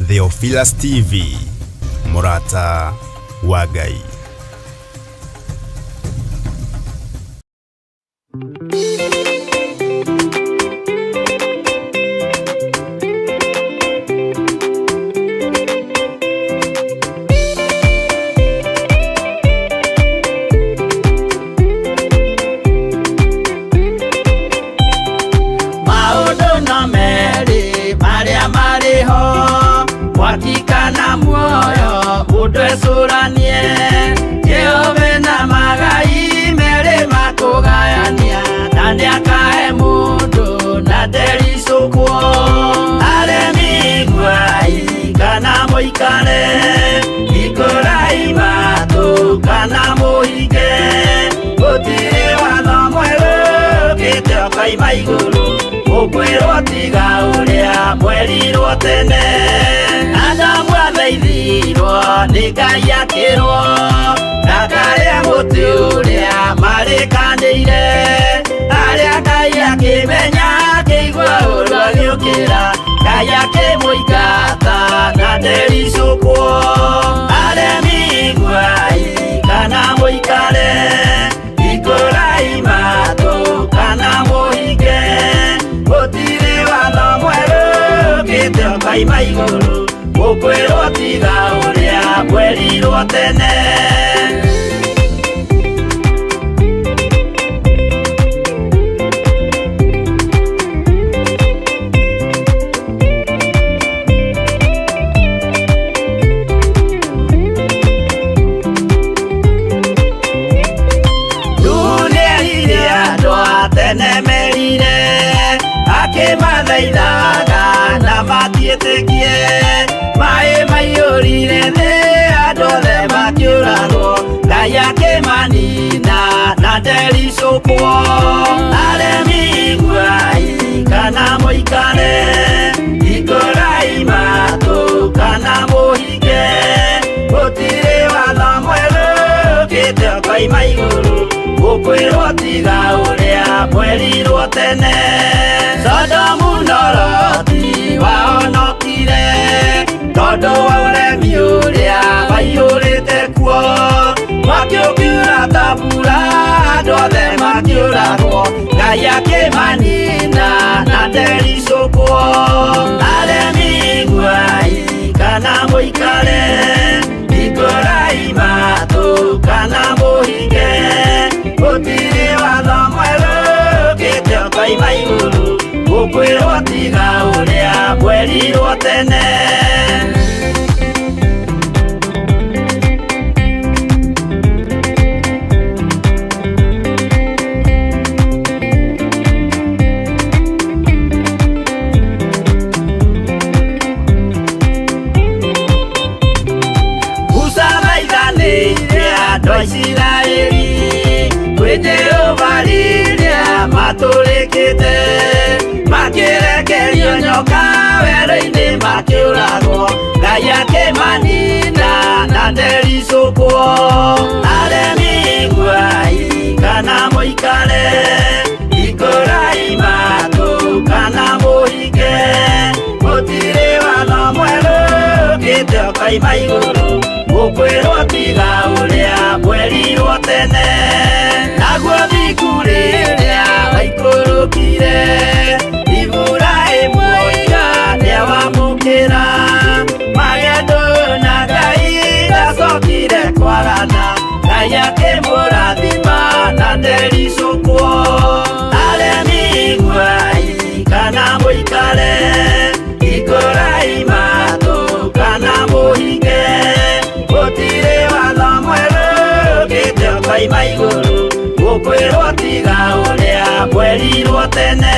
Theophilus TV, mũrata wa Ngai. Maũndũ no merĩ marĩa marĩ ho, mwaki kana muoyo, mũndũ ecũranie. Jehova na magai merĩ makũgayania, na nĩakahe mũndũ na ndericũkwo. Aremi iguai kana mũikare, hingũrai matũ kana mũhinge, gũtirĩ watho mwerũ ũkĩte ũkoima igũrũ, ũkwĩrwo tiga ũrĩa mwerirwo tene. Adamu athaithirwo nĩ Ngai akĩrwo ndakarĩe mũtĩ ũrĩa marĩkanĩire, arĩa Ngai akĩmenya akĩigua ũru agĩũkĩra, Ngai akĩmũingata na ndericũkwo. Aremi iguai kana mũikare, hingũrai matũ kana mũhinge, gũtirĩ watho mwerũ ũkĩte ũkoima igũrũ, ũkwĩrwo tiga ũrĩa mwerirwo tene. Nuhu nĩerire andũ a tene merire, akĩmathaithaga na matiĩtĩkie, maĩ maiyũrire thĩ andũ othe makĩũragwo, Ngai akĩmanina na ndericũkwo. Aremi iguai kana mũikare, hingũrai matũ kana mũhinge, gũtirĩ watho mwerũ ũkĩte ũkoima igũrũ, ũkwĩrwo tiga ũrĩa mwerirwo tene. Sodomu na Loti wahonokire tondũ wa ũremi ũrĩa waiyũrĩte kuo, mwaki ũkiura ta mbura andũ othe makĩũragwo, Ngai akĩmanina na ndericũkwo. Aremi iguai kana mũikare, hingũrai matũ kana mũhinge, gũtirĩ watho mwerũ ũkĩte ũkoima igũrũ, ũkwĩrwo tiga ũrĩa mwerirwo tene. Musa thaithanĩire andũ a Isiraeli kwĩ Jehova rĩrĩa matũrĩkĩte, makĩrekerio nyoka werũ-inĩ makĩũragwo, Ngai akĩmanina na ndericũkwo. Aremi iguai kana mũikare, hingũrai matũ kana mũhinge, gũtirĩ watho mwerũ ũkĩte ũkoima igũrũ, ũkwĩrwo tiga ũrĩa mwerirwo tene. Naguo thingu rĩrĩa waikũrũkire, Iburahĩmu oiga nĩawamũkĩra, magendo na Ngai ndacokire kwagana, Ngai akĩmũrathima na ndericũkwo. Aremi iguai kana mũikare, hingũrai matũ kana mũhinge, gũtirĩ watho mwerũ ũkĩte ũkoima igũrũ, ũkwĩrwo tiga ũrĩa mwerirwo tene.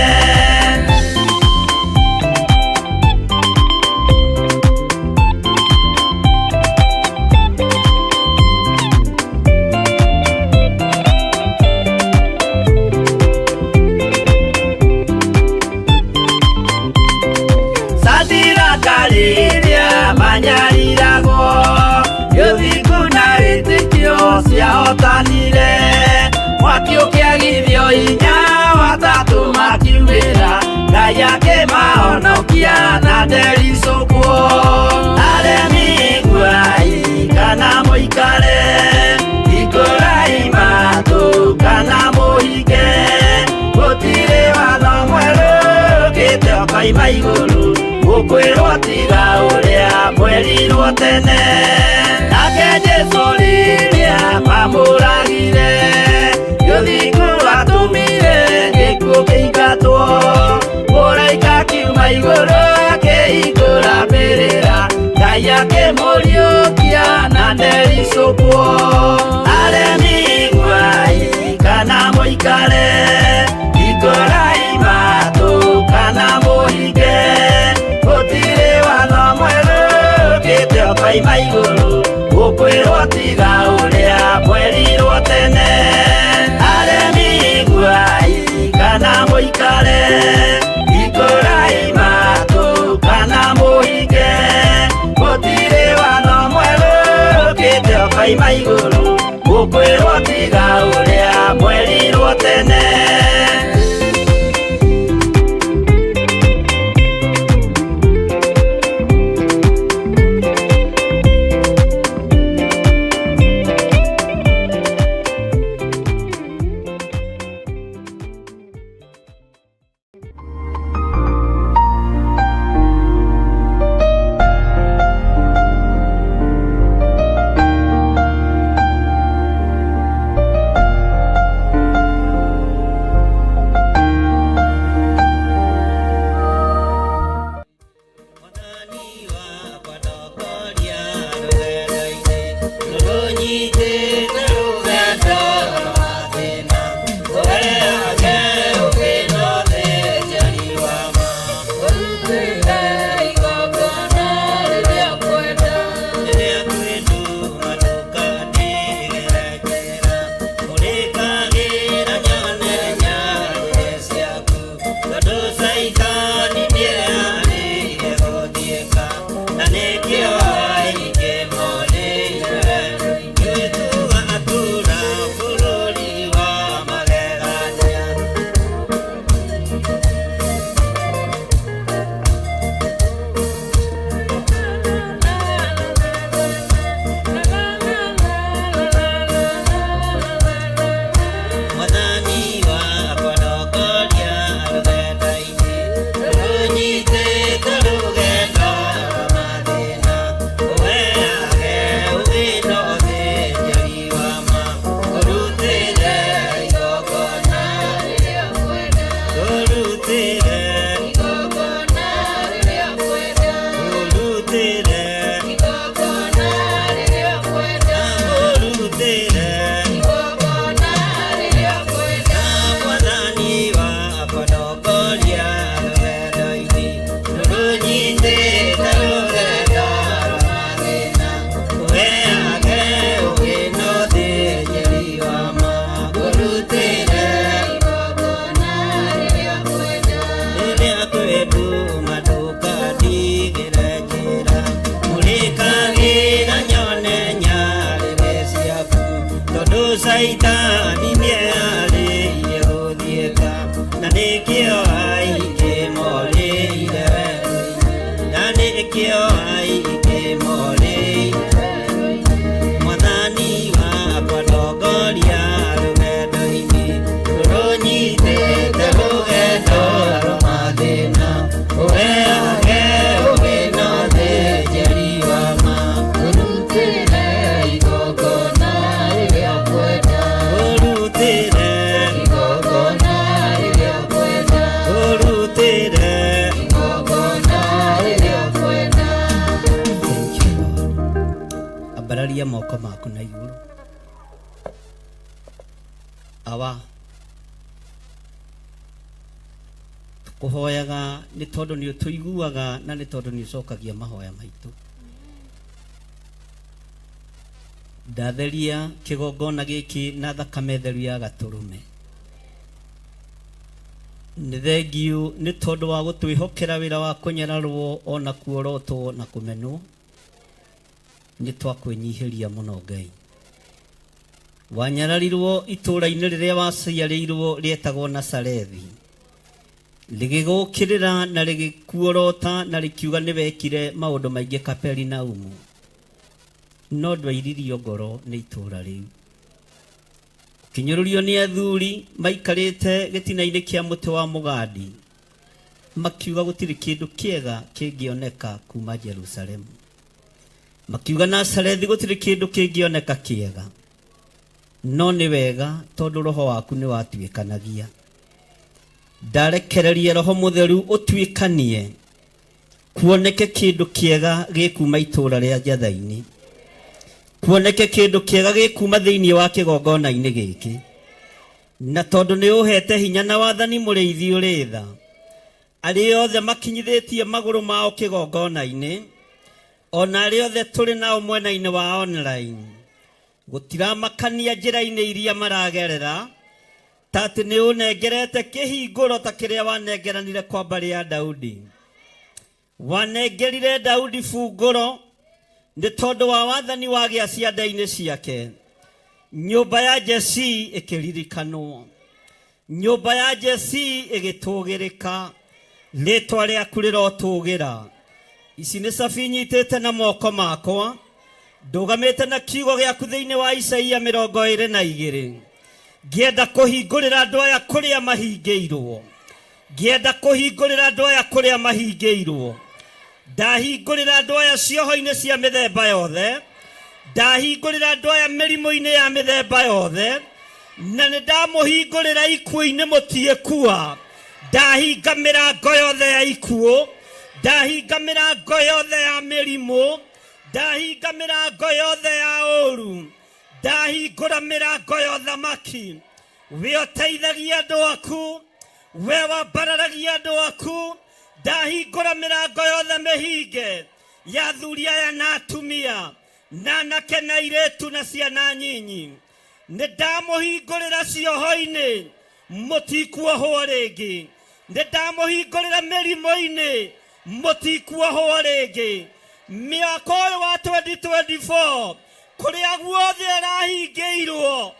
Sadiraka rĩrĩa manyariragwo, gĩthingu na wĩtĩkio ciahotanire, mwaki ũkĩagithio hinya watatũ makiumĩra, Ngai akĩmahonokia na ndericũkwo. Ũkoima igũrũ gũkwĩrwo tiga ũrĩa mwerirwo tene. Nake Jesũ rĩrĩa mamũragire, gĩthingu atũmire gĩkuũ kĩingatwo. Mũraika akiuma igũrũ akĩhingũra mbĩrĩra, Ngai akĩmũriũkia na ndericũkwo. Aremi iguai kana mũikare, hingũrai matũ kana mũhinge, gũtirĩ watho mwerũ ũkĩte ũkoima igũrũ gũkwĩrwo tiga ũrĩa mwerirwo tene. Aremi iguai kana mũikare, hingũrai matũ kana mũhinge, gũtirĩ watho mwerũ ũkĩte ũkoima igũrũ gũkwĩrwo tiga ũrĩa mwerirwo tene. Ambararia moko maku na igũrũ. Awa, tũkũhoyaga nĩ tondũ nĩ ũtũiguaga na nĩ tondũ nĩ ũcokagia mahoya maitũ. Ndatheria kĩgongona gĩkĩ na thakame theru ya gatũrũme. Nĩ thengiũ nĩ tondũ wa gũtwĩhokera wĩra wa kũnyararwo ona kuorotwo na kũmenwo. Nĩ twakwĩnyihĩria mũno Ngai. Wanyararirwo itũũra-inĩ rĩrĩa waciarĩirwo rĩetagwo Nazarethi. Rĩgĩgũkĩrĩra na rĩgĩkuorota na rĩkiuga nĩ wekire maũndũ maingĩ Kaperinaumu. No ndwairirio ngoro nĩ itũũra rĩu. Ũkĩnyũrũrio nĩ athuri maikarĩte gĩtina-inĩ kĩa mũtĩ wa mũgandi. Makiuga gũtirĩ kĩndũ kĩega kĩngĩoneka kuma Jerusalemu. Makiuga Nazarethi gũtirĩ kĩndũ kĩngĩoneka kĩega. No nĩ wega tondũ roho waku nĩ watuĩkanagia. Ndarekereria roho mũtheru ũtuĩkanie kuoneke kĩndũ kĩega gĩkuma itũũra rĩa Njatha-inĩ, kuoneke kĩndũ kĩega gĩkuma thĩinĩ wa kĩgongona-inĩ gĩkĩ. Na tondũ nĩ ũhete hinya na wathani mũrĩithi ũrĩ tha, arĩa othe makinyithĩtie magũrũ mao kĩgongona-inĩ, ona arĩa othe tũrĩ nao mwena-inĩ wa online, gũtiramakania njĩra-inĩ iria maragerera, ta atĩ nĩ ũnengerete kĩhingũro ta kĩrĩa wanengeranire kwa mbarĩ ya Daudi. Wanengerire Daudi bungũro nĩ tondũ wa wathani wagĩa ciande-inĩ ciake. Nyũmba ya Jesii ĩkĩririkanwo, nyũmba ya Jesii ĩgĩtũgĩrĩka, rĩtwa rĩaku rĩrotũgĩra. Ici nĩ cabi nyitĩte na moko makwa, ndũgamĩte na kiugo gĩaku thĩinĩ wa Isaia 22. Ngĩenda kũhingũrĩra andũ aya kũrĩa mahingĩirwo, ngĩenda kũhingũrĩra andũ aya kũrĩa mahingĩirwo. Ndahingũrĩra andũ aya cioho-inĩ cia mĩthemba yothe, ndahingũrĩra andũ aya mĩrimũ-inĩ ya mĩthemba yothe, na nĩ ndamũhingũrĩra ikuũ-inĩ mũtiĩkua. Ndahinga mĩrango yothe ya ikuũ, ndahinga mĩrango yothe ya mĩrimũ, ndahinga mĩrango yothe ya ũũru, ndahingũra mĩrango ya ũthamaki. We ũteithagia andũ aku, we wambararagia andũ aku, ndahingũra mĩrango yothe mĩhinge ya athuri aya na atumia na anake na airĩtu na ciana nyinyi. Nĩ ndamũhingũrĩra cioho-inĩ, mũtikuohwo rĩngĩ. Nĩ ndamũhingũrĩra mĩrimũ-inĩ, mũtikuohwo rĩngĩ. Mĩaka ũyũ wa 2024 kũrĩa guothe ũrahingĩirwo,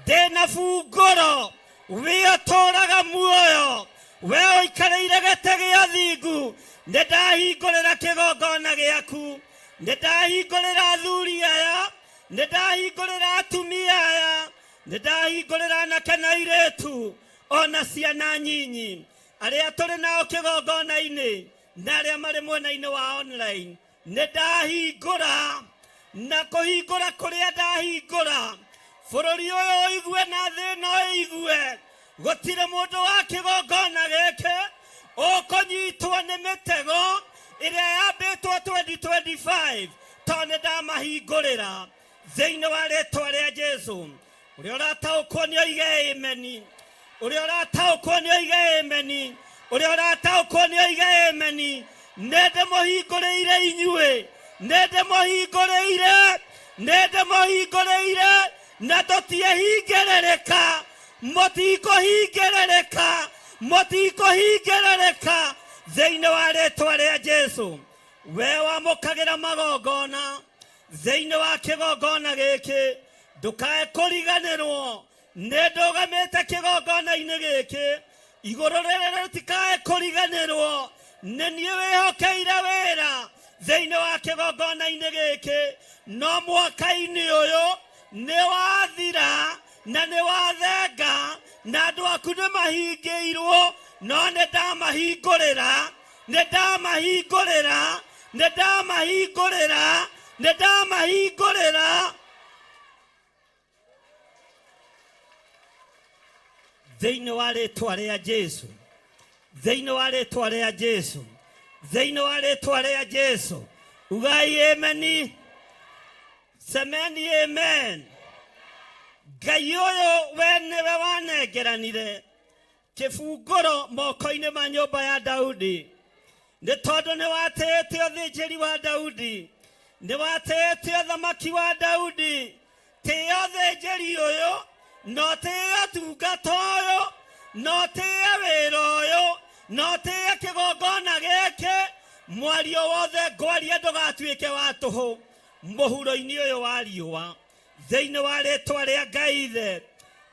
ndĩna bungũro, we ũtũũraga muoyo, we ũikarĩire gĩtĩ gĩa thingu, nĩ ndahingũrĩra kĩgongona gĩaku, nĩ ndahingũrĩra athuri aya, nĩ ndahingũrĩra atumia aya, nĩ ndahingũrĩra anake na airĩtu ona ciana nyinyi, arĩa tũrĩ nao kĩgongona-inĩ na arĩa marĩ mwena-inĩ wa online. Nĩ ndahingũra, na kũhingũra kũrĩa ndahingũra, bũrũri ũyũ ũigue na thĩ ĩno ĩigue, gũtirĩ mũndũ wa kĩgongona gĩkĩ ũkũnyitwo nĩ mĩtego ĩrĩa yambĩtwo 2025, tondũ nĩ ndamahingũrĩra thĩinĩ wa rĩtwa rĩa Jesu. Ũrĩa ũrataũkwo nĩ oige ameni, ũrĩa ũrataũkwo nĩ oige ameni, ũrĩa ũrataũkwo nĩ oige ameni. Nĩ ndĩmũhingũrĩire inyuĩ, nĩ ndĩmũhingũrĩire, nĩ ndĩmũhingũrĩire, na tũtiĩhingĩrĩrĩka, mũtikũhingĩrĩrĩka, mũtikũhingĩrĩrĩka thĩinĩ wa rĩtwa rĩa Jesu. We wamũkagĩra magongona thĩinĩ wa kĩgongona gĩkĩ, ndũkae kũriganĩrwo nĩ ndũgamĩte kĩgongona-inĩ gĩkĩ. Igũrũ rĩrĩ rĩtikae kũriganĩrwo nĩ niĩ wĩhokeire wĩra thĩinĩ wa kĩgongona-inĩ gĩkĩ. No mwaka-inĩ ũyũ nĩ wathira na nĩ wathenga, na andũ aku nĩ mahingĩirwo, no nĩ ndamahingũrĩra, nĩ ndamahingũrĩra, nĩ ndamahingũrĩra, nĩ ndamahingũrĩra thĩinĩ wa rĩtwa rĩa Jesu, thĩinĩ wa rĩtwa rĩa Jesu, thĩinĩ wa rĩtwa rĩa Jesu. Ugai ameni, semeni amen. Ngai ũyũ we nĩwe wanengeranire kĩbungũro moko-inĩ ma nyũmba ya Daudi, nĩ tondũ nĩ watĩĩte ũthĩnjĩri wa Daudi, nĩ watĩĩte ũthamaki wa Daudi. Tĩĩa ũthĩnjĩri ũyũ, na ũtĩĩe ũtungata ũyũ, na ũtĩĩe wĩra ũyũ, na ũtĩĩe kĩgongona gĩkĩ. Mwario wothe ngwaria ndũgatuĩke wa tũhũ mũhuro-inĩ ũyũ wa riũa, thĩinĩ wa rĩtwa rĩa Ngai Ithe,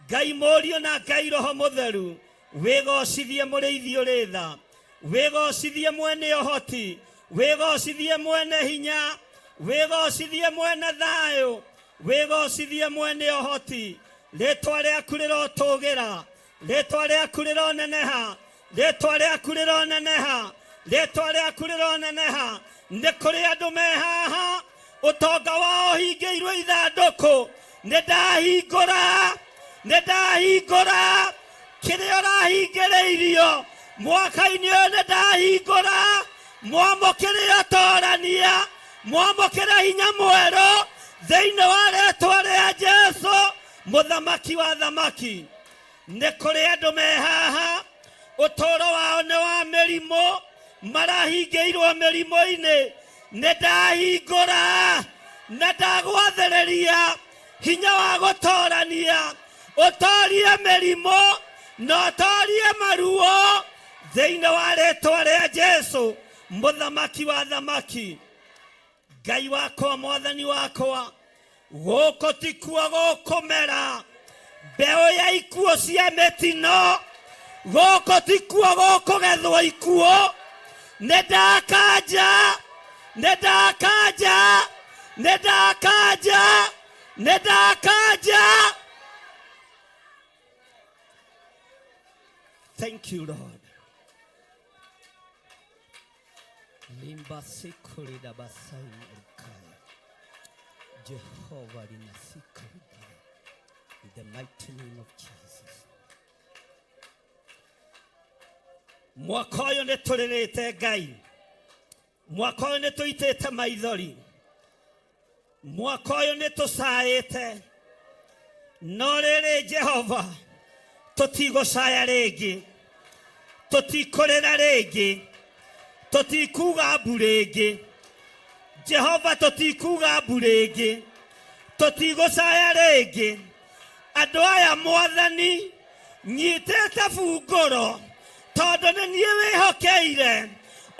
Ngai Mũriũ na Ngai Roho Mũtheru. Wĩgocithie mũrĩithi ũrĩ tha, wĩgocithie mwene ũhoti, wĩgocithie mwene hinya, wĩgocithie mwene thayũ, wĩgocithie mwene ũhoti. Rĩtwa rĩaku rĩrotũgĩra, rĩtwa rĩaku rĩroneneha. Rĩtwa rĩaku rĩroneneha, rĩtwa rĩaku rĩroneneha. Nĩ kũrĩ andũ me haha ũtonga wao hingĩirwo ithandũkũ. Nĩ ndahingũra, nĩ ndahingũra kĩrĩa ũrahingĩrĩirio mwaka-inĩ ũyũ. Nĩ ndahingũra. Mwamũkĩre ũtorania, mwamũkĩre hinya mwerũ thĩinĩ wa rĩtwa rĩa Jesu, mũthamaki wa thamaki. Nĩ kũrĩ andũ me haha ũtũũro wao nĩ wa mĩrimũ, marahingĩirwo mĩrimũ-inĩ. Nĩ ndahingũra na ndagwathĩrĩria hinya wa gũtorania, ũtorie mĩrimũ na ũtorie maruo thĩinĩ wa rĩtwa rĩa Jesu, mũthamaki wa thamaki. Ngai wakwa, mwathani wakwa, gũkũ tikuo gũkũmera mbeũ ya ikuũ cia mĩtino, gũkũ tikuo gũkũgethwo ikuũ. Nĩ ndakanja, nĩ ndakanja, nĩ ndakanja, nĩ ndakanja. Thank you, Lord. Limba sikurida basai rikaya. Jehovah linasikurida. In the mighty name of Jesus. Mwaka ũyũ nĩ tũrĩrĩte Ngai, mwaka ũyũ nĩ tũitĩte maithori, mwaka ũyũ nĩ tũcaĩte, no rĩrĩ Jehova, tũtigũcaya rĩngĩ, tũtikũrĩra rĩngĩ, tũtikuga mbu rĩngĩ. Jehova, tũtikuga mbu rĩngĩ, tũtigũcaya rĩngĩ. Andũ aya, mwathani, nyitĩte bungũro tondũ nĩ niĩ wĩhokeire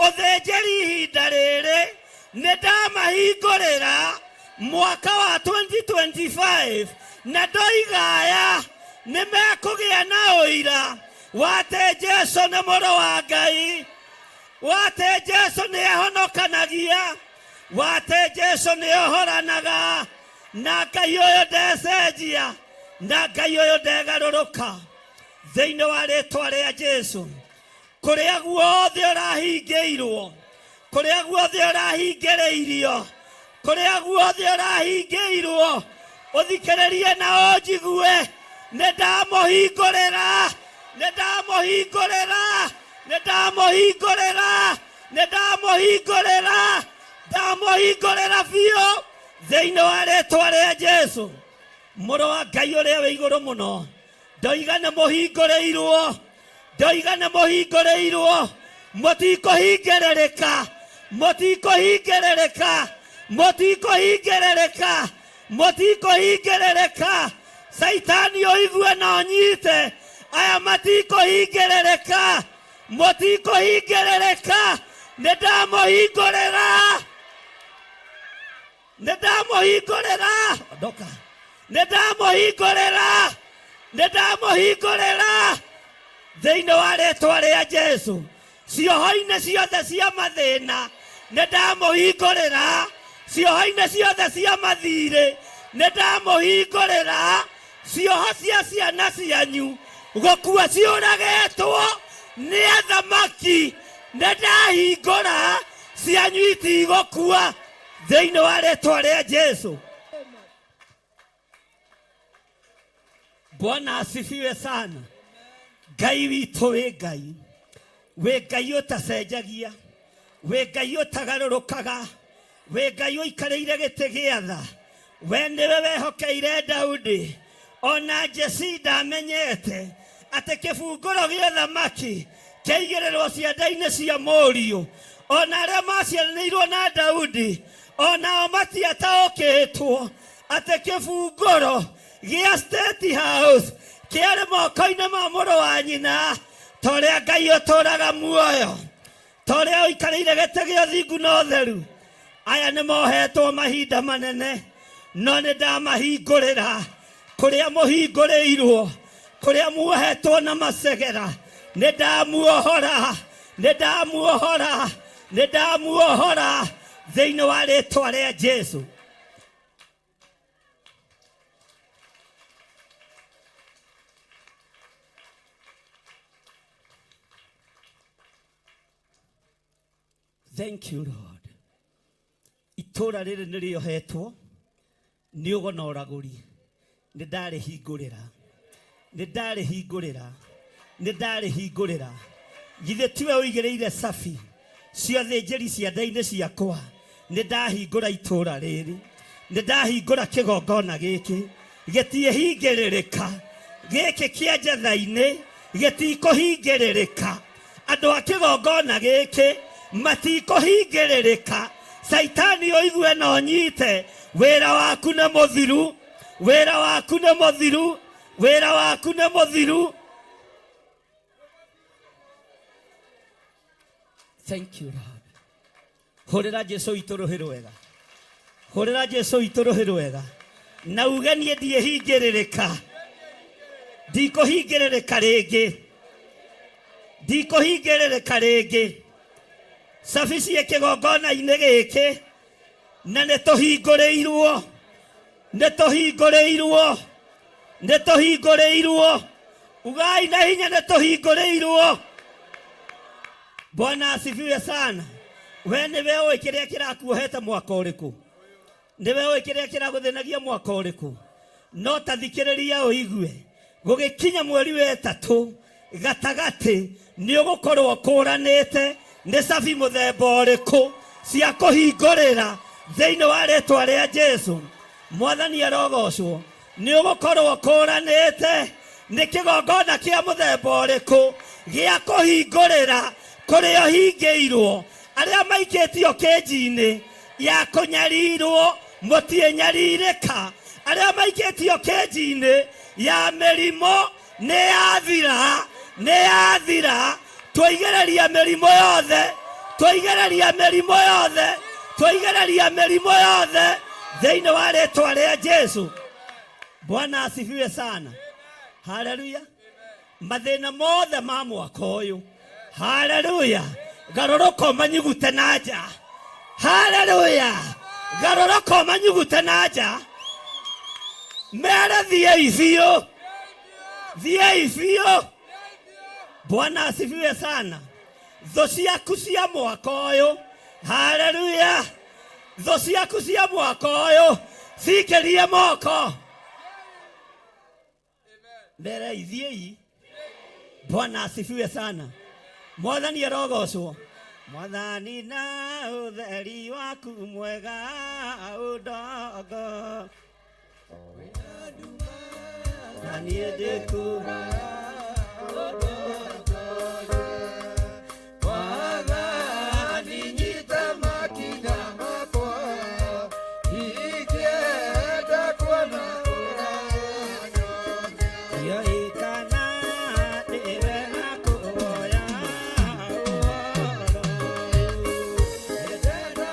ũthĩnjĩri ihinda rĩrĩ. Nĩ ndamahingũrĩra mwaka wa 2025 na ndoiga aya nĩ mekũgĩa na ũira wate Jesu nĩ mũrũ wa Ngai, wate Jesu nĩ ahonokanagia, wate Jesu nĩ ohoranaga, na Ngai ũyũ ndecenjia, na Ngai ũyũ ndegarũrũka. Thĩinĩ wa rĩtwa rĩa Jesu, kũrĩa guothe ũrahingĩirwo, kũrĩa guothe ũrahingĩrĩirio, kũrĩa guothe ũrahingĩirwo, ũthikĩrĩrie na ũnjigue, nĩ ndamũhingũrĩra, nĩ ndamũhingũrĩra, nĩ ndamũhingũrĩra, nĩ ndamũhingũrĩra, ndamũhingũrĩra biũ thĩinĩ wa rĩtwa rĩa Jesu, mũrũ wa Ngai ũrĩa wĩ igũrũ mũno. Ndoiga nĩ mũhingũrĩirwo, ndoiga nĩ mũhingũrĩirwo. Mũtikũhingĩrĩrĩka, mũtikũhingĩrĩrĩka, mũtikũhingĩrĩrĩka, mũtikũhingĩrĩrĩka. Caitani, ũigue na ũnyite, aya matikũhingĩrĩrĩka, mũtikũhingĩrĩrĩka. Nĩ ndamũhingũrĩra, nĩ ndamũhingũrĩra. Ondoka. Nĩ ndamũhingũrĩra, nĩ ndamũhingũrĩra thĩinĩ wa rĩtwa rĩa Jesu. Cioho-inĩ ciothe cia mathĩna nĩ ndamũhingũrĩra, cioho-inĩ ciothe cia mathirĩ nĩ ndamũhingũrĩra, cioho cia ciana cianyu gũkua ciũragĩtwo nĩ athamaki nĩ ndahingũra, cianyu itigũkua thĩinĩ wa rĩtwa rĩa Jesu. Bwana asifiwe sana. Ngai witũ, wĩ Ngai, wĩ Ngai ũtacenjagia, wĩ Ngai ũtagarũrũkaga, wĩ Ngai ũikarĩire gĩtĩ gĩa tha. We nĩwe wehokeire Daudi, ona Jesi ndamenyete atĩ kĩbungũro gĩa thamaki kĩaigĩrĩrwo cianda-inĩ cia mũriũ. Ona arĩa maciaranĩirwo na Daudi onao matiataũkĩtwo atĩ kĩbungũro gĩa State House kĩarĩ moko-inĩ ma mũrũ wa nyina. Ta ũrĩa Ngai ũtũraga muoyo, ta ũrĩa ũikarĩire gĩtĩ gĩa ũthingu na ũtheru, aya nĩ mohetwo mahinda manene, no nĩ ndamahingũrĩra. Kũrĩa mũhingũrĩirwo, kũrĩa muohetwo na macegera, nĩ ndamuohora, nĩ ndamuohora, nĩ ndamuohora thĩinĩ wa rĩtwa rĩa Jesu. Thank you Lord. Itũra rĩrĩ nĩ rĩohetwo nĩ ũgo na ũragũri. Nĩ ndarĩhingũrĩra, nĩ ndarĩhingũrĩra, nĩ ndarĩhingũrĩra. Githĩ tiwe ũigĩrĩire cabi cia thĩnjĩri cianda-inĩ ciakwa? Nĩ ndahingũra itũra rĩrĩ, nĩ ndahingũra kĩgongona gĩkĩ, gĩtiĩhingĩrĩrĩka. Gĩkĩ kĩa njetha-inĩ gĩtikũhingĩrĩrĩka. Andũ a kĩgongona gĩkĩ matikũhingĩrĩrĩka. Caitani ũigue na ũnyite, wĩra waku nĩ mũthiru, wĩra waku nĩ mũthiru, wĩra waku nĩ mũthiru. Thank you Lord. Hũrĩra Jesu witũ rũhĩ rwega, hũrĩra Jesu witũ rũhĩ rwega, na uge niĩ ndiĩhingĩrĩrĩka, ndikũhingĩrĩrĩka rĩngĩ, ndikũhingĩrĩrĩka rĩngĩ. Cabi ciĩ kĩgongona-inĩ gĩkĩ na nĩ tũhingũrĩirwo, nĩ tũhingũrĩirwo, nĩ tũhingũrĩirwo. Ugai na hinya, nĩ tũhingũrĩirwo. Bwana asifiwe sana. We nĩwe ũĩ kĩrĩa kĩrakuohete mwaka ũrĩkũ, nĩwe ũĩ kĩrĩa kĩragũthĩnagia mwaka ũrĩkũ. No ta thikĩrĩria ũigue, gũgĩkinya mweri wa ĩtatũ gatagatĩ nĩ ũgũkorwo ũkũranĩte nĩ cabi mũthemba ũrĩkũ cia kũhingũrĩra thĩinĩ wa rĩtwa rĩa Jesu. Mwathani arogocwo. Nĩ ũgũkorwo ũkũranĩte nĩ kĩgongona kĩa mũthemba ũrĩkũ gĩa kũhingũrĩra kũrĩa ũhingĩirwo. Arĩa maikĩtio kĩnji-inĩ ya kũnyarirwo mũtiĩnyarirĩka. Arĩa maikĩtio kĩnji-inĩ ya mĩrimũ nĩ yathira, nĩ yathira. Twaigĩrĩria mĩrimũ yothe, twaigĩrĩria mĩrimũ yothe, twaigĩrĩria mĩrimũ yothe thĩinĩ wa rĩtwa rĩa Jesu. Bwana asifiwe sana. Haleluya. Mathĩna mothe ma mwaka ũyũ, haleluya, garũrũka ũmanyugute na nja. Haleluya, garũrũka ũmanyugute na nja. Mere thiĩi biũ, thiĩi biũ. Bwana asifiwe sana. Thũ ciaku cia mwaka ũyũ, haleluya, thũ ciaku cia mwaka ũyũ cikĩrie moko mbere, ithiĩi. Bwana asifiwe sana. Mwathani arogocwo. Mwathani na ũtheri waku mwega ũndongo na niĩ ndĩkũra. Mwathani nyita makinya makwa, ingĩenda kuona ũranyonia. Ndiũĩ kana nĩwe ngũhoya ũhoro ũyũ. Ndĩrenda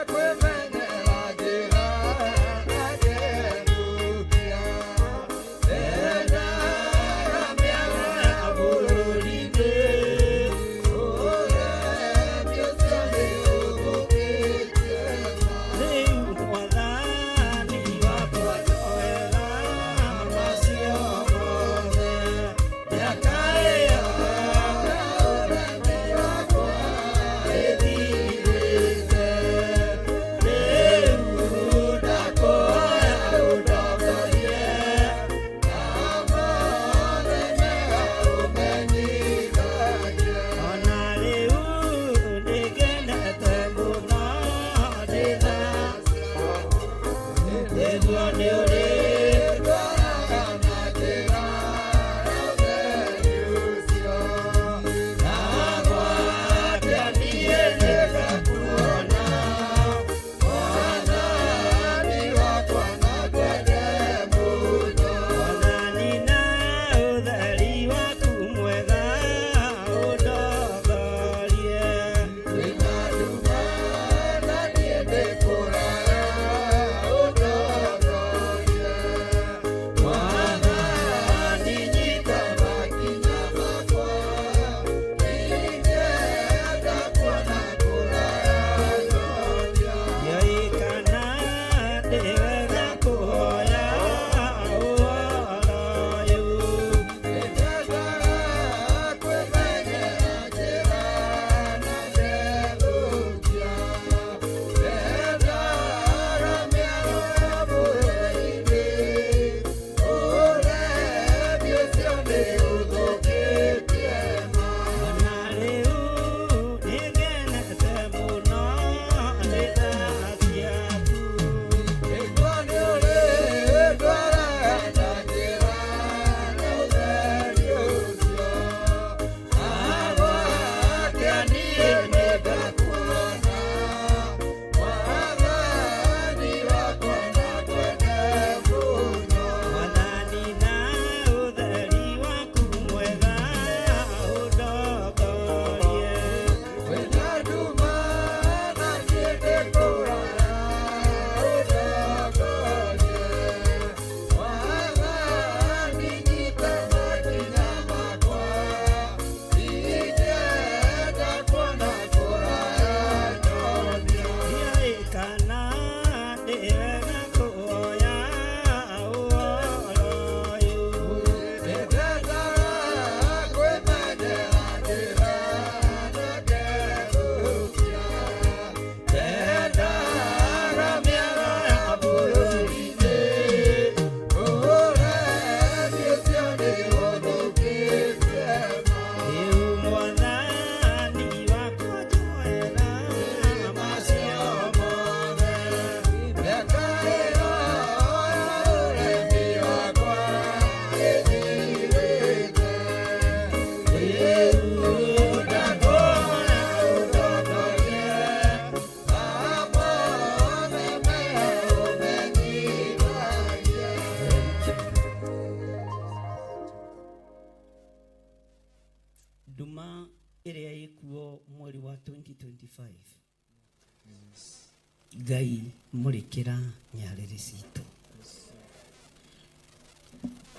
kwĩmenyera njĩra na ngerutia. Ndĩrenda Mweri wa 2025, Ngai mũrĩkĩra nyarĩrĩ citũ.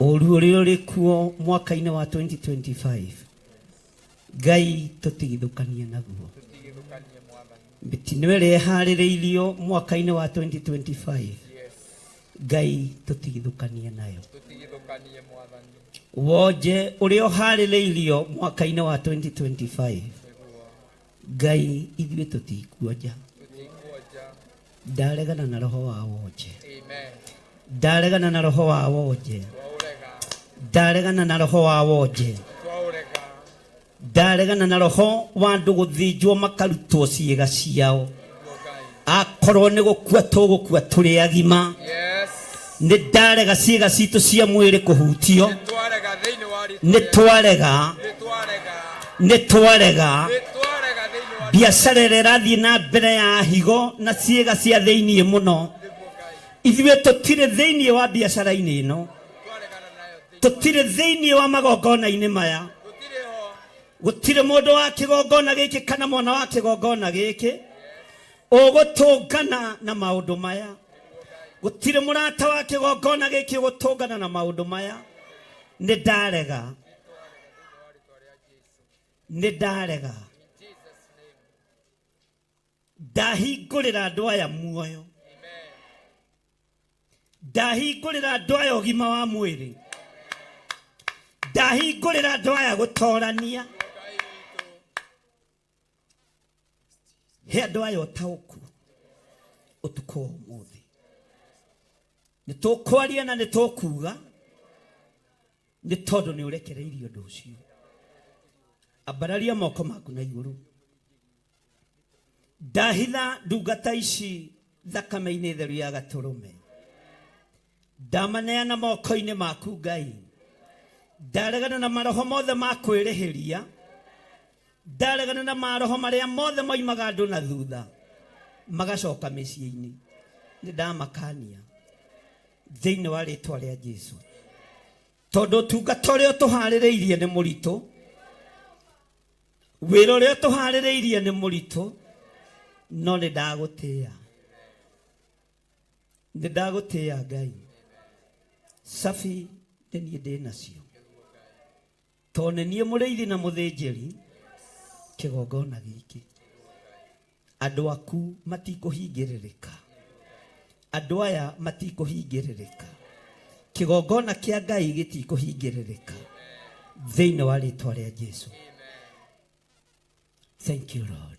Ũru ũrĩa ũrĩ kuo mwaka-inĩ wa 2025, Ngai tũtigithũkanie naguo. Mĩtino ĩrĩa ĩharĩrĩirio mwaka-inĩ wa 2025, Ngai tũtigithũkanie nayo. Wonje ũrĩa ũharĩrĩirio mwaka-inĩ wa 2025, Ngai ithuĩ tũtikuonja. Ndaregana na roho wa wonje, ndaregana na roho wa wonje, ndaregana na roho wa wonje, ndaregana na roho wa andũ gũthĩnjwo makarutwo ciĩga ciao. Akorwo nĩ gũkua tũgũkua tũrĩ agima. Nĩ ndarega ciĩga citũ cia mwĩrĩ kũhutio. Nĩ twarega, nĩ twarega. Biacara ĩrĩa ĩrathiĩ na mbere ya higo na ciĩga cia thĩiniĩ mũno, ithuĩ tũtirĩ thĩiniĩ wa biacara-inĩ ĩno, tũtirĩ thĩiniĩ wa magongona-inĩ maya. Gũtirĩ mũndũ wa kĩgongona gĩkĩ kana mwana wa kĩgongona gĩkĩ ũgũtũngana na maũndũ maya. Gũtirĩ mũrata wa kĩgongona gĩkĩ ũgũtũngana na maũndũ maya. Nĩ ndarega, nĩ ndarega. Ndahingũrĩra andũ aya muoyo, ndahingũrĩra andũ aya ũgima wa mwĩrĩ, ndahingũrĩra andũ aya gũtorania. He andũ aya ũtaũku ũtukũ wa ũmũthĩ. Nĩ tũkwaria na nĩ tũkuga, nĩ tondũ nĩ ũrekereirie ũndũ ũcio. Ambararia moko maku na igũrũ. Ndahitha ndungata ici thakame-inĩ theru ya gatũrũme, ndamaneana moko-inĩ maku Ngai. Ndaregana na maroho mothe ma kwĩrĩhĩria, ndaregana na maroho marĩa mothe moimaga andũ na thutha magacoka mĩciĩ-inĩ. Nĩ ndamakania thĩinĩ wa rĩtwa rĩa Jesu, tondũ ũtungata ũrĩa ũtũharĩrĩirie nĩ mũritũ, wĩra ũrĩa ũtũharĩrĩirie nĩ mũritũ, no nĩ ndagũtĩĩa, nĩ ndagũtĩĩa Ngai. Cabi nĩ niĩ ndĩ nacio, tondũ nĩ niĩ mũrĩithi na mũthĩnjĩri kĩgongona gĩkĩ. Andũ aku matikũhingĩrĩrĩka, andũ aya matikũhingĩrĩrĩka, kĩgongona kĩa Ngai gĩtikũhingĩrĩrĩka thĩinĩ wa rĩtwa rĩa Jesu. Thank you Lord.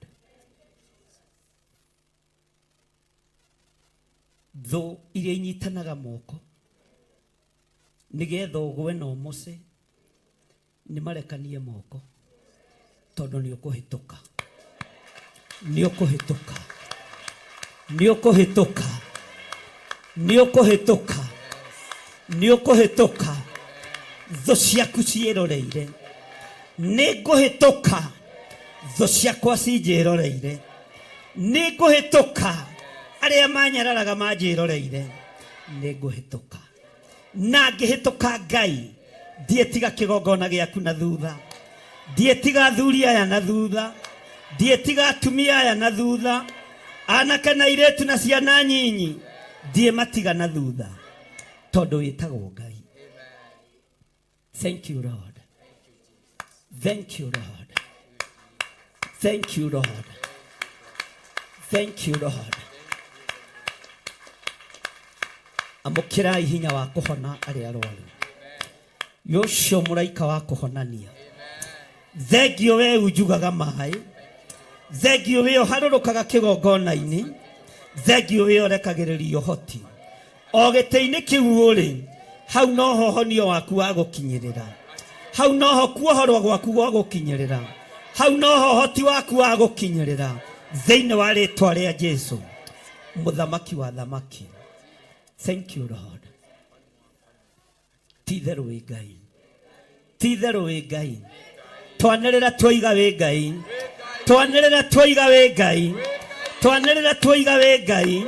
Thũ iria inyitanaga moko nĩgetha ũgwe na ũmoce, nĩ marekanie moko, tondũ nĩ ũkũhĩtũka, nĩ ũkũhĩtũka, nĩ ũkũhĩtũka, nĩ ũkũhĩtũka, nĩ ũkũhĩtũka. Thũ ciaku ciĩroreire. Nĩ ngũhĩtũka, thũ ciakwa cinjĩroreire. Nĩ ngũhĩtũka, arĩa manyararaga manjĩroreire. Nĩ ngũhĩtũka, na ngĩhĩtũka Ngai ndiĩtiga kĩgongona gĩaku na thutha, ndiĩtiga athuri aya na thutha, ndiĩtiga atumia aya na thutha, anake na airĩtu na ciana nyinyi ndiĩmatiga na thutha, tondũ wĩtagwo Ngai. Thank you Lord, thank you Lord, thank you Lord, thank you Lord. Amũkĩrai hinya wa kũhona arĩa arwaru, yocio mũraika wa kũhonania. Thengio we unjugaga maĩ, thengio we ũharũrũkaga kĩgongona-inĩ, thengio we ũrekagĩrĩria ũhoti o gĩtĩ-inĩ kĩu ũrĩ hau, noho honio waku wa gũkinyĩrĩra hau, noho kuohorwo gwaku gwa gũkinyĩrĩra hau, noho ũhoti waku wa gũkinyĩrĩra thĩinĩ wa rĩtwa rĩa Jesu, mũthamaki wa thamaki. Thank you Lord. Ti itherũ wĩ Ngai, ti itherũ wĩ Ngai. Twanĩrĩra twoiga wĩ Ngai, twanĩrĩra twoiga wĩ Ngai, twanĩrĩra twoiga wĩ Ngai,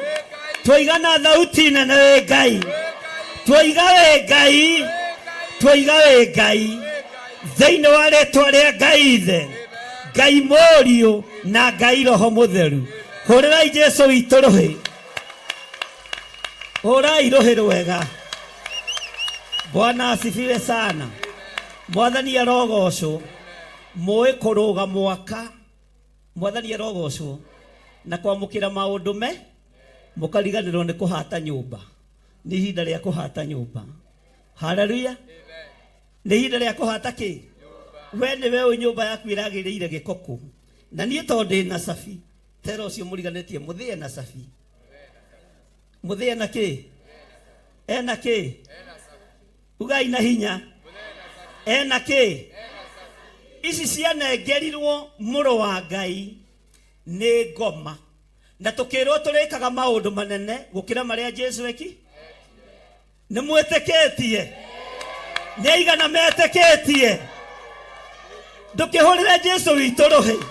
twoiga na thauti nene wĩ Ngai, twoiga wĩ Ngai, twoiga wĩ Ngai thĩinĩ wa rĩtwa rĩa Ngai Ithe. Ngai Mũriũ na Ngai Roho Mũtheru. Hũrĩrai Jesu witũ rũhĩ, hũrai rũhĩ rwega. Bwana asifiwe sana. Mwathani arogocwo. Mũĩ kũrũga mwaka, Mwathani arogocwo, na kwamũkĩra maũndũ me mũkariganĩrwo nĩ kũhata nyũmba. Nĩ ihinda rĩa kũhata nyũmba. Haleluya. Nĩ ihinda rĩa kũhata kĩ? We nĩwe ũĩ nyũmba yaku ĩragĩrĩire gĩko kũ. Na niĩ tondũ ndĩ na cabi, tera ũcio mũriganĩtie mũthĩe na cabi. Mũthĩe na kĩ? Ena kĩ? Ugai na hinya. Ena kĩ? Ici cianengerirwo mũrũ wa Ngai nĩ ngoma. Na tũkĩrwo tũrĩkaga maũndũ manene gũkĩra marĩa Jesu eki. Nĩ mwĩtĩkĩtie? Nĩ aigana metĩkĩtie? Ndũkĩhũrĩre Jesu witũ rũhĩ.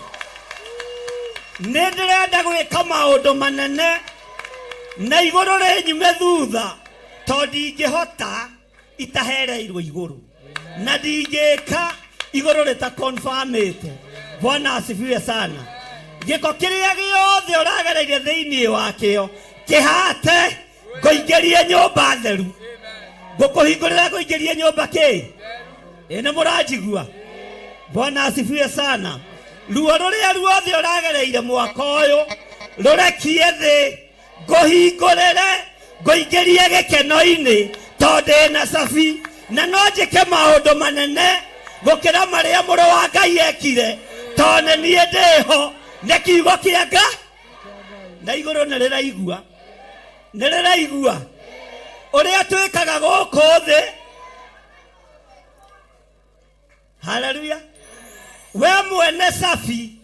Nĩ ndĩrenda gwĩka maũndũ manene na igũrũ rĩnyume thutha, tondũ ndingĩhota itahereirwo igũrũ, na ndingĩka igũrũ rĩtakonfamĩte. Bwana asifiwe sana. Gĩko kĩrĩa gĩothe ũragereire thĩinĩ wakĩo kĩhate, ngũingĩrie nyũmba theru, ngũkũhingũrĩra ngũingĩrie nyũmba kĩ ĩ. Nĩ mũranjigua? Bwana asifiwe sana. Ruo rũrĩa ruothe ũragereire mwaka ũyũ rũrekie thĩ, ngũhingũrĩre ngũingĩrie gĩkeno-inĩ, tondũ ndĩ na cabi na no njĩke maũndũ manene gũkĩra marĩa mũrũ wa Ngai ekire, tondũ nĩ niĩ ndĩho. Nĩ kiugo kĩa Nga na igũrũ nĩ rĩraigua, nĩ rĩraigua ũrĩa twĩkaga gũkũ thĩ. Haleluya. We mwene cabi,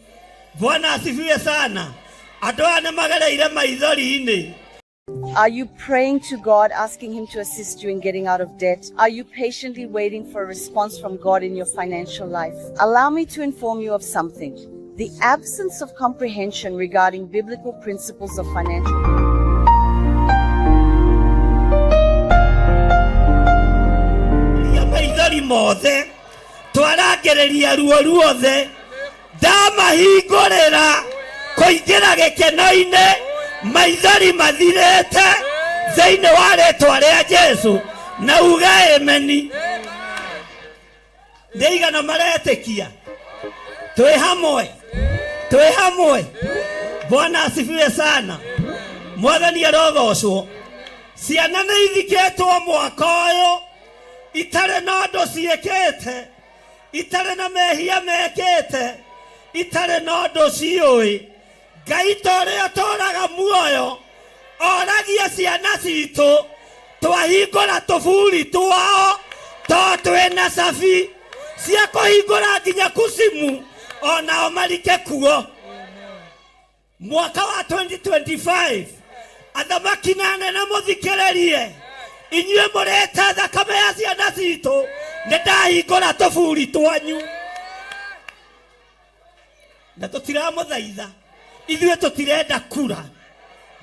Bwana asifiwe sana. Andũ aya nĩ magereire maithori-inĩ. Are you praying to God, asking Him to assist you in getting out of debt? Are you patiently waiting for a response from God in your financial life? Allow me to inform you of something. The absence of comprehension regarding biblical principles of financial Ria maithori mothe, twarangĩrĩria ruo ruothe, ndamahingũrĩra kũingĩra gĩkeno-inĩ, maithori mathirĩte thĩinĩ wa rĩtwa rĩa Jesu, na uge ameni. Nĩ igana maretĩkia? Twĩ hamwe, twĩ hamwe. Bwana asifiwe sana. Mwathani arogocwo. Ciana nĩ ithikĩtwo mwaka ũyũ itarĩ na ũndũ ciĩkĩte, itarĩ na mehia mekĩte, itarĩ na ũndũ ciũĩ. Ngai ta ũrĩa ũtũũraga muoyo oragie ciana citũ, twahingũra tũburi twao to twĩna cabi cia kũhingũra nginya kucimu, onao marike kuo. Mwaka wa 2025, athamaki na anene mũthikĩrĩrie, inyuĩ mũrĩte thakame ya ciana citũ, nĩ ndahingũra tũburi twanyu. Na tũtiramũthaitha, ithuĩ tũtirenda kura.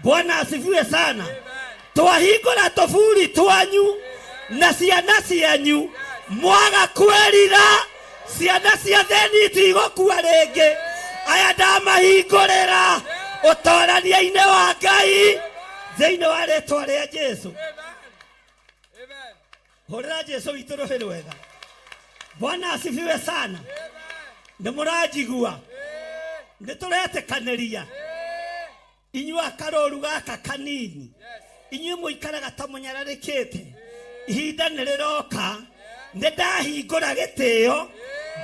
Bwana asifiwe sana. Twahingũra tũburi twanyu na ciana cianyu mwaga kwĩrira, ciana cia thĩni itigũkua rĩngĩ. Aya ndamahingũrĩra ũtorania-inĩ wa Ngai thĩinĩ wa rĩtwa rĩa Jesu. Hũrĩra Jesu witũ rũhĩ rwega. Bwana asifiwe sana. Nĩ mũranjigua? Nĩ tũretĩkanĩria inyuĩ akarũru gaka kanini, inyuĩ mũikaraga ta mũnyararĩkĩte, ihinda nĩ rĩroka nĩ ndahingũra gĩtĩo,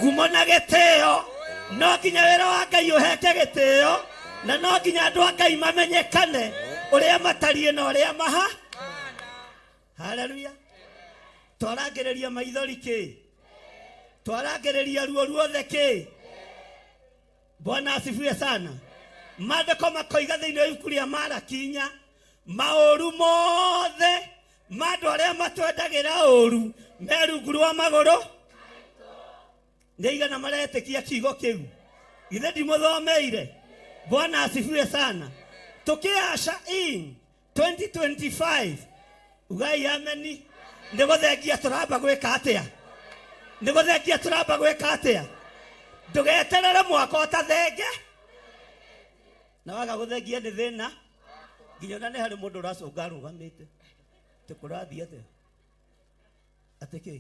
ngumo na gĩtĩo. No nginya wĩra wa Ngai ũheke gĩtĩo, na no nginya andũ a Ngai mamenyekane ũrĩa matariĩ na ũrĩa maha. Haleluya. Twarangĩrĩria maithori kĩ? Twarangĩrĩria ruo ruothe kĩ? Bwana asifiwe sana. Maandĩko makoiga thĩinĩ wa ibuku rĩa Malaki 4, maũru mothe ma andũ arĩa matwendagĩra ũru me rungu rwa magũrũ. Nĩ aigana maretĩkia kiugo kĩu? Githĩ ndimũthomeire? Bwana asifiwe sana. Tũkĩaca in 2025, ugai ameni. Nĩ gũthengia tũramba gwĩka atĩa? Nĩ gũthengia tũramba gwĩka atĩa? Ndũgeterere mwaka ũtathenge. Na waga gũthengia nĩ thĩna. Nginya ona nĩ harĩ mũndũ ũracũnga arũgamĩte. Atĩ kũrathiĩ atĩa? Atĩ kĩ?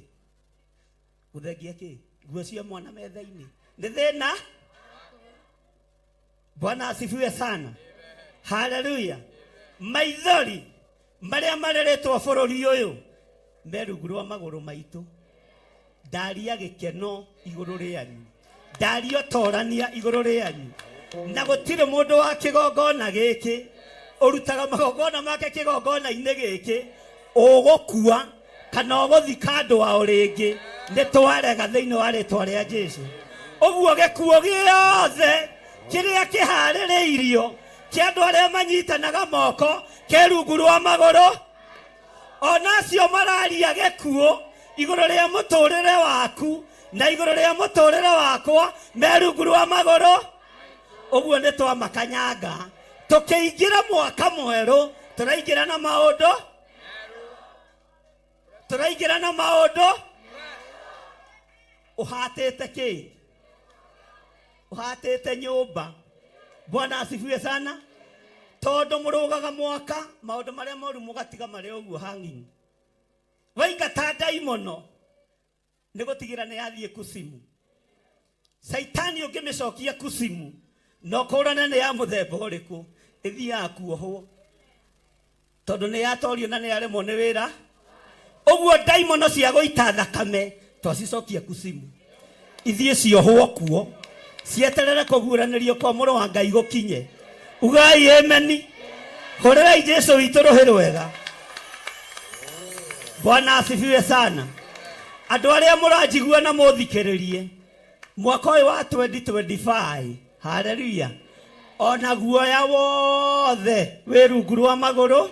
Gũthengia kĩ? Nguo cia mwana metha-inĩ. Nĩ thĩna. Bwana asifiwe sana. Haleluya. Maithori marĩa mareretwo bũrũri ũyũ me rungu rwa magũrũ maitũ. Ndaria gĩkeno igũrũ rĩanyu. Ndaria ũtorania igũrũ rĩanyu. Na gũtirĩ mũndũ wa kĩgongona gĩkĩ ũrutaga magongona make kĩgongona-inĩ gĩkĩ ũgũkua kana ũgũthika andũ ao rĩngĩ. Nĩ twarega thĩinĩ wa rĩtwa rĩa Jesu. Ũguo gĩkuũ gĩothe kĩrĩa kĩharĩrĩirio kĩa andũ arĩa manyitanaga moko ke rungu rwa magũrũ, ona acio mararia gĩkuũ igũrũ rĩa mũtũrĩre waku na igũrũ rĩa mũtũrĩre wakwa me rungu rwa magũrũ. Ũguo nĩ twamakanyanga. Tũkĩingĩra mwaka mwerũ tũraingĩra na maũndũ, tũraingĩra na maũndũ. Ũhatĩte kĩ? Ũhatĩte nyũmba. Bwana asifiwe sana. Tondũ mũrũgaga mwaka maũndũ marĩa moru mũgatiga marĩ ũguo hang'inyi. Waingata ndaimono nĩ gũtigĩra nĩ yathiĩ kusimu. Caitani ũngĩmĩcokia kusimu na ũkũrane nĩ ya mũthemba ũrĩkũ, ĩthiaga kuohwo tondũ nĩ yatorio na nĩ yaremwo nĩ wĩra. Ũguo ndaimono cia gũita thakame twacicokia kusimu, ithiĩ ciohwo kuo cieterere kũguũranĩrio kwa mũrũ wa Ngai gũkinye. Ugai ameni. Hũrĩrai Jesu witũ rũhĩ rwega. Bwana asifiwe sana. Andũ arĩa mũranjigua na mũthikĩrĩrie, mwaka ũyũ wa 2025, haleluya, ona guoya wothe wĩ rungu rwa magũrũ,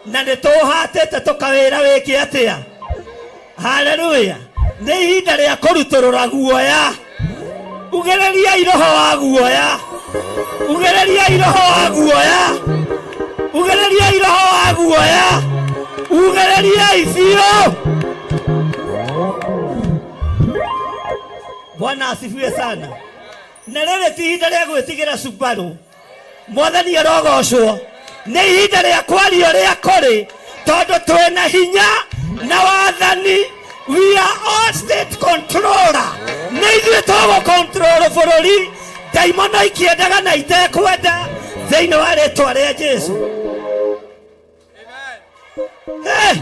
na nĩ tũhatĩte tũkawĩra wĩke atĩa? Haleluya. Nĩ ihinda rĩa kũrutũrũra guoya. Ugĩrĩriai roho wa guoya. Ugĩrĩriai roho wa guoya. Ugĩrĩriai roho wa guoya. Ugĩrĩriai biũ. Bwana asifiwe sana. Na rĩrĩ ti ihinda rĩa gwĩtigĩra Subaru. Mwathani arogocwo. Nĩ ihinda rĩa kwaria ũrĩa kũrĩ, tondũ twĩna hinya na wathani. We are all state controller. Nĩ ithuĩ tũgũ control bũrũri, ndaimono ikĩendaga na itekwenda, thĩinĩ wa rĩtwa rĩa Jesu. Hey!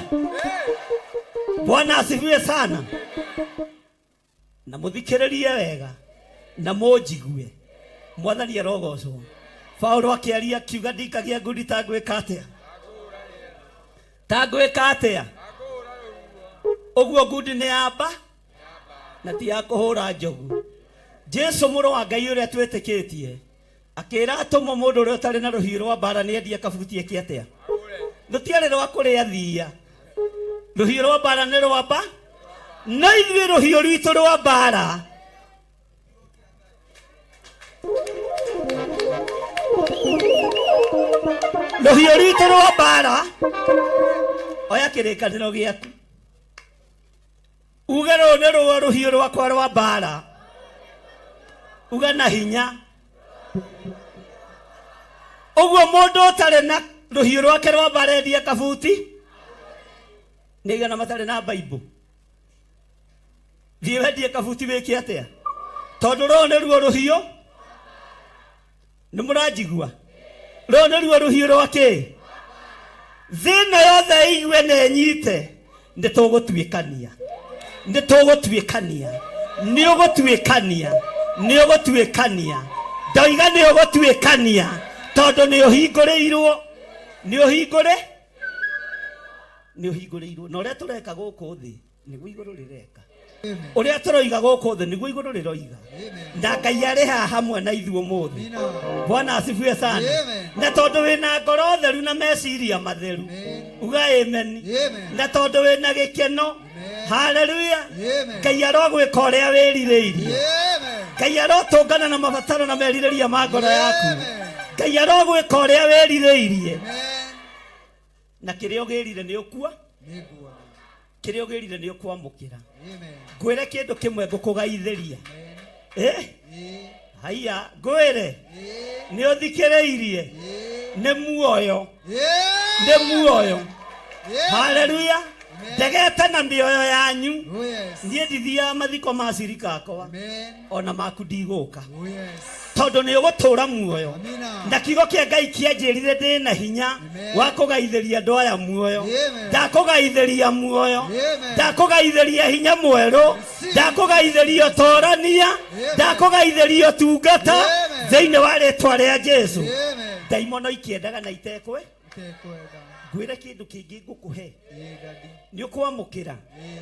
Bwana asifiwe sana. Na mũthikĩrĩrie wega na mũnjigue. Mwathani arogocwo. Paulo akĩaria akiuga ndikagia ngundi ta ngwĩka atĩa? Ta ngwĩka atĩa? Ũguo ngundi nĩ yamba na ti ya kũhũra njogu. Jesu mũrũ wa Ngai ũrĩa twĩtĩkĩtie akĩra atũmwo mũndũ ũrĩa ũtarĩ na rũhiũ rwa mbara nĩ endie kabuti eke atĩa? Rũtiarĩ rwa kũrĩa thiia. Rũhiũ rwa mbara nĩ rwa mba, no ithuĩ rũhiũ rwitũ rwa mbara rũhiũ rwitũ rwa mbara. Oya kĩrĩkanĩro gĩaku uge rũrũ nĩ ruo rũhiũ rwakwa rwa mbara, uga na hinya. Ũguo mũndũ ũtarĩ na rũhiũ rwake rwa mbara endie kabuti nĩ igana matarĩ na Bible. Thiĩ wendie kabuti wĩke atĩa? Tondũ rũrũ nĩruo rũhiũ. Nĩ mũranjigua? Rũrũ nĩruo rũhiũ rwa kĩ? Thĩ ĩno yothe ĩigue na ĩnyite, nĩ tũgũtuĩkania, nĩ tũgũtuĩkania, nĩ ũgũtuĩkania, nĩ ũgũtuĩkania. Ndoiga nĩ ũgũtuĩkania tondũ nĩ ũhingũrĩirwo, nĩ ũhingũrĩ, nĩ ũhingũrĩirwo. Na ũrĩa tũreka gũkũ thĩ nĩguo igũrũ rĩreka. Ũrĩa tũroiga gũkũ thĩ nĩguo igũrũ rĩroiga. Na Ngai arĩ haha hamwe na ithuĩ ũmũthĩ. Bwana asifiwe sana. Na tondũ wĩna ngoro theru na meciria matheru, uga amen. Na tondũ wĩna gĩkeno, haleluya, Ngai arogwĩka ũrĩa wĩrirĩirie. Ngai arotũngana na mabataro na merirĩria ma ngoro yaku. Ngai arogwĩka ũrĩa wĩrirĩirie. Na kĩrĩa ũgĩrire nĩ ũkua, kĩrĩa ũgĩrire nĩ ũkwamũkĩra. Ngwĩre kĩndũ kĩmwe ngũkũgaithĩria. Eh? Haiya, ngwĩre nĩ ũthikĩrĩirie, nĩ muoyo, nĩ muoyo. Haleluya! Ndegete na mĩoyo yanyu. Oh yes. Niĩ ndithiaga mathiko ma cirika akwa. Amen. Ona maku ndigũka. Oh yes. Tondũ nĩ ũgũtũra muoyo. Amina. Na kiugo kĩa Ngai kĩanjĩrire ndĩ na hinya Amen. wa kũgaithĩria andũ aya muoyo. Amen. Ndakũgaithĩria muoyo. Amen. Ndakũgaithĩria hinya mwerũ. Receive. Ndakũgaithĩria ũtorania. Amen. Ndakũgaithĩria ũtungata Amen. thĩinĩ wa rĩtwa rĩa Jesu. Amen. Ndaimono ikĩendaga na itekwe. Itekwenda. Ngwĩre kĩndũ kĩngĩ ngũkũhe. Ĩĩ daddy. Nĩ ũkwamũkĩra. Ĩĩ.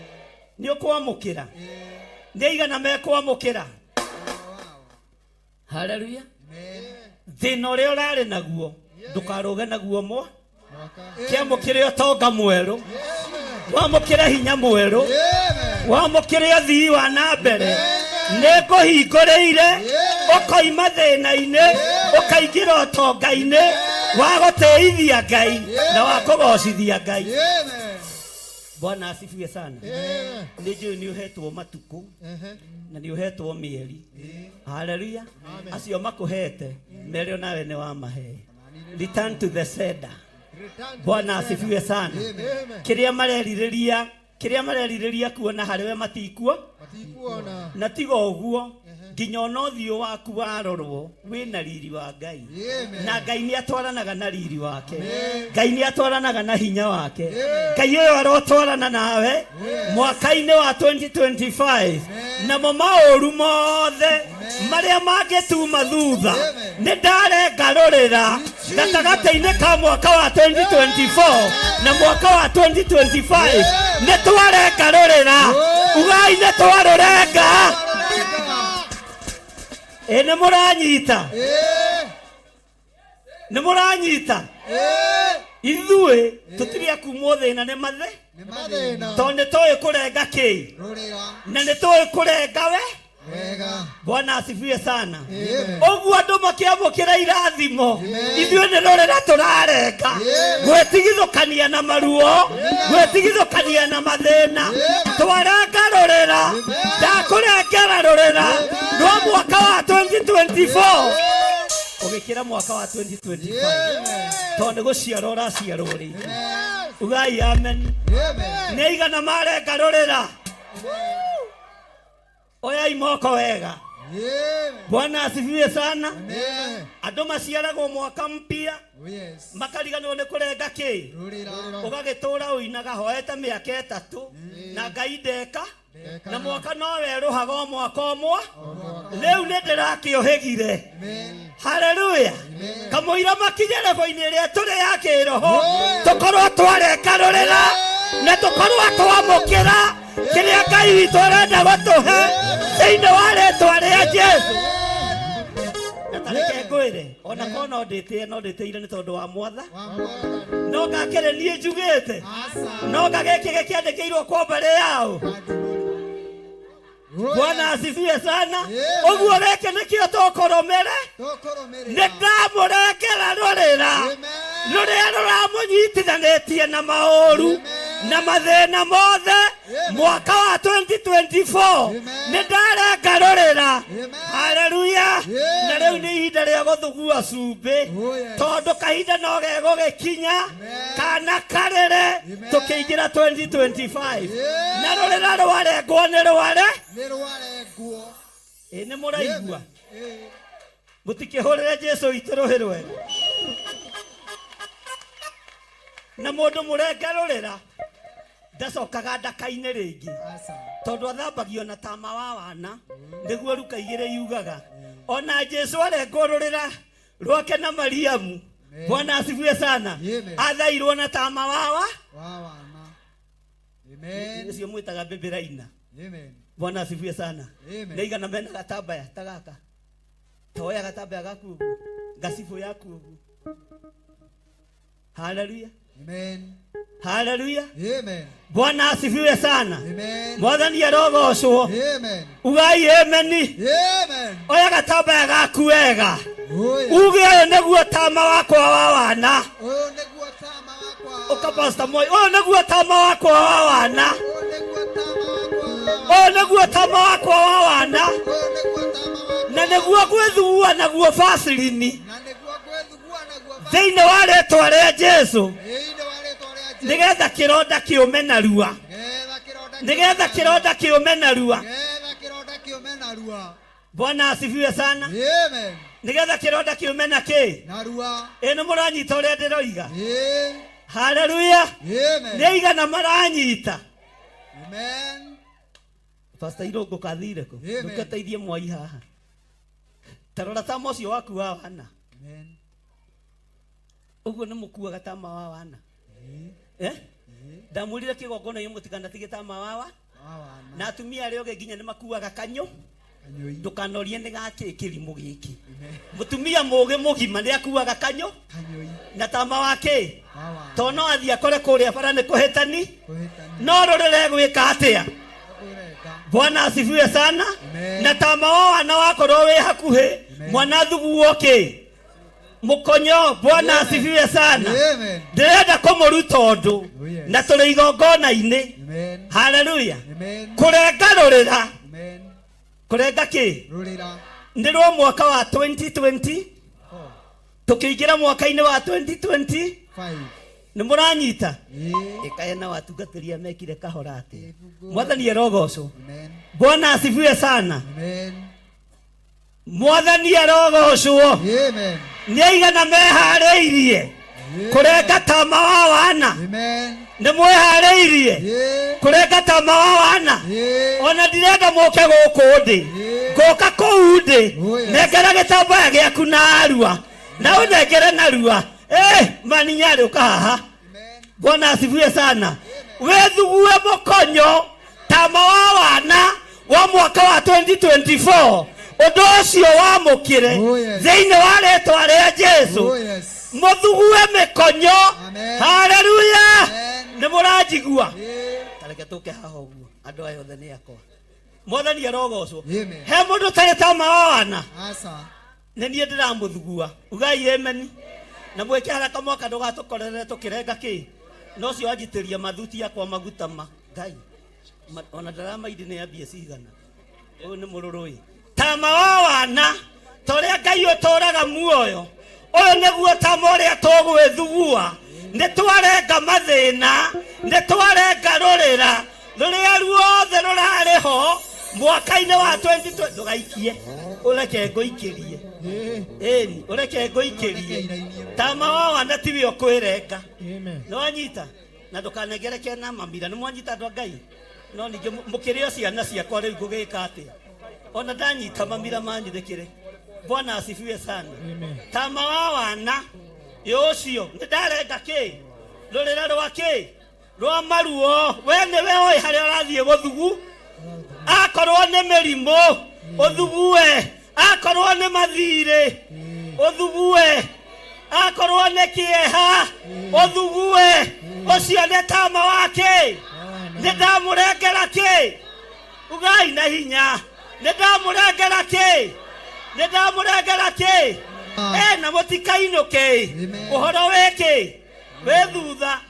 Nĩ ũkwamũkĩra. Ĩĩ. Nĩ aigana mekwamũkĩra? Wow. Haleluya. Amen. Thĩna ũrĩa ũrarĩ naguo ndũkarũge naguo mwa. Mwaka. Kĩamũkĩre ũtonga mwerũ, wamũkĩre hinya mwerũ, Amen. wamũkĩre ũthii wa na mbere. Nĩ ngũhingũrĩire ũkoima thĩna-inĩ ũkaingĩra ũtonga-inĩ wa gũtĩithia Ngai na wa kũgocithia Ngai. Amen. Bwana asifiwe sana. Amen. Nĩ njũĩ nĩ ũhetwo matukũ Ehe. na nĩ ũhetwo mĩeri. Haleluya. Acio makũhete mere onawe nĩ wamahe. Return to the sender. Return to Bwana the sender. asifiwe sana. Amen. Kĩrĩa marerirĩria, kĩrĩa marerirĩria kuona harĩwe matikuo. Matikuona. Na tiga ũguo, nginya ona ũthiũ waku warorwo wĩna riri wa Ngai. Amen. Na Ngai nĩ atwaranaga na riri wake. Ngai nĩ atwaranaga na hinya wake. Ngai ũyũ arotwarana nawe mwaka-inĩ wa 2025, namo maũru mothe marĩa mangĩtuma thutha nĩ ndarenga rũrĩra gatagatĩ-inĩ ka mwaka wa 2024 na mwaka wa 2025. Nĩ twarenga rũrĩra. Ugai nĩ twarũrenga. Ĩ nĩ mũranyita? Ĩĩ. Nĩ mũranyita? Ĩĩ. Ithuĩ tũtirĩ akumwo thĩna nĩ mathe. Nĩ mathĩna. Tondũ nĩ tũĩ kũrenga kĩ. Rũrĩra. Na nĩ tũĩ kũrenga we. Wega. Bwana asifiwe sana. Amen. Ũguo andũ makĩamũkĩra irathimo, ithuĩ nĩ rũrĩra tũrarenga. Amen. Gwĩtigithũkania na maruo, gwĩtigithũkania na mathĩna, twarenga rũrĩra. Ndakũrengera rũrĩra rwa mwaka wa 2024 ũgĩkĩra mwaka wa 2025. Amen. Tondũ nĩ gũciarwo ũraciarwo rĩngĩ. Yes. Ugai amen. Amen. Nĩ aigana marenga rũrĩra? Oyai moko wega. Amen. Bwana asifiwe sana. Amen. Andũ maciaragwo mwaka mpya Oh yes. makariganĩrwo nĩ kũrenga kĩ. Rũrĩra. Ũgagĩtũra ũinaga hoete mĩaka 3 na Ngai ndeka. Ndeka. Na mwaka no werũhaga o mwaka ũmwe. Rĩu nĩ ndĩrakĩũhĩgire. Amen. Haleluya. Kamũira makinye rebo-inĩ ĩrĩa tũrĩ ya kĩroho, tũkorwo twarenga rũrĩra na tũkorwo twamũkĩra kĩrĩa Ngai witũ arenda gũtũhe thĩinĩ wa rĩtwa rĩa Jesu. Na tareke ngwĩre, ona korwo no ndĩtĩe, no ndĩtĩire nĩ tondũ wa mwatha. Wa mwathani. No ngakĩrĩ niĩ njugĩte. Asa. No ngagĩkĩ gĩkĩandĩkĩirwo kwa mbere yao. Bwana asifiwe sana. Amen. Ũguo gĩkĩ nĩkĩo tũkũrũmĩre. Tũkũrũmĩrĩra. Nĩ ndamũrengera rũrĩra Amen. rũrĩa rũramũnyitithanĩtie na maũru Amen. na mathĩna mothe Amen. mwaka wa 2024. Amen. Nĩ ndarenga rũrĩra. Amen. Haleluya. Amen. Na rĩu nĩ ihinda rĩa gũthugua cumbĩ. Oh, yes. Tondũ kahinda no gegũgĩkinya Amen. kana karĩre Amen. tũkĩingĩra 2025. Amen. Na rũrĩra rwarengwo nĩ rware. Nĩ rwarengwo. Ĩ nĩ mũraigua? Ĩĩ. Mũtikĩhũrĩre Jesu witũ rũhĩ rwega. Na mũndũ mũrenge rũrĩra ndacokaga ndaka-inĩ rĩngĩ. Asa. Tondũ athambagio na tama wa wana, nĩguo Ruka 2 yugaga. Ona Jesu arengwo rũrĩra rwake na Mariamu. Bwana asifiwe sana. Amen. Athairwo na tama wawa. Wa wana. Amen. Ũcio mwĩtaga bĩbĩraina. Amen. Bwana asifiwe sana. Amen. Nĩ aigana mena gatambaya ta gaka? Toya gatambaya gaku ũguo, ngacibũ yaku ũguo. Haleluya. Amen. Haleluya. Amen. Bwana asifiwe sana. Amen. Mwathani arogocwo. Amen. Ugai ameni. Amen. Oya gatambaya gaku wega. Oh yes. Uge ũyũ nĩguo tama wakwa wa wana. Ũyũ nĩguo tama wakwa. Ũka Pastor Moi, ũyũ nĩguo tama wakwa wa wana. Ũyũ nĩguo tama wakwa wa Ũyũ nĩguo tama wakwa wa wana Ũyũ nĩguo tama wakwa na nĩguo gwĩthugua naguo bacilini na nĩguo gwĩthugua naguo thĩinĩ wa rĩtwa rĩa Jesu thĩinĩ wa rĩtwa rĩa Jesũ nĩgetha kĩronda kĩũme narua nĩgetha kĩronda nĩgetha kĩronda kĩũme narua nĩgetha kĩronda kĩũme narua. Bwana asifiwe sana. Amen. Nĩgetha kĩronda kĩũme na kĩ Narua. ĩ nĩ mũranyita ũrĩa ndĩroiga Ĩĩ. haleluya Amen. nĩ aigana maranyita Amen. Pastor Irũngũ kathire kũ Amen. ndũketeithie mwai haha tarora tama ũcio waku wa wana Amen. ũguo nĩ mũkuaga tama wa wana eh ndamwĩrire kĩgongona-inĩ mũtikanatige tama wawa Wa wana. na atumia arĩa ogĩ nginya nĩ makuaga kanyũ Kanyũi. ndũkanorie nĩ gakĩ kĩrimũ gĩkĩ mũtumia mũgĩ mũgima nĩ akuaga kanyũ Kanyũi. na tama wa kĩ Wa wana. to no athiĩ akore kũrĩa bara nĩ kũhĩtani Kũhĩtania. no rũrĩre gwĩka atĩa Kũrenga. bwana asifiwe sana Amen. na tama wa wana wakorwo wĩ hakuhĩ Amen. mwana thuguo kĩ mũkonyo bwana Amen. asifiwe sana Amen. ndĩrenda kũmũruta ũndũ Oh, yes. na tũrĩ igongona-inĩ Amen. haleluya Amen. kũrenga rũrĩra Amen. kũrenga kĩ Rũrĩra. nĩ rwa mwaka wa 2020 Four. tũkĩingĩra mwaka-inĩ wa 2020 Five. nĩ mũranyita Ĩĩ. ĩkae na watungatĩria mekire kahora atĩa Ĩbungo. mwathani arogocwo Amen. bwana asifiwe sana Amen. mwathani arogocwo Amen. nĩ aigana meharĩirie kũrenga tama wa wana Amen. nĩ mwĩharĩirie Ĩĩ. kũrenga tama wa wana Ĩĩ. ona ndirenda mũke gũkũ ndĩ ngũka kũu ndĩ Oh, yes. nengera gĩtambaya gĩaku narua na ũnengere narua Eh, maninyarĩ ũka haha Amen. bwana asifiwe sana wĩthugue mũkonyo tama wa wana wa mwaka wa 2024 ũndũ ũcio wamũkĩre Oh, yes. thĩinĩ wa rĩtwa rĩa jesu Oh, yes. mũthugue mĩkonyo Amen. haleluya Amen. nĩ mũranjigua Ĩĩ. tareke tũke haha ũguo andũ aya othe nĩ akwa mwathani arogocwo Amen. he mũndũ ũtarĩ tama wa wana Asa. nĩ niĩ ndĩramũthugua ugai ameni na mwĩke haraka mwaka ndũgatũkorerere tũkĩrenga kĩ no ũcio wanjitĩria mathuti yakwa maguta ma ngai ona ndaramaindi nĩ ambie cigana ũyũ nĩ mũrũrũĩ tama wa wana ta ũrĩa ngai ũtũraga muoyo ũyũ nĩguo tama ũrĩa tũgwĩthugua nĩ twarenga mathĩna nĩ twarenga rũrĩra rũrĩa ruothe rũrarĩ ho mwaka-inĩ wa 2020 ndũgaikie ũreke ngũikĩrie Ĩĩ. ĩni ũreke ngũikĩrie tama wa wana tiwe ũkwĩrenga nĩwanyita na ndũkanengereke na mamira nĩ mwanyita andũ a ngai no ningĩ mũkĩrĩo ciana ciakwa rĩu ngũgĩka atĩa ona ndanyita mamira manyu ndĩkĩrĩ bwana asifiwe sana tama wa wana ĩ ũcio nĩ ndarenga kĩ rũrĩra rwa kĩ rwa maruo we nĩwe ũĩ harĩa ũrathiĩ gũthugu akorwo nĩ mĩrimũ ũthugue akorwo nĩ mathirĩ ũthugue akorwo nĩ kĩeha ũthugue ũcio nĩ tama wa kĩ nĩ ndamũrengera kĩ ugai na hinya nĩ ndamũrengera kĩ nĩ ndamũrengera kĩ e na mũtikainũke Amen. ũhoro wĩkĩ wĩ thutha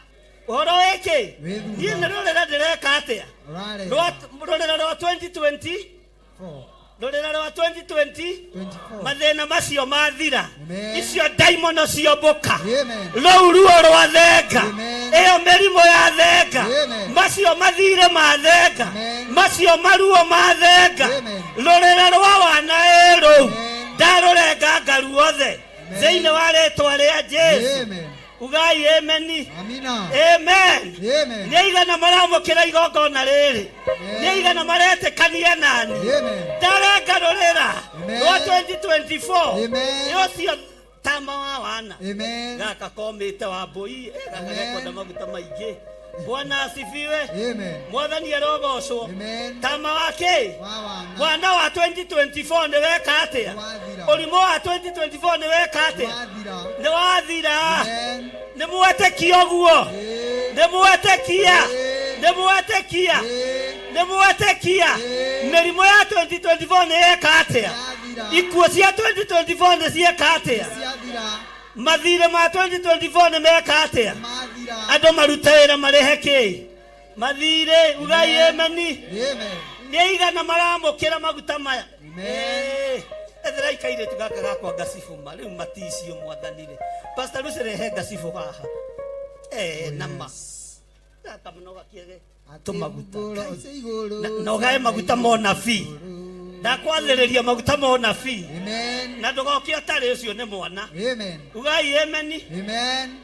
ũhoro wĩkĩ Wĩ thutha. niĩ nĩ rũrĩra ndĩreka atĩa Ũrarenga. Rũrĩra rwa 2020 Four. rũrĩra rwa 2020 24. mathĩna macio mathira Amen. icio ndaimono ciomboka Amen. rũu ruo rwa thenga Amen. ĩyo mĩrimũ ya thenga Amen. macio mathirĩ ma thenga Amen. macio maruo ma thenga Amen. rũrĩra rwa wana ĩ rũu Amen. ndarũrenga ruothe Amen. thĩinĩ wa rĩtwa rĩa jesu Amen. ugai ameni Amina. amen Amen. nĩ aigana maramũkĩra igongona rĩrĩ nĩ aigana maretĩkania nani Amen. ndarenga rũrĩra Amen. rwa 2024 Amen. nĩ ũcio tama wa wana Amen. gaka komĩte wa mbũi eh, gaka Amen. gekwenda maguta maingĩ bwana asifiwe Amen. mwathani arogocwo Amen. tama wa kĩ Wa wana. mwana wa 2024 nĩ weka atĩa Wathira. ũrimũ wa 2024 nĩ weka atĩa Wathira. nĩ wathira Amen. nĩ mwetĩkia ũguo Ĩĩ. nĩ mwetĩkia Ĩĩ. nĩ mwetĩkia Ĩĩ. nĩ mwetĩkia Ĩĩ. mĩrimũ ya 2024 nĩ yeka atĩa Yathira. ikuũ cia 2024 nĩ cieka atĩa Ciathira. mathirĩ ma 2024 nĩ meka atĩa Mathira. andũ marute wĩra marĩhe kĩ Mathirĩ ugai ameni. Amen. Nĩ aigana maramũkĩra maguta maya? Amen. Etherai kairĩtu gaka gakwa ngacibũ ma rĩu maticio mwathanire. Pastor Lucy rehe ngacibũ haha. Nama gaka mũno gakiege tũmaguta. Na ũgae maguta ma ũnabii. Ndakwathĩrĩria maguta ma ũnabii. Amen. Na ndũgoke ũtarĩ ũcio nĩ mwana. Amen. Ugai ameni. Amen.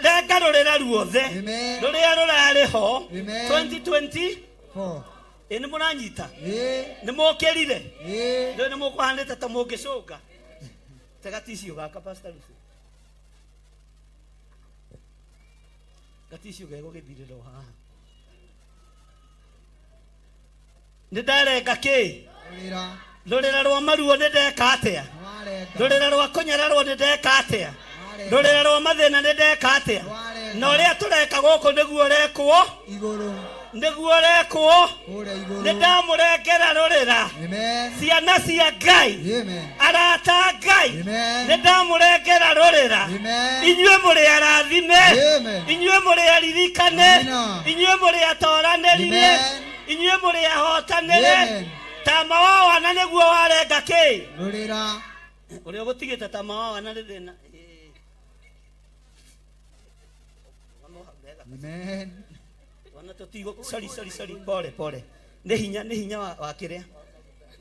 Renga rũrĩra ruothe. Amen. Rũrĩa rũrarĩ ho Amen. 2020. 4. Ĩ nĩ mũranyita? Ĩ. Nĩ mũkĩrire? Ĩ. Rĩu nĩ mũkũhanĩte ta mũngĩcũnga. Tega tissue gaka Pastor Lucy. Gatissue gegũgĩthirĩra o haha. Nĩ ndarenga kĩ? Rũrĩra. Rũrĩra rwa maruo nĩ ndeka atĩa? Nĩwarenga. Rũrĩra rwa kũnyararwo nĩ ndeka atĩa? Nĩwarenga. Rũrĩra rwa mathĩna nĩ ndeka atĩa? Nĩwarenga. Na ũrĩa tũreka gũkũ nĩguo ũrekwo, Igũrũ. nĩguo ũrekwo. Kũrĩa igũrũ. Nĩ ndamũrengera rũrĩra. Amen. Ciana cia Ngai. Amen. Arata a Ngai. Amen. Nĩ ndamũrengera rũrĩra. Amen. Inyuĩ mũrĩ arathime. Amen. Inyuĩ mũrĩ aririkane. Amina. Inyuĩ mũrĩ atoranĩrire. Amen. Inyuĩ mũrĩ ahotanĩre. Amen. Tama wa wana nĩguo warenga kĩ? Rũrĩra. Ũrĩa ũgũtigĩte tama wa wana nĩ thĩna. Amen. Wana tũtigũ. Sorry, sorry, sorry. Pole, pole. Nĩ hinya wa kĩrĩa?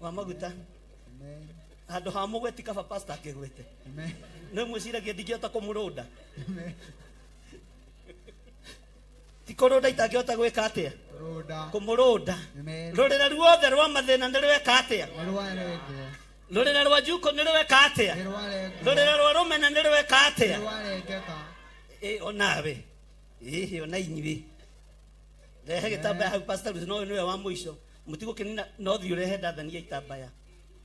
Wa maguta. Amen. Handũ ha mũgweti kaba pastor akĩgwete. Amen. Nĩ mwĩciragia ndingĩhota kũmũrũnda. Amen. Ti kũrũnda itangĩhota gwĩka atĩa? Rũnda. Kũmũrũnda. Amen. Rũrĩra ruothe rwa mathĩna nĩ rweka atĩa? Nĩrwarengwo. Rũrĩra rwa njuko nĩ rweka atĩa? Nĩrwarengwo. Rũrĩra rwa rũmena nĩ rweka atĩa? Nĩrwarengeka. Ĩ onawe. Ĩhĩ ona inyuĩ. Rehe gĩtambaya hau Pastor Lucy, no ũyũ nĩwe wa mũico. Mũtigũkĩnina no thiĩ ũrehe ndathani ya itambaya.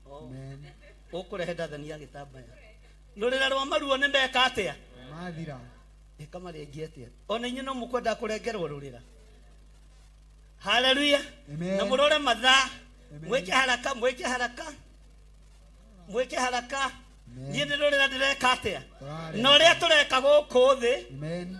Amen. Ũkũrehe ndathani ya gĩtambaya. Rũrĩra rwa maruo nĩ meka atĩa? Mathira. Ĩkamarengia atĩa? Ona inyuĩ no mũkwenda kũrengerwo rũrĩra. Haleluya. Amen. Na mũrore mathaa. Amen. Mwĩke haraka, mwĩke haraka. Mwĩke haraka. Amen. Niĩ nĩ rũrĩra ndĩreka atĩa? Tũrarenga. Na ũrĩa tũreka gũkũ thĩ, Amen.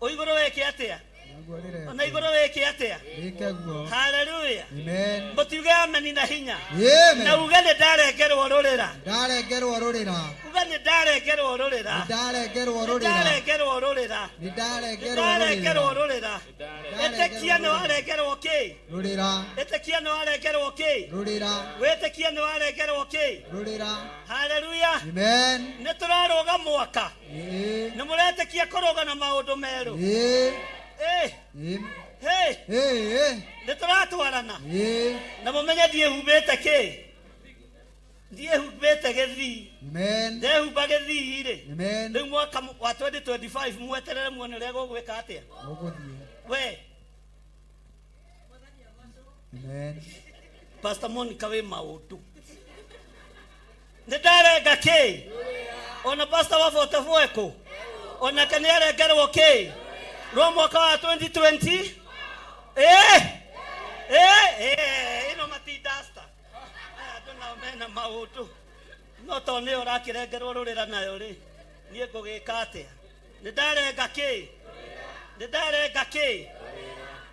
ũigũrũ wĩke atĩa? Naguo rĩrekwo. Ona igũrũ wĩke atĩa? Rĩke guo. Haleluya. Amen. Mũtiuge ameni na hinya. Amen. Na uge nĩ ndarengerwo rũrĩra. Ndarengerwo rũrĩra. Uge nĩ ndarengerwo rũrĩra. Nĩndarengerwo Nĩ rũrĩra. ndarengerwo rũrĩra. Nĩndarengerwo Nĩ ndarengerwo rũrĩra. rũrĩra. Ĩtĩkia nĩ warengerwo kĩ? Rũrĩra. Ĩtĩkia nĩ warengerwo kĩ? Rũrĩra. Wĩtĩkia nĩ warengerwo kĩ? Rũrĩra. Haleluya. Amen. Nĩ tũrarũga mwaka. Ĩ. Nĩ mũretĩkia kũrũga na maũndũ merũ. Ĩ. Ĩ. Ĩ. Hĩ. Ĩ. Nĩ tũratwarana. Ĩ. Na mũmenye ndiĩhumbĩte kĩ? Ndiĩhumbĩte gĩthii. Amen. Ndehumba gĩthii rĩ. Amen. Rĩu mwaka wa 2025 mweterere muone ũrĩa gũgwĩka atĩa. Ũgũthiĩ. We, Amen. Pastor Monica wĩ maũndũ. Nĩ ndarenga kĩ? Ona pastor wa 44 ekũ? Onake nĩ arengerwo kĩ? Rwa mwaka wa 2020? Ĩno matindasta. Aya andũ nao mena maũndũ. No to nĩyo ũrakĩrengerwo rũrĩra nayo rĩ, niĩ ngũgĩka atĩa? Nĩ ndarenga kĩ? Nĩ ndarenga kĩ?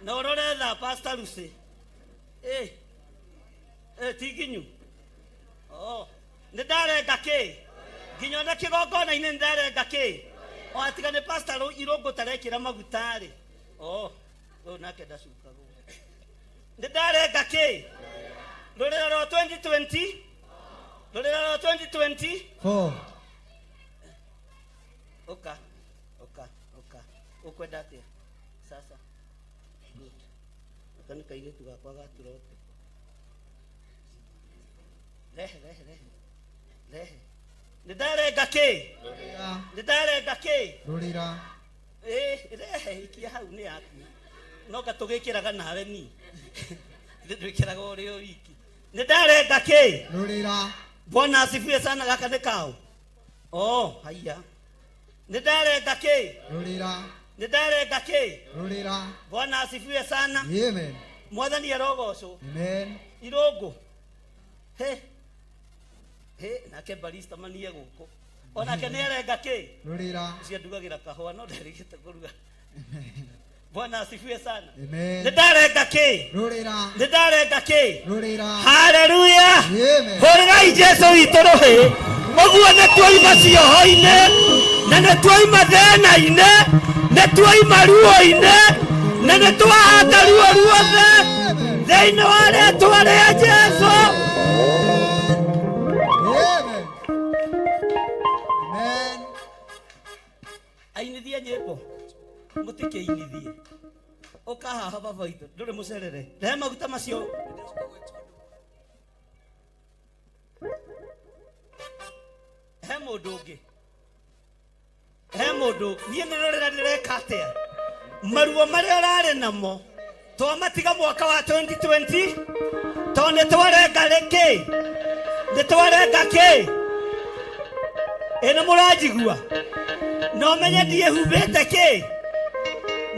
Na ũrore thaa Pastor Lucy. Ti nginyu. Oh, nĩ ndarenga kĩ? Nginya ona kĩgongona-inĩ nĩ ndarenga kĩ? O atiga nĩ pastor Irũngũ tarekĩra maguta rĩ. Oh, ũyũ nake ndacukagwo. Nĩ ndarenga kĩ? Rũrĩra rwa 2020? Rũrĩra rwa 2020? 4. Ũka, ũka, ũka. Ũkwenda atĩa? Sasa. Good. Gaka nĩ kairĩtu gakwa gaturote. Rehe, rehe, rehe. Rehe. Nĩ ndarenga kĩ? Rũrĩra. Nĩ ndarenga kĩ? Rũrĩra. Rehe ikia hau nĩ yaku. No gatũgĩkĩraga nawe ni. Ithuĩ twĩkĩraga ũrĩ o wiki. Nĩ ndarenga kĩ? Rũrĩra. Bwana asifiwe sana. Gaka nĩ kaũ? Oh, haiya. Nĩ ndarenga kĩ? Rũrĩra. Nĩ ndarenga kĩ? Rũrĩra. Bwana asifiwe sana. Amen. Mwathani arogocwo. Amen. Irũngũ. He. He, nake barista manie gũkũ. Onake nĩ arenga kĩ? Rũrĩra. Ũcio ndugagĩra kahũa no nderĩgĩte kũruga. Bwana asifiwe sana. Amen. Nĩ ndarenga kĩ? Rũrĩra. Nĩ ndarenga kĩ? Rũrĩra. Haleluya. Amen. Hũrĩrai Jesu witũ rũhĩ. Ũguo nĩ tuoima cioho-inĩ, na nĩ tuoima thĩna-inĩ, nĩ tuoima ruo-inĩ, na nĩ twahata ruo ruothe thĩinĩ wa rĩtwa rĩa Jesu. Amen. Amen. Ainithie nyĩmbo, mũtikĩinithie. Ũka haha baba witũ, ndũrĩ mũcerere. Rehe maguta macio. He mũndũ ũngĩ, he mũndũ. Niĩ nĩ rũrĩra ndĩreka atĩa? Maruo marĩa ũrarĩ namo twamatiga mwaka wa 2020, tondũ nĩ twarenga rĩkĩ, nĩ twarenga kĩ. Ĩ nĩ mũranjigua? No menye ndiĩhumbĩte kĩ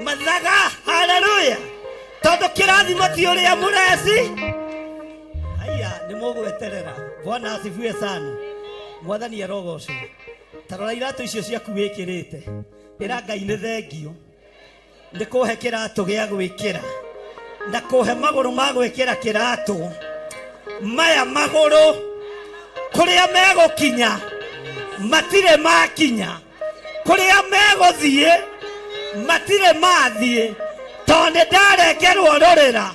mathaga. Haleluya. Tondũ kĩrathimo ti ũrĩa mũreci. Aya nĩ mũgweterera. Bwana asifiwe sana. Mwathani arogocwo. Ta rora iratũ icio ciaku wĩkĩrĩte, ĩra Ngai nĩ thengio nĩ kũhe kĩratũ gĩa gwĩkĩra na kũhe magũrũ ma gwĩkĩra kĩratũ. Maya magũrũ kũrĩa megũkinya matirĩ makinya, kũrĩa megũthiĩ matirĩ mathiĩ, tondũ nĩ ndarengerwo rũrĩra.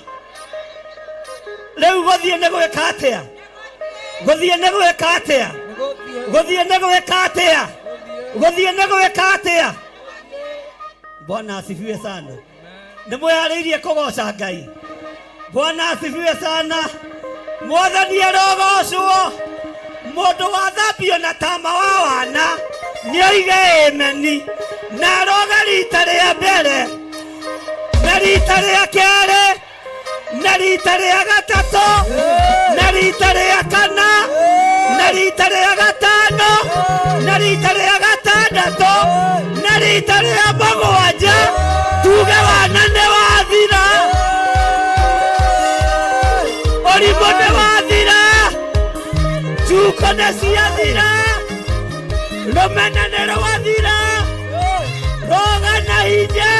Rĩu gũthiĩ nĩ gwĩka atĩa? Gũthiĩ nĩ gwĩka atĩa? Gũthiĩ nĩ gwĩka atĩa? Gũthiĩ nĩ gwĩka atĩa? Bwana asifiwe sana. Nĩ mwĩharĩirie kũgoca Ngai? Bwana asifiwe sana. Mwathani arogocwo. Mũndũ wathambio na tama wa wana nĩ oige ameni, na aroga rita rĩa mbere, na rita rĩa kerĩ, na rita rĩa gatatũ, na rita rĩa kana, na rita rĩa gatano, na rita rĩa gatandatũ, na rita rĩa mũgwanja. Tuge wana nĩ wathira, ũrimũ nĩ wathira, njuko nĩ ciathira, rũmena nĩ rwathira. Roga na hinya,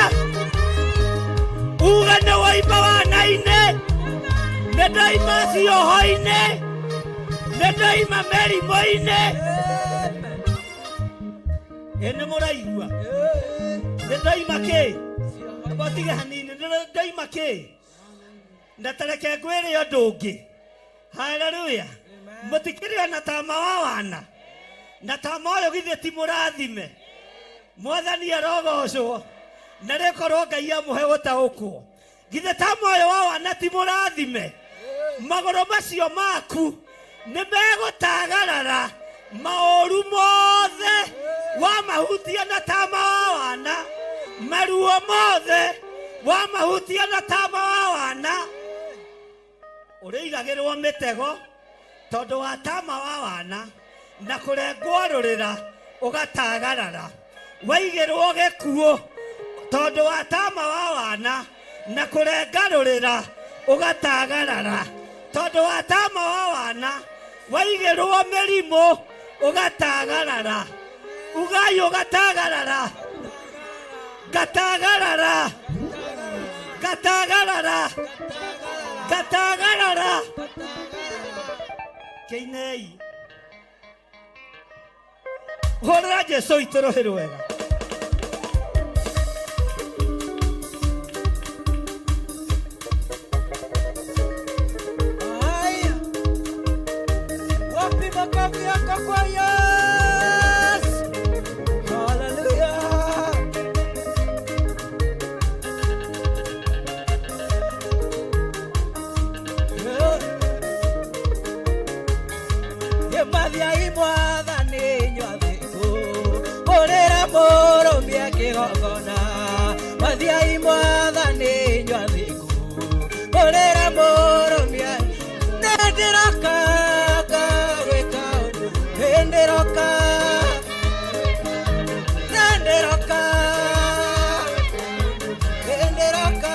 uga nĩ waima wana-inĩ, nĩ ndaima cioho-inĩ, nĩ ndaima mĩrimũ-inĩ. Ĩ nĩ mũraigua? Nĩ ndaima kĩ? Mbotige hanini. Nĩ ndaima kĩ? Na tareke ngwĩre ũndũ ũngĩ. Haleluya. Mũtikĩrĩ ona tama wa wana na tama ũyũ, githĩ ti mũrathime? Mwathani arogocwo. Na rĩkorwo Ngai amũhe gũtaũkwo, githĩ tama ũyũ wa wana ti mũrathime? Magũrũ macio maku nĩ megũtagarara maũru mothe wamahutia na tama wa wana, maruo mothe wamahutia na tama wa wana. Ũrĩigagĩrwo mĩtego tondũ wa tama wa wana na kũrengwo rũrĩra ũgatagarara, waigĩrwo gĩkuũ tondũ wa tama wa wana na kũrenga rũrĩra ũgatagarara, tondũ wa tama wa wana waigĩrwo mĩrimũ ũgatagarara. Ugai ũgatagarara. Ngatagarara, ngatagarara, ngatagarara. Kĩinei, hũrĩra Jesu witũ rũhĩ rwega. Haya. Wapi makofi yako kwa Yesu? Hallelujah. Yeah. Mathiai mwathani nywathĩku ũrĩra mũrũmie kĩgongona. Mathiai mwathani nywathĩku ũrĩra mũrũmie. Nĩndĩroka gwĩka ũndũ, nĩndĩroka, nĩndĩroka, nĩndĩroka.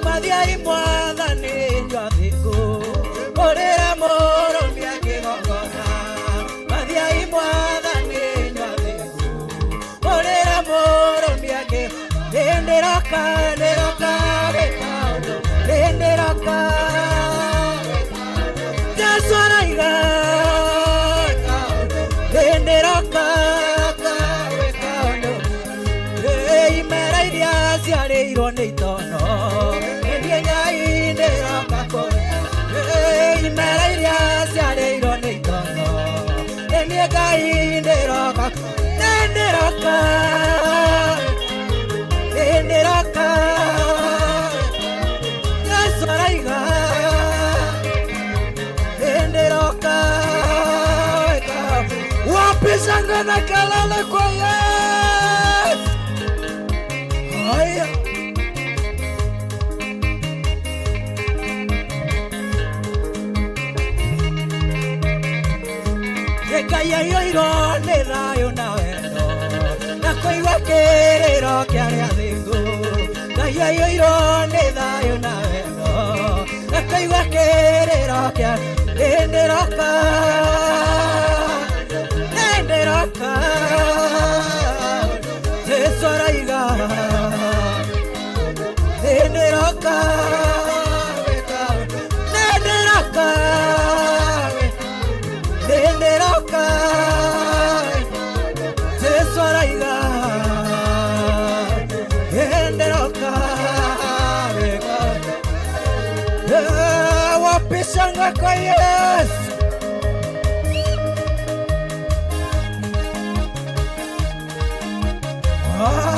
Mathiai mwathani nywathĩku ũrĩra mũrũmie kĩgongona. Mathiai mwathani nywathĩku ũrĩra. Nĩndĩroka, ndĩroka gwĩka ũndũ, nĩndĩroka. Jesũ araiga, nĩndĩroka gwĩka ũndũ. Imera iria ciarĩirwo nĩ itono, nĩthiĩ Ngai ndĩroka kũrĩa. Imera iria ciarĩirwo nĩ itono, nĩthiĩ Ngai ndĩroka, nĩndĩroka, nĩndĩroka. Jesũ araiga, nĩndĩroka. Wapi shangwe na kelele kwa Yesu? Haya. Ngai aiyũirwo nĩ thayũ na wendo na kũigua kĩrĩro kĩa arĩa athingu. Ngai aiyũirwo nĩ thayũ na wendo na kũigua kĩrĩro kĩa. Nĩndĩroka, nĩndĩroka. Jesũ araiga, nĩndĩroka, nĩndĩroka, nĩndĩroka. Jesũ araiga, nĩndĩroka. Wapi shangwe kwa Yesu?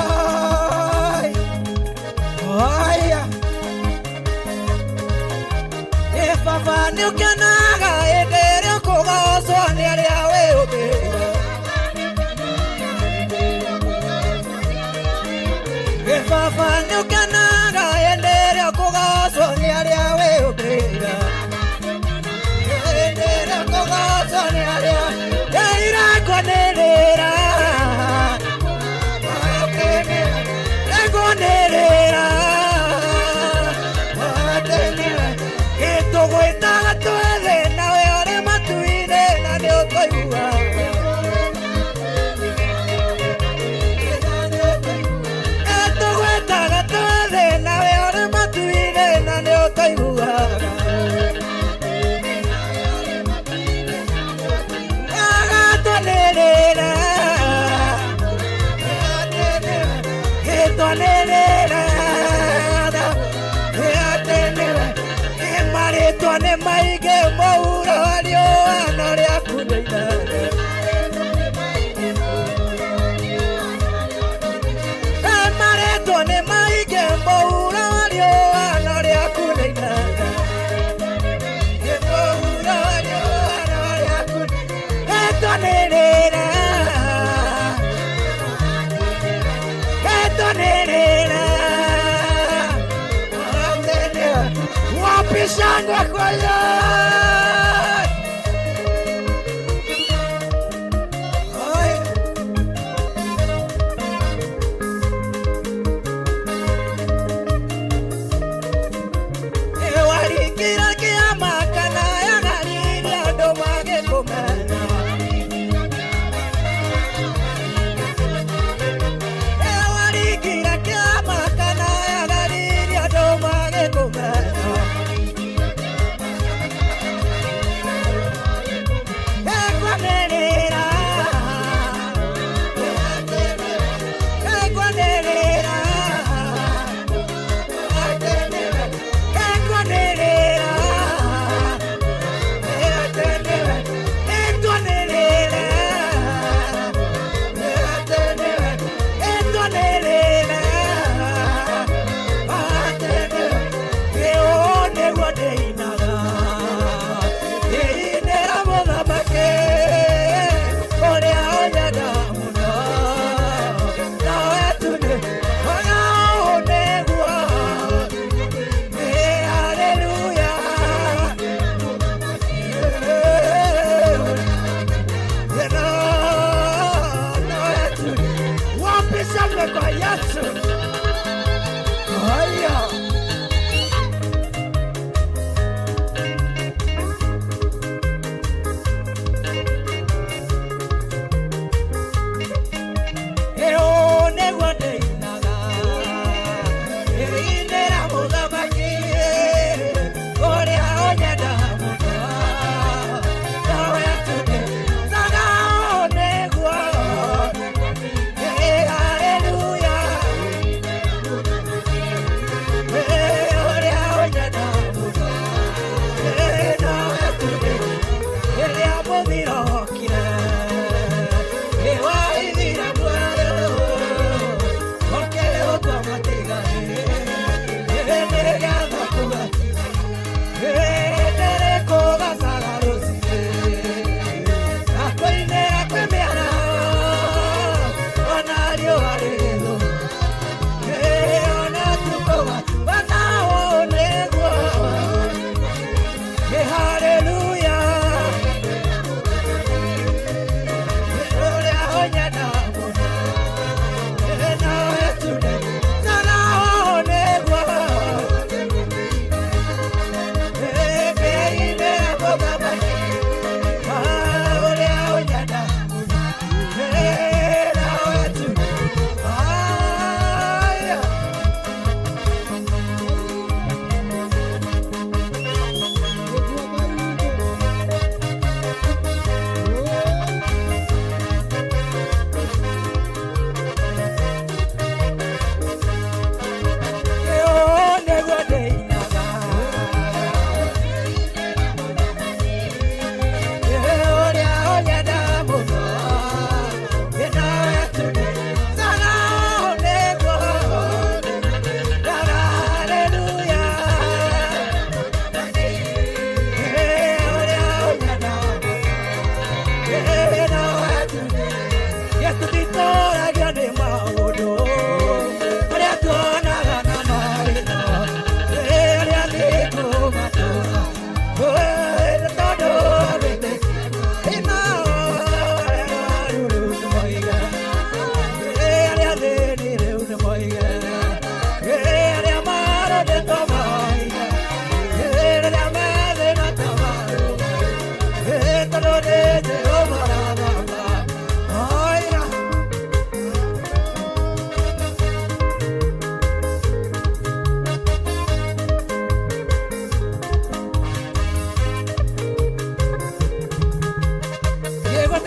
Ai, haya. Ĩ baba, nĩ ũkenaga hĩndĩ ĩrĩa ũkũgocwo nĩ arĩa wĩyũmbĩire. Ĩ baba, nĩ ũkenaga hĩndĩ ĩrĩa ũkũgocwo nĩ arĩa wĩyũmbĩire. Hĩndĩ ĩrĩa ũkũgocwo nĩ arĩa ĩrakwanĩrĩra, ĩkwanĩrĩra gĩtũgwĩtaga twethe nawe ũrĩ matu-inĩ na nĩ ũkũigua. Tũgwĩtaga twethe nawe ũrĩ matu-inĩ na nĩ ũkũiguaga. Agatwanĩrĩra, gĩtwanĩrĩra, marĩtwa nĩ maingĩ mũhuro wa riũa no rĩaku nĩ inene. Marĩtwa nĩ maingĩ mũhuro wa riũa no rĩaku nĩ inene. Mũhuro wa riũa no rĩaku. Gĩtwanĩrĩra, gĩtwanĩrĩra. Wapi shangwe kwa Yesu? Ai. Waringĩra kĩama kana yagaririe andũ magĩkũmena. Waringĩra kĩama kana yagaririe andũ magĩkũmena.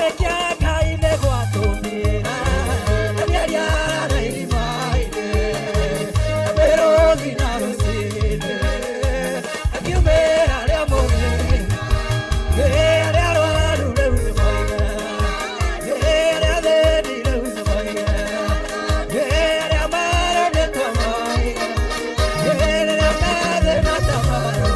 Gwĩtĩkia Ngai nĩ gwatũmĩra Mĩaria na irima-inĩ Mĩrũthi na rũcinĩ Akiumĩra arĩa mũgĩ Arĩa arwaru rĩu nĩ moige Arĩa athĩni rĩu nĩ moige Arĩa maronetwo moige Arĩa mathĩna ta mayo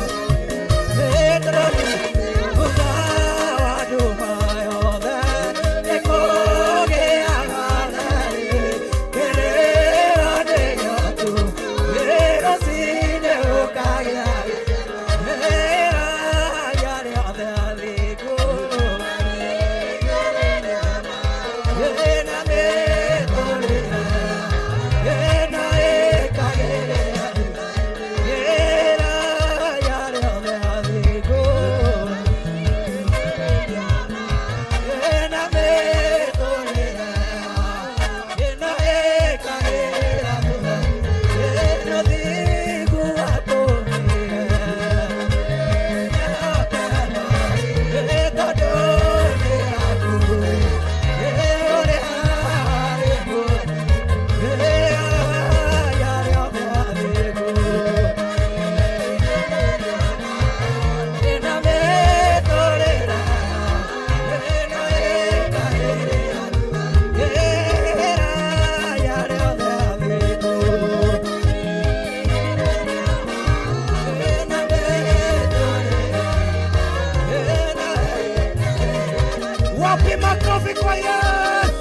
Wapi makofi kwa Yesu?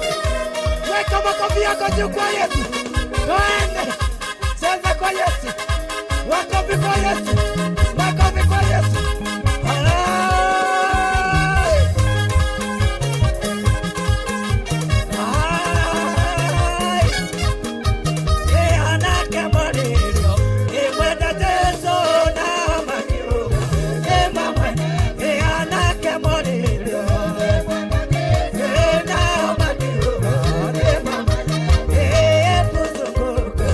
Weka makofi yako juu kwa Yesu. Twende. Cheza kwa Yesu. Makofi kwa Yesu. Makofi kwa Yesu. Hai. Hai. Anake moririo imwenda Jesu na makiuga imamwe anake moririo na makiuga imamwe epuzunguka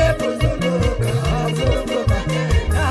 epuzunguka zunguka na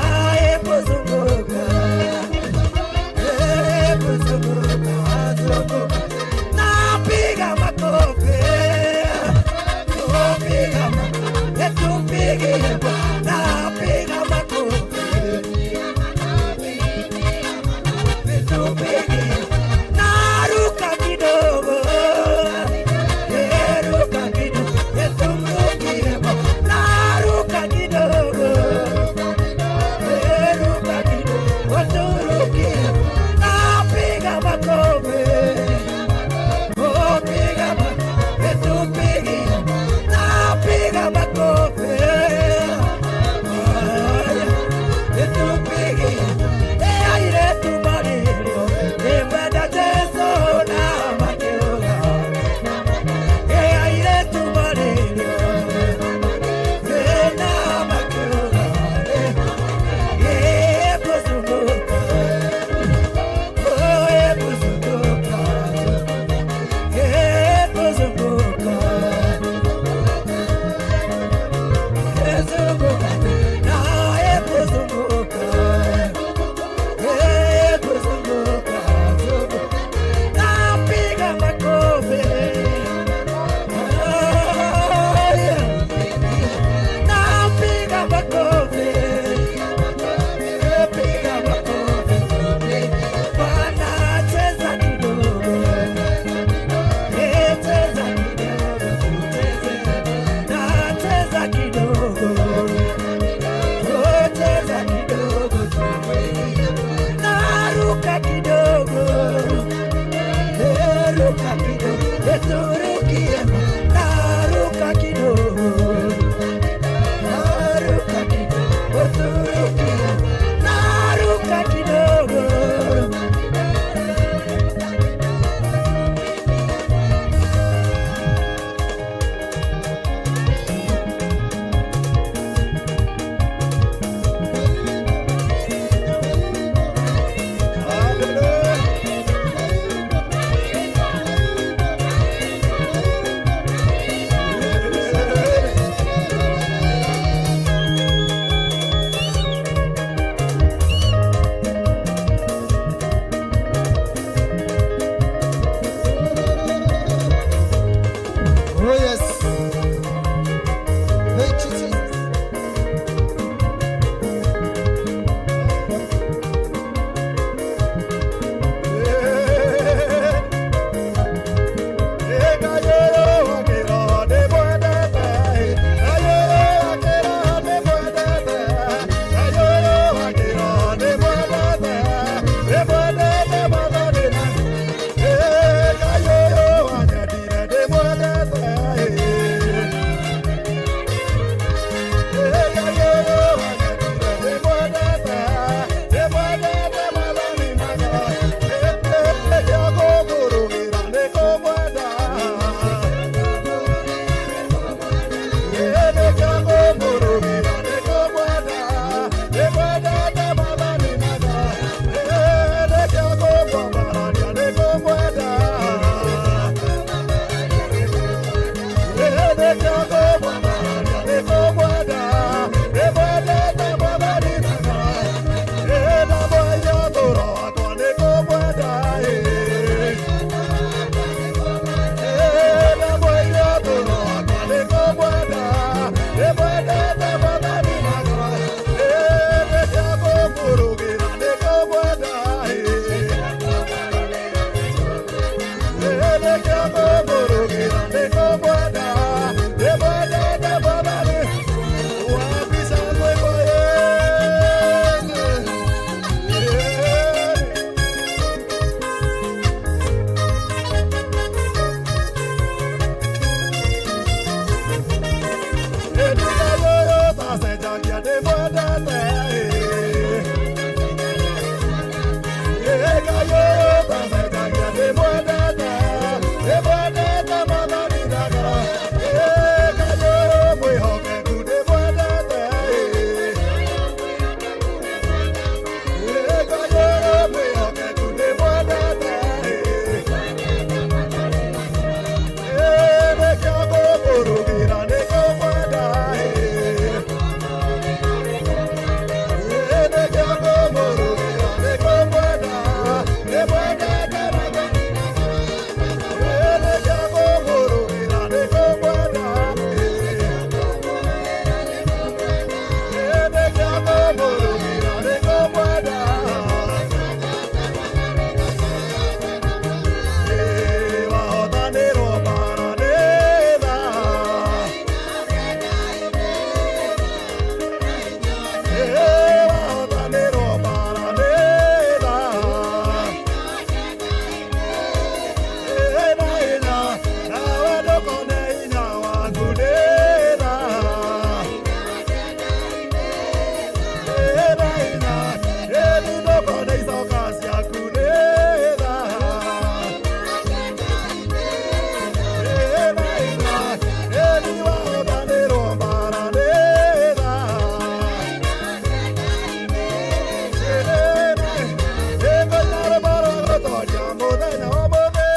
gũtoria mũthenya wa ũmũthĩ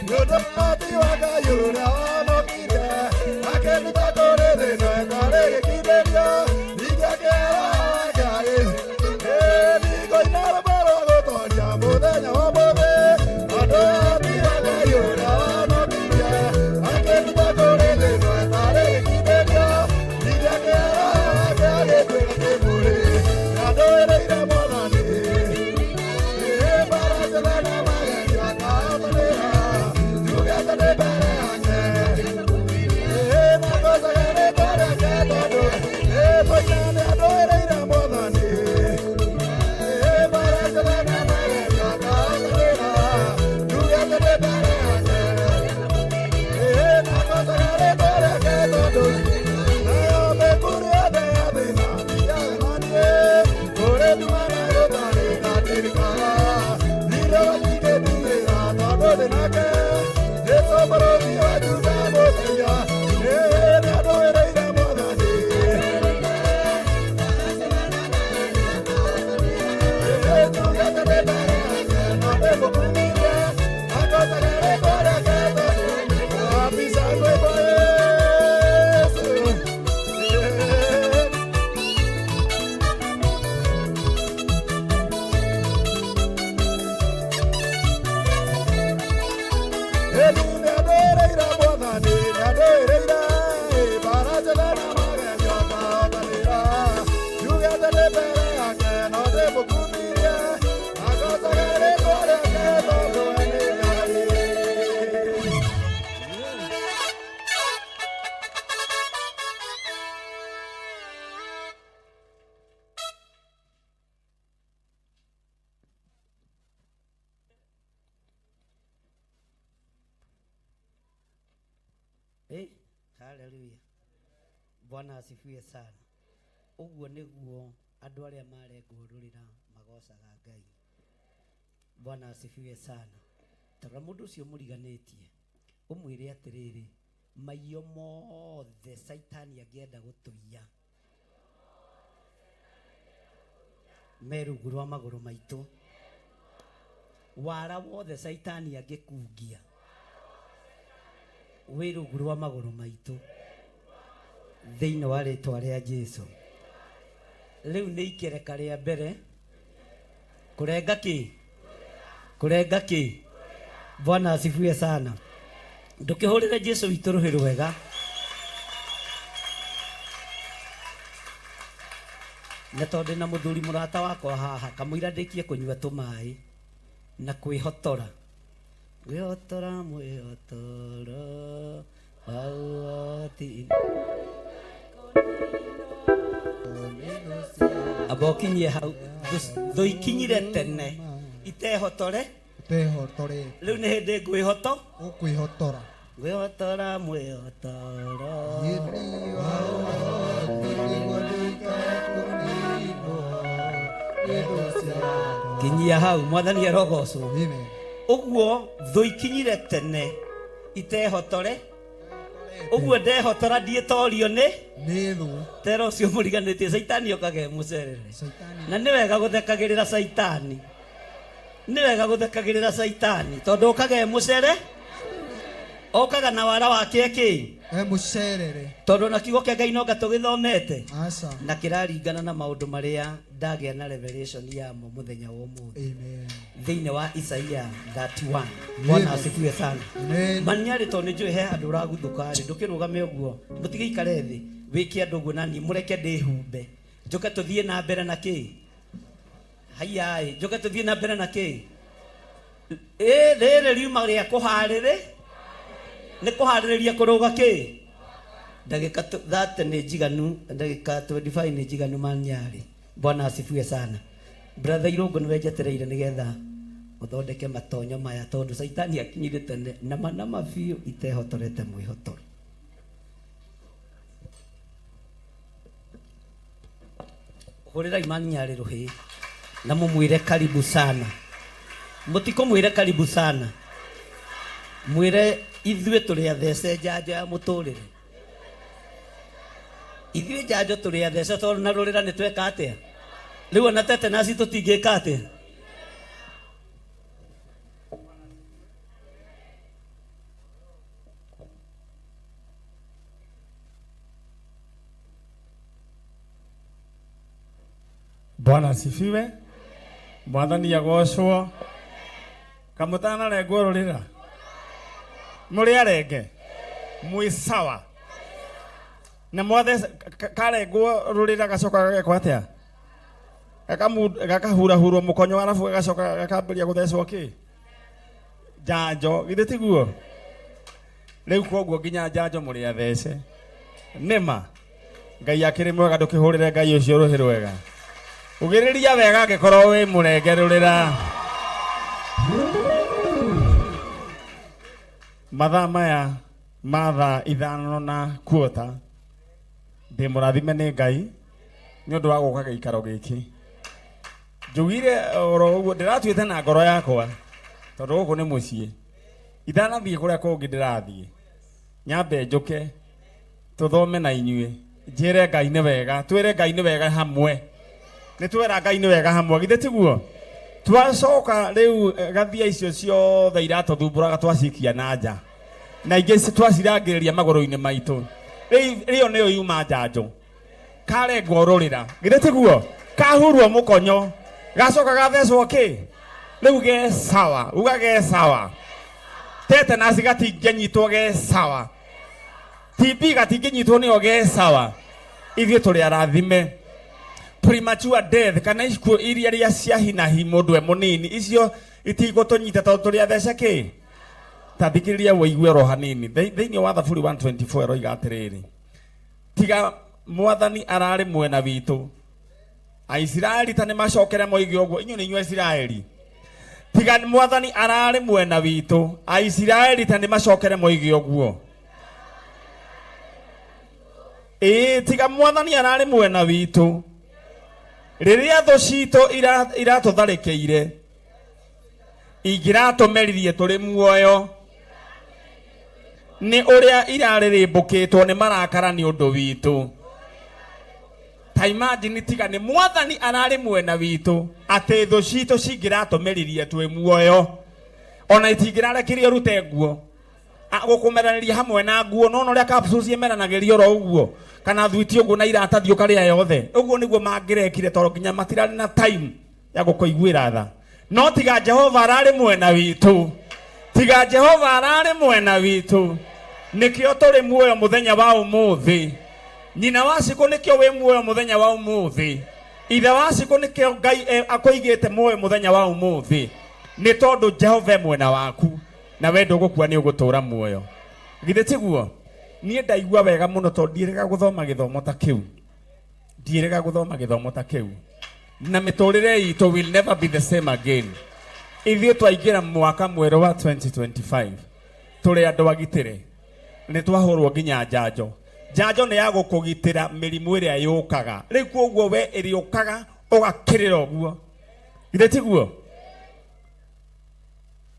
nĩ ũndũ ũhoti wa Ngai ũrĩa wahonokire akĩnduta kũrĩ thĩna ĩtarĩ gĩkindĩrio ingĩakĩra Ngai nĩngũina rwĩmbo rwa gũtoria mũthenya wa ũmũthĩ tondũ ũhoti wa Ngai ũrĩa wahonokire akĩnduta kũrĩ thĩna ĩtarĩ gĩkindĩrio ingĩakĩra Ngai agĩtuĩka kĩmũrĩ nĩandũĩrĩire Mwathani. Yeah. Thank Eh, haleluya. Bwana asifiwe sana. Ũguo nĩguo andũ arĩa marengwo rũrĩra magocaga Ngai. Bwana asifiwe sana. Tarora mũndũ ũcio mũriganĩtie ũmwĩre atĩrĩrĩ, maiyo mothe caitani angĩenda gũtũiya me rungu rwa magũrũ maitũ. Wara wothe caitani angĩkungia wĩ rungu rwa magũrũ maitũ thĩinĩ wa rĩtwa rĩa Jesu. Rĩu nĩ ikereka rĩa mbere kũrenga kĩ? Kũrenga kĩ? Bwana asifiwe sana. Ndũkĩhũrĩre Jesu witũ rũhĩ rwega. Na tondũ na mũthuri mũrata wakwa haha kamũira ndĩkie kũnyua tũmaĩ na kwĩhotora mwĩhotora mwĩhotoro wauoti amba ũkinyie hau thũ ikinyire tene itehotore Utehotore rĩu nĩ hĩndĩ ngwĩhoto ũkwĩhotora ngwĩhotora mwĩhotoro kinyia hau mwathani arogocwo. Amen. Ũguo thũ ikinyire tene itehotore ũguo ndehotora ndiĩtorio nĩ Nĩ thũ tera ũcio mũriganĩtie caitani okage mũcerere Caitani. Na nĩ wega gũthekagĩrĩra caitani, nĩ wega gũthekagĩrĩra caitani tondũ okage mũcere okaga na wara wake kĩ E mũcerere. Tondũ na kiugo kĩa Ngai noga tũgĩthomete Aca. Na kĩraringana na maũndũ marĩa ndagĩa na revelation yamo mũthenya wa ũmũthĩ Amen. thĩinĩ wa Isaia 31. Bwana asifiwe sana. Amen. Manyarĩ tondũ nĩ njũĩ he handũ ũraguthũka rĩ, ndũkĩrũgame ũguo, mũtigĩikare thĩ wĩke andũ ũguo nani mũreke ndĩhumbe njoke tũthiĩ na mbere na kĩ haiyaĩ njoke tũthiĩ na mbere na kĩ. Ĩ rĩrĩ riuma rĩa kũharĩrĩ nĩ kũharĩrĩria kũrũga kĩ ndagĩka 30 nĩ njiganu, ndagĩka 25 nĩ njiganu manyarĩ. Bwana asifiwe sana. Brother Irũngũ nĩwe njetereire nĩgetha ũthondeke matonyo maya tondũ caitani akinyire tene nama nama biũ itehotorete mwĩhotoro. Hũrĩrai manyarĩ rũhĩ na mũmwĩre karibu sana. Mũtikũmwĩre karibu sana, mwĩre ithuĩ tũrĩ athece njanjo ya mũtũrĩre, ithuĩ njanjo tũrĩ athece tondũ na rũrĩra nĩ tweka atĩa rĩu ona tetenasi tũtingĩka atĩa. Bwana asifiwe. Mwathani agocwo. Kamũtanarengwo rũrĩra. Mũrĩ arenge. Mwĩ sawa. Na mwathe karengwo rũrĩra gacoka gagekwo atĩa? Gakahurahurwo mũkonyo arabu gagacoka gakambĩrĩria gũthecwo kĩ? Njanjo. Githĩ tiguo? Rĩu koguo nginya njanjo mũrĩ athece. Nĩma. Ngai akĩrĩ mwega ndũkĩhũrĩre Ngai ũcio rũhĩ rwega. Ugĩrĩria wega angĩkorwo wĩ mũrenge rũrĩra. Mathaa maya ma thaa ithano na kuota ndĩ mũrathime nĩ Ngai nĩ ũndũ wa gũka gĩikaro gĩkĩ. Njugire oro ũguo ndĩratuĩte na ngoro yakwa tondũ gũkũ nĩ mũciĩ. Itanathiĩ kũrĩa kũngĩ ndĩrathiĩ nyambe njũke tũthome na inyuĩ njĩre Ngai nĩ wega twĩre Ngai nĩ wega hamwe nĩ twera Ngai nĩ wega hamwe githĩ tiguo twacoka rĩu gathia icio ciothe iratũthumbũraga twacikia na nja na ingĩ twacirangĩrĩria magũrũ-inĩ maitũ rĩu ĩyo nĩyo yuma njanjo karengwo rũrĩra githĩ tiguo kahurwo mũkonyo gacoka gathecwo kĩ rĩu ge sawa uga ge sawa tetanus gatingĩnyitwo ge sawa TB gatingĩnyitwo nĩyo ge sawa ithuĩ tũrĩ arathime premature death kana ikuũ iria ria cia hinahi mũndũ e mũnini icio itigũtũnyita tondũ tũrĩ athece kĩ ta thikĩrĩria wĩigue oro hanini thĩinĩ wa Thaburi 124 ĩroiga atĩrĩrĩ tiga mwathani ararĩ mwena witũ Aisiraeli ta nĩmacokere moige ũguo inyuĩ nĩ inyuĩ Aisiraeli tiga mwathani ararĩ mwena witũ Aisiraeli ta nĩmacokere moige ũguo ĩĩ tiga mwathani ararĩ mwena witũ rĩrĩa thũ citũ iratũtharĩkĩire ingĩratũmeririe tũrĩ muoyo nĩ ũrĩa irarĩrĩmbũkĩtwo nĩ marakara nĩ ũndũ witũ ta imagine tiga nĩ mwathani ararĩ mwena witũ atĩ thũ citũ cingĩratũmeririe twĩ muoyo ona itingĩrarekirie rute nguo gũkũmeranĩria hamwe na nguo no ũrĩa capsules ciĩmeranagĩria oro ũguo kana thwiti ũguo na iratathi ũkarĩa yothe ũguo nĩguo mangĩrekire tondũ nginya matirarĩ na time ya gũkũiguĩra tha no tiga Jehova ararĩ mwena witũ tiga Jehova ararĩ mwena witũ nĩkĩo tũrĩ muoyo mũthenya wa ũmũthĩ nyina wa cikũ nĩkĩo wĩ muoyo mũthenya wa ũmũthĩ ithe wa cikũ nĩkĩo Ngai akũigĩte muoyo mũthenya wa ũmũthĩ nĩ tondũ Jehova e mwena waku na we ndũgũkua nĩ ũgũtũũra muoyo githĩ tiguo niĩ ndaigua wega mũno tondũ ndiĩrĩga gũthoma gĩthomo ta kĩu ndiĩrĩga gũthoma gĩthomo ta kĩu na mĩtũrĩre itũ will never be the same again ithuĩ twaingĩra mwaka mwerũ wa 2025 tũrĩ andũ agitĩre nĩ twahũrwo nginya njanjo njanjo nĩ ya gũkũgitĩra mĩrimũ ĩrĩa yũkaga rĩu koguo we ĩrĩũkaga ũgakĩrĩra ũguo githĩ tiguo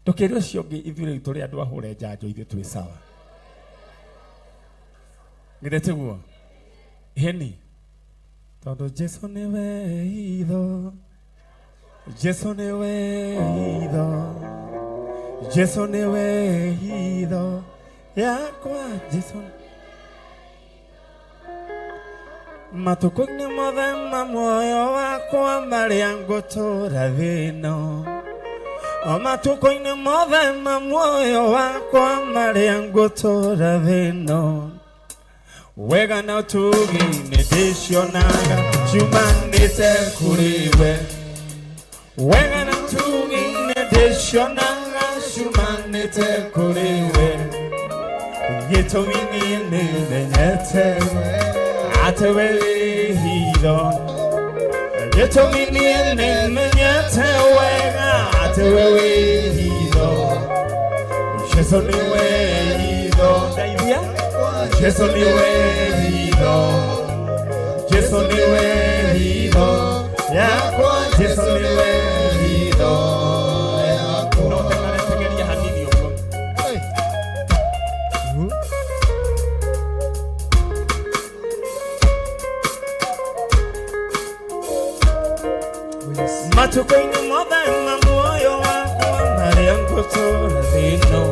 ndũkĩre ũcio ũngĩ ithuĩ rĩu tũrĩ andũ ahũre njanjo ithuĩ twĩ sawa githĩ tiguo heni tondũ Jesu nĩwe itho Jesu nĩwe itho Jesu nĩwe itho yakwa Jesu matukũ-inĩ mothe ma muoyo wakwa marĩa ngũtũũra thĩ ĩno o matukũ-inĩ mothe ma muoyo wakwa marĩa ngũtũũra thĩ ĩno wega na ũtugi nĩ ndĩcionaga ciumanĩte kũrĩ we wega na ũtugi nĩ ndĩcionaga ciumanĩte kũrĩ we gĩtũmi niĩ nĩmenyete atĩ we wĩ hitho gĩtũmi niĩ nĩmenyete wega atĩ we wĩ hitho Jesu nĩwe hitho ndeithia Jesu nĩwe hitho Jesu nĩwe hitho yakwa Jesu nĩwe hitho yakwa no teng'ere hanini ũguo matukũ-inĩ mothe ma muoyo wakwa marĩa ngũtũũra thĩ ĩno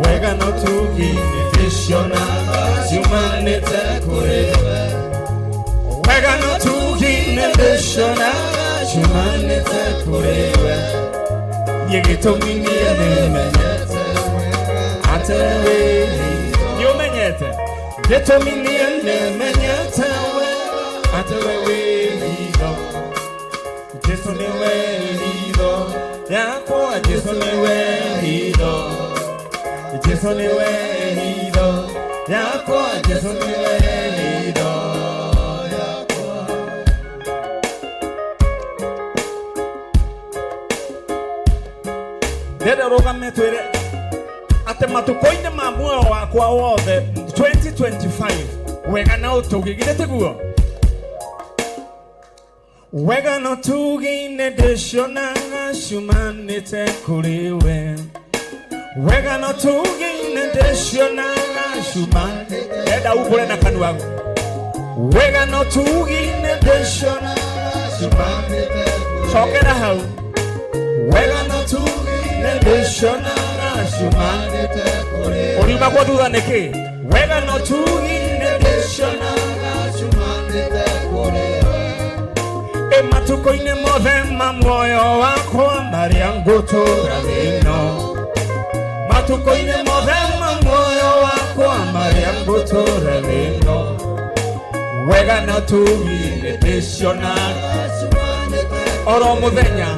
wega na ũtugi nĩ ndĩcionaga ciumanĩte kũrĩ we wega na ũtugi nĩ nĩ ndĩcionaga ciumanĩte kũrĩ we. Niĩ gĩtũmi niĩ nĩmenyete atĩ wĩ nĩ ũmenyete. Gĩtũmi niĩ nĩmenyete wega atĩ we wĩ hitho. Jesu nĩwe hitho yakwa, Jesu nĩwe hitho. Jesu nĩwe hitho yakwa, Jesu nĩwe hitho yakwa. Ndĩrenda ũrũgame twĩre atĩ matukũ-inĩ ma muoyo wakwa wothe 2025 wega na ũtugi, githĩ tiguo? Wega na ũtugi nĩ ndĩcionaga ciumanĩte kũrĩ we. Wega na ũtugi nĩ ndĩcionaga ciumanĩte. Ndĩrenda umbũre na kanua. Wega na ũtugi nĩ ndĩcionaga ciumanĩte. Cokera hau. Wega na ũtugi nĩ ndĩcionaga ciumanĩte kũrĩ. Ũriumagwo thutha nĩkĩ? Wega na ũtugi nĩ ndĩcionaga ciumanĩte kũrĩ we. Ĩ matukũ-inĩ mothe ma muoyo wakwa marĩa ngũtũũra thĩ ĩno. Matukũ-inĩ mothe ma muoyo wakwa marĩa ngũtũũra thĩ ĩno. Wega na ũtugi nĩ ndĩcionaga oro mũthenya.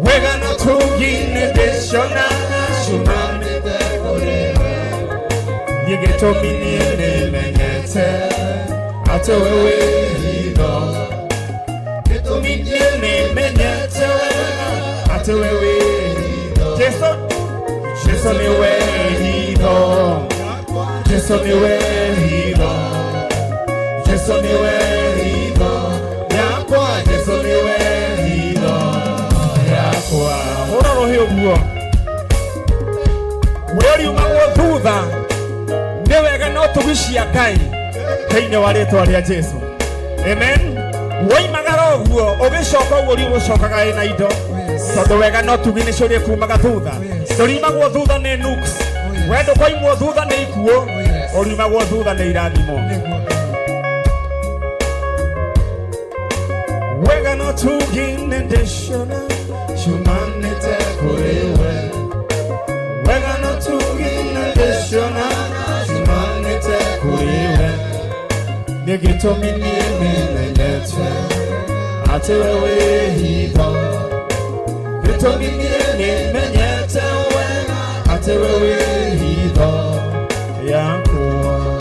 Wega na ũtugi nĩ ndĩcionaga ciumanĩte kũrĩ we. Niĩ gĩtũmi niĩ nĩmenyete atĩ we wĩ hitho. Gĩtũmi niĩ nĩmenyete wega atĩ we wĩ hitho. Jesu, Jesu nĩwe hitho. Jesu nĩwe hitho. Jesu nĩwe hitho yakwa. Jesu nĩwe hitho yakwa. Hũra rũhĩ ũguo. We ũriumagwo thutha nĩ wega na ũtugi cia Ngai thĩinĩ wa rĩtwa rĩa Jesu. Amen. Woimagara ũguo ũgĩcoka ũguo ũrigũcokaga ĩna indo tondũ wega na ũtugi nĩcio ũrĩkumaga thutha. Ndũriumagwo thutha nĩ nuks. We ndũkoimwo thutha nĩ ikuũ, ũriumagwo thutha nĩ irathimo. Wega na ũtugi nĩ ndĩciona ciumanĩte kũrĩ we. Wega na ũtugi nĩ ndĩciona ciumanĩte kũrĩ we. Nĩ gĩtũmi niĩ nĩmenyete atĩ we wĩ hitho. Gĩtũmi niĩ nĩmenyete wega atĩ we wĩ hitho yakwa.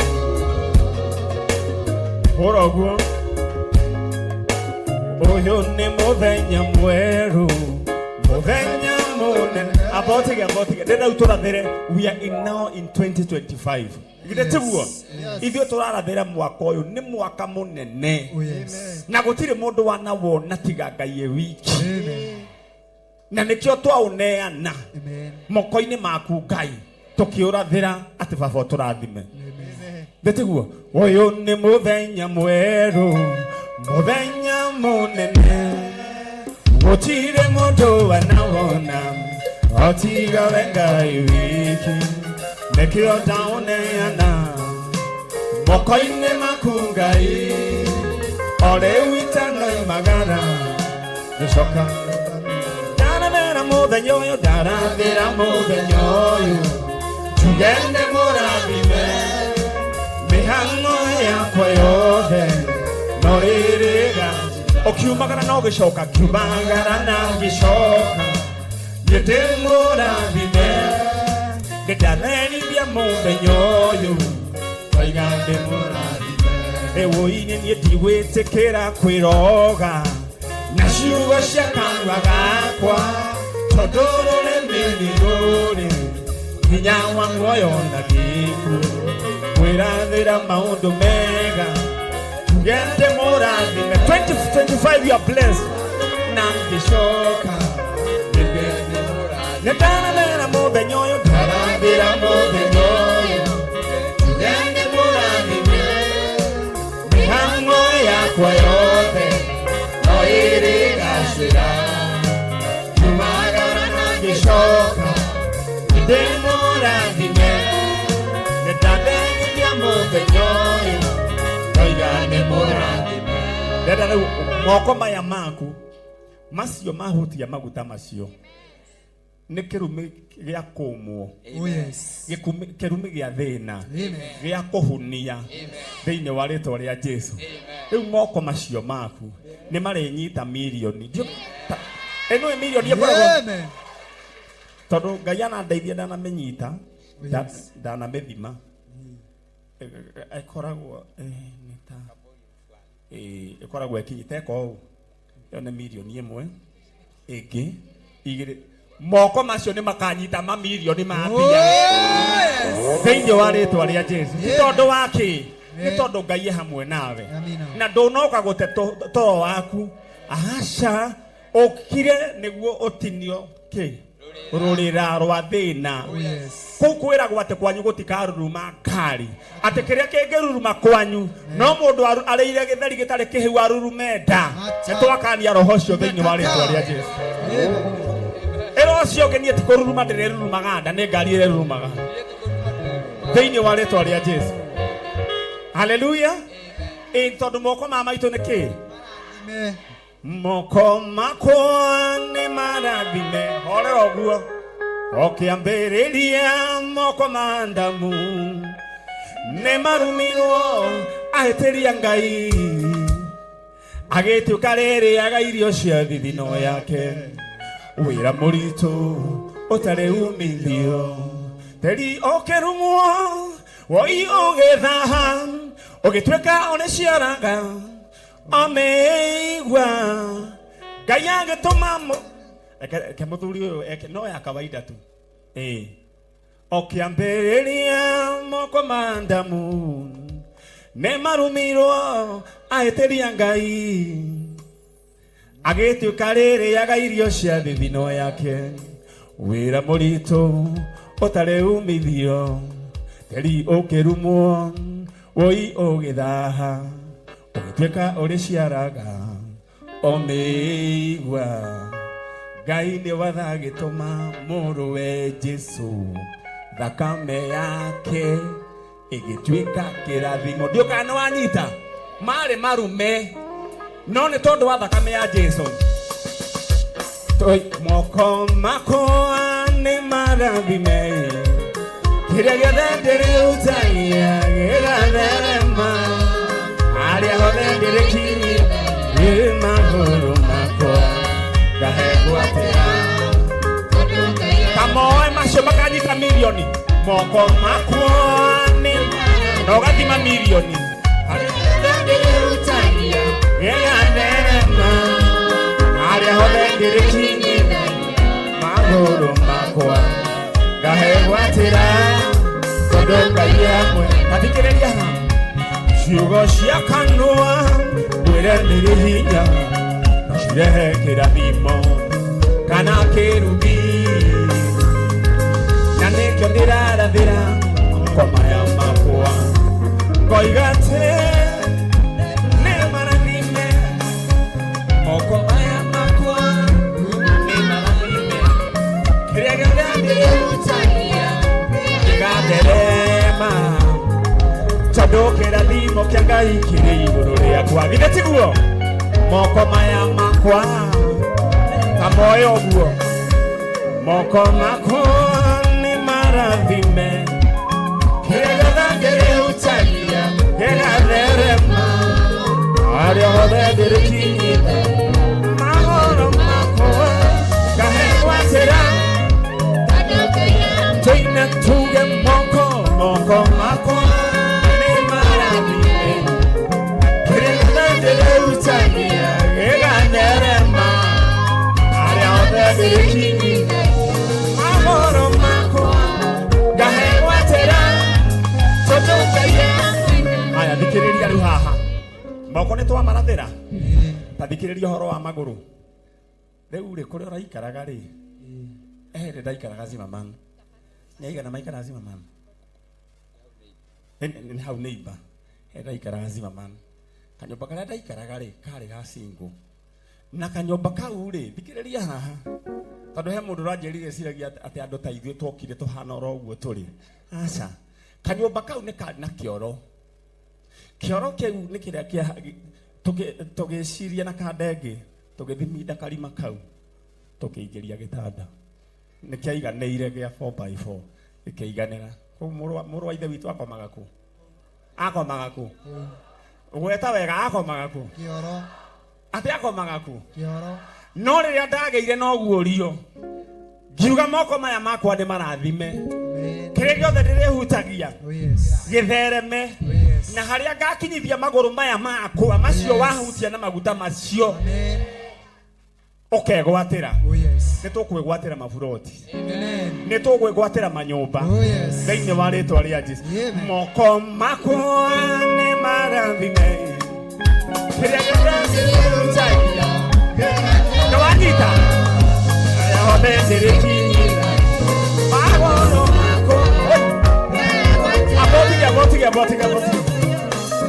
Hũra ũguo. Ũyũ nĩ mũthenya mwerũ, mũthenya mũnene. Amba ũtige, amba ũtige. Ndĩrenda rĩu tũrathĩre. We are in now in 2025. Githĩ tiguo? Ithuĩ tũrarathĩra mwaka ũyũ nĩ mwaka mũnene. Na gũtirĩ mũndũ wanawona tiga Ngai e wiki. Na nĩkĩo twaũneana moko-inĩ maku Ngai tũkĩũrathĩra atĩ baba ũtũrathime. Githĩ tiguo? Ũyũ nĩ mũthenya mwerũ, mũthenya mũnene. Gũtirĩ mũndũ wanawona o tiga we Ngai wiki. Nĩkĩo ndaũneana moko-inĩ maku Ngai. O rĩu itanoimagara gĩcoka. Ndarathĩra mũthenya ũyũ, ndarathĩra mũthenya ũyũ. Njuge nĩ mũrathime mĩhang'o yakwa yothe no ĩrĩga. Ũkiumagara no gĩcoka, ngiumagara na ngĩcoka. Niĩ ndĩ mũrathime, nĩndatherithia mũthenya ũyũ, ndoiga ndĩ mũrathime. Ĩwũi-inĩ niĩ ndigwĩtĩkĩra kwĩroga na ciugo cia kanua gakwa, tondũ rũrĩmĩ nĩ rũrĩ hinya wa muoyo na gĩkuũ. Kwĩrathĩra maũndũ mega, njuge ndĩ mũrathime. 2025 you are blessed. Na ngĩcoka nĩ ndarathĩra mũthenya ũyũ, ndarathĩra mũthenya ũyũ, njuge ndĩ mũrathime mĩhang'o yakwa yothe no ĩrĩgacĩra. Ngiumagara na ngĩcoka ndĩ mũrathime, nĩ ndathengithia mũthenya ũyũ, ndoiga nĩ mũrathime. Ndĩrenda rĩu moko maya maku macio mahutia maguta macio nĩ kĩrumi gĩa kũmwo. Oh yes. Kĩrumi gĩa thĩna. Amen. Gĩa kũhunia thĩinĩ wa rĩtwa rĩa Jesu. Rĩu moko macio maku nĩ marĩnyita mirioni. Ĩno ĩ mirioni ĩkoragwo Amen. tondũ Ngai anandeithia ndanamĩnyita, Yes. ndanamĩthima. Ĩkoragwo nĩ ta ĩkoragwo ĩkinyĩte ĩka ũũ. Ĩyo nĩ mirioni ĩmwe ĩngĩ igĩrĩ. Moko macio nĩ makanyita mamirioni ma Oh mbia yes. thĩinĩ wa rĩtwa rĩa Jesu. Ti Amen. tondũ wa kĩ? Nĩ Amen. tondũ Ngai e hamwe nawe. Amina. Na ndũnoka gũte toro waku. Aca, ũkire nĩguo ũtinio kĩ? Rũrĩra rwa thĩna. Oh yes. Kũu kwĩragwo atĩ kwanyu gũtikaruruma ngari, atĩ kĩrĩa kĩngĩruruma kwanyu no mũndũ arĩire gĩtheri gĩtarĩ kĩhĩu arurume nda. Acha. Nĩ twakania roho ũcio thĩinĩ wa rĩtwa rĩa Jesu. Amen. Ĩro ũcio ũngĩ niĩ ti kũruruma ndĩrĩrurumaga nda, nĩ ngari ĩrĩrurumaga thĩinĩ wa rĩtwa rĩa Jesu. Haleluya. Ĩ tondũ moko ma maitũ nĩ kĩ? Amen. Moko makwa nĩ marathime. Horera ũguo. Ũkĩambĩrĩria moko ma Adamu nĩ marumirwo ahĩtĩria Ngai, agĩtuĩka rĩrĩaga irio cia thithino yake, wĩra mũritũ ũtarĩ umithio, tĩri ũkĩrumwo, woi ũgĩthaha, ũgĩtuĩka ũrĩciaraga amĩigua. Ngai agĩtũma reke mũthuri ũyũ eke no ya kawaida tu. Ũkĩambĩrĩria moko ma Adamu nĩ marumirwo ahĩtĩria Ngai, agĩtuĩka rĩrĩaga irio cia thithino yake, wĩra mũritũ ũtarĩ umithio, tĩri ũkĩrumwo, woi ũgĩthaha, ũgĩtuĩka ũrĩciaraga omĩigua. Ngai nĩ wathagĩtũma mũrũwe Jesu, thakame yake ĩgĩtuĩka kĩrathimo. Ndiũ kana nĩ wanyita, marĩ marume no nĩ tondũ wa thakame ya Jesu. Moko makwa nĩ marathime, kĩrĩa gĩothe ndĩrĩhutagia gĩgatherema, harĩa hothe ndĩrĩkinyia nĩ magũrũ makwa ngahegwatĩra. Ta moe macio makanyita mirioni. Moko makwa nĩ na ũgathima mirioni, harĩa hothe ndĩrĩhutagia gĩgatherema, harĩa hothe ndĩrĩkinyia magũrũ makwa ngahegwatĩra, tondũ Ngai hamwe. Ta thikĩrĩria haha. Ciugo cia kanua ngwĩre nĩrĩ hinya, no cirehe kĩrathimo kana kĩrumi, na nĩkĩo ndĩrarathĩra kwa maya makwa, ngoiga atĩ nĩ marathime. Moko maya makwa nĩ marathime, kĩrĩa gĩothe ndĩrĩhutagia gĩgatherema, tondũ kĩrathimo kĩa Ngai kĩrĩ igũrũ rĩakwa. Githĩ tiguo? Moko maya makwa ta moe ũguo, moko makwa nĩ marathime, kĩrĩa gĩothe ndĩrĩhutagia gĩgatherema, harĩa hothe ndĩrĩkinyĩte magũrũ makwa ngahegwatĩra. Tũine tuge moko, moko makwa nĩ marathime, kĩrĩa gĩothe ndĩrĩhutagia gĩgatherema, harĩa hothe ndĩrĩkinyĩte magũrũ makwa ngahegwatĩra, tondũ Ngai. Aya, thikĩrĩria rĩu haha. Moko nĩ twamarathĩra, ta thikĩrĩria ũhoro wa magũrũ. Rĩu rĩ, kũrĩa ũraikaraga rĩ, rĩ ndaikaraga Zimmerman. Nĩ aigana maikaraga Zimmerman? Nĩ hau neighbor. Ndaikaraga Zimmerman. Kanyũmba karĩa ndaikaraga rĩ, karĩ ga single. Na kanyũmba kau rĩ, thikĩrĩria haha. Tondũ he mũndũ ũranjĩrire eciragia atĩ andũ ta ithuĩ twokire tũhana oro ũguo tũrĩ. Aca. Kanyũmba kau nĩ karĩ na kĩoro. Kĩoro kĩu nĩ kĩrĩa Tũgĩciria na kanda ĩngĩ, tũgĩthiminda karima kau, tũkĩingĩria gĩtanda. Nĩ kĩaiganĩire gĩa 4x4, gĩkĩiganĩra. Kũu mũrũ wa ithe witũ akomaga kũ? Akomaga kũ? Gweta wega, akomaga kũ? Kĩoro. Atĩ akomaga kũ? Kĩoro. No rĩrĩa ndagĩire na ũguũrio, ngiuga moko maya makwa nĩ marathime. Amen. Kĩrĩa gĩothe ndĩrĩhutagia Oh yes. gĩthereme. Oh yes. Na harĩa ngakinyithia magũrũ maya makwa macio Yes. wahutia na maguta macio Amen. ũkegwatĩra. Oh yes. Nĩ tũkwĩgwatĩra maburoti. Amen. Nĩ tũkwĩgwatĩra manyũmba. Oh yes. Thĩinĩ wa rĩtwa rĩa Jesu. Amen. Moko makwa nĩ marathime. Kĩrĩa gĩothe ndĩrĩhutagia. Nĩ wanyita? Harĩa hothe ndĩrĩkinyĩra. Magũrũ makwa. Abotige, abotige, abotige, abotige.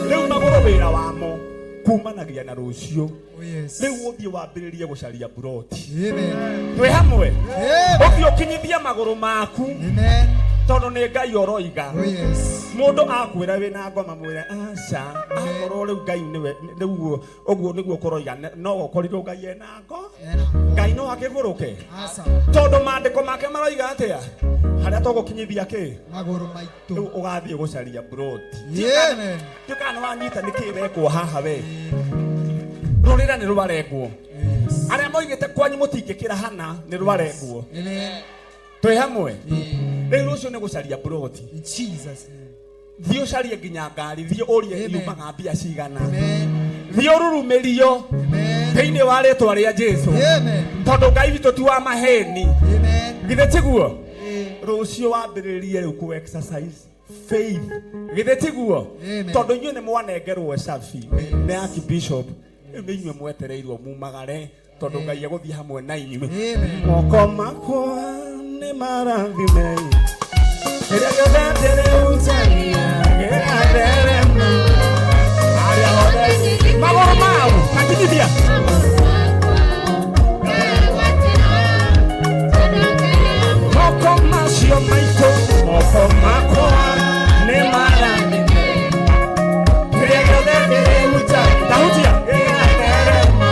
Rĩu magũrũ wĩra wamo kumanagia na rũciũ. Oh yes. Rĩu ũthiĩ wambĩrĩrie gũcaria buroti. Amen. Twĩ hamwe. Amen. Ũthiĩ ũkinyithie magũrũ maku Amen. tondũ nĩ Ngai oroiga. Oh yes. Mũndũ akwĩra wĩna ngoma mwĩre aca, akorwo rĩu Ngai nĩwe rĩu ũguo nĩguo kũroiga, no gũkorirwo Ngai ena ngo. Ena. Ngai no akĩgũrũke Asa. tondũ maandĩko make maroiga atĩa harĩa tũgũkinyithia kĩ Magũrũ maitũ. rĩu ũgathiĩ gũcaria buroti. Amen. Ndiũĩ kana nĩ wanyita nĩkĩ wekwo haha we. Rũrĩra nĩ rwarengwo. Yes. Arĩa moigĩte kwanyu mũtingĩkĩra hana nĩ rwarengwo. Amen. Twĩ hamwe. Rĩu rũciũ nĩ gũcaria buroti. In Jesus name. Thiĩ ũcarie nginya ngari, thiĩ ũrie Amen. yumaga mbia cigana. Amen. Thiĩ ũrurumĩrio Amen. thĩinĩ wa rĩtwa rĩa Jesu. Amen. Tondũ Ngai witũ ti wa maheni. Amen. Githĩ tiguo? Amen. Rũciũ wambĩrĩrie rĩu kũ exercise faith. Githĩ tiguo? Amen. Tondũ inyuĩ nĩ mwanengerwo cabi nĩ Archbishop. Rĩu nĩ inyuĩ mwetereirwo mumagare tondũ Ngai egũthiĩ hamwe na inyuĩ. Amen. Moko makwa nĩ marathime. Kĩrĩa gĩothe ndĩrĩhutagia gĩgatherema. Harĩa hothe magũrũ mau makinyithia. Moko macio maitũ, moko makwa nĩ marathime. Kĩrĩa gĩothe ndĩrĩhutagia, tahutia gĩgatherema.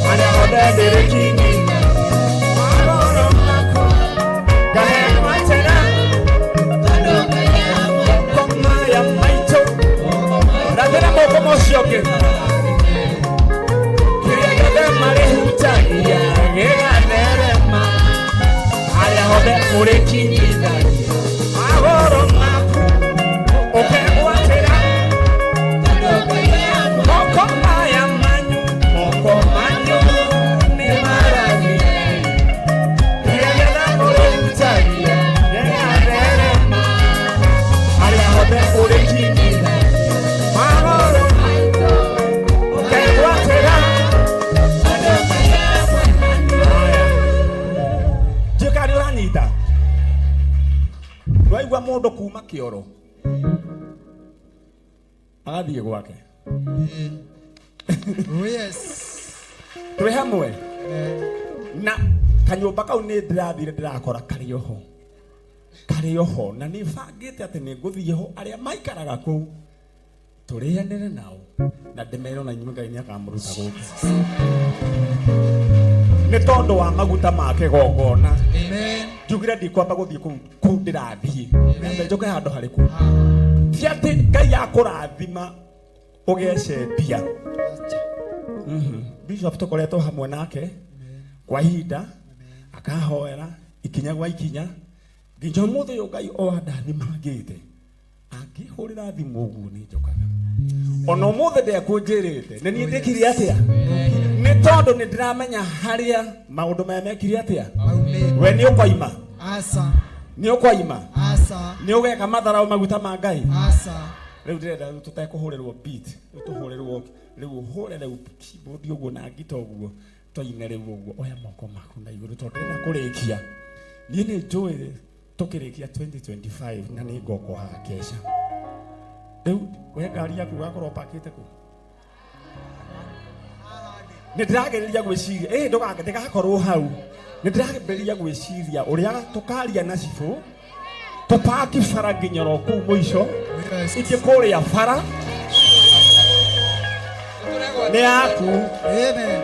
Harĩa hothe ndĩrĩkinyithia magũrũ makwa ngahegwatĩra. Moko maya maitũ, rathĩra moko macio ũngĩ. Kĩrĩa gĩothe marĩhutagia gĩgatherema. Harĩa hothe ũrĩkinyithagia magũrũ maku ũkegwatĩra. Moko maya manyu, moko manyu nĩ marathime. Kĩrĩa gĩothe ũrĩhutagia gĩgatherema. Harĩa hothe ũrĩkinyithagia magũrũ maku ũkegwatĩra. Haya. Ndiũĩ kana nĩ ũranyita. Waigua mũndũ kuma kĩoro agathiĩ gwake. Oh yes. Twĩ hamwe na kanyũmba kau nĩ ndĩrathire ndĩrakora karĩ oho, karĩ oho, na nĩ bangĩte atĩ nĩ ngũthiĩ ho arĩa maikaraga kũu tũrĩanĩre nao na ndĩmere ona inyuĩ Ngai nĩ akamũruta gũkũ nĩ tondũ wa maguta ma kĩgongona. Amen. Njugire ndikwamba gũthiĩ kũu kũu ndĩrathiĩ nyambe njoke handũ harĩkũ. Ti atĩ Ngai akũrathima ũgecembia. Bishop tũkoretwo hamwe nake kwa ihinda akahoera ikinya gwa ikinya nginya ũmũthĩ ũyũ Ngai o andathimangĩte angĩhũrĩra thimũ ũguo nĩ njokaga. Ona ũmũthĩ ndekũnjĩrĩte nĩ niĩ ndĩkire atĩa nĩ tondũ nĩ ndĩramenya harĩa maũndũ maya mekire atĩa. Amen. We nĩ ũkoima. Asa. Nĩ ũkoima. Asa. Nĩ ũgeka matharau maguta ma Ngai. Asa. Rĩu ndĩrenda rĩu tũtekũhũrĩrwo beat, rĩu tũhũrĩrwo rĩu ũhũre rĩu keyboard ũguo na ngita ũguo twaine rĩu ũguo. Oya moko maku na igũrũ tondũ ndĩrenda kũrĩkia. Niĩ nĩ njũĩ tũkĩrĩkia 2025 na nĩ ngoka haha kesha. Rĩu we ngari yaku ũgakorwo ũpakĩte kũ? Nĩ ndĩragereria gwĩciria, ĩ ndĩgakorwo hau. Nĩ ndĩragereria gwĩciria ũrĩa tũkaria na cibũ tũpaki bara nginya oro kũu mũico Yes. ingĩ kũrĩa bara. Nĩ yaku. Amen.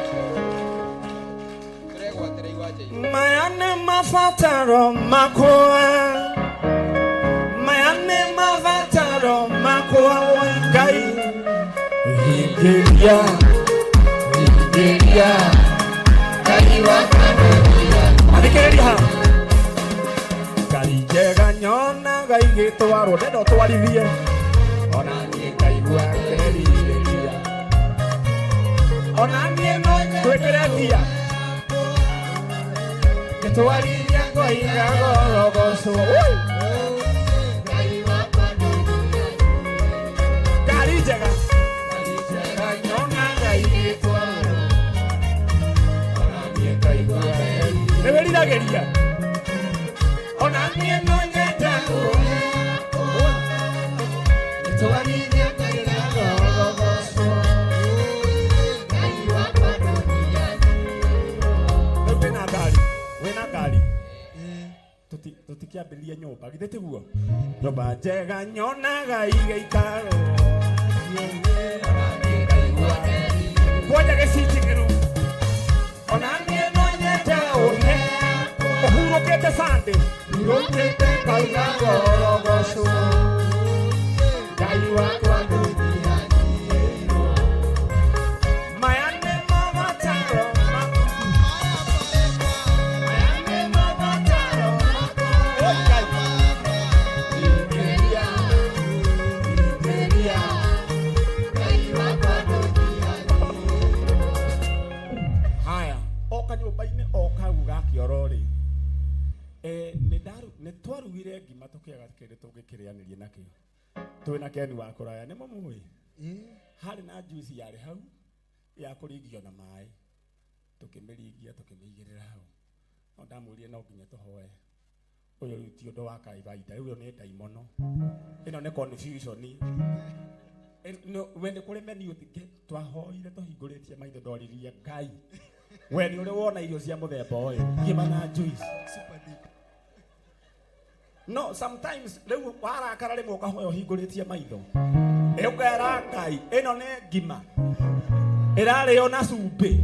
Maya nĩ mabataro makwa, maya nĩ mabataro makwa, Ngai hingĩria, hingĩria, Ngai wakwa. Athikĩrĩria haha, ngari njega nyonaga igĩtwarwo, ndenda ũtwarithie ona niĩ ngaigua ngerirĩria, ona niĩ no twĩkĩre ngia ngĩtwarithia ngoiga gorogocwo. Ngari njega, ngari njega nyonaga igĩtwarwo, ona niĩ ngaigua nĩ wĩriragĩria, ona niĩ no nyende ngĩtwarithia ngoiga gorogocwo. Rĩu wĩna ngari, wĩna ngari, tũtikĩambĩrĩrie nyũmba, githĩ tiguo? Nyũmba njega nyonaga igĩikarwo, kwanja gĩcitigĩru, ona niĩ no nyende ũhe ũhurũkĩte Sunday, hurũkĩte ngauga ngorogocwo, Ngai wakwa ndũnyihanyiihĩirwo. Maya nĩ mabataro makwa, maya nĩ mabataro makwa, Ngai hingĩria, hingĩria. Haya, o kanyũmba-inĩ o kau ga kĩoro rĩ, nĩ twarugire ngima tũkĩaga kĩndũ tũngĩkĩrĩanĩria nakĩo. Twĩna Ken wa kũraya, nĩ mũmũĩ? Harĩ na juice yarĩ hau ya kũringio na maĩ, tũkĩmĩringia tũkĩmĩigĩrĩra hau, no ndamwĩrire no nginya tũhoe ũyũ rĩu ti ũndũ wa kawaida, rĩu ĩyo nĩ ndaimono, ĩno nĩ confusion. We nĩ kũrĩ menu twahoire tũhingũrĩtie maitho, ndoririe Ngai, we nĩ ũrĩ wona irio cia mũthemba ũyũ, ngima na juice? No sometimes rĩu warakara rĩmwe ũkahoya ũhingũrĩtie maitho, ũkera Ngai, ĩno nĩ ngima ĩrarĩo na cumbĩ?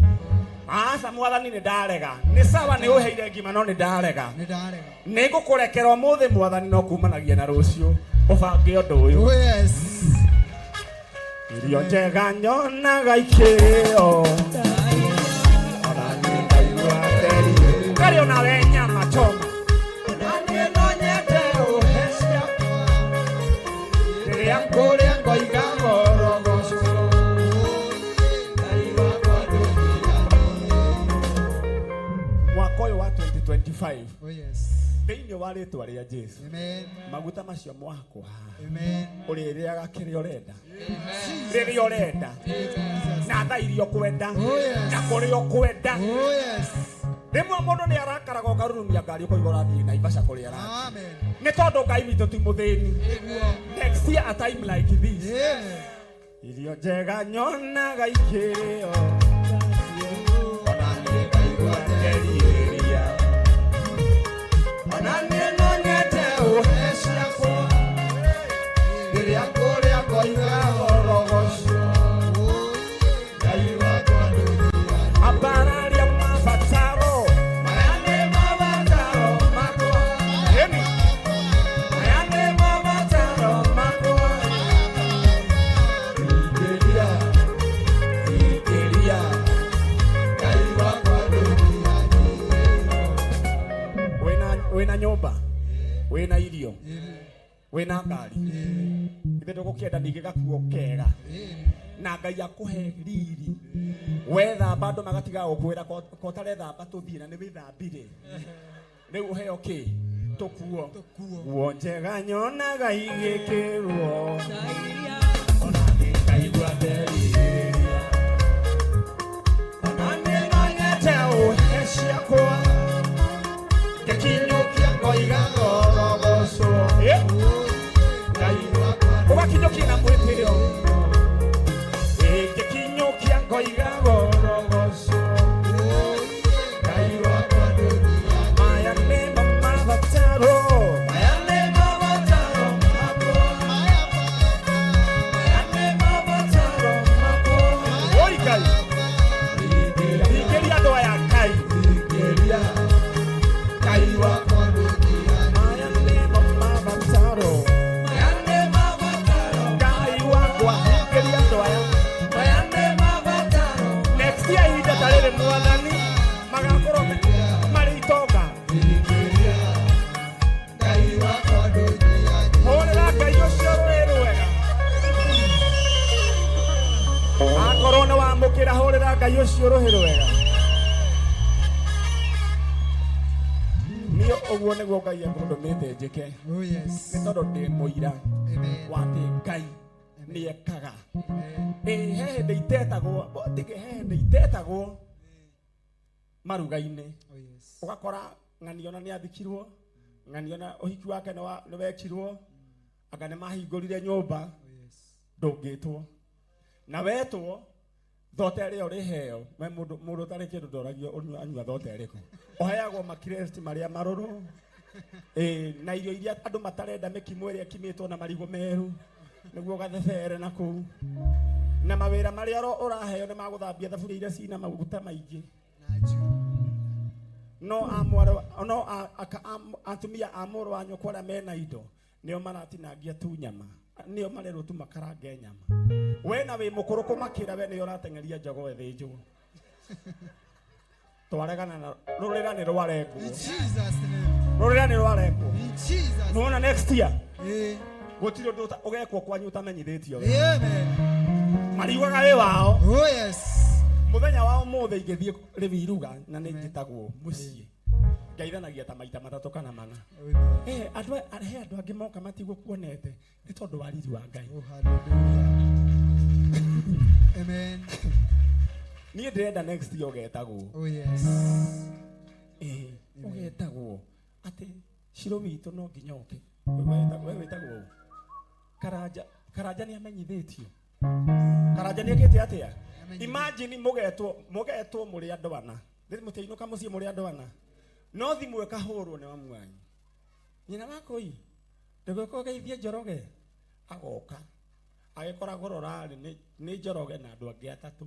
Aca Mwathani, nĩ ndarega. Nĩ sawa, nĩ ũheire ngima, no nĩ ndarega. Nĩ ndarega. Nĩ ngũkũrekera ũmũthĩ Mwathani, no kumanagia na rũciũ ũbange ũndũ ũyũ. Oh yes. Irio njega nyonaga ikĩrĩo, ona niĩ ngaigua nderirĩria. Ũkarĩ onawe nyama choma, ona niĩ no nyende ũhe ciakwa, rĩrĩa ngũrĩa ngoiga ngorogocwo. Mwaka ũyũ wa 2025, Oh yes. thĩinĩ wa rĩtwa rĩa Jesu, Amen. maguta macio mwakwa haha, Amen. ũrĩrĩaga kĩrĩa ũrenda, rĩrĩa ũrenda, Jesus. na thaa iria ũkwenda, Oh yes. na kũrĩa ũkwenda. Oh yes. Rĩmwe mũndũ nĩ arakaraga, ũkarurumia ngari, ũkoiga ũrathiĩ Naivasha kũrĩa arathiĩ, Amen. nĩ tondũ Ngai witũ ti mũthĩni. Next year, a time like this, Amen. irio njega nyonaga ikĩrĩo, ona niĩ ngaigua nderirĩria, ona niĩ no nyende ũhe ciakwa, rĩrĩa ngũrĩa ngoiga orogocwo. Ngai wakwa ambararia mabataro, maya nĩ mabataro makwa. Ĩni, maya nĩ mabataro makwa, hingĩria, hingĩria, Ngai wakwa. Wĩna nyũmba, wĩna irio, wĩna ngari, ithe ndũgũkĩenda ningĩ gakuo kega, na Ngai akũhe riri, wethamba andũ magatiga gũkwĩra ko ũtarethamba tũthiĩ, na nĩ wĩthambire, rĩu ũheo kĩ? Tũkuo. Nguo njega nyonaga igĩkĩrwo, ona niĩ ngaigua nderirĩria, ona niĩ no nyende ũhe ciakwa, ngĩkinyũkia ngoiga ngorogocwo. Ngai ũgakinyũkia na mwĩtĩo. Ngĩkinyũkia ngoiga ngorogocwo. Ngai wakwa, maya nĩmo mabataro, maya nĩ mabataro makwa, maya nĩ mabataro makwa. Ngai ũcio rũhĩ rwega. Niĩ ũguo nĩguo Ngai ekũndũmĩte njĩke. Oh yes. Nĩ tondũ ndĩ mũira Amen. wa atĩ Ngai nĩ ekaga. Amen. Ĩ he hĩndĩ itetagwo, tige he hĩndĩ itetagwo maruga-inĩ. Oh yes. Ũgakora ng'aniona nĩ athikirwo, ng'aniona ũhiki wake nĩ wekirwo, anga nĩ mahingũrire nyũmba, Oh yes. ndũngĩtwo. Na wetwo thote ĩrĩa ũrĩheo, we mũndũ mũndũ ũtarĩ kĩndũ ndoragio ũnyua anyua thote ĩrĩkũ. Ũheagwo makiresti marĩa marũrũ. Ĩ, na irio iria andũ matarenda mĩkimo ĩrĩa ĩkimĩtwo na marigũ meru nĩguo gathebere na kũu. Na mawĩra marĩa ũraheo nĩ magũthambia thaburia iria cina maguta maingĩ. Najua. No amwaro no atumia a mũrũ wa nyũkwa arĩa mena indo nĩo maratinangia tu nyama, nĩo marerwo tu makarange nyama. We na wĩ mũkũrũ kũmakĩra, we nĩyo ũrateng'eria jogoo ĩthĩnjwo. Twaregana na rũrĩra nĩ rwarengwo. In Jesus name. Rũrĩra nĩ rwarengwo. In Jesus. Nĩwona next year Eh. gũtirĩ ũndũ ũgekwo kwanyu ũtamenyithĩtio we. Amen. Mariugaga wĩ wao. Oh yes. Mũthenya wa ũmũthĩ ingĩthiĩ rĩu iruga na nĩ njĩtagwo mũciĩ, ngaithanagia ta maita matatũ kana mana. Amen. Eh, andũ he andũ angĩ moka matigũkuonete nĩ tondũ wa riri wa Ngai. Oh hallelujah. Amen. Niĩ ndĩrenda next year ũgetagwo. Oh yes. Ĩĩ, ũgetagwo atĩ Shiro witũ no nginya oke. We wĩtagwo ũ? Karanja. Karanja nĩ amenyithĩtio. Karanja nĩ ekĩte atĩa? Imagine mũgetwo mũgetwo mũrĩ andũ ana. Rĩu mũtiainũka mũciĩ mũrĩ andũ ana. No thimũ ĩkahũrwo nĩ mamu wanyu. Nyina wakũi, ndũgĩũke ũgeithie Njoroge. Agoka. Agĩkora gũrora-rĩ, nĩ Njoroge na andũ angĩ atatũ.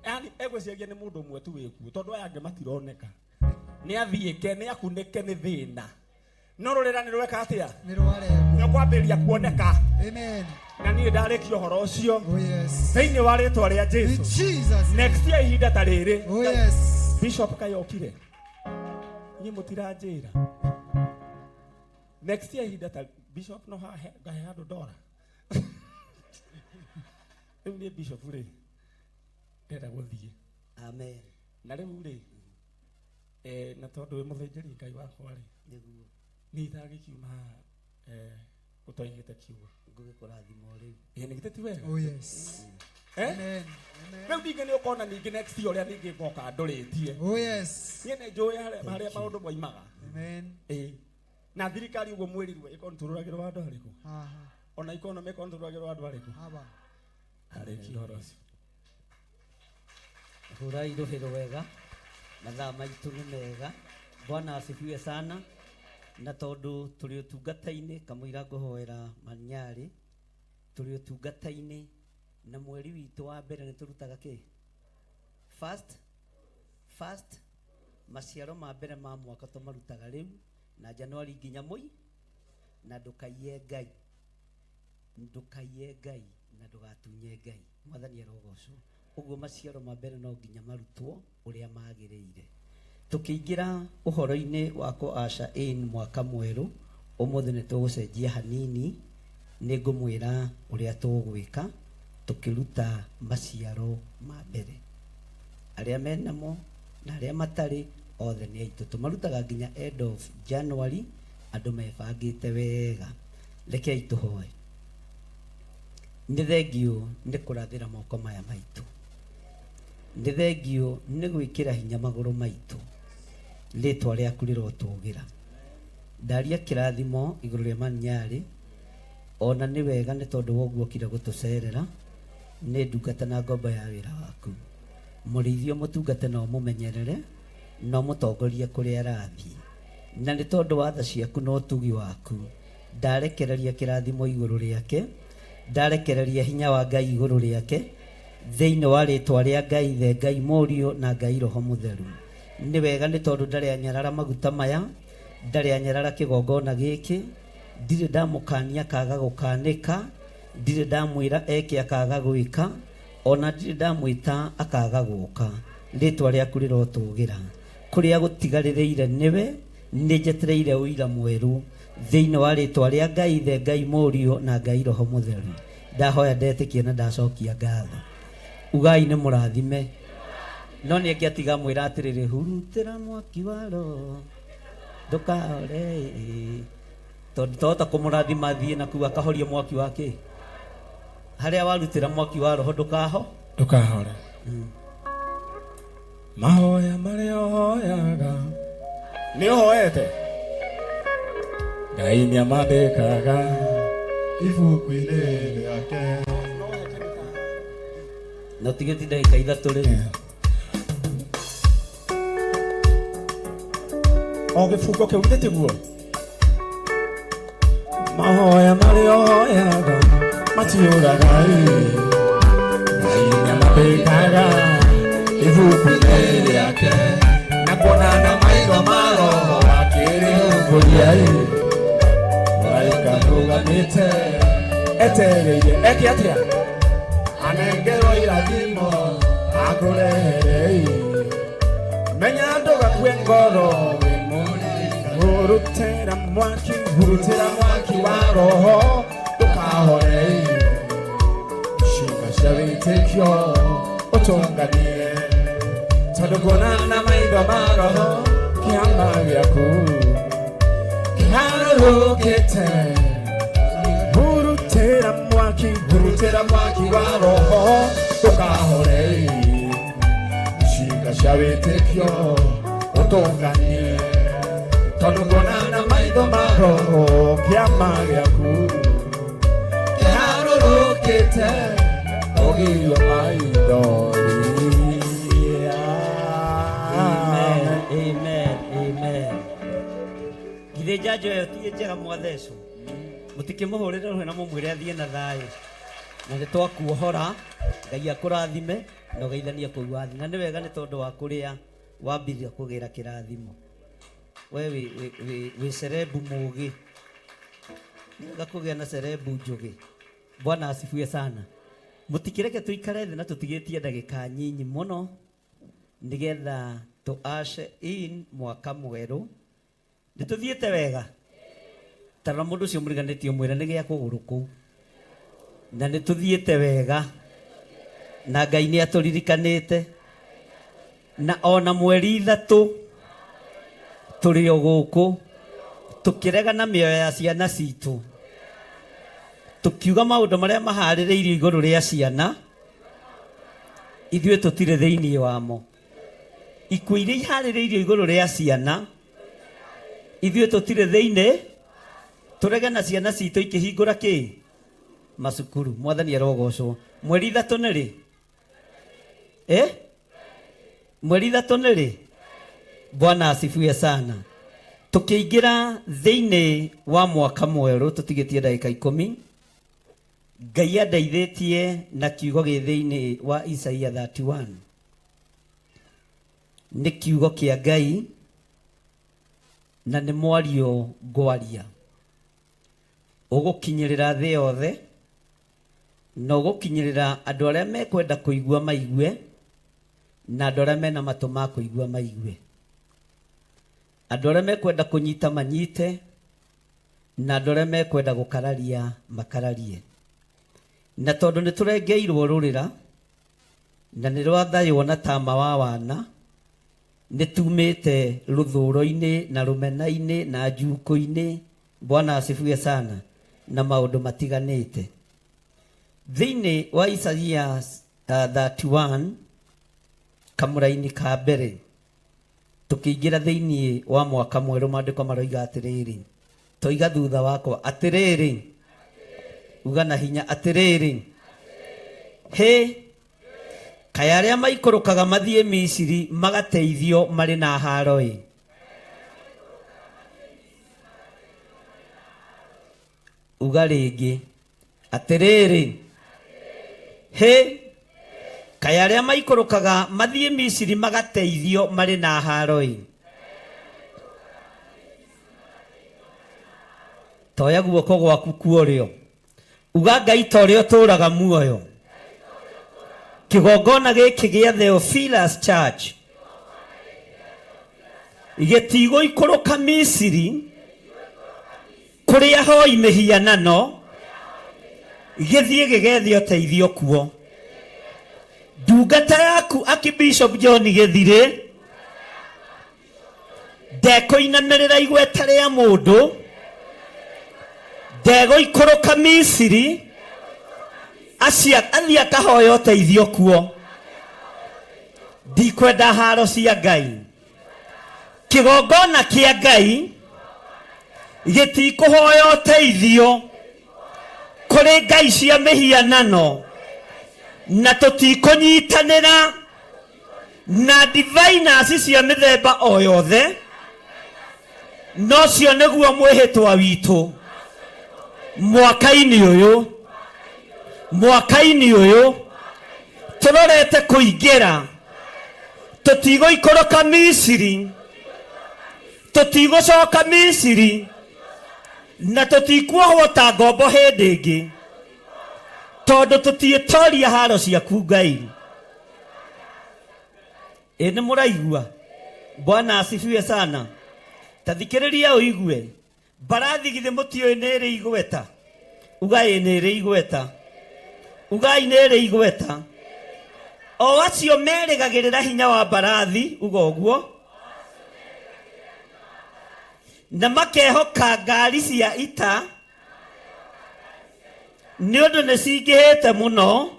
Yaani egwĩciria nĩ mũndũ ũmwe tu wĩkuo, tondũ aya angĩ matironeka. Nĩ athiĩke, nĩ akunĩke nĩ thĩna. No rũrĩra nĩ rweka atĩa? Nĩ rwarengwo. Nĩ ũkwambĩrĩria kuoneka. Amen. Na niĩ ndarĩkia ũhoro ũcio. Oh yes. Thĩinĩ wa rĩtwa rĩa In Jesu. Jesus. Next year ihinda ta rĩrĩ. Oh yes. Bishop kayokire. Niĩ mũtiranjĩra. Next year ihinda ta Bishop no hahe ngahe handũ ndora. Rĩu niĩ Bishop rĩ ndĩrenda gũthiĩ. Amen. Na rĩu rĩ na tondũ wĩ mũthĩnjĩri Ngai wakwa rĩ, Nĩguo. niĩ itagĩkiuma haha ũtoigĩte kiugo. Ngũgĩkũrathima o rĩu. Ĩ nĩ githĩ ti wega? Oh yes. Eh? Amen. Amen. Rĩu ningĩ nĩ ũkona ningĩ next year ũrĩa ningĩ ngoka ndũrĩtie. Oh yes. Niĩ nĩ njũĩ harĩa maũndũ moimaga. Amen. Ĩ. Na thirikari ũguo mwĩrirwe ĩkontrolagĩrwo andũ arĩkũ? Aha. Ona economy ĩkontrolagĩrwo andũ arĩkũ? Haba. Arĩkia ũhoro ũcio. Hũrai rũhĩ rwega, mathaa maitũ nĩ mega. Bwana asifiwe sana. Na tondũ tũrĩ ũtungata-inĩ, kamũira ngũhoera Manyarĩ, tũrĩ ũtungata-inĩ na mweri witũ wa mbere nĩ tũrutaga kĩ? First, first, maciaro ma mbere ma mwaka tũmarutaga rĩu na Januari nginya mũi, na ndũkaiye Ngai. Ndũkaiye Ngai na ndũgatunye Ngai. Mwathani arogocwo. Ũguo maciaro ma mbere no nginya marutwo ũrĩa magĩrĩire. Tũkĩingĩra ũhoro-inĩ wa kũ usher in mwaka mwerũ, ũmũthĩ nĩ tũgũcenjia hanini, nĩ ngũmwĩra ũrĩa tũgwĩka tũkĩruta maciaro ma mbere. Arĩa menamo na arĩa matarĩ othe nĩ aitũ. Tũmarutaga nginya end of January, andũ mebangĩte wega. Rekei tũhoe. Nĩ thengiũ nĩ kũrathĩra moko maya maitũ. Nĩ thengiũ nĩ gwĩkĩra hinya magũrũ maitũ. Rĩtwa rĩaku rĩrotũgĩra. Ndaria kĩrathimo igũrũ rĩa Manyarĩ, ona nĩ wega nĩ tondũ wa ũguo okire gũtũcerera, nĩ ndungata na ngombo ya wĩra waku. Mũrĩithio mũtungate na ũmũmenyerere, na ũmũtongorie kũrĩa arathiĩ. Na nĩ tondũ wa tha ciaku na ũtugi waku, ndarekereria kĩrathimo igũrũ rĩake, ndarekereria hinya wa Ngai igũrũ rĩake, thĩinĩ wa rĩtwa rĩa Ngai Ithe, Ngai Mũriũ na Ngai Roho Mũtheru. Nĩ wega nĩ tondũ ndarĩ anyarara maguta maya, ndarĩ anyarara kĩgongona gĩkĩ, ndirĩ ndamũkania akaga gũkanĩka, ndirĩ ndamwĩra eke akaga gwĩka, ona ndirĩ ndamwĩta akaga gũka. Rĩtwa rĩaku rĩrotũgĩra. Kũrĩa gũtigarĩrĩire nĩwe, nĩ njetereire ũira mwerũ thĩinĩ wa rĩtwa rĩa Ngai Ithe, Ngai Mũriũ na Ngai Roho Mũtheru. Ndahoya ndetĩkia na ndacokia ngatho. Ugai nĩ mũrathime. No nĩ angĩatiga mwĩra atĩrĩrĩ, hurutĩra mwaki wa roho ndũkahore, tondũ tohota kũmũrathima athiĩ na kuu akahorie mwaki wa kĩ harĩa warutĩra mwaki wa roho ndũkaho Ndũkahore. Mahoya marĩa ũhoyaga nĩ ũhoete, Ngai nĩ amandĩkaga ibuku-inĩ rĩake. Na ũtigĩti ndagĩka 3 rĩu. O gĩbungo kĩu githĩ tiguo? Mahoya marĩa ũhoyaga matiũraga ĩ, Ngai nĩamandĩkaga ibuku-inĩ rĩake, na kuona na maitho ma roho akĩrĩhũngũria ĩ, mũraika arũgamĩte etereire eke atĩa, anengerwo irathimo akũrehere ĩ, menya ndũgakue ngoro wĩ hurutĩra mwaki, hurutĩra mwaki wa roho ndũkahore ĩ, ciĩko cia wĩtĩkio ũtũnganie, tondũ kuona na maitho ma roho kĩama gĩaku kĩharũrũkĩte. Hurutĩra mwaki, hurutĩra mwaki wa roho ndũkahore ĩ, ciĩko cia wĩtĩkio ũtũnganie, tondũ kuona na maitho ma roho kĩama gĩaku kĩharũrũkĩte, ũgirio maithori. Amen, amen, amen. Githĩ njanjo ĩyo ti njega mwathecwo? Mũtikĩmũhũrĩre rũhĩ na mũmwĩre athiĩ na thayũ. Na nĩ twakuohora, Ngai akũrathime na ũgeithanie kũu wathiĩ. Na nĩ wega nĩ tondũ wa kũrĩa wambirie kũgĩra kĩrathimo. We wĩ cerebu mũgĩ. Nĩ wega kũgĩa na cerebu njũgĩ. Bwana asifiwe sana. Mũtikĩreke tũikare thĩ na tũtigĩtie ndagĩka nyinyi mũno nĩgetha tũ usher in mwaka mwerũ. Nĩ tũthiĩte wega. Tarora mũndũ ũcio mũriganĩtie ũmwĩre nĩ gĩa kũgũrũ kũu. Na nĩ tũthiĩte wega. Na Ngai nĩ atũririkanĩte. Na ona mweri 3 tũrĩ o gũkũ tũkĩrega na mĩoyo ya ciana citũ, tũkiuga maũndũ marĩa maharĩrĩirio igũrũ rĩa ciana ithuĩ tũtirĩ thĩinĩ wamo. Ikuũ iria iharĩrĩirio igũrũ rĩa ciana ithuĩ tũtirĩ thĩinĩ, tũrege na ciana citũ ikĩhingũra kĩ macukuru. Mwathani arogocwo. Mweri 3 nĩ rĩ? Mweri 3 nĩ rĩ? Bwana asifiwe sana. Tũkĩingĩra thĩinĩ wa mwaka mwerũ tũtigĩtie ndagĩka 10, Ngai andeithĩtie na kiugo gĩ thĩinĩ wa Isaia 31. Nĩ kiugo kĩa Ngai na nĩ mwario ngwaria. Ũgũkinyĩrĩra thĩ yothe na ũgũkinyĩrĩra andũ arĩa mekwenda kũigua maigue na andũ arĩa mena matũ ma kũigua maigue. Andũ arĩa mekwenda kũnyita manyite na andũ arĩa mekwenda gũkararia makararie. Na tondũ nĩ tũrengeirwo rũrĩra na nĩ rwathaywo na tama wa wana, nĩ tumĩte rũthũro-inĩ na rũmena-inĩ na njukũ-inĩ. Bwana asifiwe sana. Na maũndũ matiganĩte. Thĩinĩ wa Isaia 31 kamũraini ka mbere tũkĩingĩra thĩinĩ wa mwaka mwerũ, maandĩko maroiga atĩrĩrĩ, toiga thutha wakwa atĩrĩrĩ, uga na hinya atĩrĩrĩ, hĩ kaĩ arĩa maikũrũkaga mathiĩ Misiri magateithio marĩ na haro ĩ. Uga rĩngĩ atĩrĩrĩ, hĩ kaĩ arĩa maikũrũkaga mathiĩ Misiri magateithio marĩ na haro ĩ. Toya guoko gwaku kuorĩo, uga Ngai ta ũrĩa ũtũũraga muoyo. Kĩgongona gĩkĩ gĩa Theophilus Church gĩtigũikũrũka Misiri kũrĩa hoi mĩhianano, gĩthiĩ gĩgethe ũteithio kuo. Ndungata yaku Yaku Archbishop John Gĩthirĩ ndekũinamĩrĩra igweta rĩa mũndũ, ndegũikũrũka Misiri acia athiĩ akahoya ũteithio kuo. Ndikwenda haro cia Ngai. Kĩgongona kĩa Ngai gĩtikũhoya ũteithio kũrĩ ngai cia mĩhianano, na tũtikũnyitanĩra na diviners cia mĩthemba o yothe, nocio nĩguo mwĩhĩtwa witũ mwaka-inĩ ũyũ. Mwaka-inĩ ũyũ tũrorete kũingĩra, tũtigũikũrũka Misiri, tũtigũcoka Misiri, na tũtikuohwo ta ngombo hĩndĩ ĩngĩ, tondũ tũtiĩtoria haro ciaku Ngai. Ĩ nĩ mũraigua? Bwana asifiwe sana. Ta thikĩrĩria ũigue. Mbarathi githĩ mũtiũĩ nĩ ĩrĩ igweta? Ugai nĩ ĩrĩ igweta. Ugai nĩ ĩrĩ igweta. O acio merĩgagĩrĩra hinya wa mbarathi, uga ũguo, na makehoka ngari cia ita, nĩ ũndũ nĩ cingĩhĩte mũno,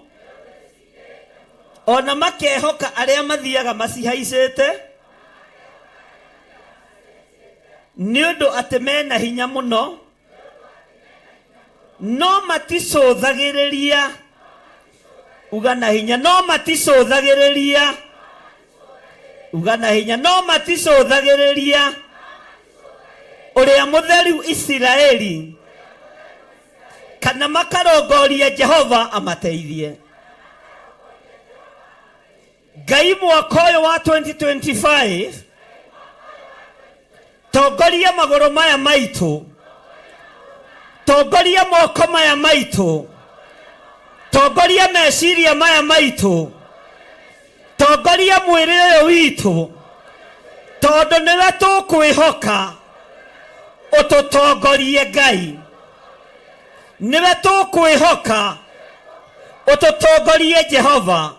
ona makehoka arĩa mathiaga macihaicĩte, nĩ ũndũ atĩ mena hinya mũno, no maticũthagĩrĩria. Uga na hinya, no maticũthagĩrĩria. Uga na hinya, no maticũthagĩrĩria Ũrĩa Mũtheru Isiraeli, kana makarongoria Jehova amateithie. Ngai, mwaka ũyũ wa 2025, tongoria magũrũ maya maitũ, tongoria moko maya maitũ, tongoria meciria maya maitũ, tongoria mwĩrĩ ũyũ witũ, tondũ nĩwe tũkwĩhoka ũtũtongorie. Ngai, nĩwe tũkwĩhoka ũtũtongorie, Jehova,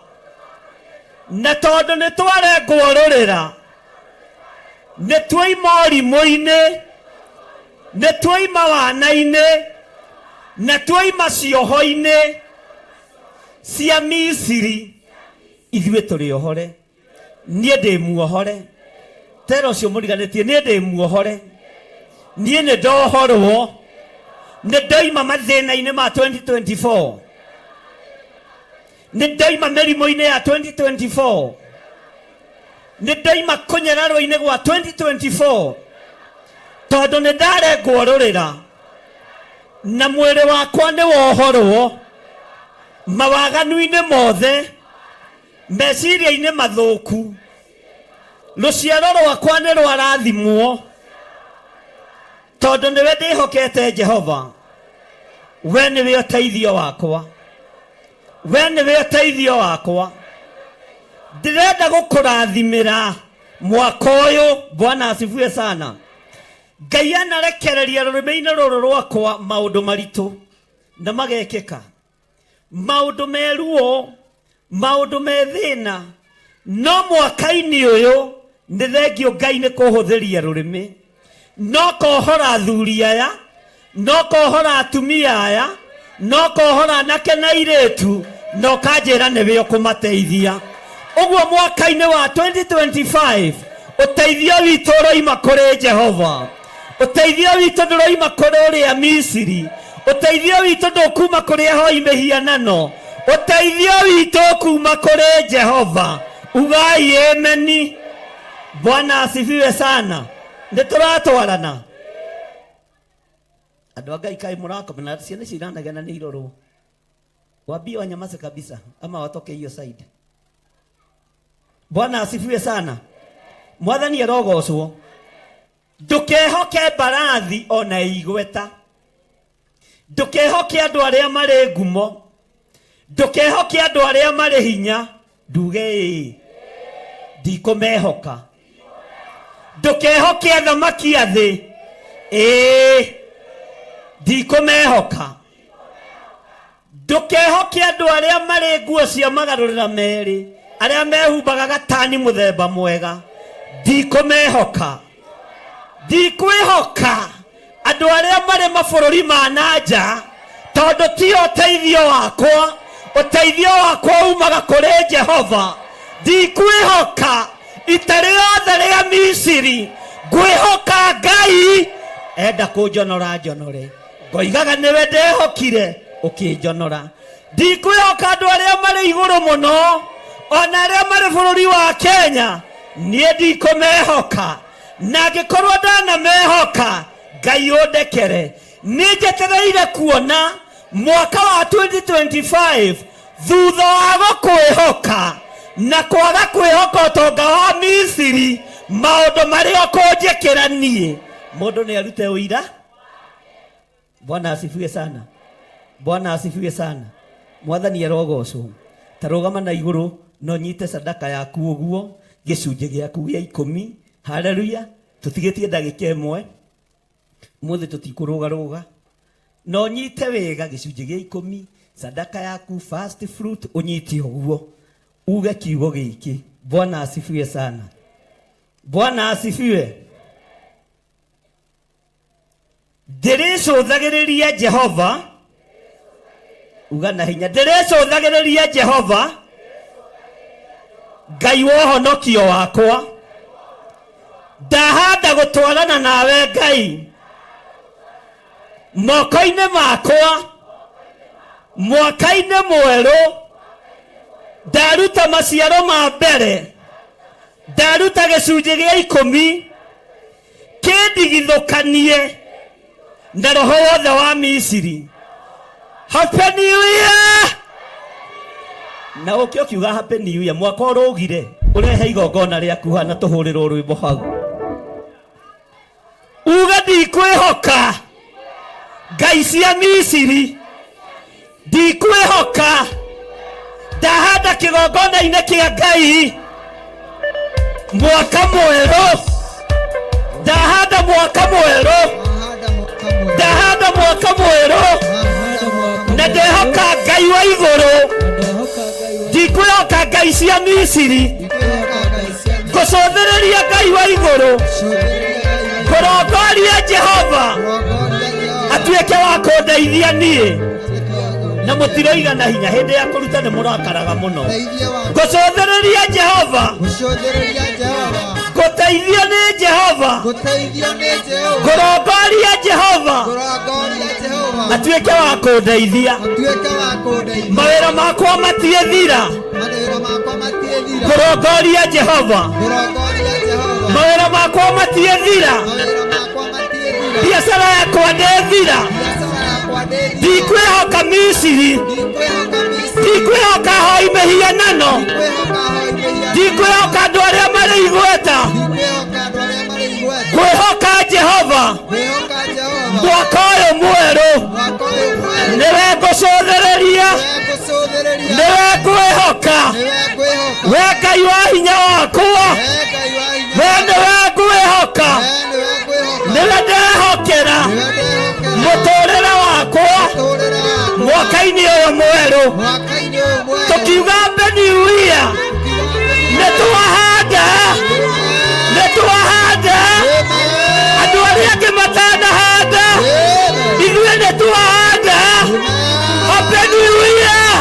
na tondũ nĩ twarengwo rũrĩra, nĩ tuoima ũrimũ-inĩ, nĩ tuoima wana-inĩ, na tuoima cioho-inĩ cia Misiri, ithuĩ tũrĩ ohore. Niĩ ndĩ muohore. Tera ũcio mũriganĩtie, niĩ ndĩ muohore, niĩ nĩ ndohorwo, nĩ ndoima mathĩna-inĩ ma 2024, nĩ ndoima mĩrimũ-inĩ ya 2024, nĩ ndoima kũnyararwo-inĩ gwa 2024, tondũ nĩ ndarengwo rũrĩra na mwĩrĩ wakwa nĩ wohorwo mawaganu-inĩ mothe, meciria-inĩ mathũku. Rũciaro rwakwa nĩ rwarathimwo, tondũ nĩwe ndĩhokete. Jehova, we nĩwe ũteithio wakwa, we nĩwe ũteithio wakwa. Ndĩrenda gũkũrathimĩra mwaka ũyũ. Bwana asifiwe sana. Ngai anarekereria rũrĩmĩ-inĩ rũrũ rwakwa maũndũ maritũ na magekĩka, maũndũ me ruo, maũndũ me thĩna, no mwaka-inĩ ũyũ nĩ thengio Ngai nĩ kũhũthĩria rũrĩmĩ, no kohora athuri aya, no kohora atumia aya, no kohora anake na airĩtu, na ũkanjĩra nĩwe ũkũmateithia. Ũguo mwaka-inĩ wa 2025 ũteithio witũ ũroima kũrĩ Jehova. Ũteithio witũ ndũroima kũrĩ ũrĩa Misiri, ũteithio witũ ndũkuma kũrĩ ahoi mĩhianano, ũteithio witũ ũkuma kũrĩ Jehova. Ugai ameni. Bwana asifiwe sana. Nĩ tũratwarana, andũ a Ngai? Kaĩ mũrakoma na ciana icio iranegena nĩ irorwo? Waambie wanyamaze kabisa ama watoke hiyo side. Bwana asifiwe sana. Mwathani arogocwo. Ndũkehoke mbarathi ona igweta, ndũkehoke andũ arĩa marĩ ngumo, ndũkehoke andũ arĩa marĩ hinya. Nduge ĩĩ, ndikũmehoka. Ndũkehoke athamaki a thĩ, ĩĩ, ndikũmehoka. Ndũkehoke andũ arĩa marĩ nguo cia magarũrĩra merĩ. Arĩa mehumbaga gatani mũthemba mwega, ndikũmehoka. Ndikwĩhoka andũ arĩa marĩ mabũrũri ma na nja, tondũ ti ũteithio wakwa. Ũteithio wakwa umaga kũrĩ Jehova. Ndikwĩhoka ita rĩothe rĩa Misiri, ngwĩhoka Ngai. Enda kũnjonora njonore, ngoigaga nĩwe ndehokire ũkĩnjonora. Ndikwĩhoka andũ arĩa marĩ igũrũ mũno, ona arĩa marĩ bũrũri wa Kenya, niĩ ndikũmehoka. Na angĩkorwo ndanamehoka, Ngai ũndekere. Nĩ njetereire kuona mwaka wa 2025 thutha wa gũkwĩhoka na kwaga kwĩhoka ũtonga wa Misiri, maũndũ marĩa ũkũnjĩkĩra niĩ. Mũndũ nĩ arute ũira. Bwana asifiwe sana. Bwana asifiwe sana. Mwathani arogocwo. Ta rũgama na igũrũ na ũnyite sadaka yaku ũguo, gĩcunjĩ gĩaku gĩa ikũmi. Haleluya. Tũtigĩtie ndagĩka ĩmwe. Mũthĩ tũtikũrũgarũga. Na ũnyite wega gĩcunjĩ gĩa ikũmi, sadaka yaku, first fruit, ũnyite ũguo. Uge kiugo gĩkĩ. Bwana asifiwe sana. Bwana asifiwe. Ndĩrĩcũthagĩrĩria Jehova. Uga na hinya, ndĩrĩcũthagĩrĩria Jehova Ngai wa ũhonokio wakwa. Ndahanda gũtwarana nawe Ngai moko-inĩ makwa mwaka-inĩ mwerũ. Ndaruta maciaro ma mbere, ndaruta gĩcunjĩ gĩa ikũmi kĩndigithũkanie na roho wothe wa Misiri. Happy New Year! Na ũkĩ ũkiuga Happy New Year, mwaka ũrũgire ũrehe igongona rĩaku haha na tũhũrĩrwo rwĩmbo hau. Uge ndikwĩhoka ngai cia Misiri, ndikwĩhoka. Ndahanda kĩgongona-inĩ kĩa Ngai mwaka mwerũ, ndahanda mwaka mwerũ, ndahanda mwaka mwerũ, na ndehoka Ngai wa igũrũ. Ndikwĩhoka ngai cia Misiri, ngũcũthĩrĩria Ngai wa igũrũ, kũrongoria Jehova atuĩke wa kũndeithia niĩ. Na mũtiroiga na hinya hĩndĩ ya kũruta nĩ mũrakaraga mũno. Ngũcũthĩrĩria Jehova, gũteithio nĩ Jehova, kũrongoria Jehova atuĩke wa kũndeithia. Mawĩra makwa matiĩthira, kũrongoria Jehova. Mawĩra makwa matiĩthira, biacara yakwa ndĩthira. Ndikwĩhoka Misiri, ndikwĩhoka hoi mĩhianano, ndikwĩhoka andũ arĩa marĩ igweta, ngwĩhoka Jehova. Mwaka ũyũ mwerũ nĩwe ngũcũthĩrĩria, nĩwe ngwĩhoka, we Ngai wa hinya wakwa, we nĩwe ngwĩhoka, nĩwe ndehokera mũtũrĩre wakwa mwaka-inĩ ũyũ mwerũ. Tũkiuga Happy New Year, nĩ twahanda, nĩ twahanda. Andũ arĩa angĩ matanahanda, ithuĩ nĩ twahanda. Happy New Year!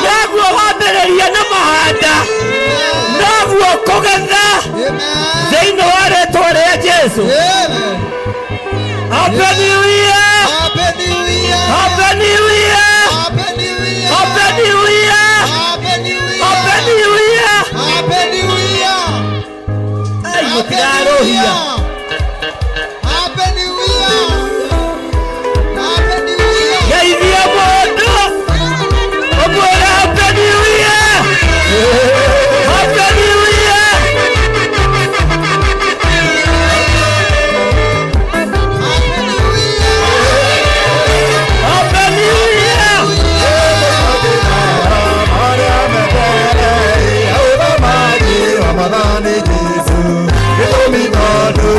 Noguo wambĩrĩria na mahanda, noguo kũgetha thĩinĩ wa rĩtwa rĩa Jesu. Happy New Year! Happy New Year! Happy New Year! Happy New Year! Ai, mũtirarũhia. Geithia mũndũ ũmwĩre Happy New Year! Happy New Year! Happy New Year! Marĩa metereire ũthamaki wa Mwathani Jesũ, gĩtũmi tondũ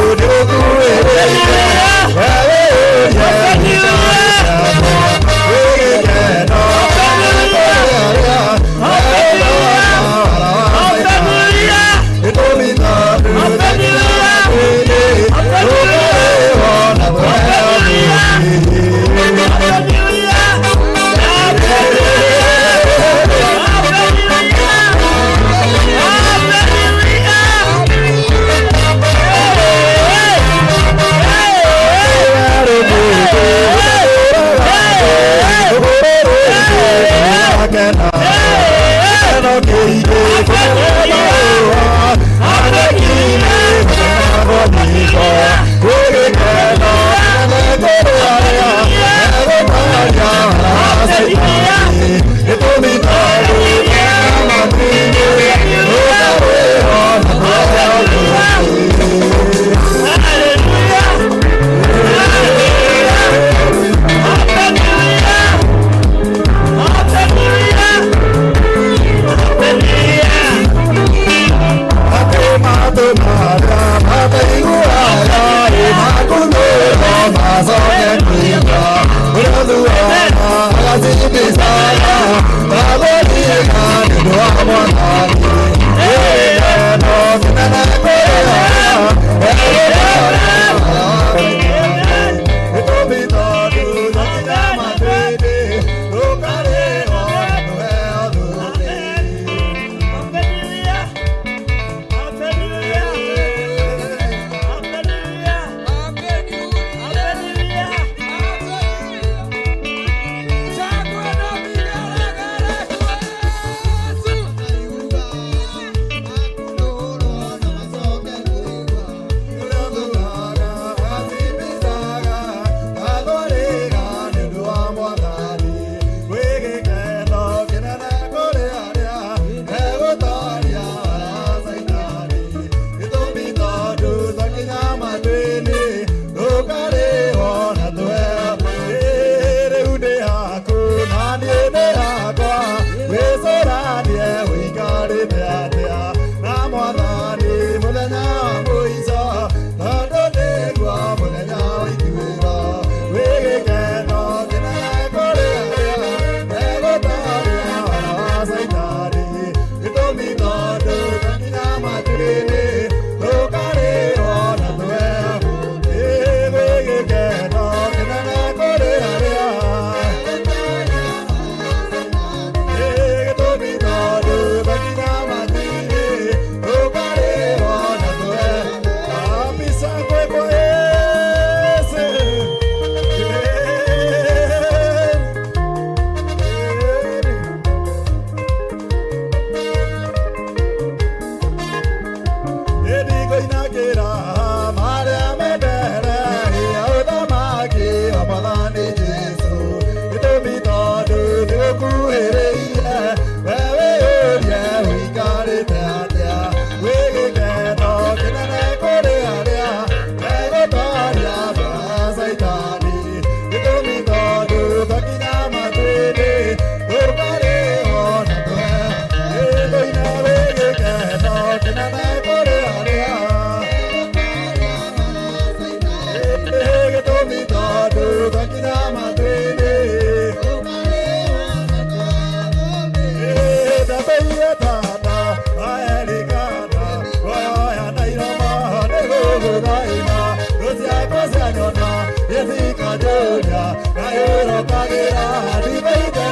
Kayurokagĩra ndibaite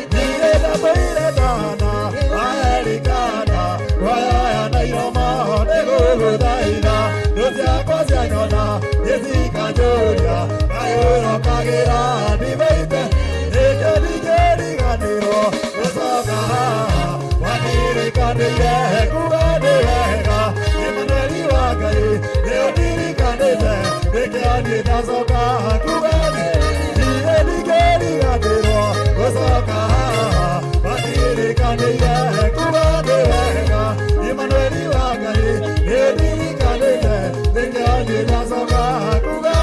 ndirĩ ndatũire ndana aerikana rwayaya na iromo nĩgũgũthaitha thũ ciakwa cianyona nĩcikanjũria kayurokagĩra ndibaite nĩkĩo ndingĩriganĩrwo gũcoka haha wanirikanĩire kuga nĩ wega Emmanueli wa Ngai nĩũndirikanĩte nĩkĩo niĩ ndacoka kuga nĩ ndirĩ ndingĩriganĩrwo gũcoka haha wanirikanĩire kuga nĩ wega Emmanueli wa Ngai nĩũndirikanĩte nĩkĩo niĩ ndacoka kuga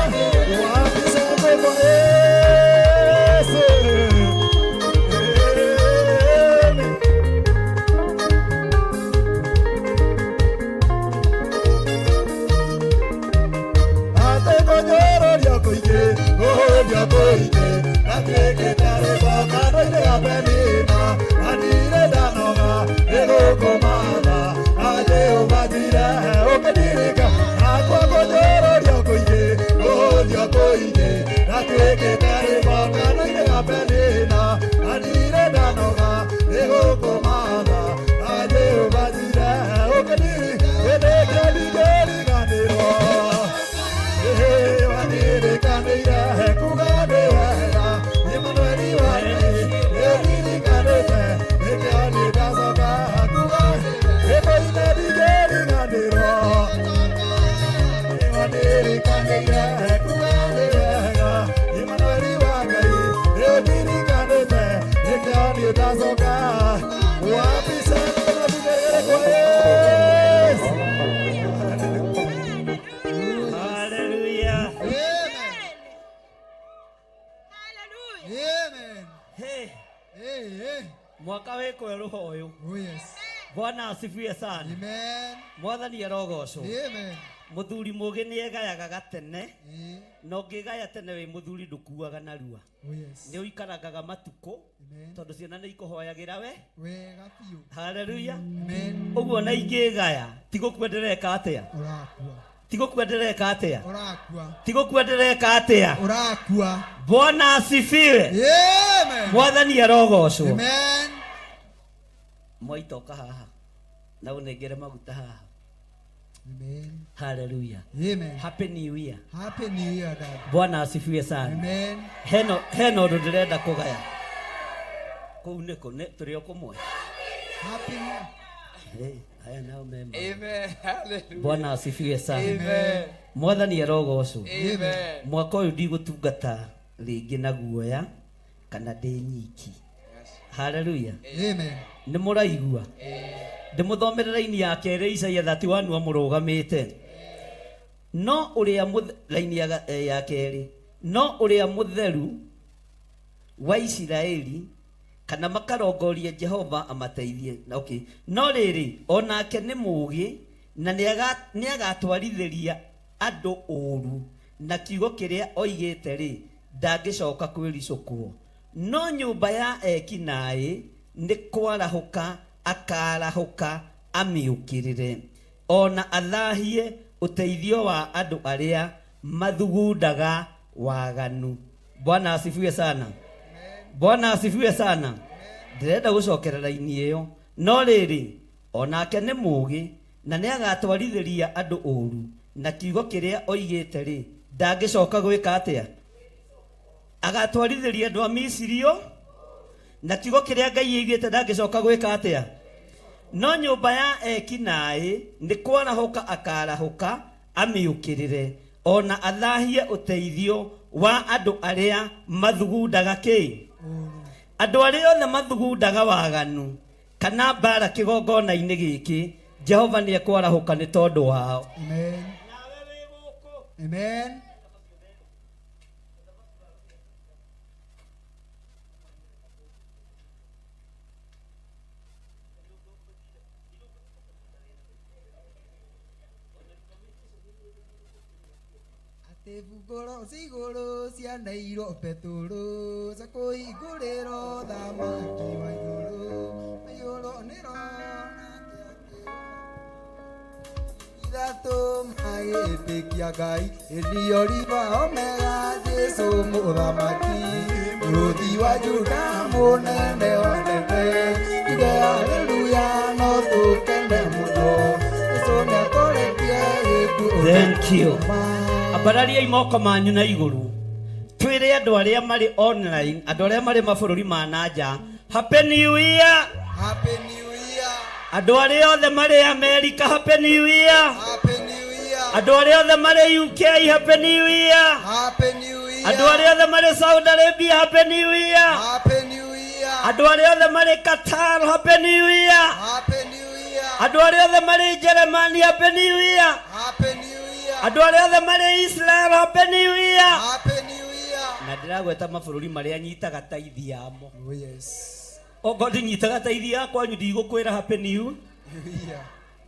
wabica kwa Yesu. Amen. Ate kũnyũrũrio kũingĩ kũhũthio kũingĩ ndatuĩkĩte rwĩmbo kanua-inĩ ga Penina na ndirĩ ndanoga nĩ gũkũmatha na Jehova njire ũkĩndirika nakwa kũnyũrũrio kũingĩ kũhũthio kũingĩ ndatuĩkĩte rwĩmbo kanua-inĩ ga Penina na ndirĩ ndanoga nĩ gũkũmatha na Jehova njire ũkĩndirika nĩkĩo ndingĩriganĩrwo Hallelujah. Amen. Hey, Hey, hey. mwaka wĩ kwerũha ũyũ. Oh yes. Bwana asifiwe sana. Amen. Mwathani arogocwo. Amen. Mũthuri mũgĩ nĩ egayaga gatene Eh. na ũngĩgaya tene wĩ mũthuri ndũkuaga narua. Oh yes. Nĩ ũikarangaga matukũ Amen. tondũ ciana nĩ ikũhoyagĩra we. Wega biũ. Hallelujah. Amen. Ũguo na ingĩgaya ti gũkua ndĩreka atĩa? Ũrakua. Ti gũkua ndĩreka atĩa? Ũrakua. Ti gũkua ndĩreka atĩa? Ũrakua. Bwana asifiwe. Amen. Mwathani arogocwo. Amen. Mwaitoka haha na ũnengere maguta haha. Amen. Hallelujah. Amen. Happy New Year. Happy New Year, Dad. Bwana asifiwe sana. Amen. Hena hena ũndũ ndĩrenda kũgaya. Kũu nĩkũ nĩ tũrĩ o kũmwe. Happy New Year. Hey, haya nao mema. Amen. Hallelujah. Bwana asifiwe sana. Amen. Mwathani arogocwo. Amen. Mwaka ũyũ ndigũtungata rĩngĩ na guoya kana ndĩ nyiki. Hallelujah. Amen. Nĩ mũraigua? Ndĩmũthomere raini ya kerĩ Isaia 31 amũrũgamĩte. No ũrĩa raini ya kerĩ, no ũrĩa mũtheru wa Isiraeli kana makarongoria Jehova amateithie. Okay. No rĩrĩ onake nĩ mũũgĩ na nĩagatwarithĩria andũ ũũru na kiugo kĩrĩa oigĩte rĩ ndangĩcoka kwĩricũkwo. No nyũmba ya ekinaĩ nĩ kwarahũka akarahũka amĩũkĩrĩre ona athahie ũteithio wa andũ arĩa mathugundaga waganu. Bwana asifiwe sana. Bwana asifiwe sana. Ndĩrenda gũcokera raini ĩyo. No rĩrĩ onake nĩ mũũgĩ na nĩagatwarithĩria andũ ũũru na kiugo kĩrĩa oigĩte rĩ ndangĩcoka gwĩka atĩa? Agatwarithĩria andũ a Misirio na kiugo kĩrĩa Ngai aigĩte ndangĩcoka gwĩka atĩa? No nyũmba ya ekinaĩ nĩ kwarahũka akarahũka amĩũkĩrĩre ona athahie ũteithio wa andũ arĩa mathugundaga kĩ? Andũ arĩa othe mathugundaga waganu kana mbara kĩgongona-inĩ gĩkĩ Jehova nĩ ekwarahũka nĩ tondũ wao. Amen. Amen. Atĩ mbungũro cigũrũ cianeirwo Petũrũ cia kũhingũrĩrwo thamaki wa igũrũ maiyũrwo nĩ roho nake akĩũra ithatũ magĩtĩkia Ngai ĩndio riba omega Jesũ mũthamaki. Mũrũthi wa Juda mũnene wa nene. Tuge haleluya no tũkene mũno. Jesũ nĩatoretie gĩkuũ. Thank you. Ambarariai moko manyu na igũrũ twĩre andũ arĩa marĩ online, andũ arĩa marĩ mabũrũri ma na nja, happy new year. Happy New Year. Andũ arĩa othe marĩ America, happy new year. Happy New Year. Andũ arĩa othe marĩ UK, happy new year. Happy New Year. Andũ arĩa othe marĩ Saudi Arabia, happy new year. Happy New Year. Andũ arĩa othe marĩ Qatar, happy new year. Happy New Year. Andũ arĩa othe marĩ Germany, happy new year. Happy New Year. Andũ arĩa othe marĩ Israel, happy new year. Happy New Year. Na ndĩragweta mabũrũri marĩa nyitaga taithi yamo. Oh yes. Okorwo ndinyitaga taithi ya kwanyu ndigũkwĩra happy new. New Year.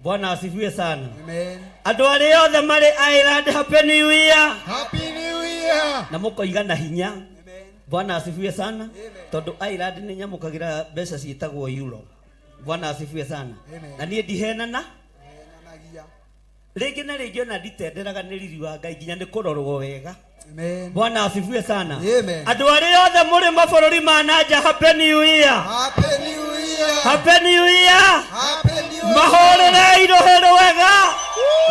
Bwana asifiwe sana. Amen. Andũ arĩa othe marĩ Ireland, happy new year. Happy New Year. Na mũkoiga na hinya. Amen. Bwana asifiwe sana. Tondũ Ireland nĩ nyamũkagĩra mbeca ciĩtagwo euro. Bwana asifiwe sana. Amen. Na niĩ ndihenana Henanagia. rĩngĩ na rĩngĩ, ona nditenderaga nĩ riri wa Ngai nginya nĩ kũrorwo wega. Amen. Bwana asifiwe sana. Amen. Andũ arĩa othe mũrĩ mabũrũri ma na nja, happy new year. Happy New Year. Happy new year. Happy New Year. Mahũrĩrei rũhĩ rwega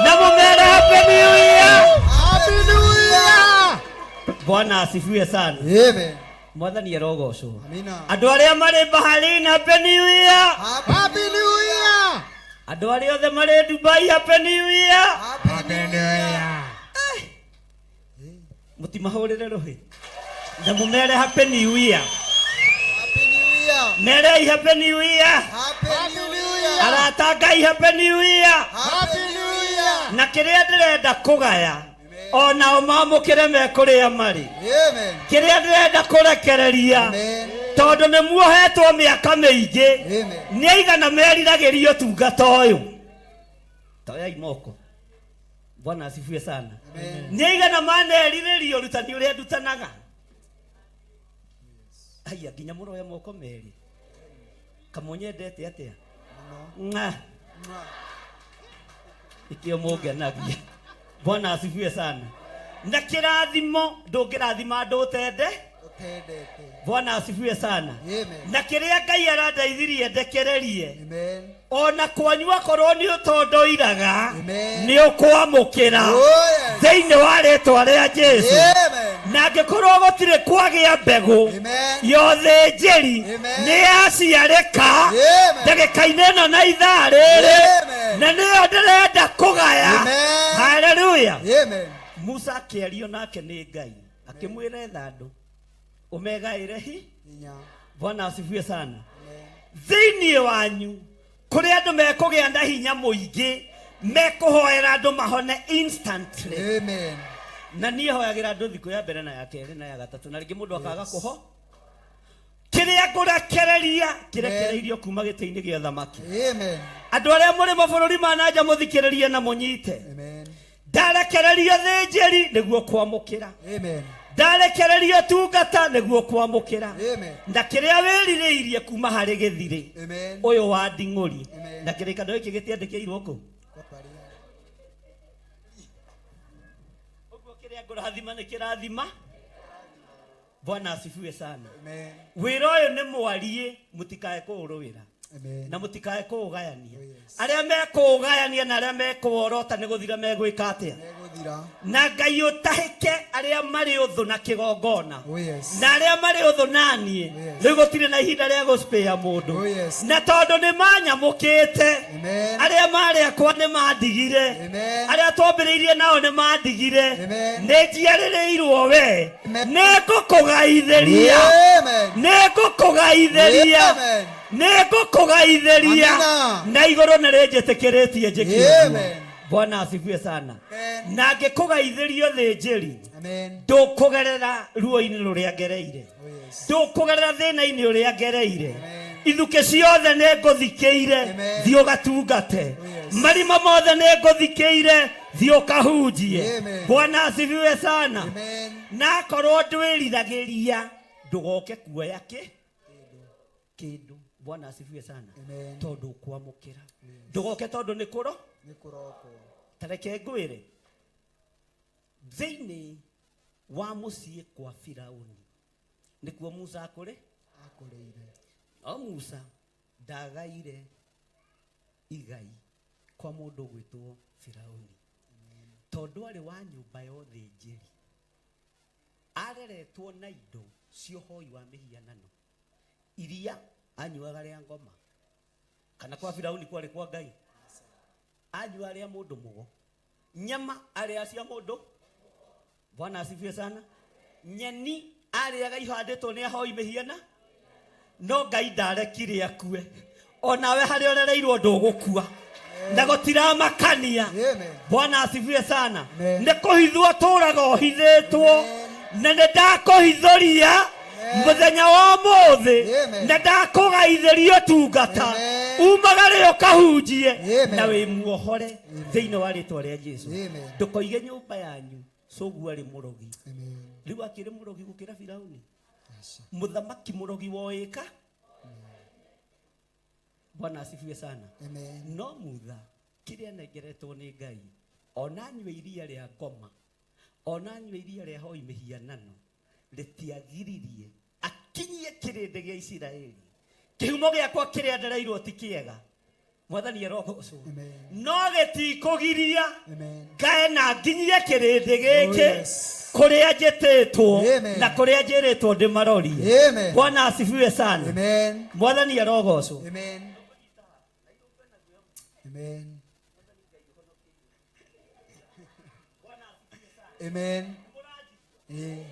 na mũmere happy new year. Happy New Year. Bwana asifiwe sana. Amen. Mwathani arogocwo. Amina. Andũ arĩa marĩ Bahrain, happy new year. Happy New Year. Andũ arĩa othe marĩ Dubai, happy new year. Happy New Year. Mũtimahũrĩre rũhĩ na mũmere happy new year. Happy New Year. Merei happy new year. Happy New Year. Arata Ngai, happy new year. Happy New Year. Na kĩrĩa ndĩrenda kũgaya onao mamũkĩre mekũrĩa marĩ. Amen. Kĩrĩa ndĩrenda kũrekereria, Amen. tondũ nĩ muohetwo mĩaka mĩingĩ, Amen. nĩ aigana meriragĩria ũtungata ũyũ? Toyai moko. Bwana asifiwe sana. Amen. Nĩ aigana manerirĩria ũrutani ũrĩa ndutanaga? Aya nginya mũroya moko merĩ kamũnyendete atĩa. Mwah. Ikio mũngenagia. Bwana asifiwe sana. Na kĩrathimo ndũngĩrathima andũ ũtende. Utendete. Bwana asifiwe sana. Amen. Na kĩrĩa Ngai arandeithirie ndekererie, Amen. ona kwanyu akorwo nĩ ũtondoiraga, Amen. nĩ ũkwamũkĩra Oh yes. thĩinĩ wa rĩtwa rĩa Jesu. Amen. Na angĩkorwo gũtirĩ kwagĩa mbegũ Amen. ya ũthĩnjĩri, Amen. nĩ yaciarĩka Amen. ndagĩka-inĩ ĩno na ithaa rĩrĩ. Amen. Na nĩyo ndĩrenda kũgaya. Amen. Haleluya. Amen. Musa akĩario nake nĩ Ngai akĩmwĩra etha andũ ũmegaĩre hi. Hinya. Bwana asifiwe sana. Thĩinĩ wanyu kũrĩ andũ mekũgĩa na hinya mũingĩ, mekũhoera andũ mahone instantly. Amen. Na niĩ hoyagĩra andũ thikũ ya mbere na ya kerĩ na ya gatatũ, na rĩngĩ mũndũ akaga kũho. Kĩrĩa ngũrekereria kĩrekereirio kuma gĩtĩ-inĩ gĩa thamaki. Amen. Andũ arĩa mũrĩ mabũrũri ma na nja, mũthikĩrĩrie na mũnyite. Amen. Ndarekererio thĩnjĩri nĩguo kwamũkĩra. Amen. Ndarekererio tungata nĩguo kwamũkĩra. Amen. Na kĩrĩa wĩrirĩirie kuma harĩ gĩthirĩ Amen. ũyũ wa nding'ũri. Amen. Na kĩrĩkanĩro gĩkĩ gĩtiandĩkĩirwo kũ ũguo kĩrĩa ngũrathima nĩ kĩrathima. Bwana asifiwe sana. Amen. Wĩra ũyũ nĩ mwariĩ, mũtikae kũũrũĩra Amen. na mũtikae kũũgayania. Oh, yes. Arĩa mekũũgayania na arĩa mekũworota nĩ gũthira megwĩka atĩa? Megũthira. Na Ngai ũtahĩke arĩa marĩ ũthũ na kĩgongona Oh yes. na arĩa marĩ ũthũ naniĩ. Oh, yes. Rĩu gũtirĩ na ihinda rĩa gũspĩa mũndũ. Oh, yes. Na tondũ nĩ manyamũkĩte, Amen. arĩa marĩ akwa nĩ mandigire, Amen. arĩa twambĩrĩirie nao nĩ mandigire, Amen. nĩ njiarĩrĩirwo we. Amen. Nĩ ngũkũgaithĩria. Amen. Nĩ ngũkũgaithĩria. Amen. Nĩ ngũkũgaithĩria. Amina. Na igũrũ nĩ rĩnjĩtĩkĩrĩtie njĩke ũguo. Amen. Bwana asifiwe sana. Amen. Na angĩkũgaithĩrio thĩnjĩri, Amen. ndũkũgerera ruo-inĩ rũrĩa ngereire, Oh yes. ndũkũgerera thĩna-inĩ ũrĩa ngereire. Amen. Ithukĩ ciothe nĩ ngũthikĩire. Amen. Thiĩ ũgatungate. Oh, yes. Marima mothe nĩ ngũthikĩire, thiĩ ũkahunjie. Amen. Bwana asifiwe sana. Amen. Na akorwo ndwĩriragĩria, ndũgoke kuoya kĩ kĩndũ. Bwana asifiwe sana. Amen. Tondũ ũkwamũkĩra, ndũgoke tondũ nĩ kũro. Nĩ kũrokwo. Tareke ngwĩre, thĩinĩ wa mũciĩ kwa Firauni Nĩkuo Musa akũrĩ Akũrĩire. No Musa ndagaire igai kwa mũndũ ũgwĩtwo Firauni, tondũ arĩ wa nyũmba ya ũthĩnjĩri, areretwo na indo cia ũhoi wa mĩhianano iria anyuaga rĩa ngoma, kana kwa Firauni kwarĩ kwa Ngai, anyua rĩa mũndũ mũgo, nyama arĩa cia mũndũ. Bwana asifiwe sana. Nyeni arĩaga ihandĩtwo nĩ ahoi mĩhiana, no Ngai ndarekire akue. Onawe harĩa ũrereirwo ndũgũkua na gũtiramakania. Amen. Bwana asifiwe sana. Amen. Nĩ kũhithwo tũraga ũhithĩtwo, na nĩ ndakũhithũria mũthenya wa ũmũthĩ, Amen. na ndakũgaithĩria ũtungata, Amen. umagare ũkahunjie Amen. na wĩ muohore thĩinĩ wa rĩtwa rĩa Jesu. Amen. Ndũkoige nyũmba yanyu cũguo arĩ mũrogi. Amen. Rĩu akĩrĩ mũrogi gũkĩra Firauni, Aca. mũthamaki mũrogi woĩka. Bwana asifiwe sana. Amen. No mutha kĩrĩa anengeretwo nĩ Ngai, ona anyue iria rĩa ngoma, ona anyue iria rĩa hoi mĩhianano, rĩtiagiririe akinyie kĩrĩndĩ gĩa Isiraeli. Kĩhumo gĩakwa kĩrĩa ndereirwo ti kĩega, Mwathani arogocwo, Amen. no gĩtikũgiria Amen. ngae na nginyie kĩrĩndĩ Oh, gĩkĩ yes. kũrĩa njĩtĩtwo Amen. na kũrĩa njĩrĩtwo ndĩmarorie. Amen. Bwana asifiwe sana. Amen. Mwathani arogocwo. Amen. Amen. Amen. Eh,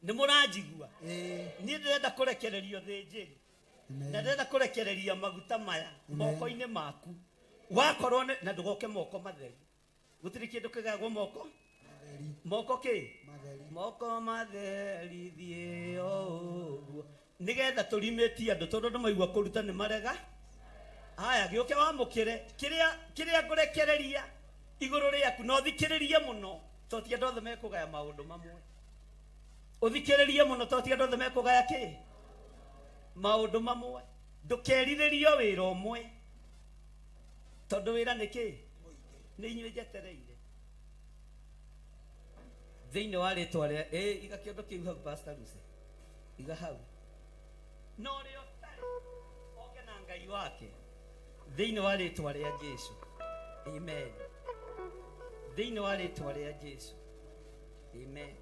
Nĩ mũranjigua? eh, Niĩ ndĩrenda kũrekererio thĩnjĩri na Amen. ndĩrenda kũrekereria maguta maya moko-inĩ maku, wakorwo na ndũgoke moko matheri. Gũtirĩ kĩndũ kĩgagwo moko moko kĩ Matheri. moko matheri thiĩ o ũguo, nĩgetha tũrimĩtie andũ, tondũ andũ maigua kũruta nĩ marega. Haya, gĩũke wamũkĩre kĩrĩa kĩrĩa ngũrekereria igũrũ rĩaku, na ũthikĩrĩrie mũno, tondũ ti andũ othe mekũgaya maũndũ mamwe. Ũthikĩrĩrie mũno, tondũ ti andũ othe mekũgaya kĩ maũndũ mamwe. Ndũkerirĩrio wĩra ũmwe, tondũ wĩra nĩ kĩ nĩ inyuĩ njetereire thĩinĩ wa rĩtwa rĩa ĩ. Iga kĩondo kĩu hau, Pastor Lucy, iga hau. Na ũrĩa ũtarĩ oke na Ngai wake thĩinĩ wa rĩtwa rĩa Jesu. Amen. Thĩinĩ wa rĩtwa rĩa Jesu. Amen.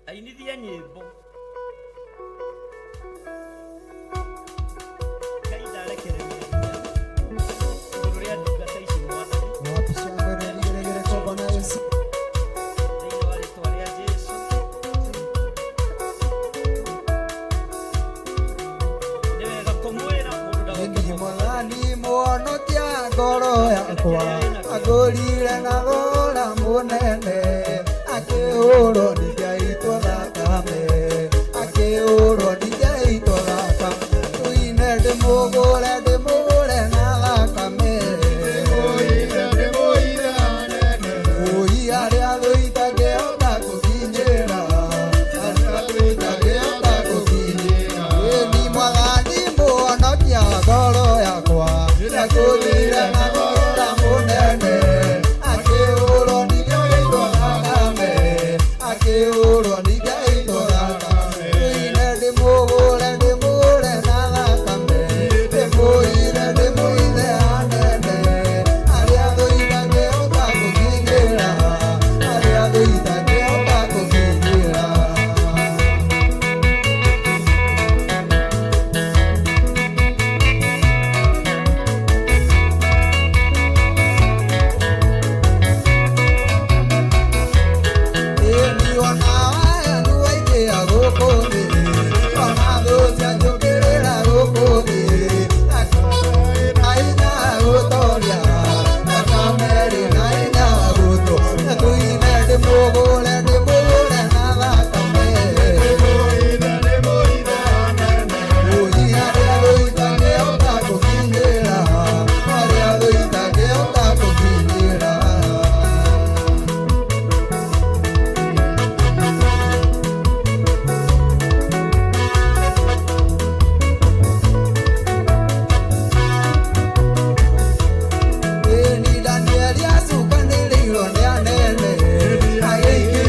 Ainithie nyĩmbo. Ngai ndarekereria igũrũ rĩa ndungata ici, Mwathani. Wapi shangwe na vigelegele kwa Bwana Yesu? Thĩinĩ wa rĩtwa rĩa Jesu. Nĩ wega kũmwĩra mũndũ ndagoke Ni moko. Mwathani mũhonokia ngoro yakwa, angũrire na thogora mũnene, akĩhũrwo nĩngaitwo thakame, akĩhũrwo nĩngaitwo thakame, tũine ndĩmũgũre ndĩmũgũre na thakame. Oi arĩa thũ itangĩhota gũkinyĩra, arĩa thũ itangĩhota gũkinyĩra. Ĩni Mwathani mũhonokia ngoro yakwa, nĩakũrire na thogora mũnene, akĩhũrwo nĩngaitwo thakame, akĩhũrwo nĩngaitwo thakame. Tũine ndĩmũgũre ndĩmũgũre na thakame, ndĩmũire ndĩmũire anene, arĩa thũ itangĩhota gũkinyĩra, arĩa thũ itangĩhota gũkinyĩra. Thank you. Ĩni Danieli acukanĩrĩirwo nĩ anene, agĩikio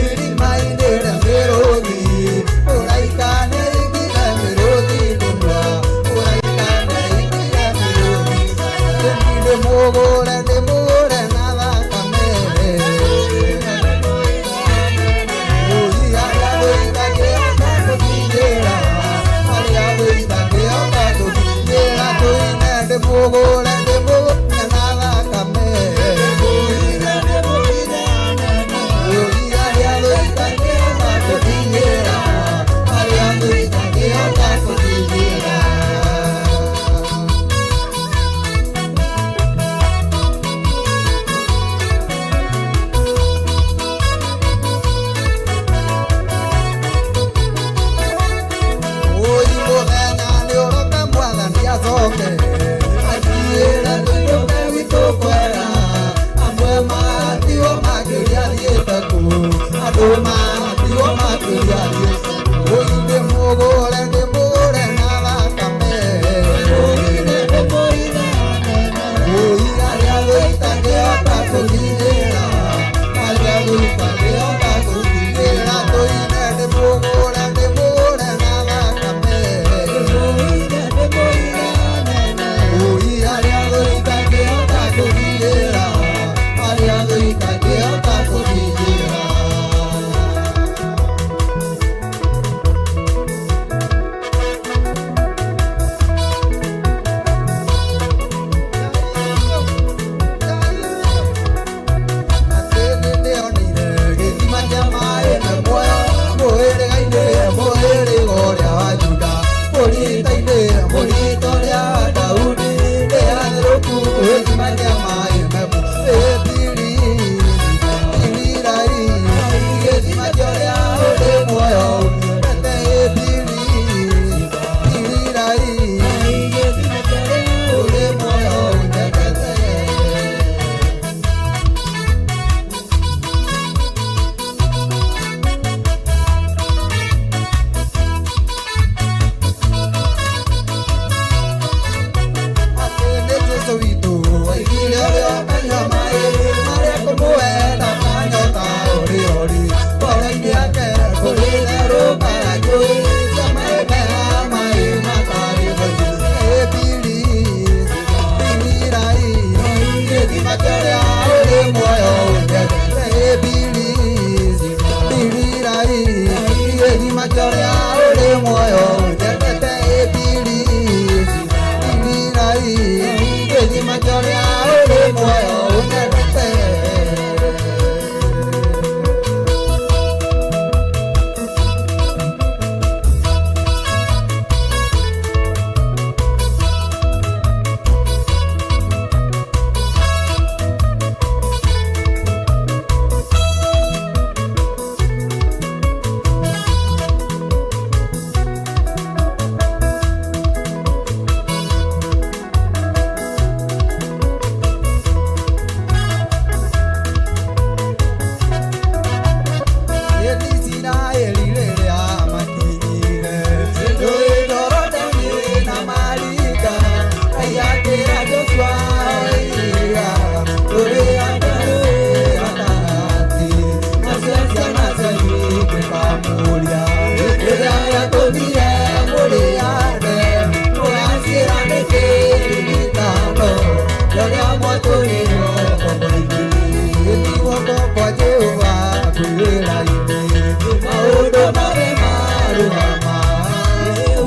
mothe marũgama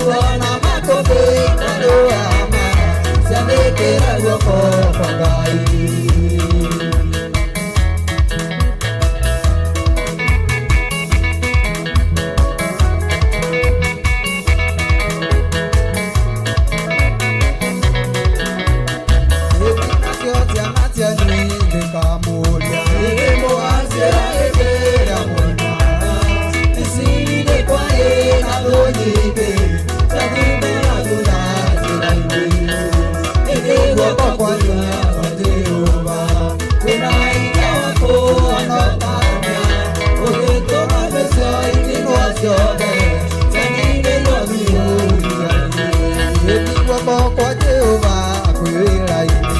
wona makũmbĩ ikarũgama ciathĩkĩra guoko kwa Ngai. Kwa Jehova kwĩrainĩ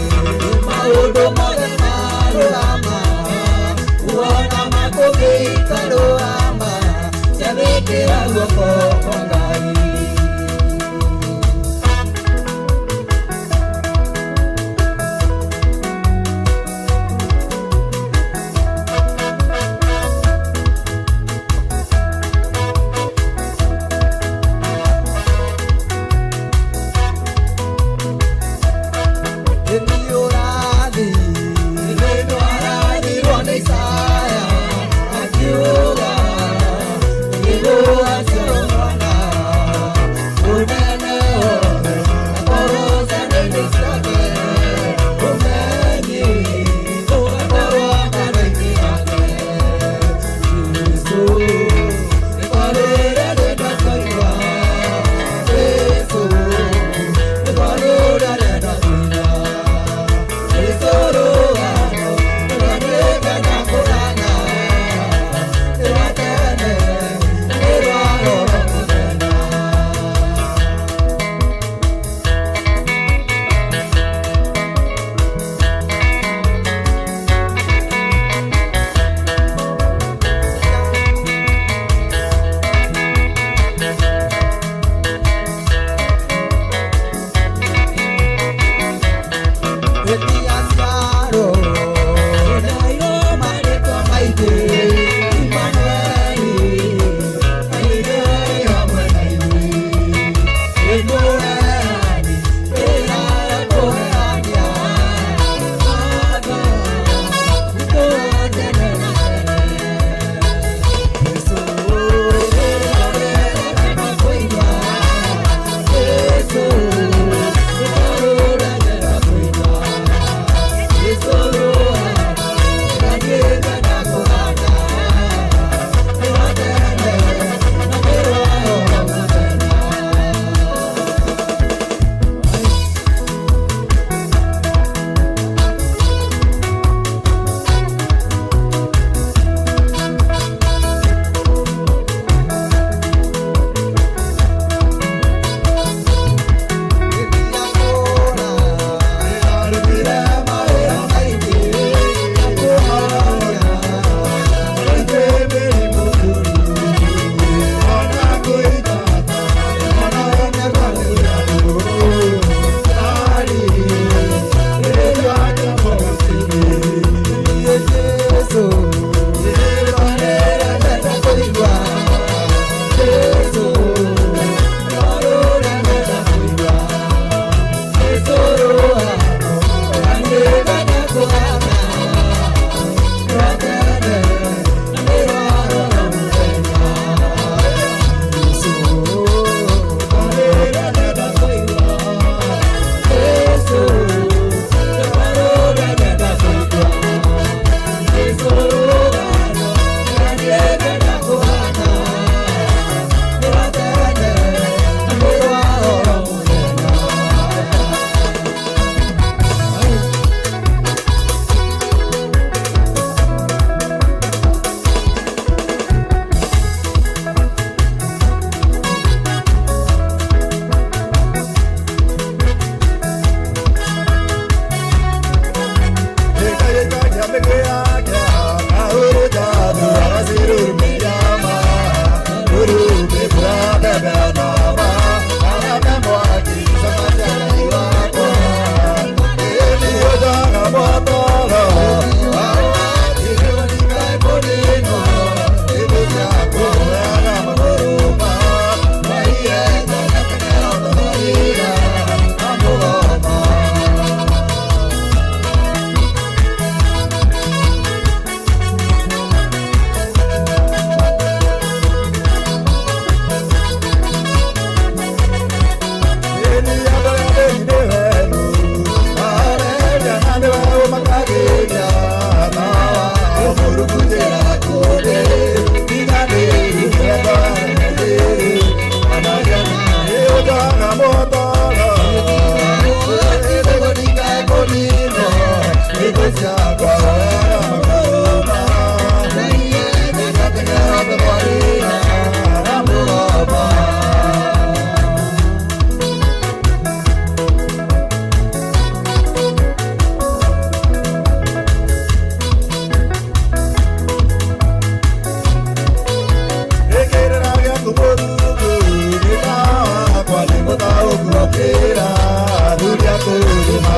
maũndũ mothe marũgama wona makũmbĩ ikarũgama ciathĩkĩra guoko kwa Ngai. Akiuga, nĩũrathi, nĩũrathirwo nĩ Isaya, akiuga, nĩguo acio mwana.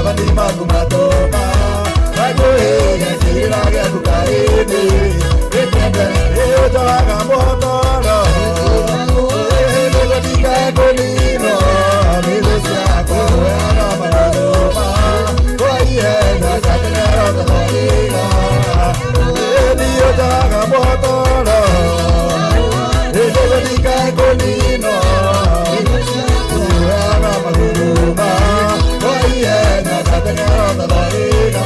Maathani maku matũma Ngakuĩge kĩrĩra gĩaku kaĩndĩ Gĩtende ĩũnjohaga mũhotoro Nĩguo ndikae kũninwo nĩ thũ ciakwa Ũheaga marũma Kwa ihenya ngateng'era ta thwariga Nĩũnjohaga mũhotoro Nĩguo ndikae kũninwo Ũheaga marũma Kwa ihenya ngateng'era ta thwariga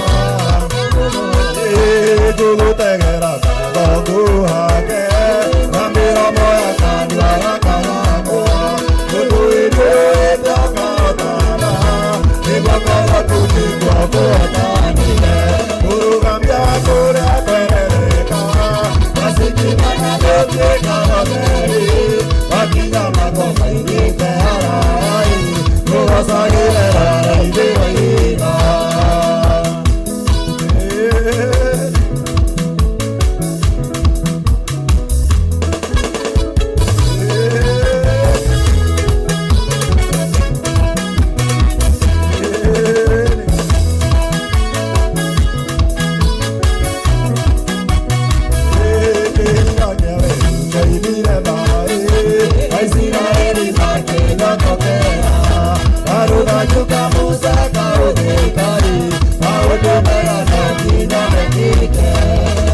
Ngũgũteng'era ta thongu hake Na mĩromo ya kanua gakaramwo Ũndũ ĩtuĩte ũkahotana Nĩguo korwo kũnĩguo kũhotanire Kũrũgamia kũrĩa kwerereka Masikimana gũtuĩka matheri Makinya makwa maigĩte harai Ngũgocagĩre raraithi wa ihiga.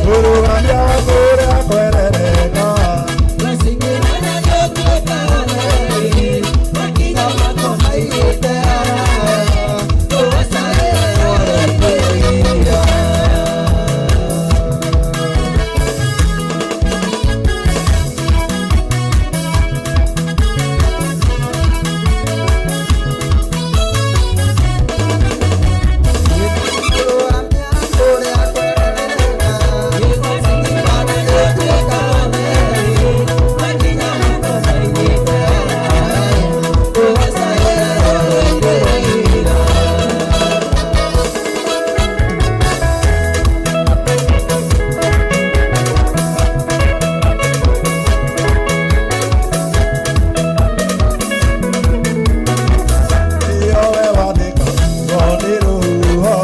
Kũrũgamia kũrĩa kwerereka Yowe wandĩkagwo nĩ rũhuho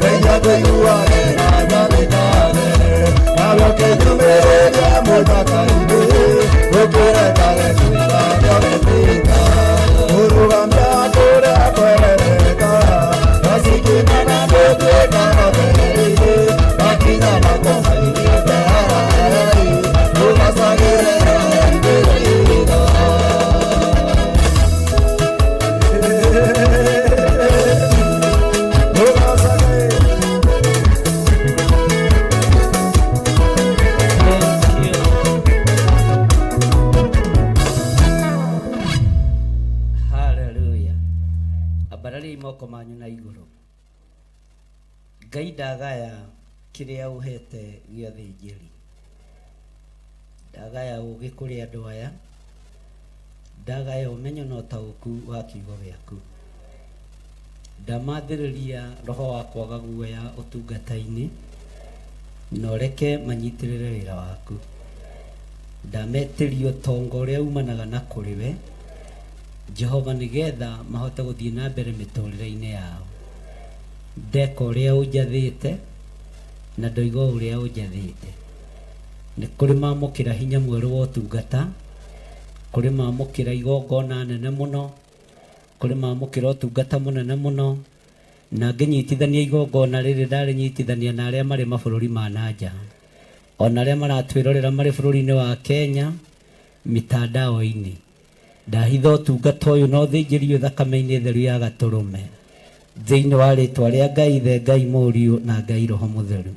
Nĩguo tũiguage na twathĩkage Nawe ũkĩnyũmĩrĩria mũthaka-inĩ Ũkĩrekage kwĩra gĩtuĩka Kũrũgamia kũrĩa kwerereka Masikimana gũtuĩka matheri Makinya makwa maigĩte harai Ngũgocagĩre raraithi wa ihiga. Haleluya. Ambarariai moko manyu na igũrũ. Ngai ndagaya kĩrĩa ũhete gĩa thĩnjĩri. Ndagaya ũũgĩ kũrĩ andũ aya. Ndagaya ũmenyo na ũtaũku wa kiugo gĩaku. Ndamathĩrĩria roho wa kwaga guoya ũtungata-inĩ na ũreke manyitĩrĩre wĩra waku. Ndametĩria ũtonga ũrĩa umanaga na kũrĩ we Jehova nĩgetha mahote gũthiĩ na mbere mĩtũrĩre-inĩ yao. Ndeka ũrĩa ũnjathĩte na ndoiga o ũrĩa ũnjathĩte. Nĩ kũrĩ mamũkĩra hinya mwerũ wa ũtungata, kũrĩ mamũkĩra igongona nene mũno, kũrĩ mamũkĩra ũtungata mũnene mũno, na ngĩnyitithania igongona rĩrĩ ndarĩnyitithania na arĩa marĩ mabũrũri ma na nja, ona arĩa maratwĩrorera marĩ bũrũri-inĩ wa Kenya mitandao-inĩ. Ndahitha ũtungata ũyũ na ũthĩnjĩri ũyũ thakame-inĩ theru ya gatũrũme thĩinĩ wa rĩtwa rĩa Ngai Ithe, Ngai Mũriũ na Ngai Roho Mũtheru.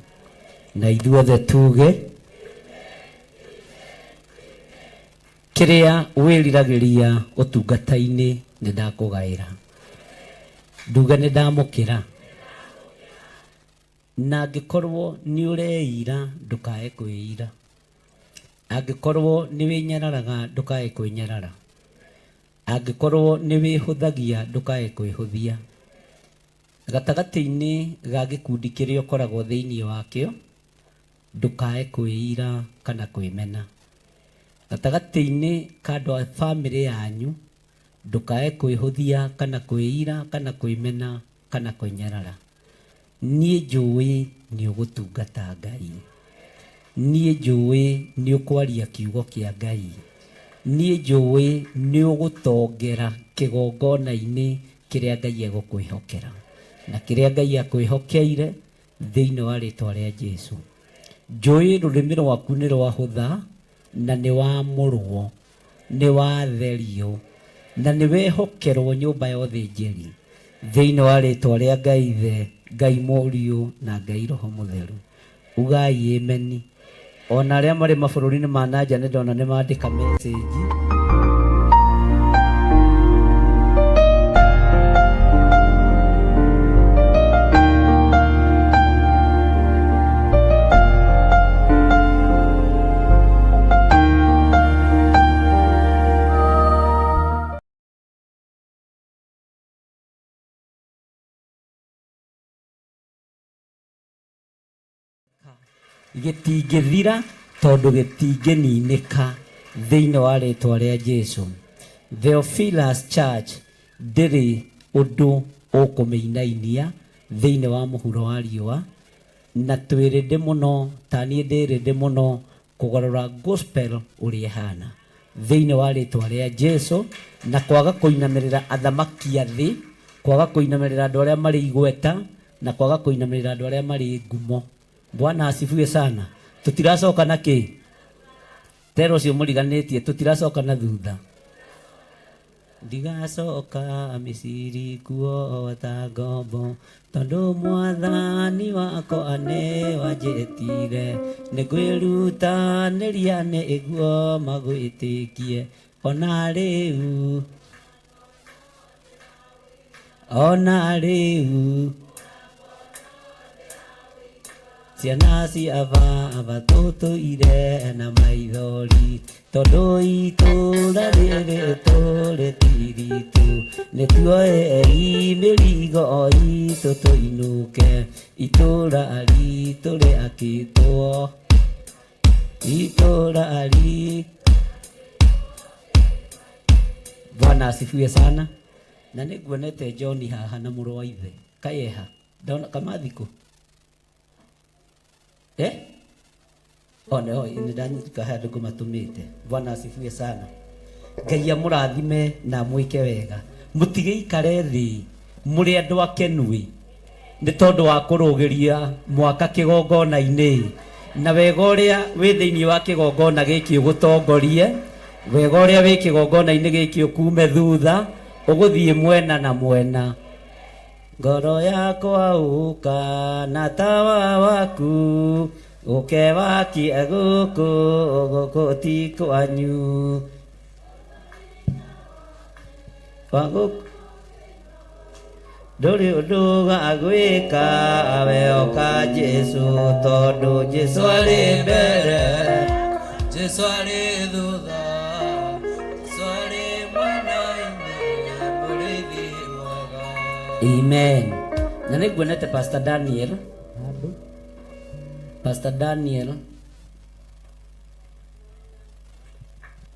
Na ithuothe tuge kĩrĩa wĩriragĩria ũtungata-inĩ nĩ ndakũgaĩra. Nduge nĩ ndamũkĩra. Na angĩkorwo nĩ ũreira ndũkae kwĩira. Angĩkorwo nĩ wĩnyararaga ndũkae kwĩnyarara. Angĩkorwo nĩ wĩhũthagia ndũkae kwĩhũthia. Gatagatĩ-inĩ ga gĩkundi kĩrĩa ũkoragwo thĩinĩ wakĩo ndũkae kwĩira kana kwĩmena. Gatagatĩ-inĩ ka andũ a bamĩrĩ yanyu ndũkae kwĩhũthia kana kwĩira kana kwĩmena. Kana kwĩnyarara. Niĩ njũĩ nĩ ũgũtungata Ngai. Niĩ njũĩ nĩ ũkwaria kiugo kĩa Ngai. Niĩ njũĩ nĩ ũgũtongera kĩgongona-inĩ kĩrĩa Ngai egũkwĩhokera. Na kĩrĩa Ngai akwĩhokeire thĩinĩ wa rĩtwa rĩa Jesu. Njũĩ rũrĩmĩ rwaku nĩ rwahũtha na nĩ wamũrwo, nĩ watherio, na nĩ wehokerwo nyũmba ya ũthĩnjĩri thĩinĩ wa rĩtwa rĩa Ngai Ithe, Ngai Mũriũ na Ngai Roho Mũtheru. Ugai ameni. Ona arĩa marĩ mabũrũri-inĩ ma na nja nĩ ndona nĩ mandĩka message. Gĩtingĩthira tondũ gĩtingĩninĩka thĩinĩ wa rĩtwa rĩa Jesu. Theophilus Church ndĩrĩ ũndũ ũkũmĩinainia thĩinĩ wa mũhuro wa riũa, na twĩ ready mũno, ta niĩ ndĩ ready mũno kũgarũra gospel ũrĩa ĩhana thĩinĩ wa rĩtwa rĩa Jesu, na kwaga kũinamĩrĩra athamaki a thĩ, kwaga kũinamĩrĩra andũ arĩa marĩ igweta, na kwaga kũinamĩrĩra andũ arĩa marĩ ngumo. Bwana asifiwe sana. Tutiracoka na kĩ? Tera ũcio mũriganĩtie, tutiracoka na thutha. Ndigacoka Misiri kuo ta ngombo, tondũ mwathani wakwa nĩ wanjĩtire, nĩngwĩrutanĩria nĩguo magwĩtĩkie, ona rĩu, ona rĩu. Ciana cia baba tũtũire na maithori, tondũ itũra rĩrĩ tũrĩ ti ritũ, nĩtuoei mĩrigo itũ tũinũke, itũra ritũ rĩakĩtwo, itũra ritũ. Bwana asifiwe sana. Na nĩnguonete John haha na mũrũ wa ithe kayeha ndona kamathikũ eh one ho nĩ ndanyita handũ ngũmatũmĩte. Bwana asifiwe sana. Ngai amũrathime na amwĩke wega. Mũtigĩikare thĩ mũrĩ andũ akenui nĩ tondũ wa kũrũgĩria mwaka kĩgongona-inĩ, na wega ũrĩa wĩ thĩinĩ wa kĩgongona gĩkĩ ũgũtongorie, wega ũrĩa wĩ kĩgongona-inĩ gĩkĩ ũkume thutha, ũgũthiĩ mwena na mwena. Ngoro yakwa ũka na tawa waku, ũke wakie gũkũ, gũkũ ti kwanyu. Wagũkũ ndũrĩ ũndũ wa gwĩka, we oka Jesu, tondũ Jesu arĩ mbere, Jesu arĩ thutha, Jesu arĩ mwena-inĩ, mũrĩithi mwega. Amen. Na nĩ nguonete Pastor Daniel handũ. Pastor Daniel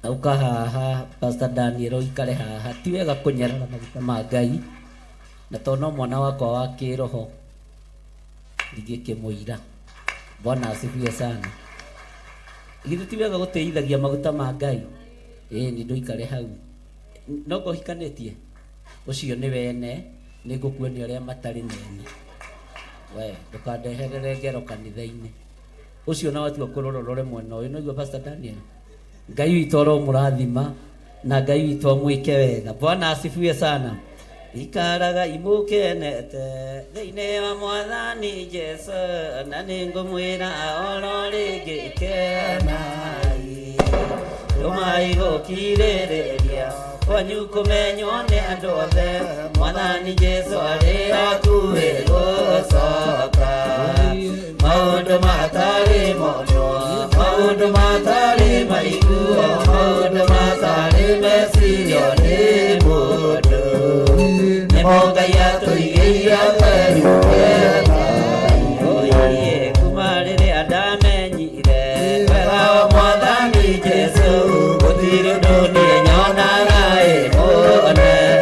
auka haha. Pastor Daniel ũikare haha, ti wega kũnyarara maguta ma Ngai, na tondũ no mwana wakwa wa kĩroho ndingĩkĩmũira. Bwana asifiwe sana. Githĩ ti wega gũtĩithagia maguta ma Ngai? Ĩĩ nĩ ndũikare hau no ngohikanĩtie ũcio nĩ wene, nĩ ngũkuonia ũrĩa matarĩ nene. We ndũkandeherere ngero kanitha-inĩ ũcio, na watua kũrora ũrore mwena ũyũ. Noigua Pastor Daniel, Ngai witũ aromũrathima na Ngai witũ amwĩke wega. Bwana asifiwe sana. Ikaraga imũkenete thĩinĩ wa mwathani Jesu, na nĩngũmwĩra oro rĩngĩ, kenai. Tũmai gũkirĩrĩria kwanyu kũmenywo nĩ andũ othe, mwathani Jesu arĩ hakuhĩ gũcoka. Maũndũ matarĩ monwo, maũndũ matarĩ maiguo, maũndũ matarĩ mecirio nĩ mũndũ, nĩmo Ngai atũigĩire atheru. Oiye kuma rĩrĩa ndamenyire wega wa mwathani Jesu, gũtirĩ ũndũ niĩ nyonaga ĩ mũnene.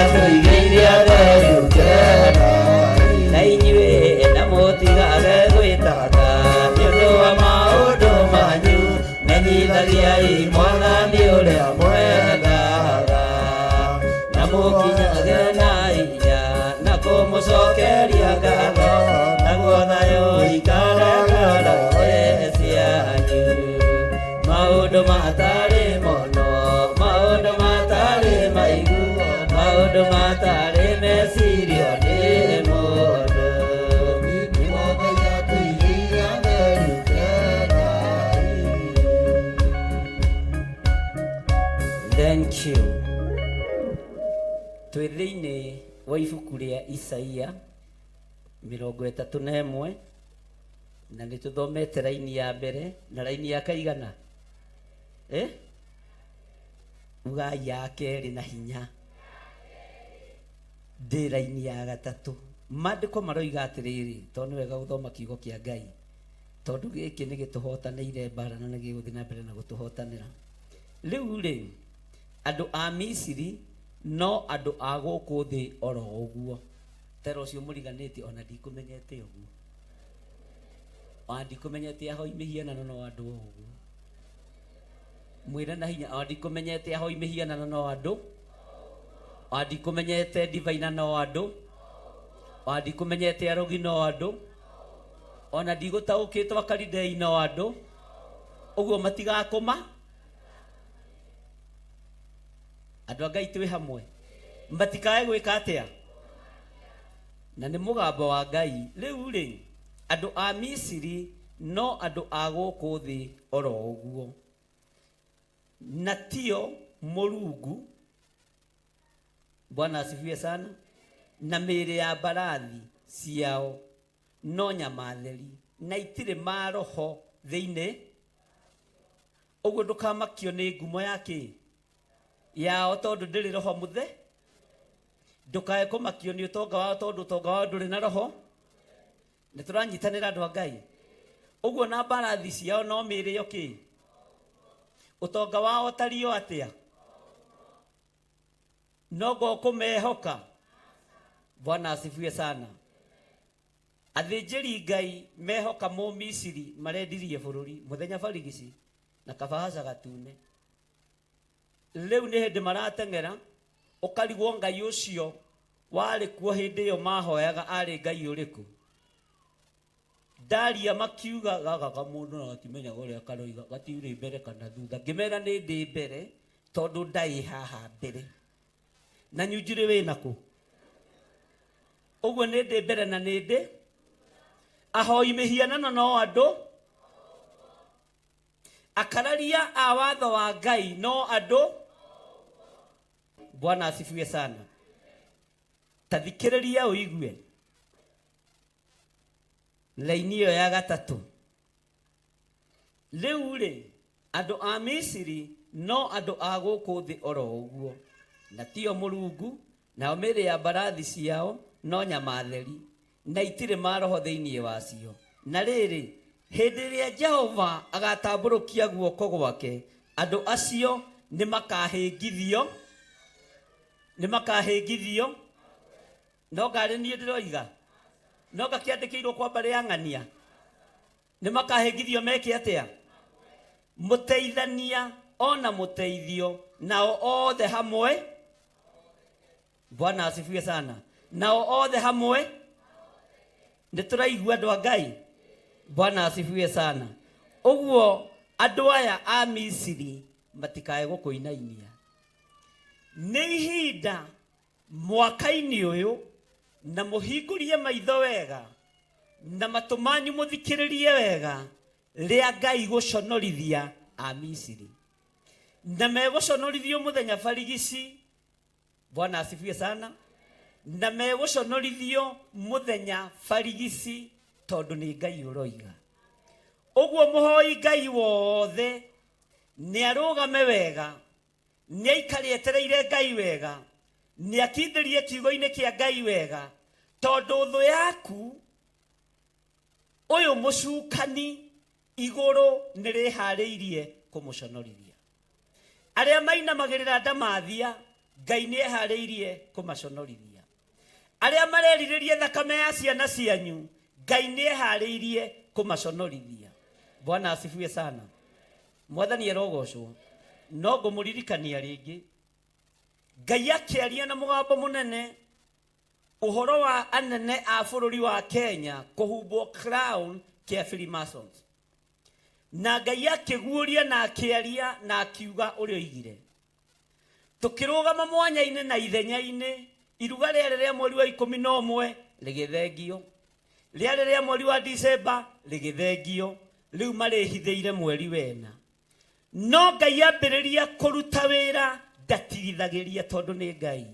atũigĩire atheru kenai. Na inyuĩ na mũtigage gwĩtanga nĩ ũndũ wa maũndũ manyu, menyithagiai Mwathani ũrĩa mwendaga, na mũkinyage na hinya na kũmũcokeria ngatho, naguo thayũ ũikare ngoro-inĩ cianyu. Maũndũ matarĩ mono, maũndũ matarĩ maiguo, maũndũ matarĩ mecirio nĩ mũndũ. Nĩmo Ngai atũigĩire atheru kenai. Thank you. Twĩ thĩinĩ wa ibuku rĩa Isaia 31, na nĩ tũthomete raini ya mbere na raini ya kaigana, eh? Ugai ya kerĩ na hinya, ndĩ raini ya gatatũ. Maandĩko maroiga atĩrĩrĩ, tondũ nĩ wega gũthoma kiugo kĩa Ngai, tondũ gĩkĩ nĩ gĩtũhotanĩire mbara na nĩ gĩgũthiĩ na mbere na gũtũhotanĩra. Rĩu rĩ, andũ a Misiri no andũ a gũkũ thĩ oro ũguo, tera ũcio mũriganĩtie, ona ndikũmenyete ũguo, ona ndikũmenyete ahoi mĩhianano no andũ o ũguo. Mwĩre na hinya, ona ndikũmenyete ahoi mĩhianano no andũ, ona ndikũmenyete ndivaina no andũ, ona ndikũmenyete arogi no andũ, ona ndigũtaũkĩtwo akaridei no andũ, ũguo matigakũma. Andũ a Ngai twĩ hamwe, matikae gwĩka atĩa? Na nĩ mũgambo wa Ngai. Rĩu rĩ, andũ a Misiri no andũ a gũkũ thĩ oro ũguo, na tio Mũrungu. Bwana asifiwe sana. Na mĩĩrĩ ya mbarathi ciao no nyama theri, na itirĩ maroho thĩinĩ. Ũguo ndũkamakio nĩ ngumo ya kĩ yao, tondũ ndĩrĩ roho mũthe. Ndũkae kũmakio nĩ ũtonga wao, tondũ ũtonga wao ndũrĩ na roho. Nĩ tũranyitanĩra, andũ a Ngai? Ũguo na mbarathi ciao no mĩĩrĩ yo kĩ, ũtonga wao ũtariĩ atĩa? No ngũkũmehoka. Bwana asifiwe sana. Athĩnjĩri Ngai mehoka Mũmisiri marendirie bũrũri mũthenya barigici na kabahaca gatune. Rĩu nĩ hĩndĩ marateng'era, ũkarigwo Ngai ũcio warĩ kuo hĩndĩ ĩyo mahoyaga arĩ Ngai ũrĩkũ. Ndaria makiuga gaka kamũndũ na gatimenyaga ũrĩa karoiga, gatiurĩ mbere kana thutha. Ngĩmera nĩ ndĩ mbere, tondũ ndaĩ haha mbere na nyunjurĩ wĩna kũ. Ũguo nĩ ndĩ mbere na nĩ ndĩ ahoi mĩhianano no andũ, akararia a watho wa Ngai no andũ. Bwana asifiwe sana. Ta thikĩrĩria ũigue laini ĩyo ya gatatũ. Rĩu rĩ, andũ a Misiri no andũ a gũkũ thĩ oro ũguo, na tio Mũrungu, nao mĩĩrĩ ya mbarathi ciao no nyama theri, na itirĩ maroho thĩinĩ wacio. Na rĩrĩ, hĩndĩ ĩrĩa Jehova agatambũrũkia guoko gwake, andũ acio nĩ makahĩngithio, nĩ makahĩngithio. No ngarĩ niĩ ndĩroiga, no ngakĩandĩkĩirwo kwa mbarĩ ya ng'ania, nĩ makahĩngithio meke atĩa? Mũteithania ona mũteithio, nao othe hamwe. Bwana asifiwe sana. Nao othe hamwe. Nĩ tũraigua, andũ a Ngai? Bwana asifiwe sana. Ũguo andũ aya a Misiri matikae gũkũinainia. Nĩ ihinda mwaka-inĩ ũyũ, na mũhingũrie maitho wega na matũ manyu mũthikĩrĩrie wega, rĩa Ngai gũconorithia a Misiri, na megũconorithio mũthenya barigici. Bwana asifiwe sana. Na megũconorithio mũthenya barigici, tondũ nĩ Ngai ũroiga ũguo. Mũhoi Ngai wothe nĩ arũgame wega, nĩ aikare etereire Ngai wega, nĩ akindĩrie kiugo-inĩ kĩa Ngai wega, tondũ thũ yaku ũyũ mũcukani, igũrũ nĩ rĩharĩirie kũmũconorithia. Arĩa mainamagĩrĩra ndamathia. Ngai nĩ eharĩirie kũmaconorithia. Arĩa marerirĩria thakame ya ciana cianyu, Ngai nĩ eharĩirie kũmaconorithia. Bwana asifiwe sana. Mwathani arogocwo. No ngũmũririkania rĩngĩ, Ngai akĩaria na mũgambo mũnene ũhoro wa anene a bũrũri wa Kenya kũhumbwo crown kĩa Freemasons. Na Ngai akĩguũria na akĩaria na akiuga ũrĩa oigire. Tũkĩrũgama mwanya-inĩ na ithenya-inĩ, iruga rĩarĩ rĩa mweri wa 11 rĩgĩthengio, rĩarĩ rĩa mweri wa Dicemba rĩgĩthengio, rĩu marĩhithĩire mweri wena. No Ngai ambĩrĩria kũruta wĩra ndatigithagĩria tondũ nĩ Ngai.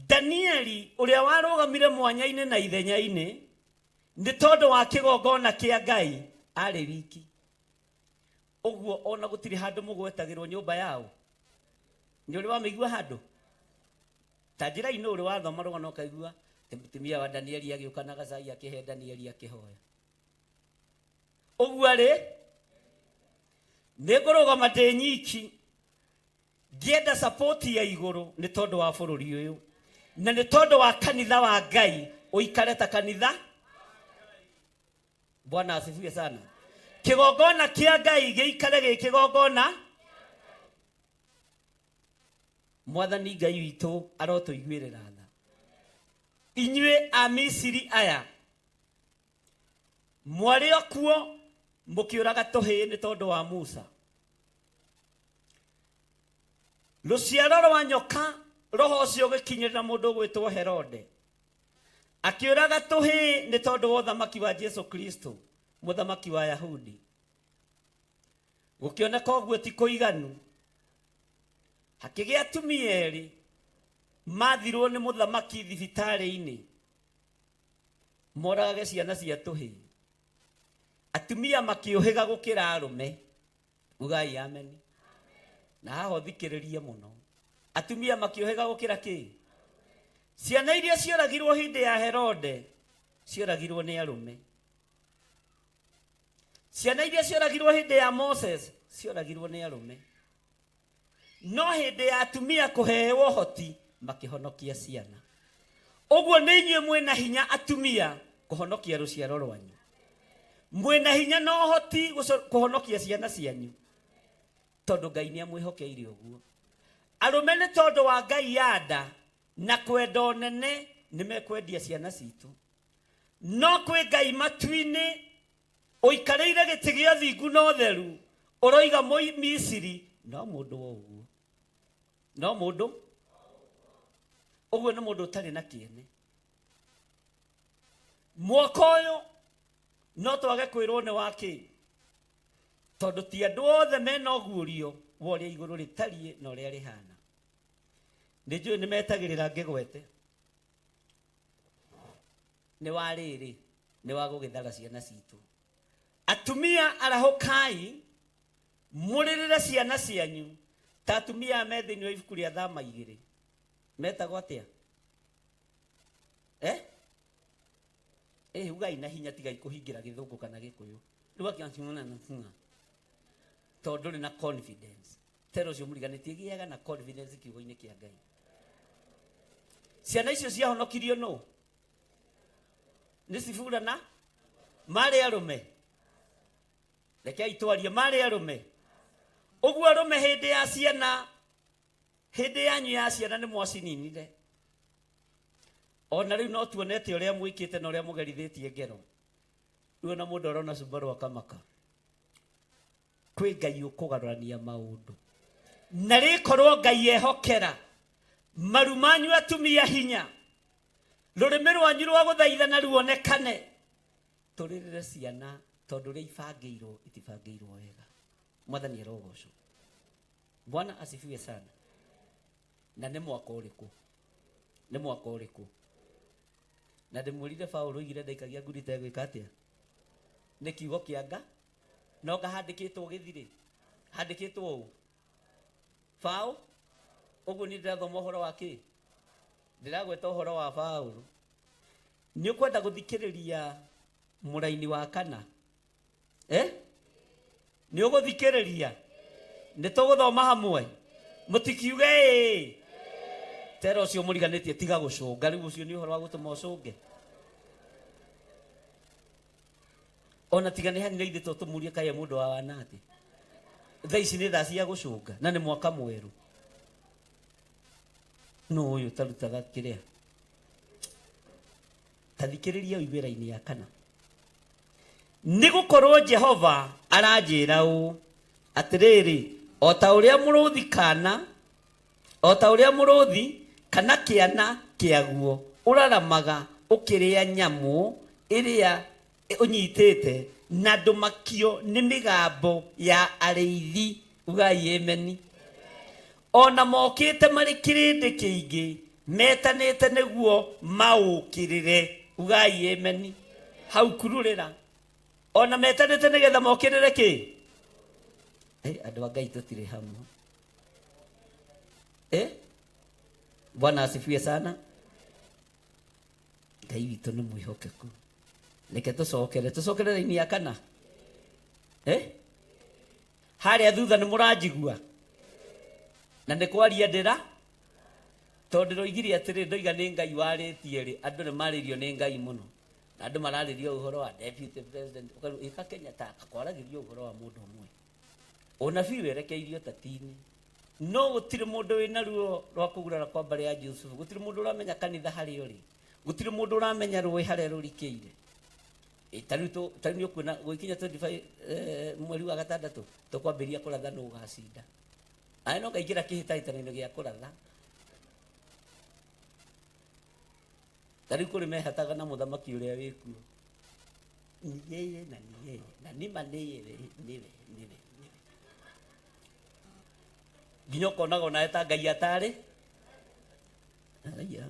Danieli ũrĩa warũgamire mwanya-inĩ na ithenya-inĩ nĩ tondũ wa kĩgongona kĩa Ngai arĩ wiki. Ũguo ona gũtirĩ handũ mũgwetagĩrwo nyũmba yao. Nĩ ũrĩ wamĩigua handũ? Ta njĩra-inĩ ũrĩ wathoma rũgano ũkaigua atĩ mũtumia wa Danieli agĩũka na gacai akĩhe Danieli akĩhoya. Ũguo arĩ nĩ ngũrũgama ndĩ nyiki ngĩenda support ya igũrũ nĩ tondũ wa bũrũri ũyũ na nĩ tondũ wa kanitha wa Ngai ũikare ta kanitha. Bwana asifiwe sana. Kĩgongona kĩa Ngai gĩikare gĩ kĩgongona. Mwathani Ngai witũ arotũiguĩrĩra tha. Inyuĩ a Misiri aya mwarĩ o kuo mũkĩũraga tũhĩĩ nĩ tondũ wa Musa. Rũciaro rwa nyoka, roho ũcio ũgĩkinyĩrĩra mũndũ ũgwĩtwo Herode, akĩũraga tũhĩĩ nĩ tondũ wa ũthamaki wa Jesu Kristo, mũthamaki wa Yahudi. Gũkĩoneka ũguo ti kũiganu, hakĩgĩa atumia erĩ mathirwo nĩ mũthamaki thibitarĩ-inĩ moragage ciana cia tũhĩĩ. Atumia makĩũhĩga gũkĩra arũme. Ugai ameni. Na haha ũthikĩrĩrie mũno. Atumia makĩũhĩga gũkĩra kĩ? Ciana iria cioragirwo hĩndĩ ya Herode cioragirwo nĩ arũme. Ciana iria cioragirwo hĩndĩ ya Moses cioragirwo nĩ arũme. No hĩndĩ ya atumia kũheo ũhoti makĩhonokia ciana. Ũguo nĩ inyuĩ mwĩna hinya atumia kũhonokia rũciaro rwanyu. Mwĩna hinya na ũhoti kũhonokia ciana cianyu tondũ Ngai nĩ amwĩhokeire ũguo. Arũme nĩ tondũ wa Ngai ya nda na kwenda ũnene nĩ mekwendia ciana citũ. No kwĩ Ngai matu-inĩ ũikarĩire gĩtĩ gĩa thingu na ũtheru ũroiga Misiri no mũndũ wa ũguo. No mũndũ ũguo nĩ mũndũ ũtarĩ na kĩene. Mwaka ũyũ no twage kwĩrwo nĩ wa kĩ, tondũ ti andũ othe mena ũguũrio wa ũrĩa igũrũ rĩtariĩ na ũrĩa rĩhana. Nĩ njũĩ nĩ metagĩrĩra ngĩgwete. Nĩ wa rĩrĩ, nĩ wa gũgĩthara ciana citũ. Atumia arahũkai, mũrĩrĩre ciana cianyu ta atumia me thĩinĩ wa ibuku rĩa Thama 2. Metagwo atĩa? Ugai na hinya, tigai kũhingĩra gĩthũngũ kana gĩkũyũ. Rĩu akĩanjimũna na funga. Tondũ ndũrĩ na confidence. Tero ũcio mũriganĩtie gĩaga na confidence kiugo-inĩ kĩa Ngai. Ciana icio ciahonokirio nũ? Nĩ Sifura na marĩ arũme. Rekei twarie, marĩ arũme. Ũguo arũme hĩndĩ ya ciana, hĩndĩ yanyu ya ciana nĩ mwacininire. Ona rĩu no tuonete ũrĩa mwĩkĩte na ũrĩa mũgerithĩtie ngero. Rĩu ona mũndũ arona Subaru akamaka. Kwĩ Ngai ũkũgarũrania maũndũ. Na rĩkorwo Ngai ehokera maru manyu atumia hinya, rũrĩmĩ rwanyu rwa gũthaithana ruonekane. Tũrĩrĩre ciana tondũ ũrĩa ibangĩirwo itibangĩirwo wega. Mwathani arogocwo. Bwana asifiwe sana. Na nĩ mwaka ũrĩkũ? Nĩ mwaka ũrĩkũ? Na ndĩmwĩrire Paũlũ oigire ndaikagia nguri itegwĩka atĩa? Nĩ kiugo kĩa Nga? No ngahandĩkĩtwo gĩthirĩ? Handĩkĩtwo ũũ? Paũ? Ũguo niĩ ndĩrathoma ũhoro wa kĩ? Ndĩragweta ũhoro wa Paũlũ. Nĩ ũkwenda gũthikĩrĩria mũraini wa kana? Nĩ ũgũthikĩrĩria? Nĩ tũgũthoma hamwe? Mũtikiuge ĩĩ. Tera ũcio mũriganĩtie tiga gũcũnga rĩu ũcio nĩ ũhoro wa gũtũma ũcũnge. Ona tiga nĩ hanini ithe to tũmũrie kaĩ mũndũ wa wanatĩ. Thaa ici nĩ thaa cia gũcũnga na nĩ mwaka mwerũ. Nũ ũyũ ũtarutaga kĩrĩa? Ta thikĩrĩria ũigue raini ya kana. Nĩ gũkorwo Jehova aranjĩra ũũ, atĩrĩrĩ, o ta ũrĩa mũrũthi kana o ta ũrĩa mũrũthi kana kĩana kĩaguo ũraramaga ũkĩrĩa nyamũ ĩrĩa ũnyitĩte na ndũmakio nĩ mĩgambo ya arĩithi, ugai ameni. Ona mokĩte marĩ kĩrĩndĩ kĩingĩ metanĩte nĩguo maũkĩrĩre, ugai ameni. Hau kururĩra ona metanĩte nĩgetha mokĩrĩre kĩ? Andũ a Ngai tũtirĩ hamwe. Bwana asifiwe sana. Ngai witũ nĩ mwĩhokeku. Reke tũcokere tũcokere raini ya kana. Harĩa thutha nĩ mũranjigua na nĩ kwaria ndĩra tondũ ndĩroigire atĩrĩ ndoiga nĩ Ngai warĩtie rĩ andũ nĩ marĩrio nĩ Ngai mũno na andũ mararĩrio ũhoro wa deputy president ũkarigwo ĩka Kenya ta kwaragĩrio ũhoro wa mũndũ ũmwe. Ũnabii werekeirio ũteti-inĩ no gũtirĩ mũndũ wĩna ruo rwa kũgurara kwa mbarĩ ya Jusufu, gũtirĩ mũndũ ũramenya kanitha harĩa ũrĩ, gũtirĩ mũndũ ũramenya rũĩ harĩa rũrikĩire. Ta rĩu ta rĩu nĩ ũkuona gũgĩkinya 25 mweri wa gatandatũ tũkwambĩrĩria kũratha nũ ũgacinda. Aya no ngaingĩra kĩhĩtahĩtano-inĩ gĩa kũratha. Ta rĩu kũrĩ mehataga na mũthamaki ũrĩa wĩkuo. Ni yeye na ni yeye na nima nĩ yeye nĩwe nĩwe nĩwe. Nginya ũkonaga onawe ta Ngai atarĩ. Aya.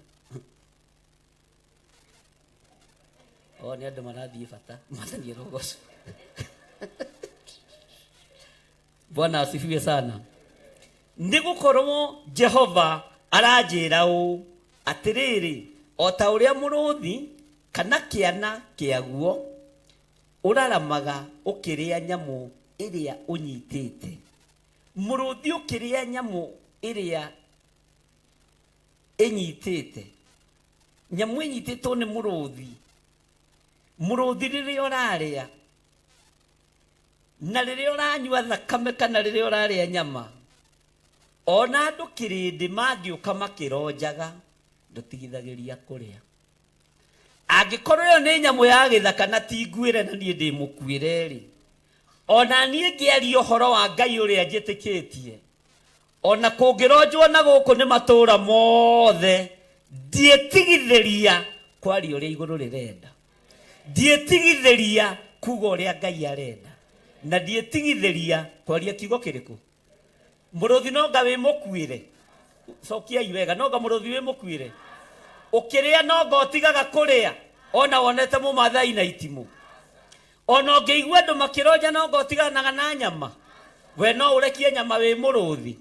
O nĩ andũ marathiĩ bata. Mwathani arogocwo. Bwana asifiwe sana. Nĩ gũkorwo Jehova aranjĩra ũũ, atĩrĩrĩ, o ta ũrĩa mũrũthi kana kĩana kĩaguo ũraramaga ũkĩrĩa nyamũ ĩrĩa ũnyitĩte. Mũrũthi ũkĩrĩa nyamũ ĩrĩa ĩnyitĩte. Nyamũ ĩnyitĩtwo nĩ mũrũthi. Mũrũthi rĩrĩa ũrarĩa na rĩrĩa ũranyua thakame kana rĩrĩa ũrarĩa nyama, ona andũ kĩrĩndĩ mangĩũka makĩronjaga, ndũtigithagĩria kũrĩa. Angĩkorwo ĩyo nĩ nyamũ ya gĩthaka na ti nguĩre na niĩ ndĩ mũkuĩre rĩ, ona niĩ ngĩaria ũhoro wa Ngai ũrĩa njĩtĩkĩtie, ona kũngĩronjwo na gũkũ nĩ matũũra mothe, ndiĩtigithĩria kwaria ũrĩa igũrũ rĩrenda, ndiĩtigithĩria kuga ũrĩa Ngai arenda, na ndiĩtigithĩria kwaria kiugo kĩrĩkũ. Mũrũthi nonga wĩ mũkuĩre, cokiai wega, nonga mũrũthi wĩ mũkuĩre, ũkĩrĩa nonga ũtigaga kũrĩa, ona wonete mũmathai na itimũ, ona ũngĩigua andũ makĩronja nonga ũtiganaga na nyama, we no ũrekie nyama wĩ mũrũthi.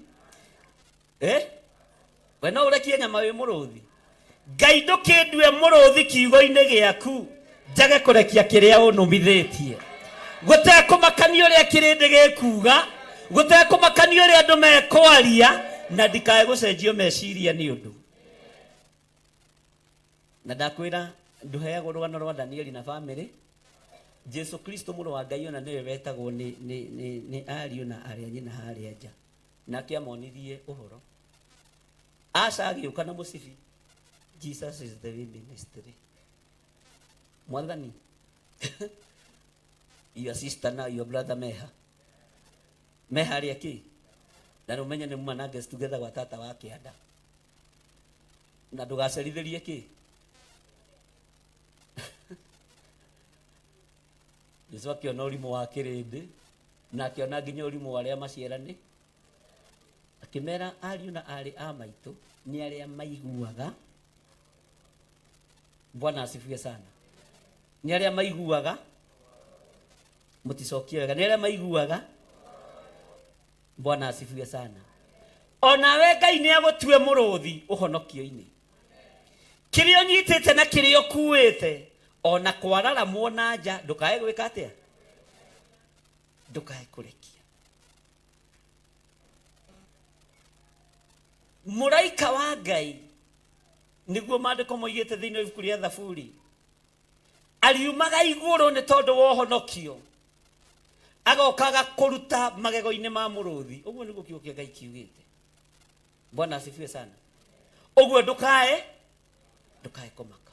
We no ũrekie nyama wĩ mũrũthi. Ngai ndũkĩndue mũrũthi kiugo-inĩ gĩaku, njage kũrekia kĩrĩa ũnũmithĩtie. Gũtekũmakania ũrĩa kĩrĩndĩ gĩkuga, gũtekũmakania ũrĩa andũ mekwaria, na ndikae gũcenjio meciria nĩ ũndũ. Na ndakwĩra ndũheagwo rũgano rwa Danieli na famĩlĩ. Jesu Kristo mũrũ wa Ngai ona nĩwe wetagwo nĩ ariũ na arĩa nyina harĩa nja. Nake amonirie ũhoro. Aca agĩũka na mũcibi. Jesus is the way ministry. Mwathani, your sister na your brother meha. Meha harĩa kĩ? Na rĩu menye nĩ muma na guest together gwa tata wa kĩanda. Na ndũgacerithĩrie kĩ? Jesu akĩona ũrimũ wa kĩrĩndĩ na akĩona nginya ũrimũ wa arĩa maciarani, akĩmera ariũ na aarĩ a maitũ nĩ arĩa maiguaga. Bwana asifiwe sana. Nĩ arĩa maiguaga, mũticokie wega, nĩ arĩa maiguaga. Bwana asifiwe sana. Onawe Ngai nĩ agũtue mũrũthi ũhonokio-inĩ. Kĩrĩa ũnyitĩte na kĩrĩa ũkuĩte, ona kwararamwo na nja, ndũkae gwĩka atĩa? Ndũkae kũrekia. Mũraika wa Ngai Nĩguo maandĩko moigĩte thĩinĩ wa ibuku rĩa Thaburi. Ariumaga igũrũ nĩ tondũ wa ũhonokio. Agokaga kũruta magego-inĩ ma mũrũthi. Ũguo nĩguo kiugo kĩa Ngai kiugĩte. Bwana asifiwe sana. Ũguo ndũkae ndũkae kũmaka.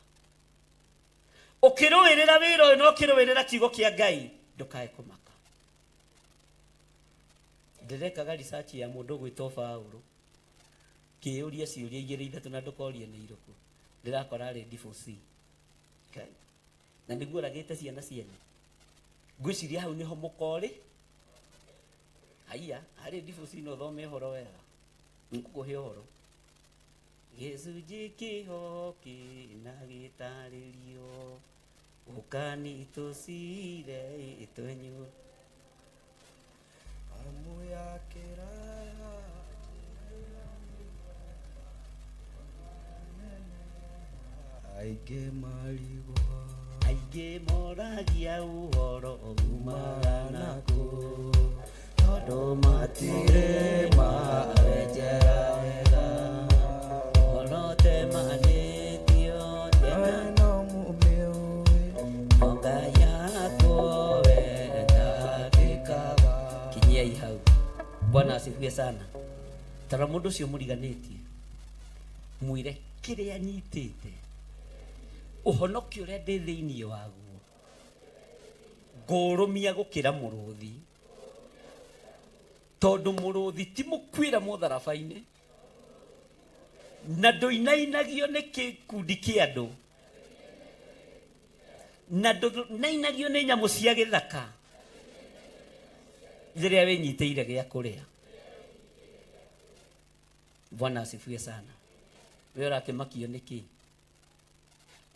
Ũkĩrũĩrĩra wĩra ũyũ na ũkĩrũĩrĩra kiugo kĩa Ngai ndũkae kũmaka. Ndĩrekaga research ya mũndũ ũgwĩtwo Paũlũ. Ngĩyũria ciũria igĩrĩ ithatũ na ndũkorie nĩ irĩkũ. Ndĩrakora arĩ divorcee. Ngai. Na nĩguo oragĩte ciana ciene. Ngwĩciria hau nĩho mũkorĩ. Haiya, arĩ divorcee no ũthome ũhoro wega. Nĩngũkũhe ũhoro. Gĩcunjĩ kĩho kĩna gĩtarĩrio. Ũkani tũcire ĩtwenyu. Amu ya kĩraya aingĩ marigwo Aingĩ moragia ũhoro umaga nakũ. Tondũ matirĩ marenjera wega. Orote manĩtio tena. No mũmĩũĩ Monga yako wendakĩkaga. Kinyiai hau. Bwana asifiwe sana. Tara mũndũ ũcio mũriganĩtie. Mwĩre kĩrĩa nyitĩte. Ũhonokio ũrĩa ndĩ thĩinĩ waguo. Ngũrũmia gũkĩra mũrũthi. Tondũ mũrũthi ti mũkuĩra mũtharaba-inĩ. Na ndũinainagio nĩ gĩkundi kĩa andũ. Na ndũinainagio nĩ nyamũ cia gĩthaka. Rĩrĩa wĩnyitĩire gĩa kũrĩa. Bwana asifiwe sana. We ũrakĩmakio nĩ kĩ?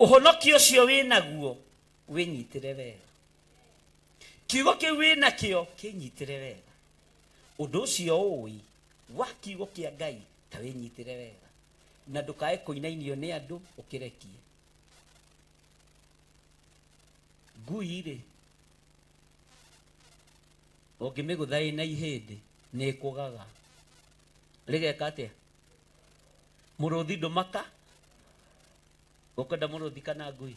Ũhonokio ũcio wĩnaguo wĩnyitĩre wega. Kiugo kĩu wĩnakĩo kĩnyitĩre wega. Ũndũ ũcio ũĩ wa kiugo kĩa Ngai ta wĩnyitĩre wega. Na ndũkae kũinainio nĩ andũ ũkĩrekie. Ngui rĩ, ũngĩmĩgũtha ĩna ihĩndĩ nĩ ĩkũgaga. Rĩgeka atĩa? Mũrũthi ndũmaka? Ũkwenda mũrũthi kana ngui?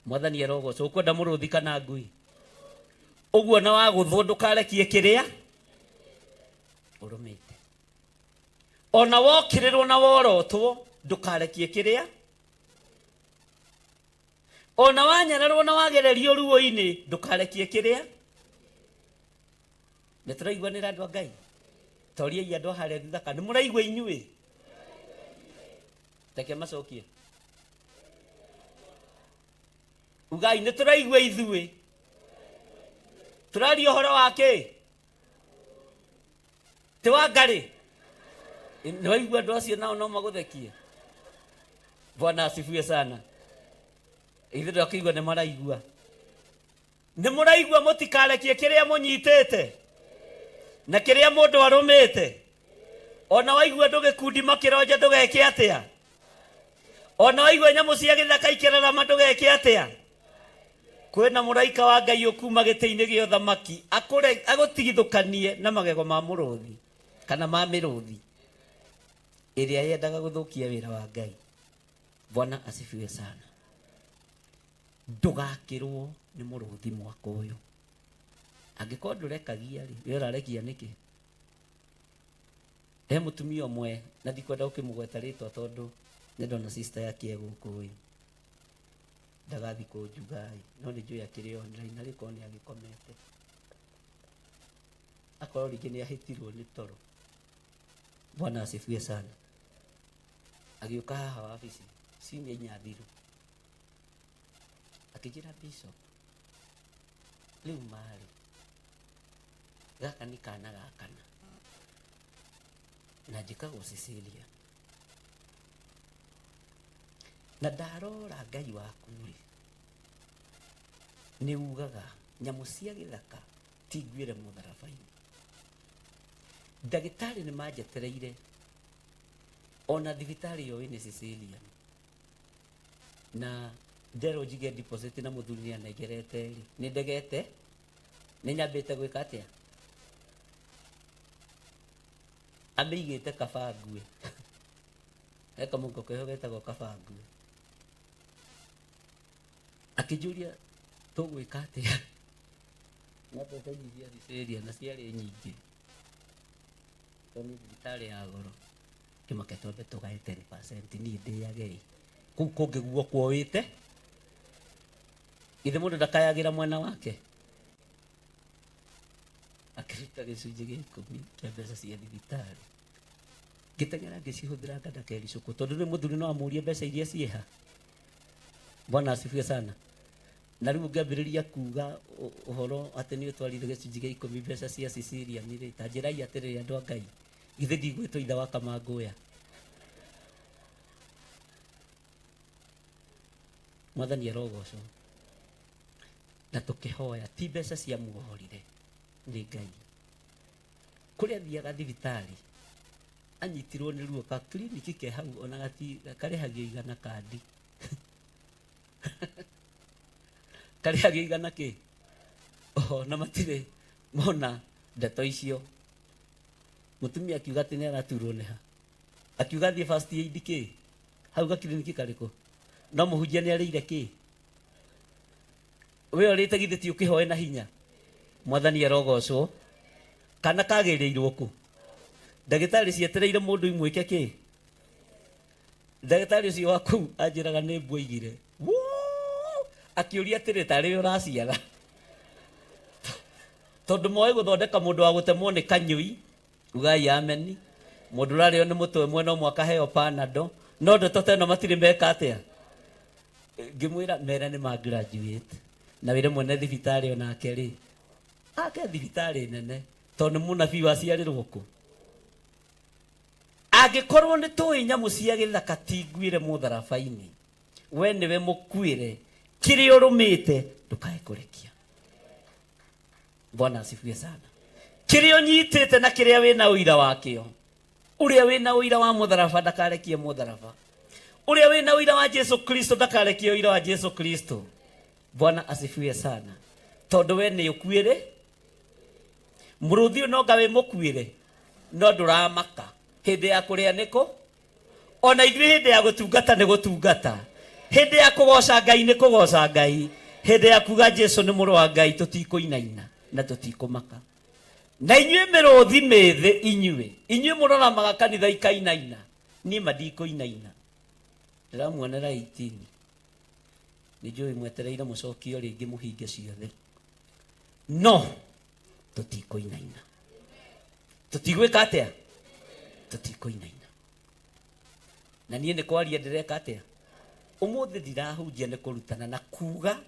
Mwathani arogocwo. Ũkwenda mũrũthi kana ngui? Ũguo na wagũthwo ndũkarekie kĩrĩa ũrũmĩte. Ona wokĩrĩrwo na worotwo ndũkarekie kĩrĩa. Ona wanyararwo na wagererio ruo-inĩ ndũkarekie kĩrĩa. Nĩ tũraiguanĩra andũ a Ngai? Toriai andũ a harĩa thutha kana nĩ mũraigua inyuĩ? Reke macokie. Ugai nĩ tũraigua ithuĩ. Tũraria ũhoro wa kĩ? Ti wa ngarĩ? Nĩ waigua andũ acio nao no magũthekie. Bwana asifiwe sana. Ithuĩ ndakĩigua nĩ maraigua. Nĩ mũraigua mũtikarekie kĩrĩa mũnyitĩte na kĩrĩa mũndũ arũmĩte. Ona waigua andũ gĩkundi makĩronja ndũgeke atĩa? Ona waigua nyamũ cia gĩthaka ikĩrarama ndũgeke atĩa? Kwĩna mũraika wa Ngai ũkuma gĩtĩ-inĩ gĩa ũthamaki agũtigithũkanie na magego ma mũrũthi kana ma mĩrũthi ĩrĩa yendaga gũthũkia wĩra wa Ngai. Bwana asifiwe sana. Ndũgakĩrwo nĩ mũrũthi mwaka ũyũ. Angĩkorwo ndũrekagia rĩ, we ũrarekia nĩkĩ? He mũtumia ũmwe na ndikwenda gũkĩmũgweta rĩtwa tondũ nĩ ndona sister yake e gũkũ ĩ. Ndagathi kũnjuga ĩ, no nĩ njũĩ akĩrĩ online na rĩkorwo nĩ agĩkomete. Akorwo rĩngĩ nĩ ahĩtirwo nĩ toro. Bwana asifiwe sana. Agĩũka haha wabici ciumia inya thiru. Akĩnjĩra Bishop, rĩu marĩ gaka nĩ kana ga kana na njĩkagwo Cecilia na ndarora Ngai waku rĩ nĩ ugaga nyamũ cia gĩthaka ti nguĩre mũtharaba-inĩ. Ndagĩtarĩ nĩ manjetereire ona thibitarĩ yoĩ nĩ Cecilia na nderwo njige deposit na mũthuri nĩ anengerete rĩ nĩ ndegete nĩ nyambĩte gwĩka atĩa amĩigĩte kaba ngue. He kamũhuko keho getagwo kabangu. Akĩnjũria tũgwĩka atĩa na mbeca nyingĩ cia na ciarĩ nyingĩ tondũ nĩ thibitarĩ ya goro. Kĩmake twambe tũgae 10% niĩ ndĩage ĩ kũu kũngĩ guo wĩte githĩ mũndũ ndakayagĩra mwena wake. Akĩruta gĩcunjĩ gĩa ikũmi kĩa mbeca cia thibitarĩ, ngĩteng'era ngĩcihũthĩra nganda kericũkũ tondũ rĩu mũthuri no amũrie mbeca iria ciĩha. Bwana asifiwe sana. Na rĩu ũngĩambĩrĩria kuga ũhoro atĩ nĩ ũtwarire gĩcunjĩ gĩa ikũmi mbeca cia Cecilia nĩ ta njĩrai atĩrĩrĩ andũ a Ngai, githĩ ndigwĩtwo ithe wa Kamangũya? Mwathani arogocwo. Na tũkĩhoya ti mbeca cia muohorire nĩ Ngai. Kũrĩa athiaga thibitarĩ anyitirwo nĩ ruo ka kliniki ke hau ona gati karĩhagio igana kandi karĩhagio igana kĩ oho na matirĩ mona ndeto icio. Mũtumia akiuga atĩ nĩ araturwo nĩ ha, akiuga thiĩ first aid kĩ hau gakiriniki karĩkũ, no mũhunjia nĩ arĩire kĩ we ũrĩte githĩ ti ũkĩhoe na hinya. Mwathani arogocwo. Kana kagĩrĩirwo kũ? Ndagĩtarĩ cietereire mũndũ imwĩke kĩ? Ndagĩtarĩ ũcio wa kũu anjĩraga nĩ mbuaigire akĩũria atĩrĩ tarĩ we ũraciara, tondũ moĩ gũthondeka mũndũ wa gũtemwo nĩ kanyũi. Ugai ameni. Mũndũ ũrarĩo nĩ mũtwe mwena ũmwe akaheo panado, no ndeto ta ĩno matirĩ meka atĩa. Ngĩmwĩra mera nĩ ma graduate na wĩre mwene thibitarĩ onake rĩ ake thibitarĩ nene tondũ nĩ mũnabii waciarĩrwo kũ. Angĩkorwo nĩ tũĩ nyamũ cia gĩthaka ti nguĩre mũtharaba-inĩ, we nĩwe mũkuĩre, kĩrĩa ũrũmĩte ndũkae kũrekia. Bwana asifiwe sana. Kĩrĩa ũnyitĩte na kĩrĩa wĩna ũira wakĩo, ũrĩa wĩna ũira wa mũtharaba ndakarekie mũtharaba, ũrĩa wĩna ũira wa Jesu Kristo ndakarekie ũira wa Jesu Kristo. Bwana asifiwe sana. Tondũ we nĩ ũkuĩre, mũrũthi ũyũ no nga wĩ mũkuĩre, no ndũramaka hĩndĩ ya kũrĩa nĩkũ, ona ithuĩ hĩndĩ ya gũtungata nĩ gũtungata, hĩndĩ ya kũgoca Ngai nĩ kũgoca Ngai, hĩndĩ ya kuga Jesu nĩ mũrũ wa Ngai tũtikũinaina na tũtikũmaka. Na inyuĩ mĩrũthi mĩthĩ, inyuĩ inyuĩ mũroramaga kanitha ikainaina, niĩ ma ndikũinaina. Ndĩramuonera 18 nĩ njũĩ mwetereire mũcokio rĩngĩ mũhinge ciothe, no tũtikũinaina. Tũtigwĩka atĩa? Tũtikũinaina. Na niĩ nĩ kwaria ndĩreka atĩa ũmũthĩ? Ndirahunjia, nĩ kũrutana na kuga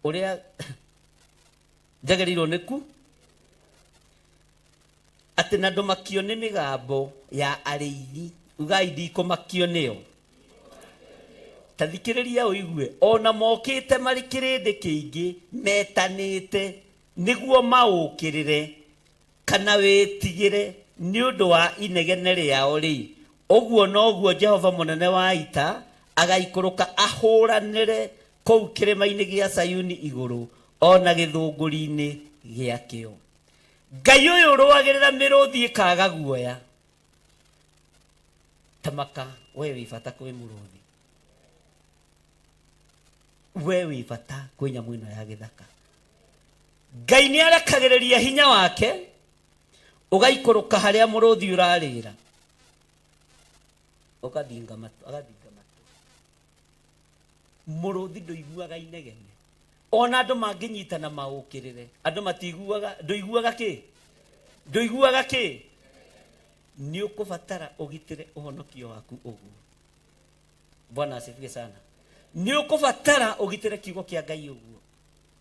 ũrĩa njagĩrĩirwo nĩ ku atĩ na ndũmakio nĩ mĩgambo ya arĩithi. Ugai ndikũmakio nĩyo. Ta thikĩrĩria ũigue, ona mokĩte marĩ kĩrĩndĩ kĩingĩ metanĩte nĩguo maũkĩrĩre kana wĩtigĩre nĩ ũndũ wa inegene rĩao rĩ, ũguo noguo Jehova mũnene wa ita agaikũrũka ahũranĩre kũu kĩrĩma-inĩ gĩa Sayuni igũrũ ona gĩthũngũri-inĩ gĩakĩo. Ngai ũyũ ũrũagĩrĩra mĩrũthi ĩkaga guoya. Tamaka we wĩ bata kwĩ mũrũthi, we wĩ bata kwĩ nyamũ ĩno ya gĩthaka. Ngai nĩ arekagĩrĩria hinya wake ũgaikũrũka harĩa mũrũthi ũrarĩra, ũgathinga matũ, agathinga matũ. Mũrũthi ndũiguaga inegene, ona andũ mangĩnyitana maũkĩrĩre, andũ matiguaga. Ndũiguaga kĩ? Ndũiguaga kĩ? Nĩ ũkũbatara ũgitĩre ũhonokio waku ũguo. Bwana asifiwe sana. Nĩ ũkũbatara ũgitĩre kiugo kĩa Ngai ũguo,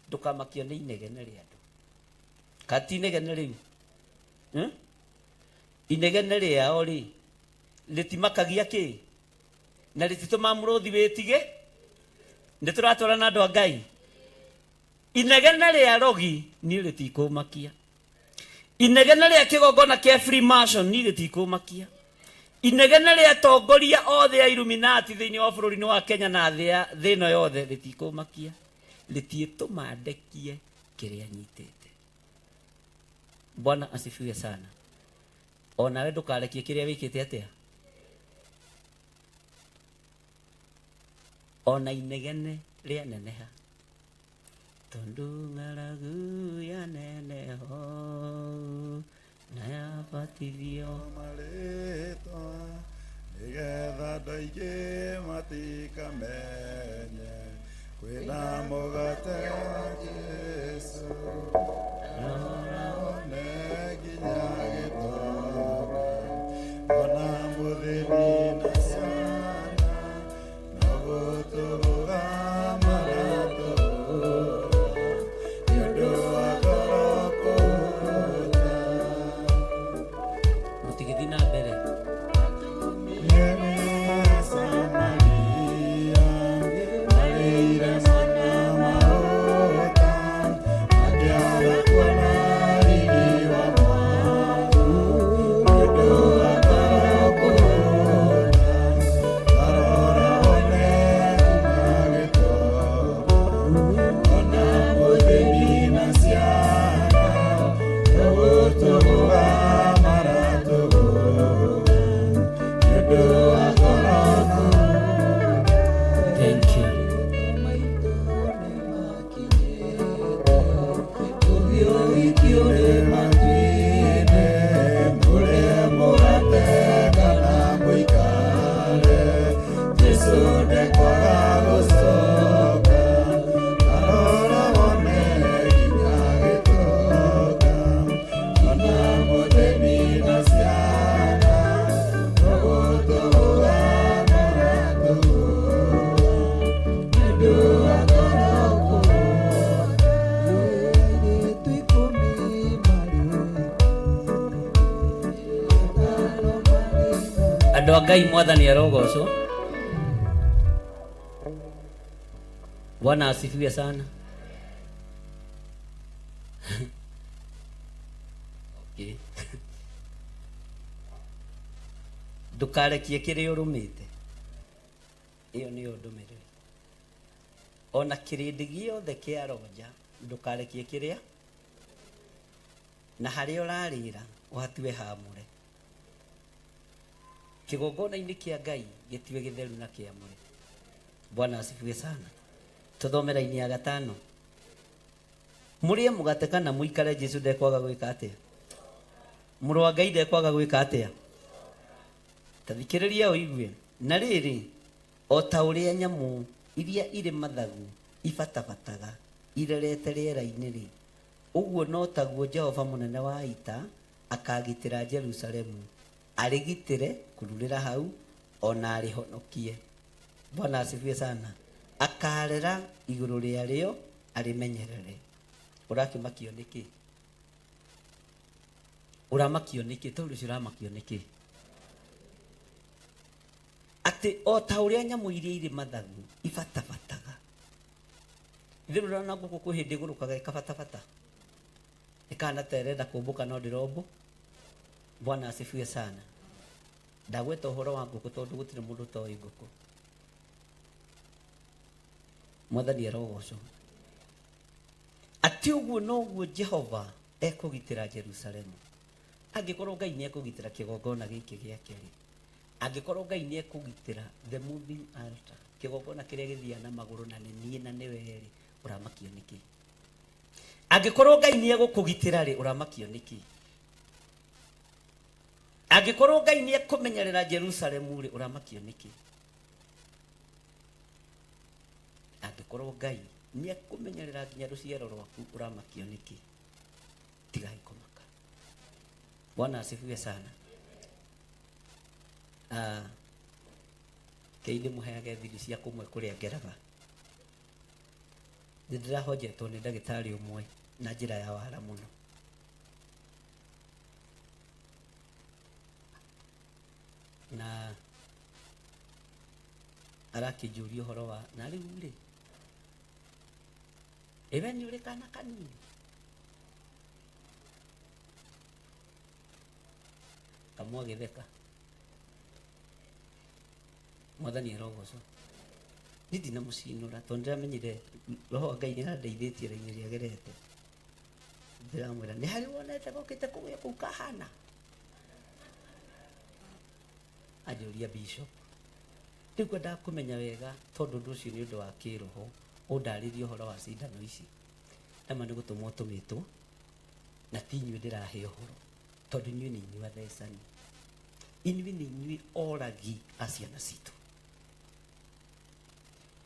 ndũkamakio nĩ inegene rĩa andũ. Kati inegene rĩu, Inegene rĩao rĩ rĩtimakagia kĩ na rĩtitũmaga mũrũthi wĩtige. Nĩ tũratwarana andũ a Ngai? Inegene rĩa rogi niĩ rĩtikũmakia, inegene rĩa kĩgongona kĩa Freemason niĩ rĩtikũmakia, inegene rĩa atongoria othe a Illuminati thĩinĩ wa bũrũri-inĩ wa Kenya na thĩ thĩ ĩno yothe rĩtikũmakia, rĩtiĩtũma ndekie kĩrĩa nyitĩte. Bwana asifiwe sana. Onawe ndũkarekie kĩrĩa wĩkĩte atĩa. Ona inegene rĩaneneha, tondũ ng'aragu yaneneho na yabatithio marĩtwa nĩgetha andũ aingĩ matikamenye kwĩna mũgate wa Jesũ rora wone nginya gĩtonga ona mũthĩni na ciana no gũtũgũga maratũgũga nĩ ũndũ wa ngoro kũhũta. Mũtigĩthiĩ na mbere. Thank you. Andũ a Ngai, mwathani arogocwo. Bwana asifiwe sana. Okay. Ndũkarekie kĩrĩa ũrũmĩte, ĩyo nĩyo ndũmĩrĩri. Ona kĩrĩndĩ gĩothe kĩa ronja, ndũkarekie kĩrĩa na harĩa ũrarĩra ũhatue hamũre. Kĩgongona-inĩ kĩa Ngai gĩtue gĩtheru na kĩamũre. Bwana asifiwe sana. Tũthome raini ya gatano. Mũrĩe mũgate kana mũikare, Jesu ndekwaga gwĩka atĩa? Mũrũ wa Ngai ndekwaga gwĩka atĩa? Ta thikĩrĩria ũigue. Na rĩrĩ, o ta ũrĩa nyamũ iria irĩ mathagu ibatabataga irerete rĩera-inĩ rĩ, ũguo no taguo Jehova mũnene wa ita akagitĩra Jerusalemu, arĩgitĩre kururĩra hau ona arĩhonokie. Bwana asifiwe sana. Akarera igũrũ rĩarĩo arĩmenyerere. Ũrakĩmakio nĩkĩ? Ũramakio nĩkĩ? Tondũ ũcio ũramakio nĩkĩ? Atĩ o ta ũrĩa nyamũ iria irĩ mathagu ibatabataga. Ithuĩ ndũrona ngũkũ kwĩ hĩndĩ ĩgũrũkaga ĩkabatabata, ĩkahana ta ĩrenda kũmbũka no ndĩrombũ. Bwana asifiwe sana. Ndagweta ũhoro wa ngũkũ tondũ gũtirĩ mũndũ ũtoĩ ngũkũ. Mwathani arogocwo. Atĩ ũguo noguo Jehova ekũgitĩra Jerusalemu. Angĩkorwo Ngai nĩ ekũgitĩra kĩgongona gĩkĩ gĩake rĩ, angĩkorwo Ngai nĩ ekũgitĩra the moving altar, kĩgongona kĩrĩa gĩthiaga na magũrũ na nĩ niĩ na nĩwe rĩ, ũramakio nĩkĩ? Angĩkorwo Ngai nĩ egũkũgitĩra rĩ, ũramakio nĩkĩ? Angĩkorwo Ngai nĩ ekũmenyerera Jerusalemu rĩ, ũramakio nĩkĩ? Angĩkorwo Ngai nĩ ekũmenyerera nginya rũciaro rwaku, ũramakio nĩkĩ? Tigai kũmaka. Bwana asifiwe sana. Kei ndĩmũheage thiri cia kũmwe kũrĩa ngeraga. Nĩ ndĩrahonjetwo nĩ ndagĩtarĩ ũmwe na njĩra ya wara mũno. Na arakĩnjũria ũhoro wa na rĩu rĩ, ĩwe nĩ ũrĩ kana kanini? Kamwe agĩtheka. Mwathani arogocwo. Niĩ ndinamũcinũra tondũ ndĩramenyire roho wa Ngai nĩ arandeithĩtie raini ĩrĩa agerete. Ndĩramwĩra nĩ harĩ wonete gokĩte kũgĩa kũu kahana. Anjũria bishop. Rĩu ngwendaga kũmenya wega tondũ ũndũ ũcio nĩ ũndũ wa kĩroho, ũndarĩrie ũhoro wa cindano ici. Nama nĩ gũtũmwo tũmĩtwo, na ti inyuĩ ndĩrahe ũhoro, tondũ inyuĩ nĩ inyuĩ athecani, inyuĩ nĩ inyuĩ oragi a ciana citũ,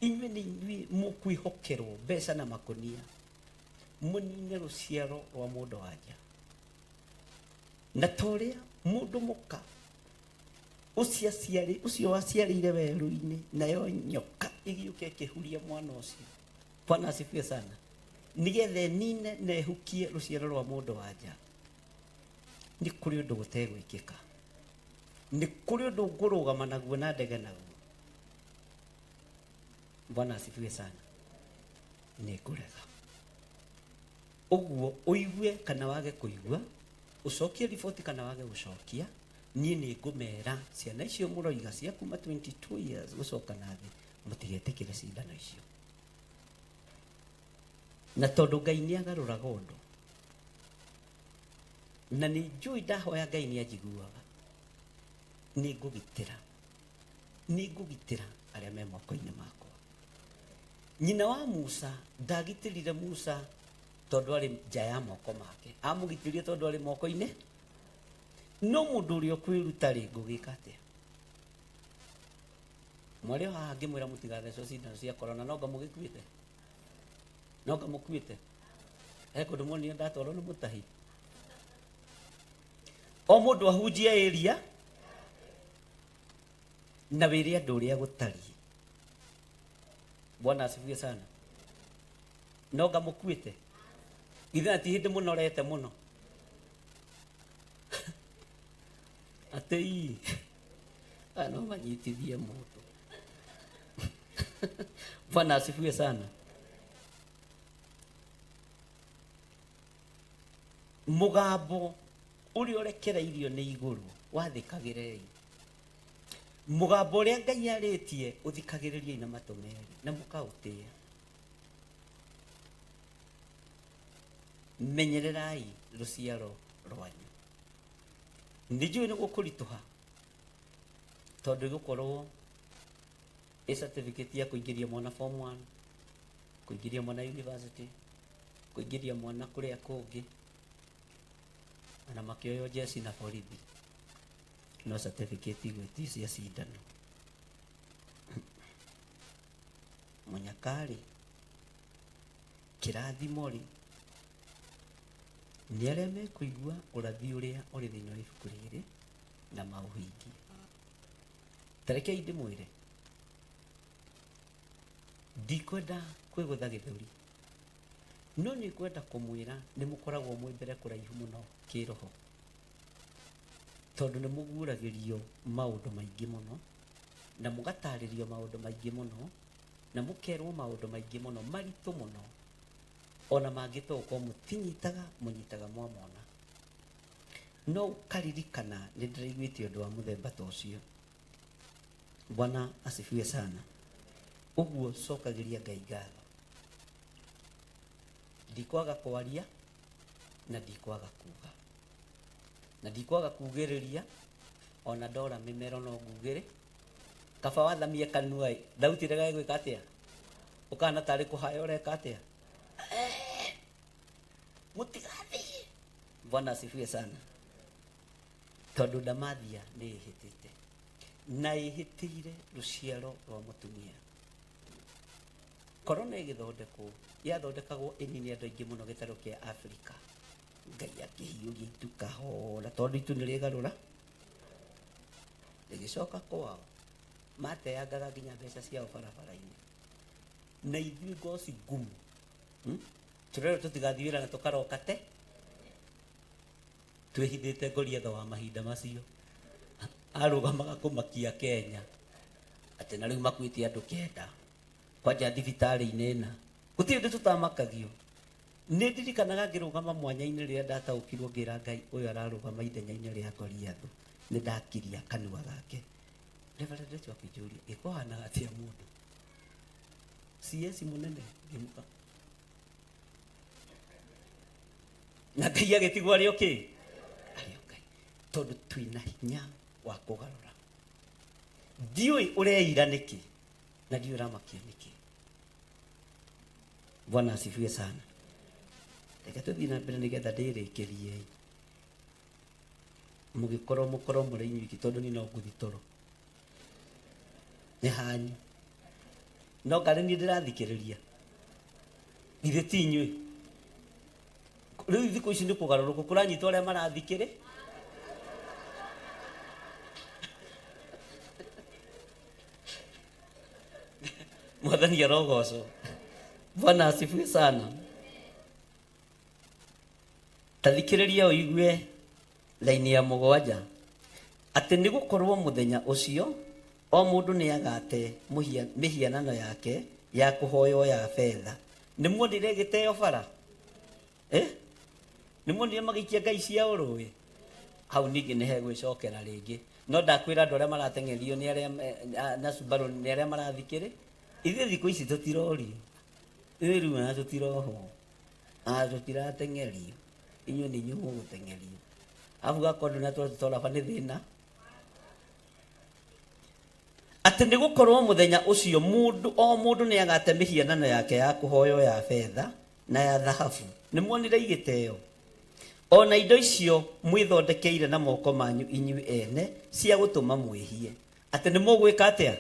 inyuĩ nĩ inyuĩ mũkwĩhokerwo mbeca na makũnia mũnine rũciaro rwa mũndũ wanja. Na ta ũrĩa mũndũ mũka ũcio waciarĩire werũ-inĩ, nayo nyoka ĩgĩũka ĩkĩhuria mwana ũcio. Bwana asifiwe sana. Nĩgetha ĩnine na ĩhukie rũciaro rwa mũndũ wanja. Nĩ kũrĩ ũndũ gũtegwĩkĩka, nĩ kũrĩ ũndũ ngũrũgama naguo na ndege naguo. Bwana asifiwe sana. Nĩ ngũrega ũguo ũigue kana wage kũigua, ũcokie riboti kana wage gũcokia, niĩ nĩ ngũmera ciana icio mũroiga cia kuma 22 years gũcoka na thĩ, mũtigetĩkĩre cindano icio. Na tondũ Ngai nĩ agarũraga ũndũ, na nĩ njũĩ ndahoya Ngai nĩ anjiguaga, nĩ ngũgitĩra arĩa me moko-inĩ makwa. Nyina wa Musa ndagitĩrire Musa tondũ arĩ nja ya moko make, amũgitĩrire tondũ arĩ moko-inĩ. No mũndũ ũrĩa ũkwĩruta rĩ, ngũgĩka atĩa? Mwarĩ o haha ngĩmwĩra mũtigathecwo cindano cia corona, no nga mũgĩkuĩte, no nga mũkuĩte. He kũndũ muonire ndatwarwo nĩ mũtahi. O mũndũ ahunjie area na wĩre andũ ũrĩa gũtariĩ. Bwana asifiwe sana. No nga mũkuĩte, githĩ na ti hĩndĩ mũnorete mũno atĩ ii aya no manyitithie mũndũ. Bwana asifiwe sana. Mũgambo ũrĩa ũrekereirio nĩ igũrũ wathĩkagĩrei. Mũgambo ũrĩa Ngai arĩtie ũthikagĩrĩriei na matũ merĩ na mũkaũtĩĩa. Menyererai rũciaro rwanyu. Nĩ njũĩ nĩ gũkũritũha tondũ ĩgũkorwo ĩ certificate ya kũingĩria mwana form 1, kũingĩria mwana university, kũingĩria mwana kũrĩa kũngĩ, na makĩoywo jeci na borithi, no certificate igwĩti cia cindano. Mũnyakarĩ, kĩrathimo rĩ, nĩ arĩa mekũigua ũrathi ũrĩa ũrĩ thĩinĩ wa ibuku rĩrĩ na maũhingie. Ta rekei ndĩmwĩre, ndikwenda kwĩgũtha gĩthũri, no nĩ ngwenda kũmwĩra nĩ mũkoragwo mwĩ mbere kũraihu mũno kĩroho, tondũ nĩ mũguũragĩrio maũndũ maingĩ mũno, na mũgatarĩrio maũndũ maingĩ mũno, na mũkerwo maũndũ maingĩ mũno maritũ mũno, ona mangĩ to ũkorwo mũtinyitaga, mũnyitaga mwamona. No ũkaririkana nĩ ndĩraiguĩte ũndũ wa mũthemba ta ũcio. Bwana asifiwe sana. Ũguo cokagĩria Ngai ngatho. Ndikwaga kwaria na ndikwaga kuga, na ndikwaga kugĩrĩria, ona ndora mĩmero no ngugĩre. Kaba wathamie kanua ĩ, thauti ĩregage gwĩka atĩa? Ũkahana tarĩ kũhaya ũreka atĩa? Mũtigathiĩ. Bwana asifiwe sana. Tondũ ndamathia nĩ ĩhĩtĩte, na ĩhĩtĩire rũciaro rwa mũtumia. Corona ĩgĩthondekwo, yathondekagwo ĩnine andũ aingĩ mũno gĩtarũ kĩa Afrika. Ngai akĩhiũria itu kahora, tondũ itu nĩ rĩgarũra, rĩgĩcoka kwao. Mateangaga nginya mbeca ciao barabara-inĩ. Na ithuĩ ngoci ngumu, tũrerwo tũtigathiĩ wĩra na tũkaroka te twĩhithĩte Goliath wa mahinda macio. Arũgamaga kũmakia Kenya atĩ na rĩu makuĩte andũ 9 kwanja thibitarĩ-inĩ ĩna. Gũtirĩ ũndũ tũtamakagio. Nĩ ndirikanaga ngĩrũgama mwanya-inĩ rĩrĩa ndataũkirwo ngĩra Ngai ũyũ ararũgama ithenya-inĩ rĩa Goliath, nĩ ndakiria kanua gake. Reverend ũcio akĩnjũria, ĩkũhanaga atĩa mũndũ? CS mũnene ngĩmuka. Na Ngai agĩtigwo arĩ o kĩ? Arĩ o Ngai. Tondũ twĩna hinya wa kũgarũra. Ndiũĩ ũreira nĩkĩ na ndiũĩ ũramakia nĩkĩ. Bwana asifiwe sana. Reke tũthiĩ na mbere nĩgetha ndĩrĩkĩrie. Mũgĩkorwo mũkorwo mũrĩ inyuiki tondũ niĩ no ngũthi toro. Nĩ hanyu. No ngarĩ niĩ ndĩrathikĩrĩria. Githĩ ti inyuĩ? Rĩu thikũ ici nĩ kũgarũrũka kũranyitwo arĩa marathikĩrĩ. Mwathani arogocwo. Bwana asifiwe sana. Ta thikĩrĩria ũigue laini ya mũgwanja atĩ nĩ gũkorwo mũthenya ũcio o mũndũ nĩ agate mĩhianano yake ya kũhoywo ya betha. Nĩ muonire ĩgĩteo bara? Eh? Nĩ muonire magĩikia ngai cia ũrũĩ? Hau ningĩ nĩ hegwĩcokera rĩngĩ. No ndakwĩra andũ arĩa marateng'erio nĩ arĩa na Subaru nĩ arĩa marathikĩrĩ. Ithuĩ thikũ ici tũtirorio. Ithuĩ rĩu ona tũtirohwo. Ona tũtirateng'erio. Inyuĩ nĩ inyuĩ mũgũteng'erio. Arabu gakorwo ndũnatwara tũtoraba nĩ thĩna. Atĩ nĩ gũkorwo mũthenya ũcio mũndũ o mũndũ nĩ agate mĩhianano yake ya kũhoywo ya betha na ya thahabu. Nĩ muonire igĩteo? O na indo icio mwĩthondekeire na moko manyu inyuĩ ene cia gũtũma mwĩhie. Atĩ nĩ mũgwĩka atĩa?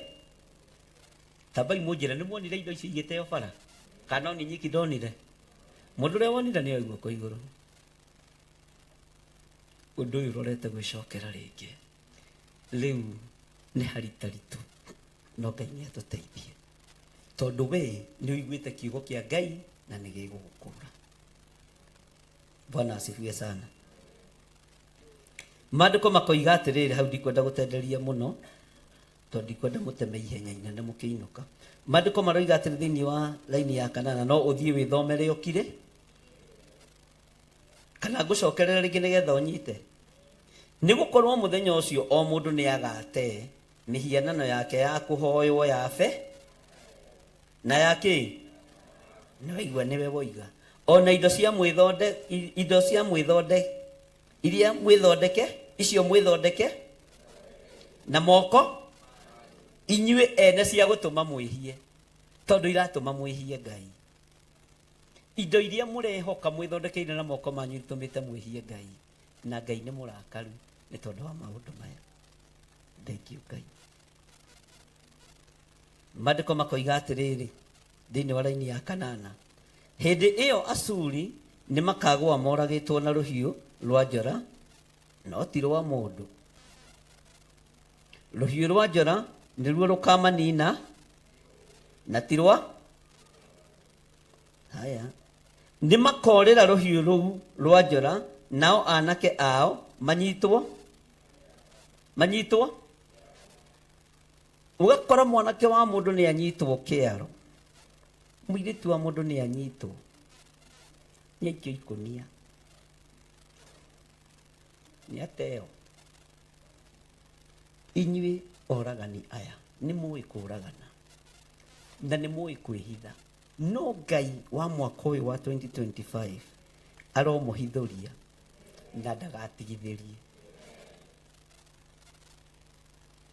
Tambai mũnjĩre, nĩ muonire indo icio igĩteo bara? Kana no niĩ nyiki ndonire? Mũndũ ũrĩa wonire nĩ oe guoko igũrũ. Ũndũ ũyũ ũrorete gwĩcokera rĩngĩ. Rĩu nĩ haritaritũ, no Ngai nĩ atũteithie. Tondũ we nĩ ũiguĩte kiugo kĩa Ngai na nĩ gĩgũgũkũra. Bwana asifiwe sana. Maandĩko makoiga atĩrĩrĩ, hau ndikwenda gũtenderia mũno tondũ ndikwenda mũteme ihenya inene mũkĩinũka. Maandĩko maroiga atĩrĩ thĩinĩ wa laini ya kanana, no ũthiĩ wĩthomere ũkire, kana ngũcokerera rĩngĩ nĩgetha ũnyite. Nĩ gũkorwo mũthenya ũcio o mũndũ nĩ agate mĩhianano yake ya kũhoywo ya be na ya kĩ, nĩ waigua nĩwe woiga, ona indo cia mwĩthonde, indo cia mwĩthonde iria mwĩthondeke, icio mwĩthondeke na moko inyuĩ ene cia gũtũma mwĩhie, tondũ iratũma mwĩhie Ngai. Indo iria mũrehoka mwĩthondekeire na moko manyu itũmĩte mwĩhie Ngai, na Ngai nĩ mũrakaru nĩ tondũ wa maũndũ maya. Thank you Ngai. Maandĩko makoiga atĩrĩrĩ thĩinĩ wa raini ya kanana, hĩndĩ ĩyo Asuri nĩ makagũa moragĩtwo na rũhiũ rwa njora, no ti rwa mũndũ. Rũhiũ rwa njora nĩruo rũkamanina, na ti rwa haya. Nĩ makorĩra rũhiũ rũu rwa njora, nao anake ao manyitwo, manyitwo. Ũgakora mwanake wa mũndũ nĩ anyitwo kĩaro, mũirĩtu wa mũndũ nĩ anyitwo, nĩ aikio ikũnia, nĩ ateo. Inyuĩ oragani aya nĩ mũĩ kũragana na nĩ mũĩ kwĩhitha, no Ngai wa mwaka ũyũ wa 2025 aromũhithũria na ndagatigithĩrie.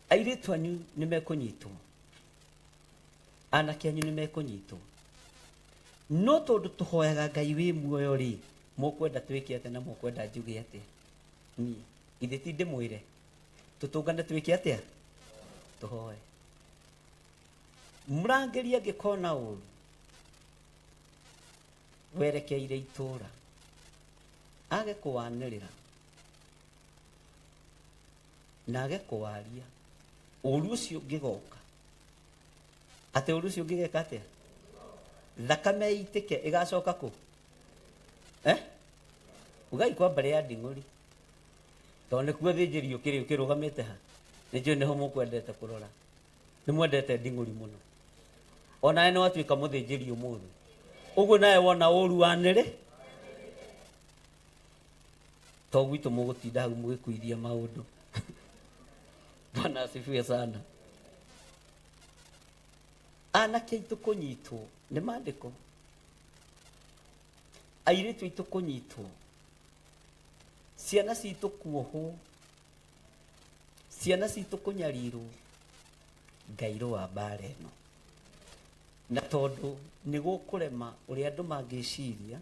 Airĩtu anyu nĩ mekũnyitwo, anake anyu nĩ mekũnyitwo, no tondũ tũhoyaga Ngai wĩ muoyo rĩ, mũkwenda twĩke atĩa na mũkwenda njuge atĩa? Niĩ githĩ ti ndĩmwĩre tũtũngane twĩke atĩa? Tũhoe. Mũrangĩri angĩkona ũru werekeire itũra, age kũwanĩrĩra na age kũwaria, ũru ũcio ũngĩgoka, atĩ ũru ũcio ũngĩgeka atĩa? Thakame ĩitĩke ĩgacoka kũ? Eh? Ugai kwa mbere ya nding'ũri, tondũ nĩkuo thĩnjĩri ũkĩrĩ ũkĩrũgamĩte ha, nĩ njũĩ nĩho mũkwendete kũrora. Nĩ mwendete nding'ũri mũno, onawe nĩ watuĩka mũthĩnjĩri ũmũthĩ, ũguo nawe wona ũru wanĩrĩ to gwitũ mũgũtinda hau mũgĩkuithia maũndũ. Bwana asifiwe sana. Anake aitũ kũnyitwo nĩ maandĩko, airĩtu aitũ kũnyitwo, ciana citũ kuohwo, ciana citũ kũnyarirwo, Ngai rũa mbara ĩno. Na tondũ nĩ gũkũrema ũrĩa andũ mangĩciria,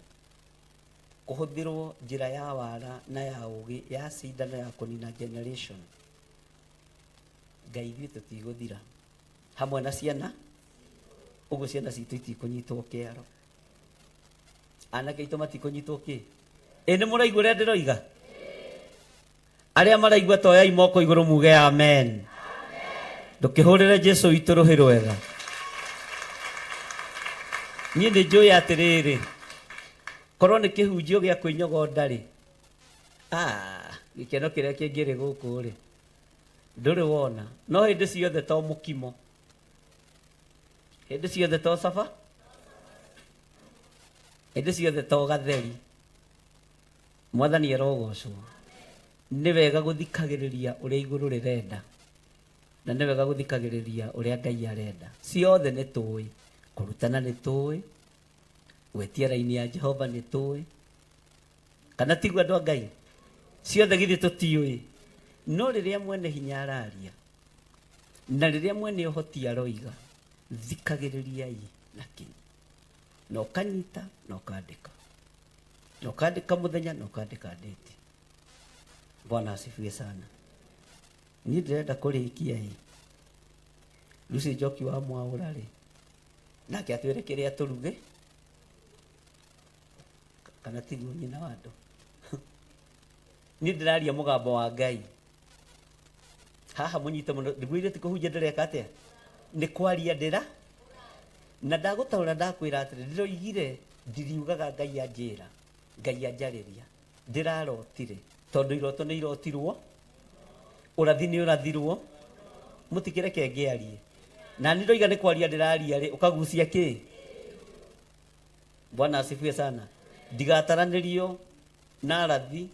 kũhũthĩrwo njĩra ya wara na ya ũgĩ ya cindano ya kũnina generation, Ngai ithuĩ tũtigũthira hamwe na ciana, ũguo ciana citũ itikũnyitwo kĩaro, anake aitũ matikũnyitwo kĩ. Ĩ nĩ mũraigua ũrĩa ndĩroiga? Arĩa maraigua toyai moko igũrũ muge amen. Ndũkĩhũrĩre Jesu witũ rũhĩ rwega. Niĩ nĩ njũĩ atĩrĩrĩ, korwo nĩ kĩhunjio gĩa kwĩnyogonda rĩ, ah, gĩkeno kĩrĩa kĩngĩrĩ gũkũ rĩ, ndũrĩ wona. No hĩndĩ ciothe to mũkimo, hĩndĩ ciothe to caba, hĩndĩ ciothe to gatheri. Mwathani arogocwo. Nĩ wega gũthikagĩrĩria ũrĩa igũrũ rĩrenda, na nĩ wega gũthikagĩrĩria ũrĩa Ngai arenda. Ciothe nĩ tũĩ, kũrutana nĩ tũĩ, gwĩtia raini ya Jehova nĩ tũĩ, kana tiguo andũ a Ngai? Ciothe githĩ tũtiũĩ? No rĩrĩa mwene hinya araria, na rĩrĩa mwene ũhoti aroiga, thikagĩrĩriai na kinyi, na ũkanyita na ũkandĩka, na ũkandĩka mũthenya na ũkandĩka ndĩti. Bwana asifiwe sana. Niĩ ndĩrenda kũrĩkia ĩ Lucy Njoki wa Mwaũra rĩ, nake atwĩre kĩrĩa tũruge, kana tiguo nyina wa andũ? Niĩ ndĩraria mũgambo wa Ngai haha, mũnyite mũno. Ndiguire ti kũhunjia ndĩreka atĩa, nĩ kwaria ndĩra na ndagũtaũra. Ndakwĩra atĩrĩ, ndĩroigire ndiriugaga Ngai anjĩra, Ngai anjarĩria, ndĩrarotire, tondũ iroto nĩ irotirwo, ũrathi nĩ ũrathirwo. Mũtikĩreke ngĩarie na niĩ ndoiga nĩ kwaria ndĩraria rĩ, ũkagucia kĩ? Bwana asifiwe sana. Ndigataranĩrio na arathi.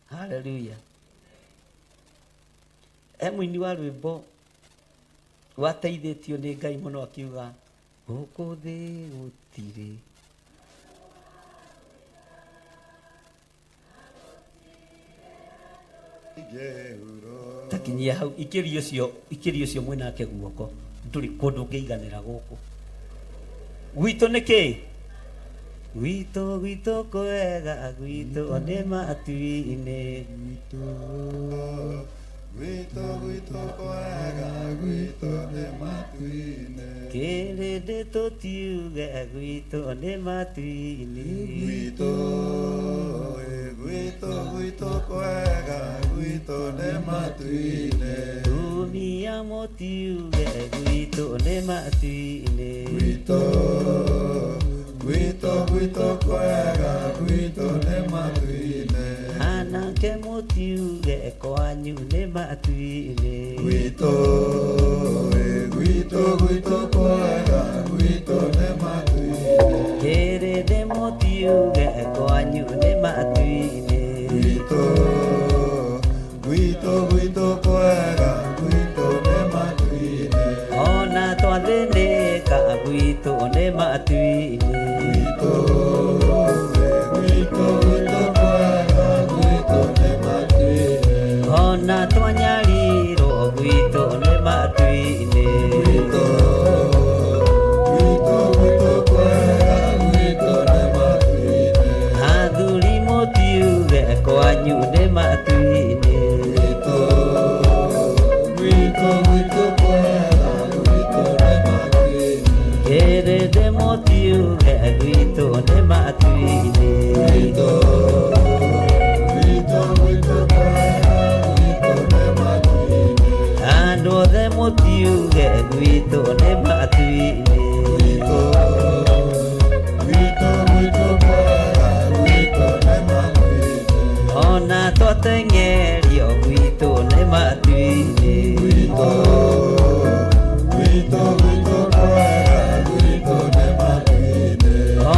Haleluya. He mũini wa rwĩmbo wateithĩtio nĩ Ngai mũno akiuga gũkũ thĩ gũtirĩ. Takinyia hau, ikĩria ũcio, ikĩria ũcio mwĩnake guoko. Ndũrĩ kũndũ ũngĩiganĩra gũkũ gwitũ. Nĩ kĩ gwitũ? Gwitũ kwega, gwitũ nĩ matu-inĩ. Gwitũ, gwitũ kwega, gwitũ nĩ matu-inĩ. Kĩrĩndĩ tũtiuge gwitũ nĩ matu-inĩ. Gwitũ, gwitũ, gwitũ kwega, gwitũ nĩ matu-inĩ. Tumia mũtiuge gwitũ nĩ matu-inĩ. Gwitũ, gwitũ, gwitũ kwega, gwitũ nĩ matu-inĩ. Anake mũtiuge kwanyu nĩ matu-inĩ. Gwitũ, gwitũ, gwitũ kwega, gwitũ nĩ matu-inĩ. Kĩrĩndĩ mũtiuge kwanyu nĩ matu-inĩ. Gwitũ, gwitũ, gwitũ kwega, gwitũ nĩ matu-inĩ. Ona twathĩnĩka gwitũ nĩ matu-inĩ. Gwitũ, gwitũ, gwitũ kwega, gwitũ nĩ matu-inĩ. Ona twanyarirwo gwitũ nĩ matu-inĩ. Gwitũ, gwitũ, gwitũ kwega, gwitũ nĩ matu-inĩ. Athuri mũtiuge kwanyu nĩ matu-inĩ. Gwitũ, gwitũ, gwitũ kwega, gwitũ nĩ matu-inĩ. Kĩrĩndĩ mũtiuge gwitũ nĩ matu-inĩ. Gwitũ, gwitũ, gwitũ kwega, gwitũ nĩ matu-inĩ. Andũ othe mũtiuge gwitũ nĩ matu-inĩ. Gwitũ, gwitũ, gwitũ kwega, gwitũ nĩ matu-inĩ. Ona twateng'erio gwitũ nĩ matu-inĩ. Gwitũ, gwitũ, gwitũ kwega, gwitũ nĩ matu-inĩ.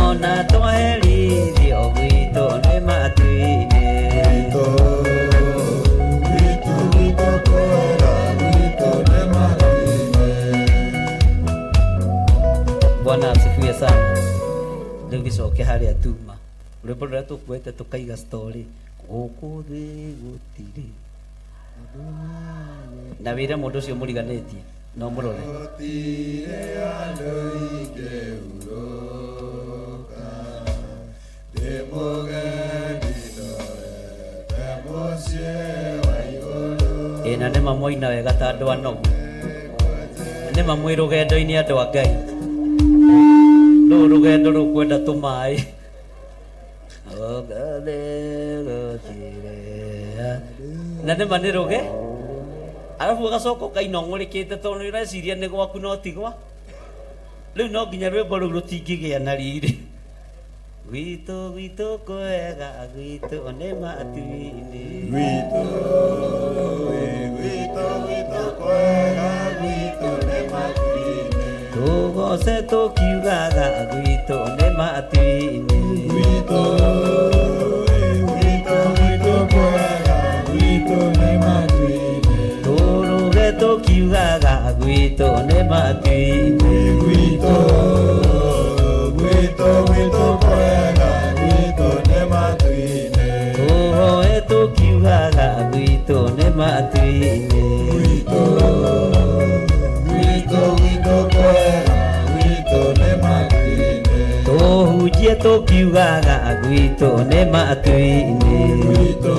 Ona twaherithio gwitũ nĩ matu-inĩ. Gwitũ, gwitũ, gwitũ kwega, gwitũ nĩ matu-inĩ. Bwana asifiwe sana. Rĩu gĩcoke harĩa tuma rwĩmbo rũrĩa tũkuete, tũkaiga story gũkũ thĩ gũtirĩ. Na wĩre mũndũ ũcio mũriganĩtie no mũrore. Ĩ na nĩma mwaina wega ta andũ anogu. Nĩma mwĩ rũgendo-inĩ andũ a Ngai. Rũrũ rũgendo rũkwenda tũmaĩ. Na nĩma nĩ rũge. Arabu ũgacoka ũkaina ũng'ũrĩkĩte tondũ nĩ ũreciria nĩ gwaku no ti gwa. Rĩu no nginya rwĩmbo rũu rũtingĩgĩa na riri. Gwitũ gwitũ kwega gwitũ nĩ matu-inĩ. Gwitũ gwitũ gwitũ kwega gwitũ nĩ matu-inĩ. Tũgoce tũkiugaga gwitũ nĩ matu-inĩ. Gwitũ gwitũ gwitũ kwega gwitũ nĩ matu-inĩ. Tũrũge tũkiugaga gwitũ nĩ matu-inĩ. Gwitũ gwitũ gwitũ kwega gwitũ nĩ matu-inĩ. Tũhoe tũkiugaga gwitũ nĩ matu-inĩ. Gwitũ gwitũ gwitũ kwega gwitũ nĩ matu-inĩ. Tũhunjie tũkiugaga gwitũ nĩ matu-inĩ. Gwitũ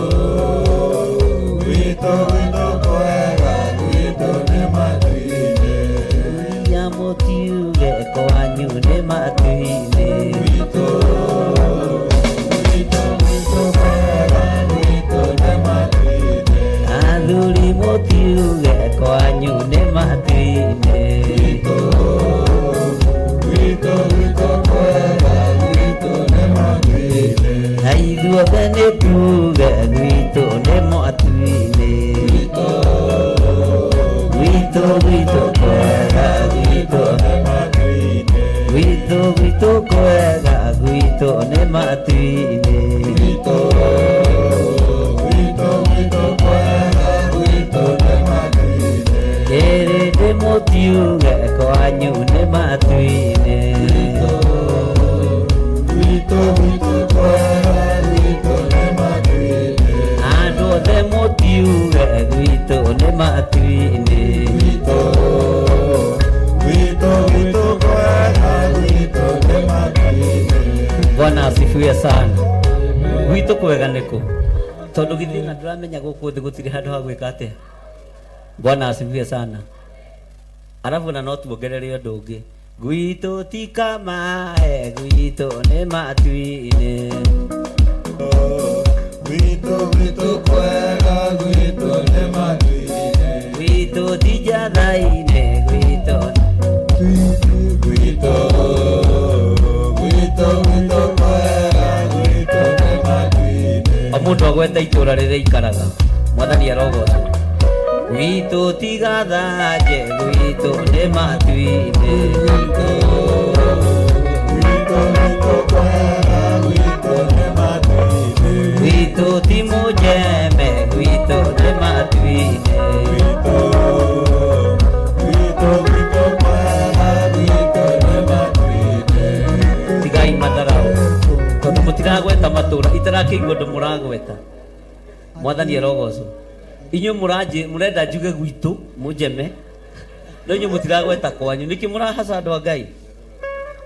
gwitũ gwitũ kwega gwitũ nĩ matu-inĩ. Ya mũtiuge kwanyu nĩ matu-inĩ. Gwitũ gwitũ gwitũ kwega gwitũ nĩ matu-inĩ. Athuri mũtiuge kwanyu nĩ matu-inĩ. Gwitũ gwitũ gwitũ kwega gwitũ nĩ matu-inĩ. Na ithuothe nĩ tuge gwitũ nĩ matu-inĩ. Gwitũ Gwitũ gwitũ kwega gwitũ nĩ matu-inĩ. gwitũ gwitũ kwega gwitũ nĩ matu-inĩ. Gwitũ gwitũ gwitũ kwega gwitũ nĩ matu-inĩ. Kĩrĩndĩ mũtiuge kwanyu nĩ matu-inĩ. Gwitũ gwitũ kwega gwitũ nĩ matu-inĩ. Andũ othe mũtiuge gwitũ nĩ matu-inĩ. Gwitũ gwitũ gwitũ kwega gwitũ nĩ matu-inĩ. Bwana asifiwe sana. Gwitũ kwega nĩkũ? Tondũ githĩ na ndũramenya gũkũ thĩ gũtirĩ handũ ha gwĩka atĩa? Bwana asifiwe sana. Arabu na no tuongerere ũndũ ũngĩ. Gwitũ ti kamae, gwitũ nĩ matu-inĩ. Gwitũ gwitũ kwega gwitũ nĩ matu-inĩ. Gwitũ ti njatha-inĩ, gwitũ Gwitũ gwitũ gwitũ kwega gwitũ nĩ matu-inĩ. O mũndũ agwete itũra rĩrĩa aikaraga. Mwathani arogocwo. Gwitũ ti gathanje, gwitũ nĩ matu-inĩ. Gwitũ gwitũ kwega gwitũ nĩ matu-inĩ. Gwitũ ti mũnjeme, gwitũ nĩ matu-inĩ. Gwitũ gwitũ gwitũ kwega gwitũ nĩ matu-inĩ. Tigai matharau tondũ mũtiragweta matũra itarakĩigua ũndũ mũragweta. Mwathani arogocwo. Inyuĩ mũrenda njuge gwitũ mũnjeme, no inyuĩ mũtiragweta kwanyu. Nĩkĩ mũrahaca andũ a Ngai?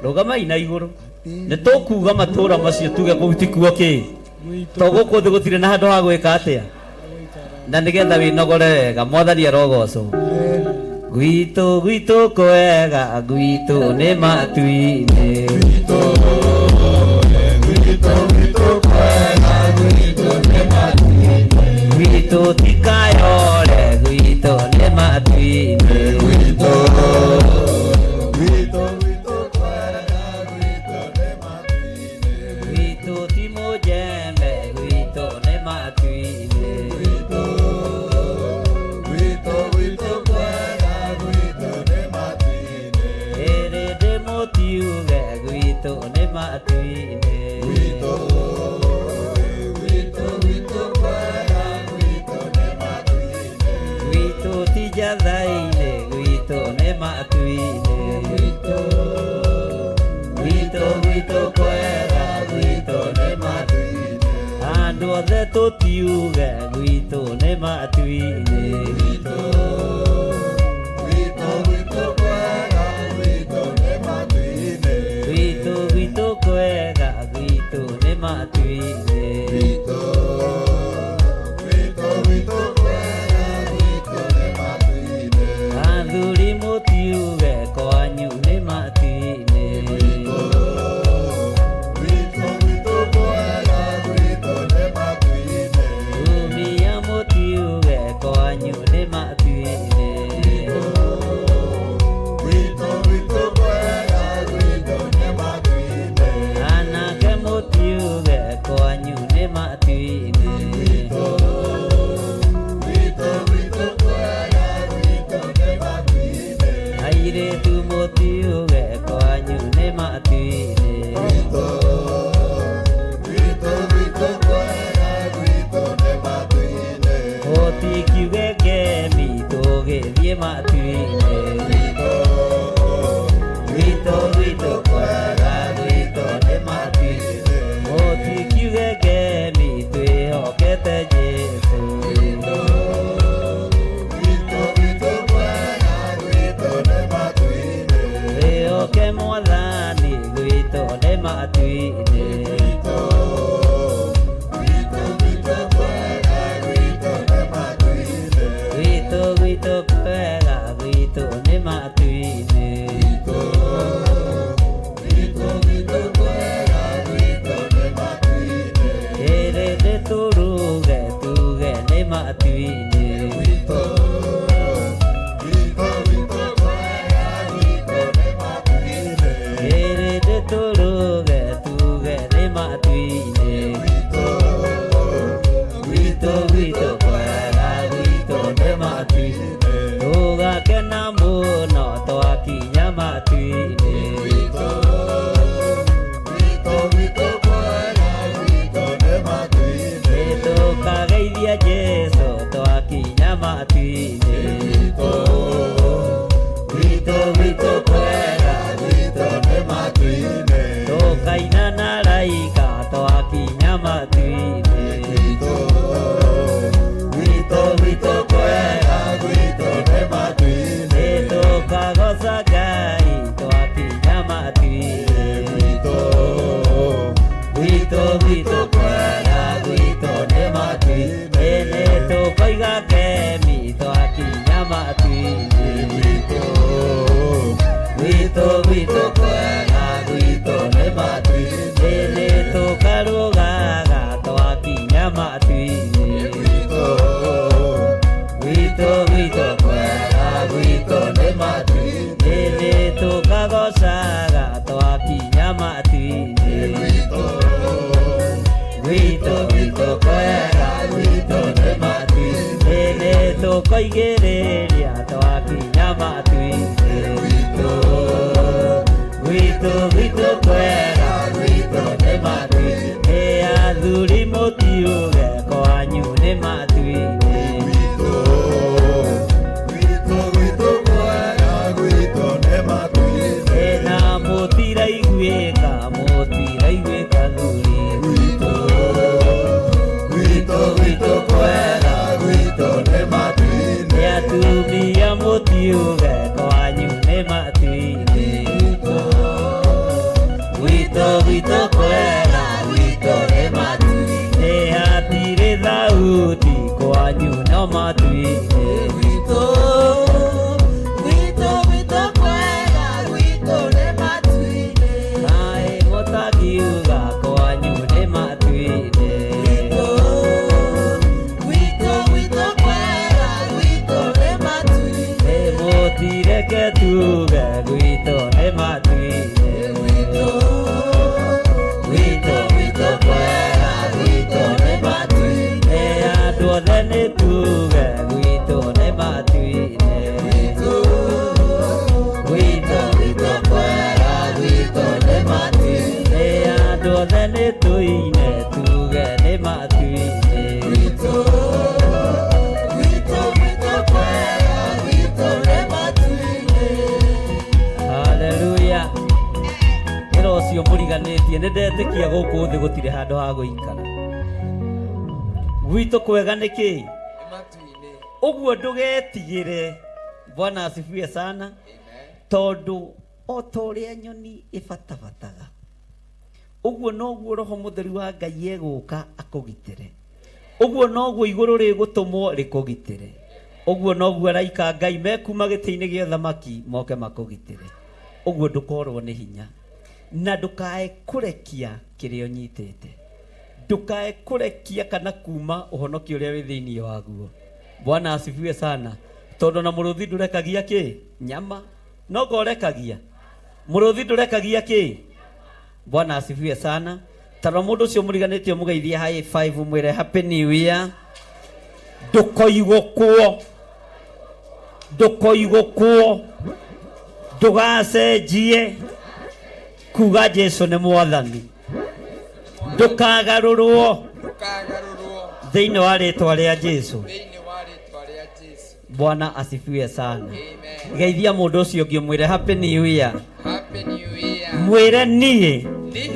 Rũgamai na igũrũ. Nĩ tũkuga matũra macio tuge kũu ti kuo kĩ, to gũkũ thĩ gũtirĩ na handũ ha gwĩka atĩa, na nĩgetha wĩnogore wega. Mwathani arogocwo. Gwitũ gwitũ kwega gwitũ nĩ matu-inĩ. Gwitũ gwitũ gwitũ kwega gwitũ nĩ matu-inĩ. Gwitũ ti kayore, gwitũ nĩ matu-inĩ. Gwitũ gwitũ gwitũ kwega gwitũ nĩ matu-inĩ. Gwitũ ti mũnjembe, gwitũ nĩ matu-inĩ. Gwitũ gwitũ gwitũ kwega gwitũ nĩ matu-inĩ. Kĩrĩndĩ mũtiuge gwitũ nĩ matu-inĩ. Gwitũ gwitũ gwitũ kwega gwitũ nĩ matu-inĩ. Gwitũ ti njatha-inĩ, gwitũ nĩ matu-inĩ. Gwitũ Gwitũ gwitũ kwega gwitũ nĩ matu-inĩ. matu-inĩ. Andũ Andũ othe tũtiuge gwitũ nĩ matu-inĩ. Gwitũ, gwitũ, gwitũ kwega, gwitũ nĩ matu-inĩ. Gwitũ gwitũ kwega gwitũ nĩ matu-inĩ. Gwitũ, gwitũ, gwitũ kwega, gwitũ nĩ matu-inĩ. Athuri mũtiuge kwanyu nĩ matu-inĩ. Gwitũ, gwitũ, gwitũ kwega, gwitũ nĩ matu-inĩ. Tumia mũtiuge kwanyu nĩ matu-inĩ. Gwitũ, gwitũ kwega, gwitũ nĩ matu-inĩ. Anake mũtiuge kwanyu nĩ matu-inĩ. Gwitũ, gwitũ, gwitũ kwega, gwitũ nĩ matu-inĩ. Airĩtu mũtiuge kwanyu nĩ matu-inĩ. Gwitũ, gwitũ, gwitũ kwega, gwitũ nĩ matu-inĩ. Mũtikiuge ngemi tũgĩthiĩ matu-inĩ. Gwitũ, Gwitũ gwitũ kwega gwitũ nĩ matu-inĩ. Mũtikiuge ngemi twĩhokete Jesũ. Gwitũ, gwitũ, gwitũ kwega, gwitũ nĩ matu-inĩ. Twĩhoke Mwathani gwitũ nĩ matu-inĩ. Gwitũ, gwitũ, gwitũ kwega, gwitũ nĩ matu-inĩ. Gwitũ gwitũ kwega gwitũ nĩ matu-inĩ. Gwitũ, gwitũ, gwitũ kwega, gwitũ nĩ matu-inĩ. Kĩrĩndĩ tũruge tuge nĩ matu-inĩ. Gwitũ, gwitũ, gwitũ kwega, gwitũ nĩ matu-inĩ. Kĩrĩndĩ tũruge tuge nĩ matu-inĩ. Gwitũ, Gwitũ gwitũ kwega gwitũ nĩ matu-inĩ. Tũgakena mũno twakinya matu-inĩ. Gwitũ, gwitũ, gwitũ kwega, gwitũ nĩ matu-inĩ. Nĩtũkageithia Jesũ twakinya matu-inĩ. Gwitũ, Gwitũ gwitũ kwega gwitũ nĩ matu-inĩ. Tũkaina na raika twakinya matu-inĩ. Gwitũ, Gwitũ gwitũ kwega gwitũ nĩ matu-inĩ. Nĩtũkagoca Ngai twakinya matu-inĩ. Gwitũ, Gwitũ gwitũ kwega gwitũ nĩ matu-inĩ. Nĩtũkoiga ngemi twakinya matu-inĩ. Gwitũ, Gwitũ gwitũ kwega gwitũ nĩ matu-inĩ. Nĩtũkarũgaga twakinya matu-inĩ. Gwitũ, Gwitũ gwitũ kwega gwitũ nĩ matu-inĩ. Nĩtũkagocaga twakinya matu-inĩ. Gwitũ, Gwitũ gwitũ kwega gwitũ nĩ matu-inĩ. Nĩtũkoigĩrĩria twakinya matu-inĩ. Gwitũ, Gwitũ gwitũ kwega gwitũ nĩ matu-inĩ. Athuri mũtiuge kwanyu nĩ matu-inĩ. Gwitũ, gwitũ, gwitũ kwega, gwitũ nĩ matu-inĩ. Na mũtiraiguĩka mũtiraiguĩka thuri. Gwitũ, gwitũ, gwitũ kwega, gwitũ nĩ matu-inĩ. Nĩ atumia mũtiuge kwanyu nĩ matu-inĩ. Gwitũ gwitũ kwega gwitũ nĩ matu-inĩ. Nĩ hatirĩ thauti kwanyu no matu-inĩ. Gwitũ, gwitũ, gwitũ kwega, gwitũ nĩ matu-inĩ. Kaĩ mũtangiuga kwanyu nĩ matu-inĩ. Gwitũ, gwitũ, gwitũ kwega, gwitũ nĩ matu-inĩ. Nĩ mũtireke tuge gwitũ nĩ matu-inĩ. Gwitũ, gwitũ, gwitũ kwega, gwitũ nĩ matu-inĩ. Nĩ andũ othe nĩ tuge gwitũ nĩ matu-inĩ. Gwitũ, gwitũ, gwitũ kwega, gwitũ nĩ matu-inĩ. Nĩ andũ othe nĩ tũine tuge nĩ matu-inĩ. Gwitũ, gwitũ, gwitũ kwega, gwitũ nĩ matu-inĩ. Haleluya. Wĩra ũcio mũriganĩtie nĩ ndetĩkia gũkũ thĩ gũtirĩ handũ ha gũikara. Gwitũ kwega nĩ kĩ? Nĩ matu-inĩ. Ũguo ndũgetigĩre. Bwana asifiwe sana. Amen. Tondũ o ta ũrĩa nyoni ĩbatabataga, ũguo noguo roho mũtheru wa Ngai egũka akũgitĩre. Ũguo noguo igũrũ rĩgũtũmwo rĩkũgitĩre. Ũguo noguo araika a Ngai mekuma gĩtĩ-inĩ gĩa ũthamaki moke makũgitĩre. Ũguo ndũkorwo nĩ hinya. Na ndũkae kũrekia kĩrĩa ũnyitĩte. Ndũkae kũrekia kana kuma ũhonokio ũrĩa wĩ thĩinĩ waguo. Bwana asifiwe sana. Tondũ na mũrũthi ndũrekagia kĩ? Nyama. No ngorekagia. Mũrũthi ndũrekagia kĩ? Bwana asifiwe sana. Tarora mũndũ ũcio mũriganĩtie mũgeithie high five mwĩre happy new year. Ndũkoigũkwo. Ndũkoigũkwo. Ndũgacenjie kuga Jesu nĩ mwathani. Ndũkagarũrwo Ndũkagarũrwo thĩinĩ wa rĩtwa rĩa Jesu. thĩinĩ wa rĩtwa rĩa Jesu. Bwana asifiwe sana. Amen. Geithia mũndũ ũcio ũngĩ ũmwĩre happy new year. Happy New Year. Mwĩre niĩ Niĩ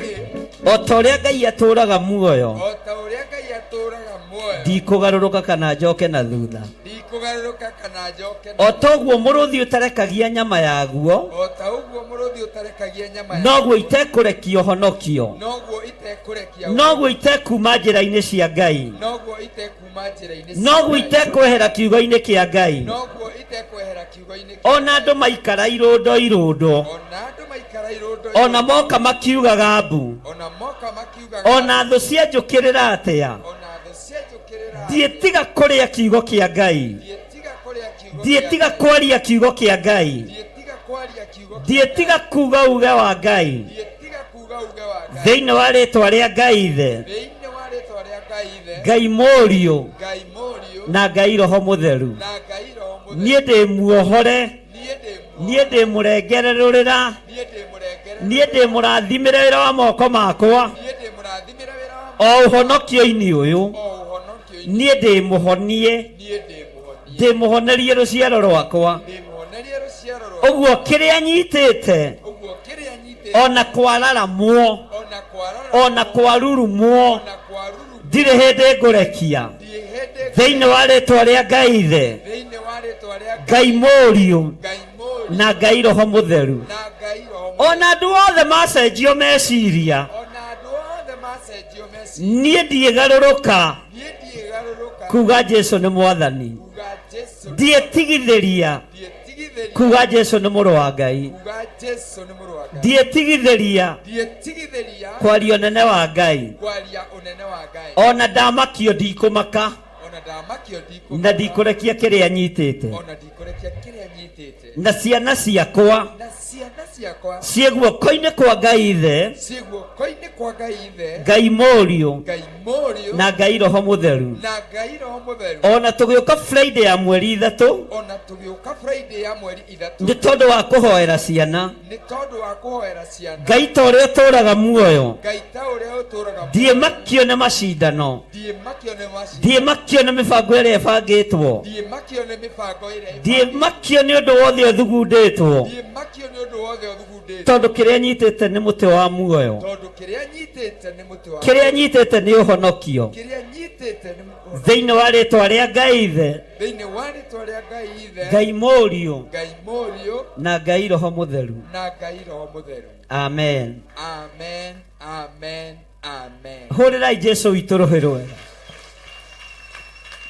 o ta ũrĩa Ngai atũũraga muoyo o ta ũrĩa Ngai atũũraga muoyo ndikũgarũrũka kana njoke na thutha. ndikũgarũrũka kana njoke na O ta ũguo mũrũthi ũtarekagia nyama yaguo, o ta ũguo mũrũthi ũtarekagia nyama yaguo, noguo itekũrekia ũhonokio, noguo itekũrekia noguo itekuma njĩra-inĩ cia Ngai, noguo itekuma njĩra-inĩ cia noguo Ngai, itekwehera kiugo-inĩ kĩa Ngai. noguo itekwehera kiugo-inĩ kĩa Ona andũ maikara irũndo irũndo, ona andũ maikara irũndo ona moka makiugaga mbu, ona moka makiugaga ona thũ cianjũkĩrĩra atĩa, ona thũ cianjũkĩrĩra ndiĩtiga kũrĩa kiugo kĩa Ngai, ndiĩtiga kũrĩa kiugo kĩa ndiĩtiga Ngai, kwaria kiugo kĩa Ngai, ndiĩtiga kwaria kiugo kĩa ndiĩtiga kuga uge wa Ngai ndiĩtiga kuga uge wa Ngai thĩinĩ wa rĩtwa rĩa Ngai Ithe, thĩinĩ wa rĩtwa rĩa Ngai Ithe, Ngai Mũriũ Ngai Mũriũ na Ngai Roho Mũtheru. na Ngai Roho Mũtheru. Niĩ ndĩ muohore, niĩ ndĩ niĩ ndĩ mũrengererũrĩra, niĩ ndĩ mũrengere niĩ ndĩ mũrathimĩre wĩra wa moko makwa niĩ ndĩ mũrathimĩre wĩra wa o ũhonokio-inĩ ũyũ. o ũhonokio-inĩ Niĩ ndĩ mũhonie, niĩ ndĩ mũhonie ndĩ mũhonerie rũciaro rwakwa. ndĩ mũhonerie rũciaro rwakwa Ũguo kĩrĩa nyitĩte ũguo kĩrĩa nyitĩte ona kwararamwo ona kwarara ona kwarurumwo ona kwaruru ndirĩ hĩndĩ ngũrekia ndirĩ hĩndĩ thĩinĩ wa rĩtwa rĩa Ngai Ithe, thĩinĩ wa rĩtwa rĩa Ngai Mũriũ Ngai Mũriũ na Ngai Roho Mũtheru. na Ngai Roho Mũtheru. Ona andũ othe macenjio meciria, ona andũ othe macenjio meciria niĩ ndiĩgarũrũka niĩ ndiĩgarũrũka kuga Jesu nĩ mwathani, kuga Jesu ndiĩtigithĩria ndiĩtigithĩria kuga Jesu nĩ mũrũ wa Ngai, kuga Jesu nĩ mũrũ wa Ngai ndiĩtigithĩria ndiĩtigithĩria kwaria ũnene wa Ngai, kwaria ũnene wa Ngai ona ndamakio ndikũmaka ona ndamakio ndikũmaka na ndikũrekia kĩrĩa nyitĩte, ona ndikũrekia kĩrĩa nyitĩte na ciana ciakwa na ciana ciakwa ciĩ guoko-inĩ kwa Ngai Ithe, ciĩ guoko-inĩ kwa Ngai Ithe, Ngai Mũriũ Ngai Mũriũ na Ngai Roho Mũtheru. na Ngai Roho Mũtheru. Ona tũgĩũka Friday ya mweri ithatũ ona tũgĩũka Friday ya mweri ithatũ nĩ tondũ wa kũhoera ciana, nĩ tondũ wa kũhoera ciana, Ngai ta ũrĩa ũtũũraga muoyo, Ngai ta ũrĩa ũtũũraga ndiĩmakio nĩ macindano, ndiĩmakio nĩ maci ndiĩmakio nĩ mĩbango ĩrĩa ĩbangĩtwo, ndiĩmakio nĩ mĩbango ĩrĩa ndiĩmakio nĩ ũndũ wothe ũthugundĩtwo, ndiĩmakio nĩ ũndũ wothe ũthugundĩtwo, tondũ kĩrĩa nyitĩte nĩ mũtĩ wa muoyo, tondũ kĩrĩa nyitĩte nĩ mũtĩ wa kĩrĩa nyitĩte nĩ ũhonokio kĩrĩa nyitĩte nĩ ũhonokio. Thĩinĩ wa rĩtwa rĩa Ngai Ithe, thĩinĩ wa rĩtwa rĩa Ngai Ithe, Ngai Mũriũ Ngai Mũriũ na Ngai Roho Mũtheru. na Ngai Roho Mũtheru. Amen. Amen, amen, amen. Hũrĩrai Jesu witũ rũhĩ rwega.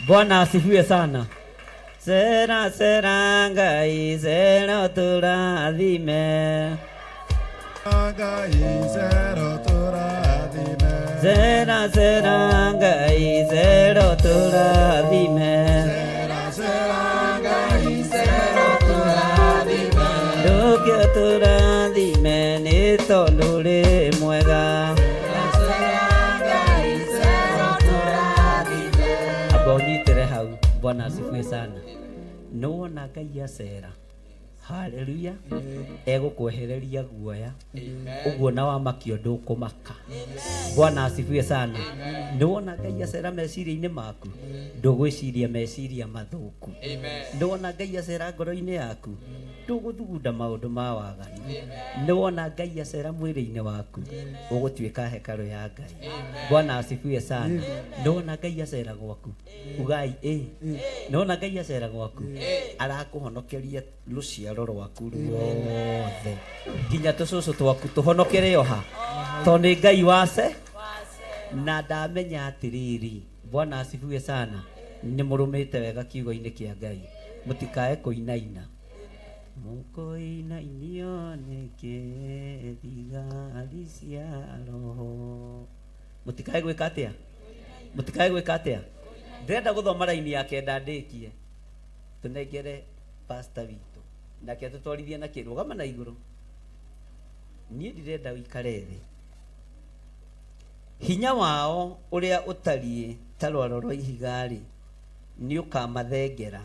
Bwana asifiwe sana. Sera sera Ngai sera tũrathime. Ngai zero tũrathime. Sera sera Ngai sera tũrathime. Sera sera Ngai zero tũrathime. Ndũke tũrathime nĩ tondũ ũrĩ mwega. Amba ũnyitĩre hau. Bwana asifiwe sana. Nĩwona Ngai acera Haleluya. Egũkwehereria guoya ũguo na wamakio ndũkũmaka. Bwana asifiwe sana. Nĩ wona Ngai acera meciria-inĩ maku, ndũgwĩciria meciria mathũku. Amen. Nĩ wona Ngai acera ngoro-inĩ yaku, ndũgũthugunda maũndũ ma waganu. Nĩ wona Ngai acera mwĩrĩ-inĩ waku, ũgũtuĩka hekarũ ya Ngai. Bwana asifiwe sana. Nĩ wona Ngai acera gwaku, ugai ĩ. Nĩ wona Ngai acera gwaku, arakũhonokeria rũciaro rwaku ruothe nginya tũcũcũ twaku tũhonokere oha tondũ nĩ Ngai wace na ndamenya atĩrĩrĩ. Bwana asifiwe sana. Nĩ mũrũmĩte wega kiugo-inĩ kĩa Ngai, mũtikae kũinaina. Mũkũinainio nĩkĩ thigari cia roho? Mũtikae gwĩka atĩa? Mũtikae gwĩka atĩa? Ndĩrenda gũthoma raini ya kenda ndĩkie, tũnengere pastor witũ nake atũtwarithie na kĩrũgama na igũrũ. Niĩ ndirenda ũikare thĩ. Hinya wao ũrĩa ũtariĩ ta rwaro rwa ihiga-rĩ, nĩũkamathengera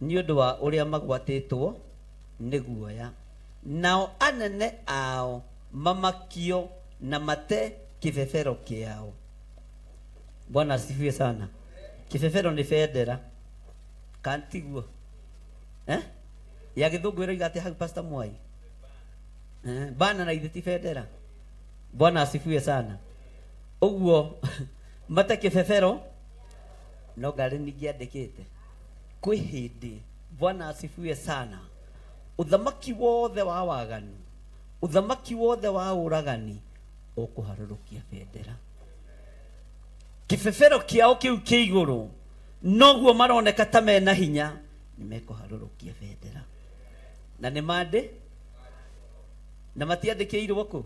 nĩ ũndũ wa ũrĩa magwatĩtwo nĩ guoya, nao anene ao mamakio na mate kĩbebero kĩao. Bwana asifiwe sana. Kĩbebero nĩ bendera kantiguo eh? Ya gĩthũngũ ĩroiga atĩa hau, Pastor Mwai? Bana na ithe ti bendera. Bwana asifiwe sana. Ũguo mate kĩbebero no ngarĩ ningĩ andĩkĩte kwĩ hĩndĩ. Bwana asifiwe sana. Ũthamaki wothe wa waganu, ũthamaki wothe wa ũragani ũkũharũrũkia bendera. Kĩbebero kĩao kĩu kĩ igũrũ noguo maroneka ta mena hinya, nĩ mekũharũrũkia bendera na nĩ mandĩ na matiandĩkĩirwo kũ.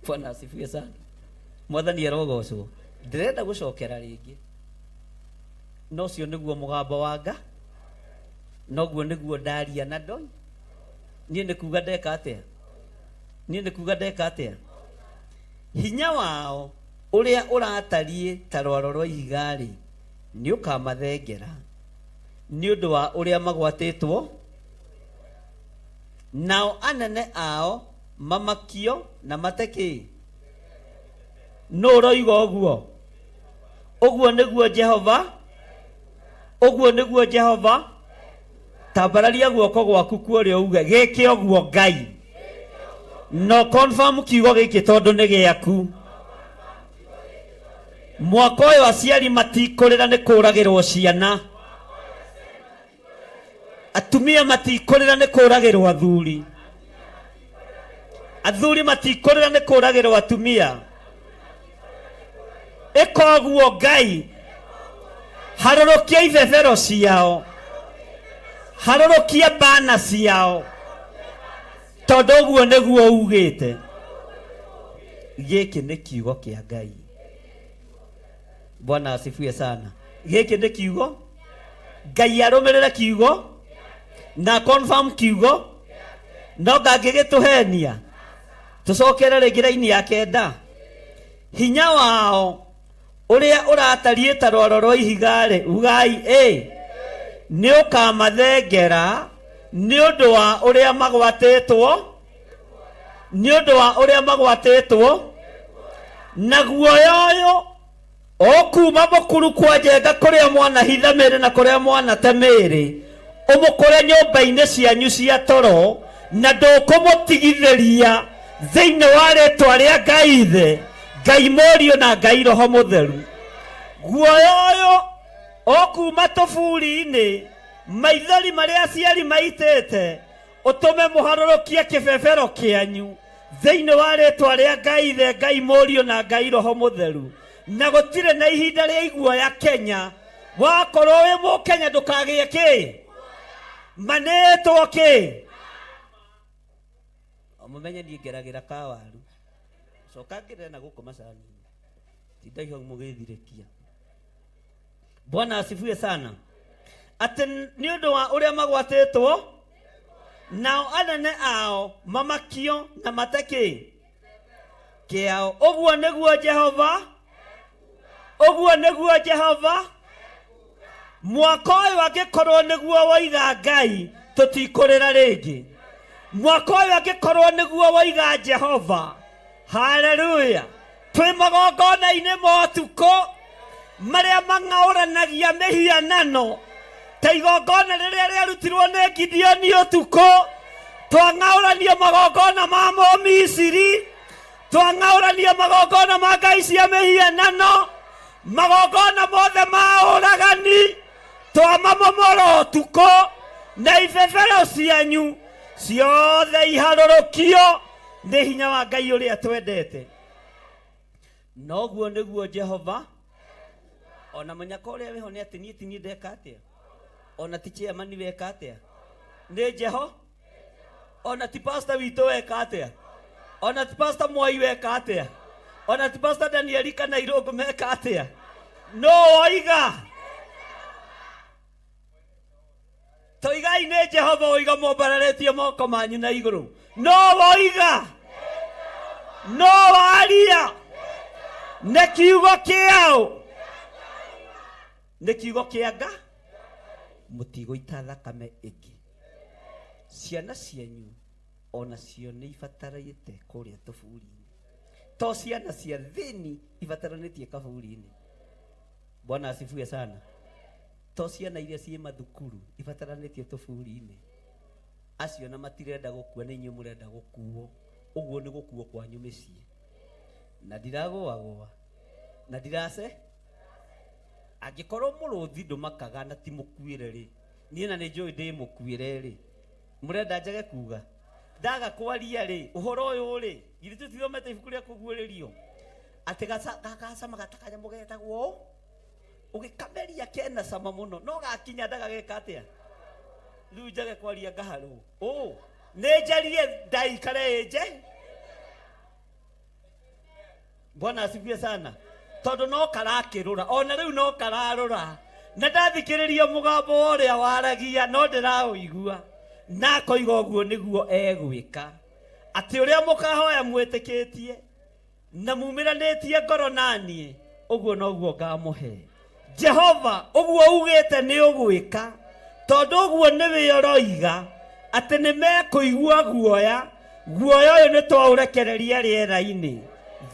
Bwana asifiwe sana. Mwathani arogocwo. Ndĩrenda gũcokera rĩngĩ, no ũcio nĩguo mũgambo wa nga noguo nĩguo ndaria na ndoi. Niĩ nĩ kuga ndeka atĩa? Niĩ nĩ kuga ndeka atĩa? Hinya wao ũrĩa ũratariĩ ta rwaro rwa ihiga-rĩ, nĩ ũkamathengera nĩ ũndũ wa ũrĩa magwatĩtwo, nao anene ao mamakio na mate kĩ. Nũ ũroiga ũguo? Ũguo nĩguo Jehova, ũguo nĩguo Jehova. Tambararia guoko gwaku kuoria uge gĩke ũguo Ngai. No confirm kiugo gĩkĩ tondũ nĩ gĩaku. Mwaka ũyũ aciari matikũrĩra nĩ kũragĩrwo ciana, atumia matikũrĩra nĩ kũragĩrwo athuri, athuri matikũrĩra nĩ kũragĩrwo atumia. Ĩka ũguo Ngai, harũrũkia ibebero ciao, harũrũkia bana ciao, tondũ ũguo nĩguo ugĩte. Gĩkĩ nĩ kiugo kĩa Ngai. Bwana asifiwe sana. Gĩkĩ nĩ kiugo Ngai, arũmĩrĩre kiugo na confirm kiugo, no ngangĩgĩtũhenia. Tũcokere rĩngĩ raini ya kenda. Hinya wao ũrĩa ũratariĩ ta rwaro rwa ihiga-rĩ, ugai ĩ, nĩ ũkamathengera nĩ ũndũ wa ũrĩa magwatĩtwo, nĩ ũndũ wa ũrĩa magwatĩtwo na guoya ũyũ o kuma mũkuru kwa njenga kũrĩa mwanahitha mĩĩrĩ na kũrĩa mwanate mĩĩrĩ, ũmũkore nyũmba-inĩ cianyu cia toro, na ndũkũmũtigithĩria thĩinĩ wa rĩtwa rĩa Ngai Ithe, Ngai Mũriũ na Ngai Roho Mũtheru. Guoya ũyũ o kuma tũburi-inĩ, maithori marĩa aciari maitĩte, ũtũme mũharũrũkie kĩbebero kĩanyu thĩinĩ wa rĩtwa rĩa Ngai Ithe, Ngai Mũriũ na Ngai Roho Mũtheru. Na gũtirĩ na ihinda rĩa iguoya Kenya. Wakorwo wĩ Mũkenya ndũkagĩe kĩ manĩtwo kĩ mũmenye. Niĩ ngeragĩra kawaru coka ngĩrĩre na gũkũ macani-inĩ, tindai hau mũgĩthirĩkia. Bwana asifiwe sana. Atĩ nĩ ũndũ wa ũrĩa magwatĩtwo, nao anene ao mamakio na mate kĩ kĩao. Ũguo nĩguo Jehova, ũguo nĩguo Jehova. Mwaka ũyũ angĩkorwo nĩguo woiga Ngai, tũtikũrĩra rĩngĩ. Mwaka ũyũ angĩkorwo nĩguo woiga Jehova, haleluya, twĩ magongona-inĩ ma ũtukũ marĩa mang'aũranagia mĩhianano ta igongona rĩrĩa rĩarutirwo nĩ Gideoni ũtukũ. Twang'aũranio magongona ma Mũmisiri, twang'aũranio magongona ma ngai cia mĩhianano, magongona mothe ma ũragani twamamomora ũtukũ, na ibebero cianyu ciothe iharũrũkio nĩ hinya wa Ngai ũrĩa twendete. Noguo nĩguo Jehova ona mũnyaka ũrĩa wĩho nĩ atĩ niĩ ti niĩ ndeka atĩa, ona ti chairman weka atĩa, nĩ Jeho, ona ti pastor witũ weka atĩa, ona ti pastor Mwai weka atĩa, ona ti pastor Danieli kana Irũngũ meka atĩa, no woiga toigai nĩ Jehova woiga mwambararĩtie moko manyu na igũrũ, no woiga, no waria nĩ kiugo kĩao, nĩ kiugo kĩa nga mũtigũita thakame ĩngĩ. Ciana cianyu onacio nĩ ibatarĩte kũrĩa tũburi-inĩ, to ciana cia thĩni ibataranĩtie kaburi-inĩ. Bwana asifiwe sana. To ciana iria ciĩ mathukuru ibataranĩtie tũburi-inĩ, acio na matirenda gũkua, nĩ inyuĩ mũrenda gũkuo. Ũguo nĩ gũkuo kwanyu mĩciĩ. Na ndiragũagũa na ndirace. Angĩkorwo mũrũthi ndũmakaga na ti mũkuĩre rĩ, niĩ na nĩ njũĩ ndĩ mũkuĩre rĩ, mũrenda njage kuga? Ndaga kwaria rĩ, ũhoro ũyũ rĩ, githĩ tũtithomete ibuku rĩa kũguũrĩrio atĩ gacama gatakanyamũ getagwo ũũ, ũgĩkameria kena cama mũno, no gakinya ndagageka atĩa? Rĩu njage kwaria ngaharwo ũũ, nĩ njarie ndaikare ĩnje. Bwana asifiwe sana. Tondũ no karakĩrũra ona rĩu no kararũra, na ndathikĩrĩria mũgambo wa ũrĩa waragia no ndĩraũigua, na akoiga ũguo nĩguo egwĩka, atĩ ũrĩa mũkahoya mwĩtĩkĩtie na mumĩranĩtie ngoro naniĩ, ũguo noguo ngamũhe. Jehova ũguo ugĩte nĩ ũgwĩka, tondũ ũguo nĩwe ũroiga atĩ nĩ mekũigua guoya. Guoya ũyũ nĩ twaũrekereria rĩera-inĩ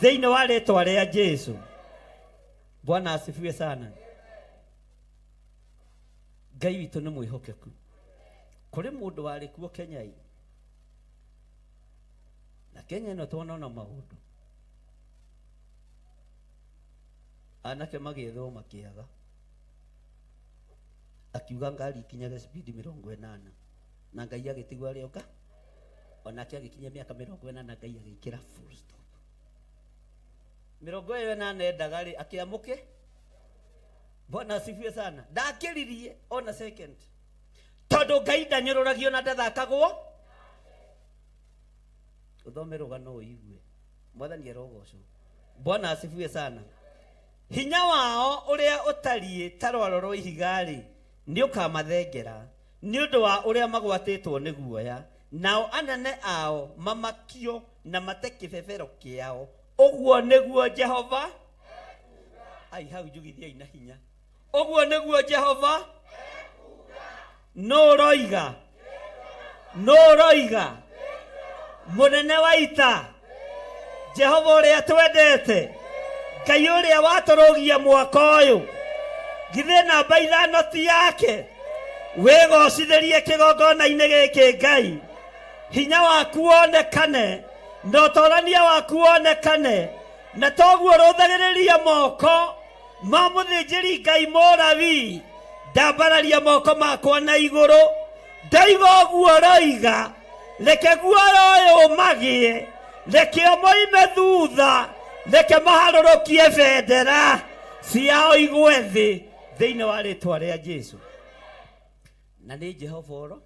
thĩinĩ wa rĩtwa rĩa Jesu. Bwana asifiwe sana. Ngai witũ nĩ mwĩhokeku. Kũrĩ mũndũ warĩ kuo Kenya ĩ, na Kenya ĩno tuonona maũndũ, anake magĩethwo makĩaga, akiuga ngari ikinyage speed 80, na Ngai agĩtigwo arĩ oka, onake agĩkinyia mĩaka 80 Ngai agĩkĩra full stop. 80 endaga rĩ akĩamũke. Bwana asifiwe sana. Ndakĩririe ona second, tondũ Ngai ndanyũrũragio na ndathakagwo. Ũthome rũgano ũigue. Mwathani arogocwo. Bwana asifiwe sana. Hinya wao ũrĩa ũtariĩ ta rwaro rwa ihiga-rĩ, nĩ ũkamathengera nĩ ũndũ wa ũrĩa magwatĩtwo nĩ guoya, nao anene ao mamakio na mate kĩbebero kĩao. Ũguo nĩguo Jehova ai hau njugithiai na hinya. Ũguo nĩguo Jehova nũ ũroiga, nũ ũroiga, mũnene wa ita, Jehova ũrĩa twendete, Ngai ũrĩa watũrũgia mwaka ũyũ, githĩ namba 5 ti yake? Wĩgocithĩrie kĩgongona-inĩ gĩkĩ Ngai, hinya waku wonekane na ũtorania waku wonekane, na toguo rũthagĩrĩria moko ma mũthĩnjĩri Ngai Mũlawi, ndambararia moko makwa na igũrũ, ndaiga ũguo roiga, reke guoya ũyũ ũmagĩe, reke o moime thutha, reke maharũrũkie bendera ciao igwe thĩ thĩinĩ wa rĩtwa rĩa Jesu. Na nĩ Jehova oro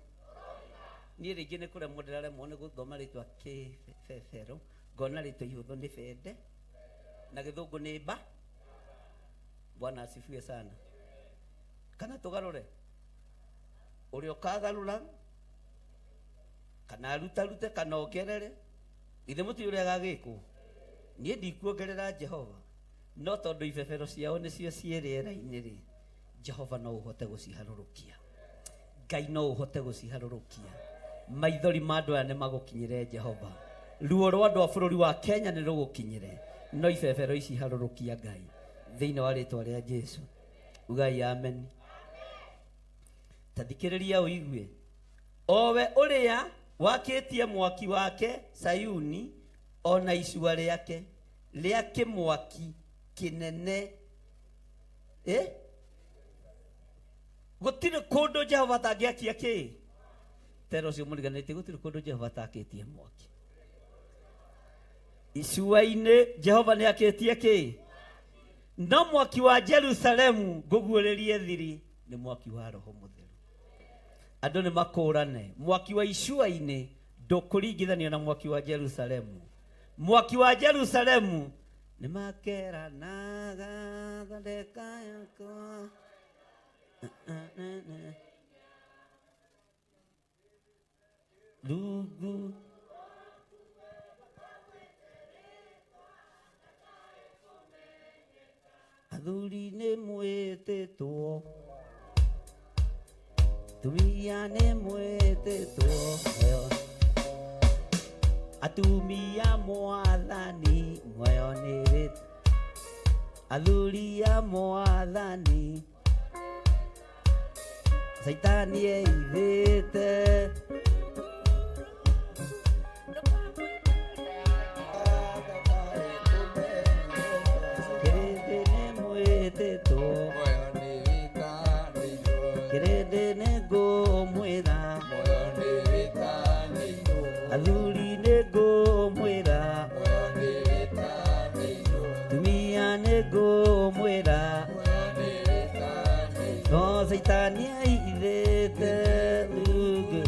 niĩ rĩngĩ nĩ kũremwo ndĩraremwo nĩ gũthoma rĩtwa kĩbebero, ngona rĩtwa ihũthũ nĩ bende na gĩthũngũ nĩ mba. Bwana asifiwe sana. Kana tũgarũre ũrĩa ũkagarũra, kana arutarute, kana ongerere, githĩ mũtiũĩ ũrĩa gagĩkwo? Niĩ ndikuongerera Jehova, no tondũ ibebero ciao nĩcio ciĩ rĩera-inĩ rĩ, Jehova no uhote guciharũrũkia. Ngai no uhote guciharũrũkia. Maithori ma andũ aya nĩ magũkinyĩre Jehova. Ruo rwa andũ a bũrũri wa Kenya nĩ rũgũkinyĩre. No ibebero ici harũrũkia Ngai thĩinĩ wa rĩtwa rĩa Jesu. Ugai amen. Ta thikĩrĩria ũigue. Owe ũrĩa wakĩtie mwaki wake Sayuni ona icua rĩake rĩa kĩmwaki kĩnene. Gũtirĩ kũndũ Jehova atangĩakia kĩ. Tera ũcio mũriganĩtie gũtirĩ kũndũ Jehova atakĩtie mwaki. Icua-inĩ Jehova nĩ akĩtie kĩ. No mwaki wa Jerusalemu ngũguũrĩrie thiri nĩ mwaki wa Roho Mũtheru. Andũ nĩ makũrane. Mwaki wa icua-inĩ ndũkũringithanio na mwaki wa Jerusalemu. Mwaki wa Jerusalemu nĩ makeranaga thondeka yakwa. Rungu athuri nĩ mwĩtĩtwo, atumia nĩ mwĩtĩtwo, atumia mwathani muoyo nĩ wĩtĩtwo, athuri a mwathani Saitani eithĩte. Kĩrĩndĩ nĩ mwĩtĩtwo, kĩrĩndĩ nĩ ngũmwĩra, athuri nĩ ngũmwĩra, atumia nĩ ngũmwĩra, no Saitani eithĩte rungu.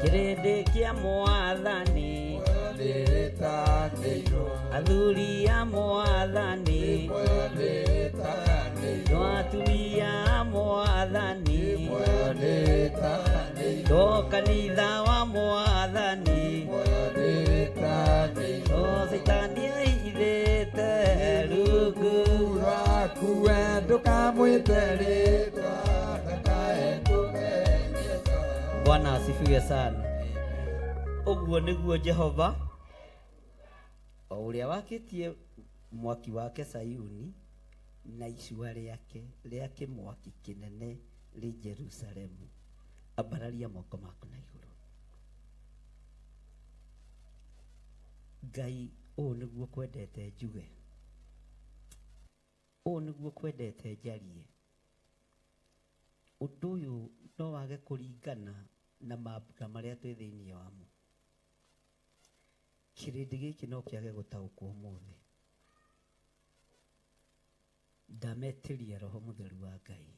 Kĩrĩndĩ kĩa mwathani, athuri a mwathani, no atumia a mwathani, no kanitha wa mwathani, no Saitani eithĩte rungu. Bwana asifiwe sana. Ũguo nĩguo Jehova o ũrĩa wakĩtie mwaki wake Sayuni na icua rĩake rĩa kĩmwaki kĩnene rĩ Jerusalemu. Ambararia moko maku na igũrũ. Ngai, ũũ nĩguo kwendete njuge, ũũ nĩguo kwendete njarie. Ũndũ ũyũ no wage kũringana na mambura marĩa twĩ thĩinĩ wamo. Kĩrĩndĩ gĩkĩ no kĩage gũtaũkwo ũmũthĩ. Ndametĩria Roho Mũtheru wa Ngai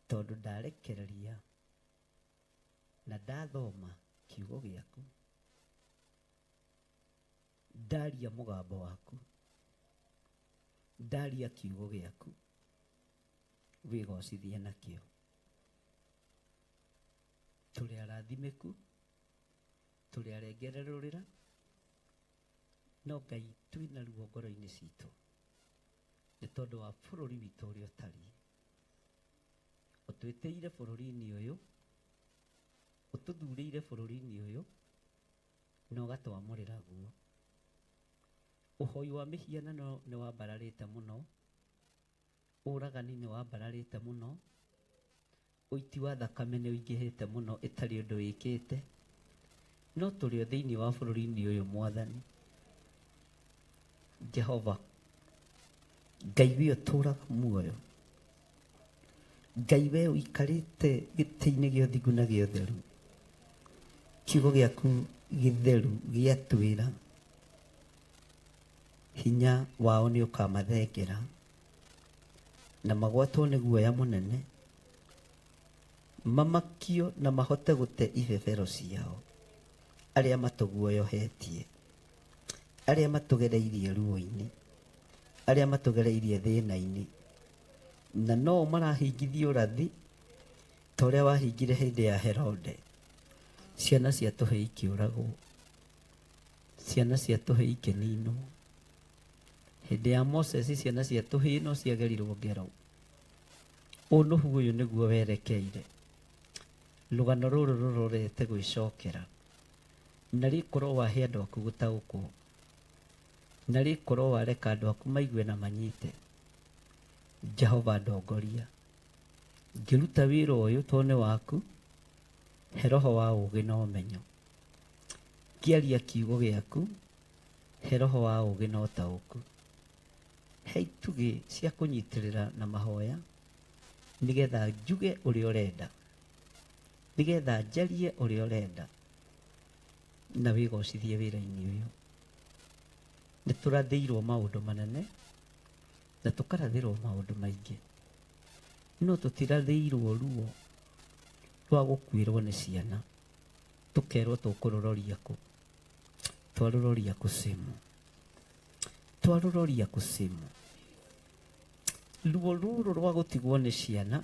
tondũ ndarekereria na ndathoma kiugo gĩaku, ndaria mũgambo waku, ndaria kiugo gĩaku, wĩgocithie nakĩo. Tũrĩ arathimĩku, tũrĩ arengererũrĩra, no Ngai twĩna ruo ngoro-inĩ citũ nĩ tondũ wa bũrũri witũ ũrĩa ũtariĩ. Ũtwĩtĩire bũrũri-inĩ ũyũ, ũtũthurĩire bũrũri-inĩ ũyũ, na ũgatwamũrĩra guo. Ũhoi wa mĩhianano nĩ wambararĩte mũno, ũragani nĩ wambararĩte mũno, ũiti wa thakame nĩ ũingĩhĩte mũno ĩtarĩ ũndũ wĩkĩte. No tũrĩ o thĩinĩ wa bũrũri-inĩ ũyũ mwathani Jehova Ngai wĩ ũtũũraga muoyo. Ngai we ũikarĩte gĩtĩ-inĩ gĩa ũthingu na gĩa ũtheru, kiugo gĩaku gĩtheru gĩatwĩra hinya wao nĩ ũkamathengera na magwatwo nĩ guoya mũnene, mamakio na mahote gũte ibebero ciao, arĩa matũguoyohetie, arĩa matũgereirie ruo-inĩ, arĩa matũgereirie thĩna-inĩ, na no marahingithia ũrathi ta ũrĩa wahingire hĩndĩ ya Herode. Ciana cia tũhĩĩ ikĩũragwo, ciana cia tũhĩĩ ikĩninwo. Hĩndĩ ya Moses ciana cia tũhĩĩ no ciagerirwo ngero. Ũnũhu ũyũ nĩguo werekeire. Rũgano rũrũ rũrorete gwĩcokera, na rĩkorwo wahe andũ aku gũtaũkwo, na rĩkorwo wareka andũ aku maigue na manyite. Jehova ndongoria ngĩruta wĩra ũyũ tondũ nĩ waku, he roho wa ũũgĩ na ũmenyo. Ngĩaria kiugo gĩaku, he roho wa ũũgĩ na ũtaũku. He itugĩ cia kũnyitĩrĩra na mahoya, nĩgetha njuge ũrĩa ũrenda, nĩgetha njarie ũrĩa ũrenda, na wĩgocithie wĩra-inĩ ũyũ. Nĩ tũrathĩirwo maũndũ manene na tũkarathĩrwo maũndũ maingĩ, no tũtirathĩirwo ruo rwa gũkuĩrwo nĩ ciana, tũkerwo tũkũrũroria kũ, twarũroria kũcimu, twarũroria kũcimu. Ruo rũrũ rwa gũtigwo nĩ ciana,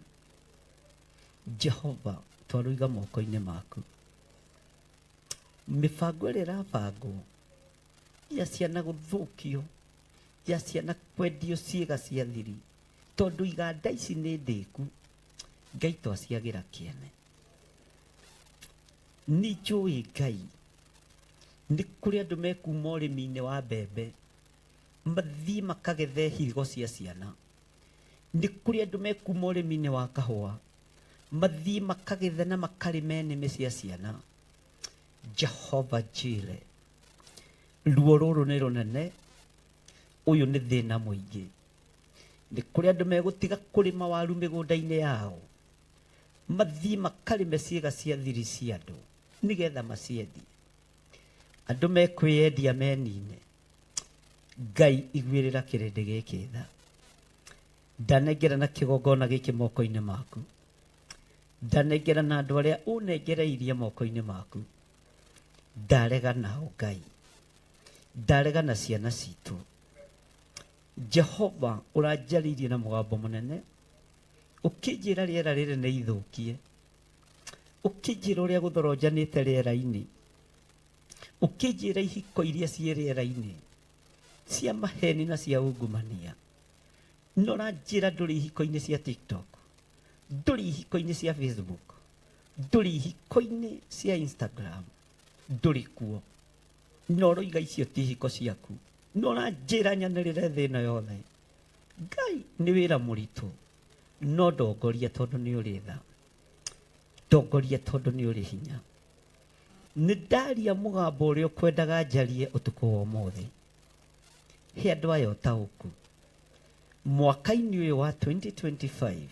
Jehova twarũiga moko-inĩ maku. Mĩbango ĩrĩa ĩrabangwo ya ciana gũthũkio, ya ciana kwendio ciĩga cia thiri, tondũ iganda ici nĩ ndĩku, Ngai twaciagĩra kĩene. Nĩ njũĩ Ngai nĩ kũrĩ andũ mekuma ũrĩmi-inĩ wa mbembe mathiĩ makagethe higo cia ciana, nĩ kũrĩ andũ mekuma ũrĩmi-inĩ wa kahũa mathiĩ makagethe na makarĩme nĩmĩ cia ciana. Jehova Jire, ruo rũrũ nĩ rũnene, ũyũ nĩ thĩna mũingĩ. Nĩ kũrĩ andũ megũtiga kũrĩma waru mĩgũnda-inĩ yao mathiĩ makarĩme ciĩga cia thiri cia andũ nĩgetha maciendie. Andũ mekwĩyendia menine. Ngai iguĩrĩra kĩrĩndĩ gĩkĩ tha. Ndanengera na kĩgongona gĩkĩ moko-inĩ maku, ndanengera na andũ arĩa ũnengereirie moko-inĩ maku. Ndarega nao Ngai, ndarega na ciana citũ. Jehova ũranjarĩirie na mũgambo mũnene, ũkĩnjĩra rĩera rĩrĩ nĩ ithũkie, ũkĩnjĩra ũrĩa gũthoronjanĩte rĩera-inĩ, ũkĩnjĩra ihiko iria ciĩ rĩera-inĩ cia maheni na cia ungumania. No ũranjĩra ndũrĩ ihiko-inĩ cia TikTok, ndũrĩ ihiko-inĩ cia Facebook, ndũrĩ ihiko-inĩ cia Instagram, ndũrĩ kuo. No ũroiga icio ti ihiko ciaku. No ũranjĩra nyanĩrĩre thĩ ĩno yothe. Ngai nĩ wĩra mũritũ, no ndongoria tondũ nĩ ũrĩ tha, ndongoria tondũ nĩ ũrĩ hinya. Nĩ ndaria mũgambo ũrĩa ũkwendaga njarie ũtukũ wa ũmũthĩ. He andũ aya ũtaũku. Mwaka-inĩ ũyũ wa 2025,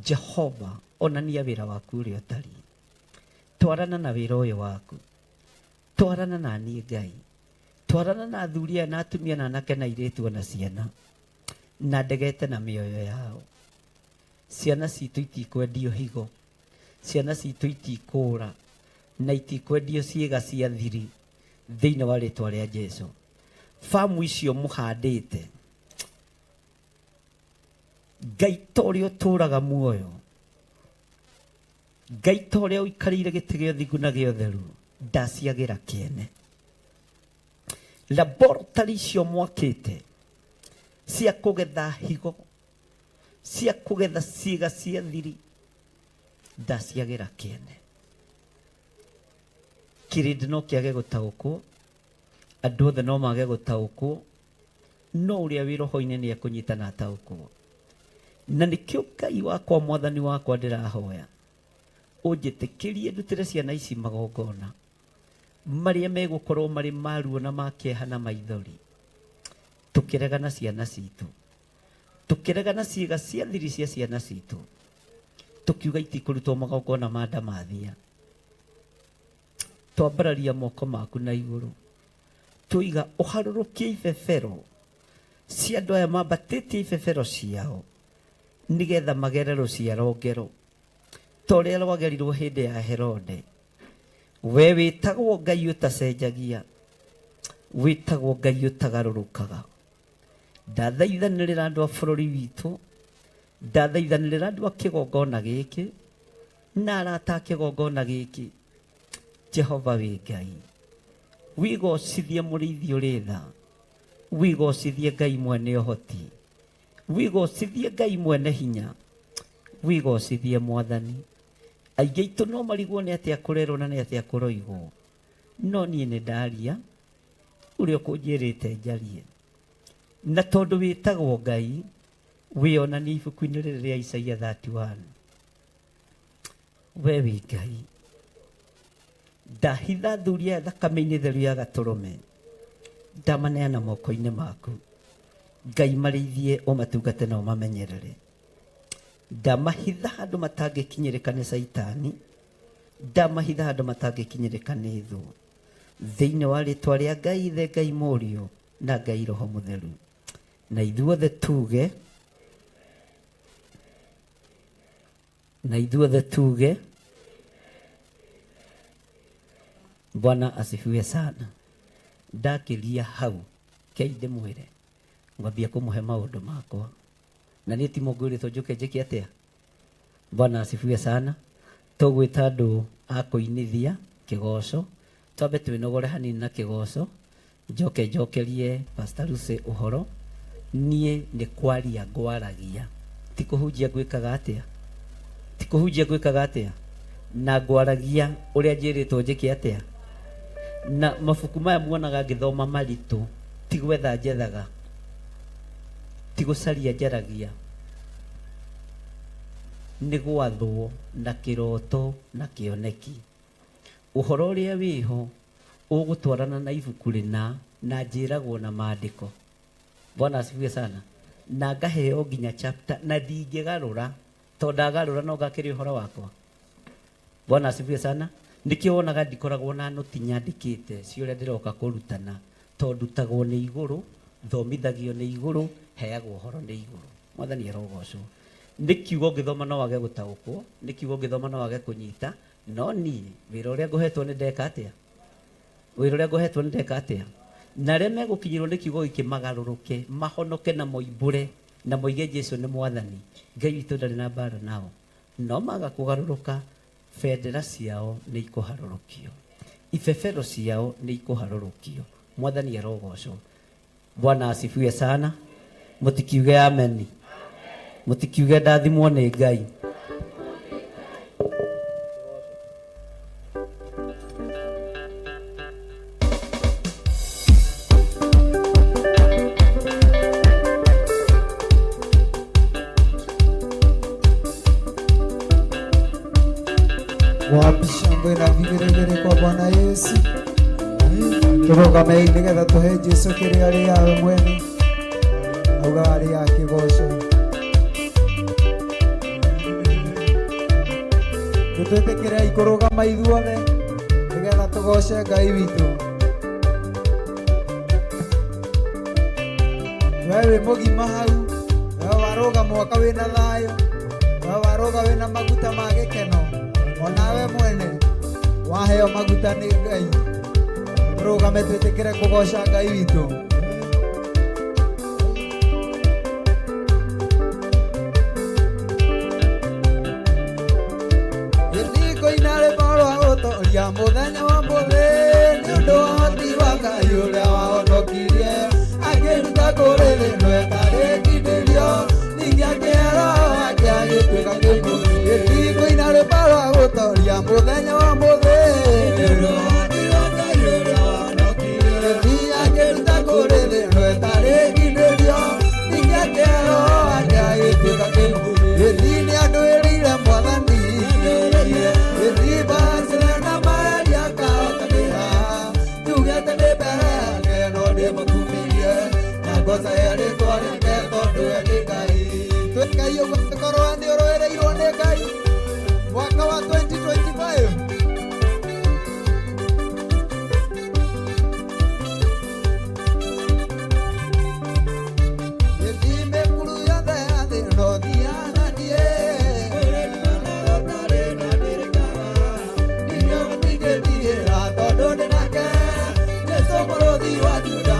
Jehova onania wĩra waku ũrĩa ũtariĩ. Twarana na wĩra ũyũ waku, twarana na niĩ Ngai, twarana na athuri aya na atumia na anake na airĩtu ona ciana, na ndegete na mĩoyo yao. Ciana citũ itikwendio higo, ciana citũ itikũra, na itikwendio ciĩga cia thiri thĩinĩ wa rĩtwa rĩa Jesu. Famu icio mũhandĩte, Ngai ta ũrĩa ũtũraga muoyo, Ngai ta ũrĩa ũikarĩire gĩtĩ gĩa ũthingu na gĩa ũtheru, ndaciagĩra kĩene. Laboratory icio mwakĩte cia kũgetha higo, cia kũgetha ciĩga cia thiri, ndaciagĩra kĩene. Kĩrĩndĩ no kĩage gũtaũkwo, andũ othe no mage gũtaũkwo, no ũrĩa wĩ roho-inĩ nĩ ekũnyita na ataũkwo. Na nĩkĩo Ngai wakwa, mwathani wakwa, ndĩrahoya ũnjĩtĩkĩrie ndutĩre ciana ici magongona marĩa megũkorwo marĩ ma ruo na ma kĩeha na maithori, tũkĩregana ciana citũ, tũkĩregana ciĩga cia thiri cia ciana citũ. Tũkiuga itikũrutwo magongona ma ndamathia. Twambararia moko maku na igũrũ, tuiga ũharũrũkie ibebero cia andũ aya mambatĩtie ibebero ciao nĩgetha magere rũciaro ngero ta ũrĩa rwagerirwo hĩndĩ ya Herode. We wĩtagwo Ngai ũtacenjagia, wĩtagwo Ngai ũtagarũrũkaga. Ndathaithanĩrĩra andũ a bũrũri witũ, ndathaithanĩrĩra andũ a kĩgongona gĩkĩ na arata a kĩgongona gĩkĩ. Jehova wĩ Ngai, wigocithie mũrĩithi ũrĩ tha, wigocithie Ngai mwene ũhoti, wigocithie Ngai mwene hinya, wigocithie Mwathani. Aingĩ aitũ no marigwo nĩ atĩa kũrerwo na nĩ atĩa kũroigwo, no niĩ nĩ ndaria ũrĩa ũkũnjĩrĩte njarie. Na tondũ wĩtagwo Ngai, wĩonanie ibuku-inĩ rĩrĩ rĩa Isaia 31. We wĩ Ngai, ndahitha thuri aya thakame-inĩ theru ya gatũrũme, ndamaneana moko-inĩ maku. Ngai marĩithie, ũmatungate na ũmamenyerere. Ndamahitha handũ matangĩkinyĩrĩka nĩ Caitani, ndamahitha handũ matangĩkinyĩrĩka nĩ thũ. Thĩinĩ wa rĩtwa rĩa Ngai Ithe, Ngai Mũriũ na Ngai Roho Mũtheru. Na ithuothe tuge, na ithuothe tuge, Bwana asifiwe sana. Ndakĩria hau, kei ndĩmwĩre ngwambia kũmũhe maũndũ makwa, na niĩ ti mũngwĩrĩtwo njũke njĩke atĩa. Bwana asifiwe sana. Tũgwĩta andũ a kũinithia kĩgoco, twambe twĩnogore hanini na kĩgoco, njoke njokerie Pastor Lucy ũhoro. Niĩ nĩ kwaria ngwaragia, ti kũhunjia ngwĩkaga atĩa, ti kũhunjia ngwĩkaga atĩa, na ngwaragia ũrĩa njĩrĩtwo njĩke atĩa. Na mabuku maya muonaga ngĩthoma maritũ, ti gwetha njethaga, ti gũcaria njaragia, nĩ gwathwo na kĩroto na kĩoneki. Ũhoro ũrĩa wĩho ũgũtwarana na ibuku rĩna, na njĩragwo na maandĩko. Bwana asifiwe sana. Na ngaheo nginya chapter, na ndingĩgarũra, tondũ ndagarũra no ngakĩrĩ ũhoro wakwa. Bwana asifiwe sana. Nĩkĩo wonaga ndikoragwo na nũti nyandĩkĩte cia ũrĩa ndĩroka kũrutana, tondũ ndutagwo nĩ igũrũ, thomithagio nĩ igũrũ, heagwo ũhoro nĩ igũrũ. Mwathani arogocwo. Nĩ kiugo ngĩthoma no wage gũtaũkwo, nĩ kiugo ngĩthoma no wage kũnyita, no niĩ wĩra ũrĩa ngũhetwo nĩ ndeka atĩa? Wĩra ũrĩa ngũhetwo nĩ ndeka atĩa? Na arĩa megũkinyĩrwo nĩ kiugo gĩkĩ magarũrũke, mahonoke na moimbũre na moige Jesu nĩ Mwathani. Ngai witũ ndarĩ na mbara nao. No maga kũgarũrũka, bendera ciao nĩ ikũharũrũkio, ibebero ciao nĩ ikũharũrũkio. Mwathani arogocwo. Bwana asifiwe sana. Mũtikiuge ameni, mũtikiuge ndathimwo nĩ Ngai. Wapi shangwe na vigeregere kwa Bwana Yesu. Tũrũgamei nĩgetha tũhe Jesu kĩrĩa arĩ yawe mwene, auga arĩ ya kĩgoco. Tũtwĩtĩkĩrei kũrũgama ithuothe nĩgetha tũgoce Ngai witũ. We wĩ mũgima hau, we warũga mwaka wĩna thayũ, we warũga wĩna maguta ma gĩkeno, onawe mwene waheo maguta nĩ Ngai. Tũrũgame twĩtĩkĩre kũgoca Ngai witũ. Gĩthingo-inĩ rwĩmbo rwa gũtooria mũthenya wa ũmũthĩ, nĩ ũndũ wa ũhoti wa Ngai ũrĩa wahonokirie, akĩruta kũrĩ thĩ ĩno ĩtarĩ ngindĩrio, ningĩ akĩhe Roho wake agĩtuĩka kĩmwe. Gĩthingo-inĩ rwĩmbo rwa gũtooria mũthenya wa ũmũthĩ, nĩ ũndũ wa ũhoti wa Ngai ũrĩa wahonokirie, akĩruta kũrĩ thĩ ĩno ĩtarĩ ngindĩrio, ningĩ akĩhe Roho wake agĩtuĩka kĩmwe. Gĩthii nĩ andũĩrĩire Mwathani, gĩthii bacĩra na maria akahotanĩra, njuge atĩ ndĩ mbere yake no ndĩmũkumirie, na ngoca ya rĩtwa rĩake tondũ we nĩ Ngai. Twĩkai ũguo tũkorwo nĩ ũrũĩrĩirwo nĩ Ngai. wa Juda.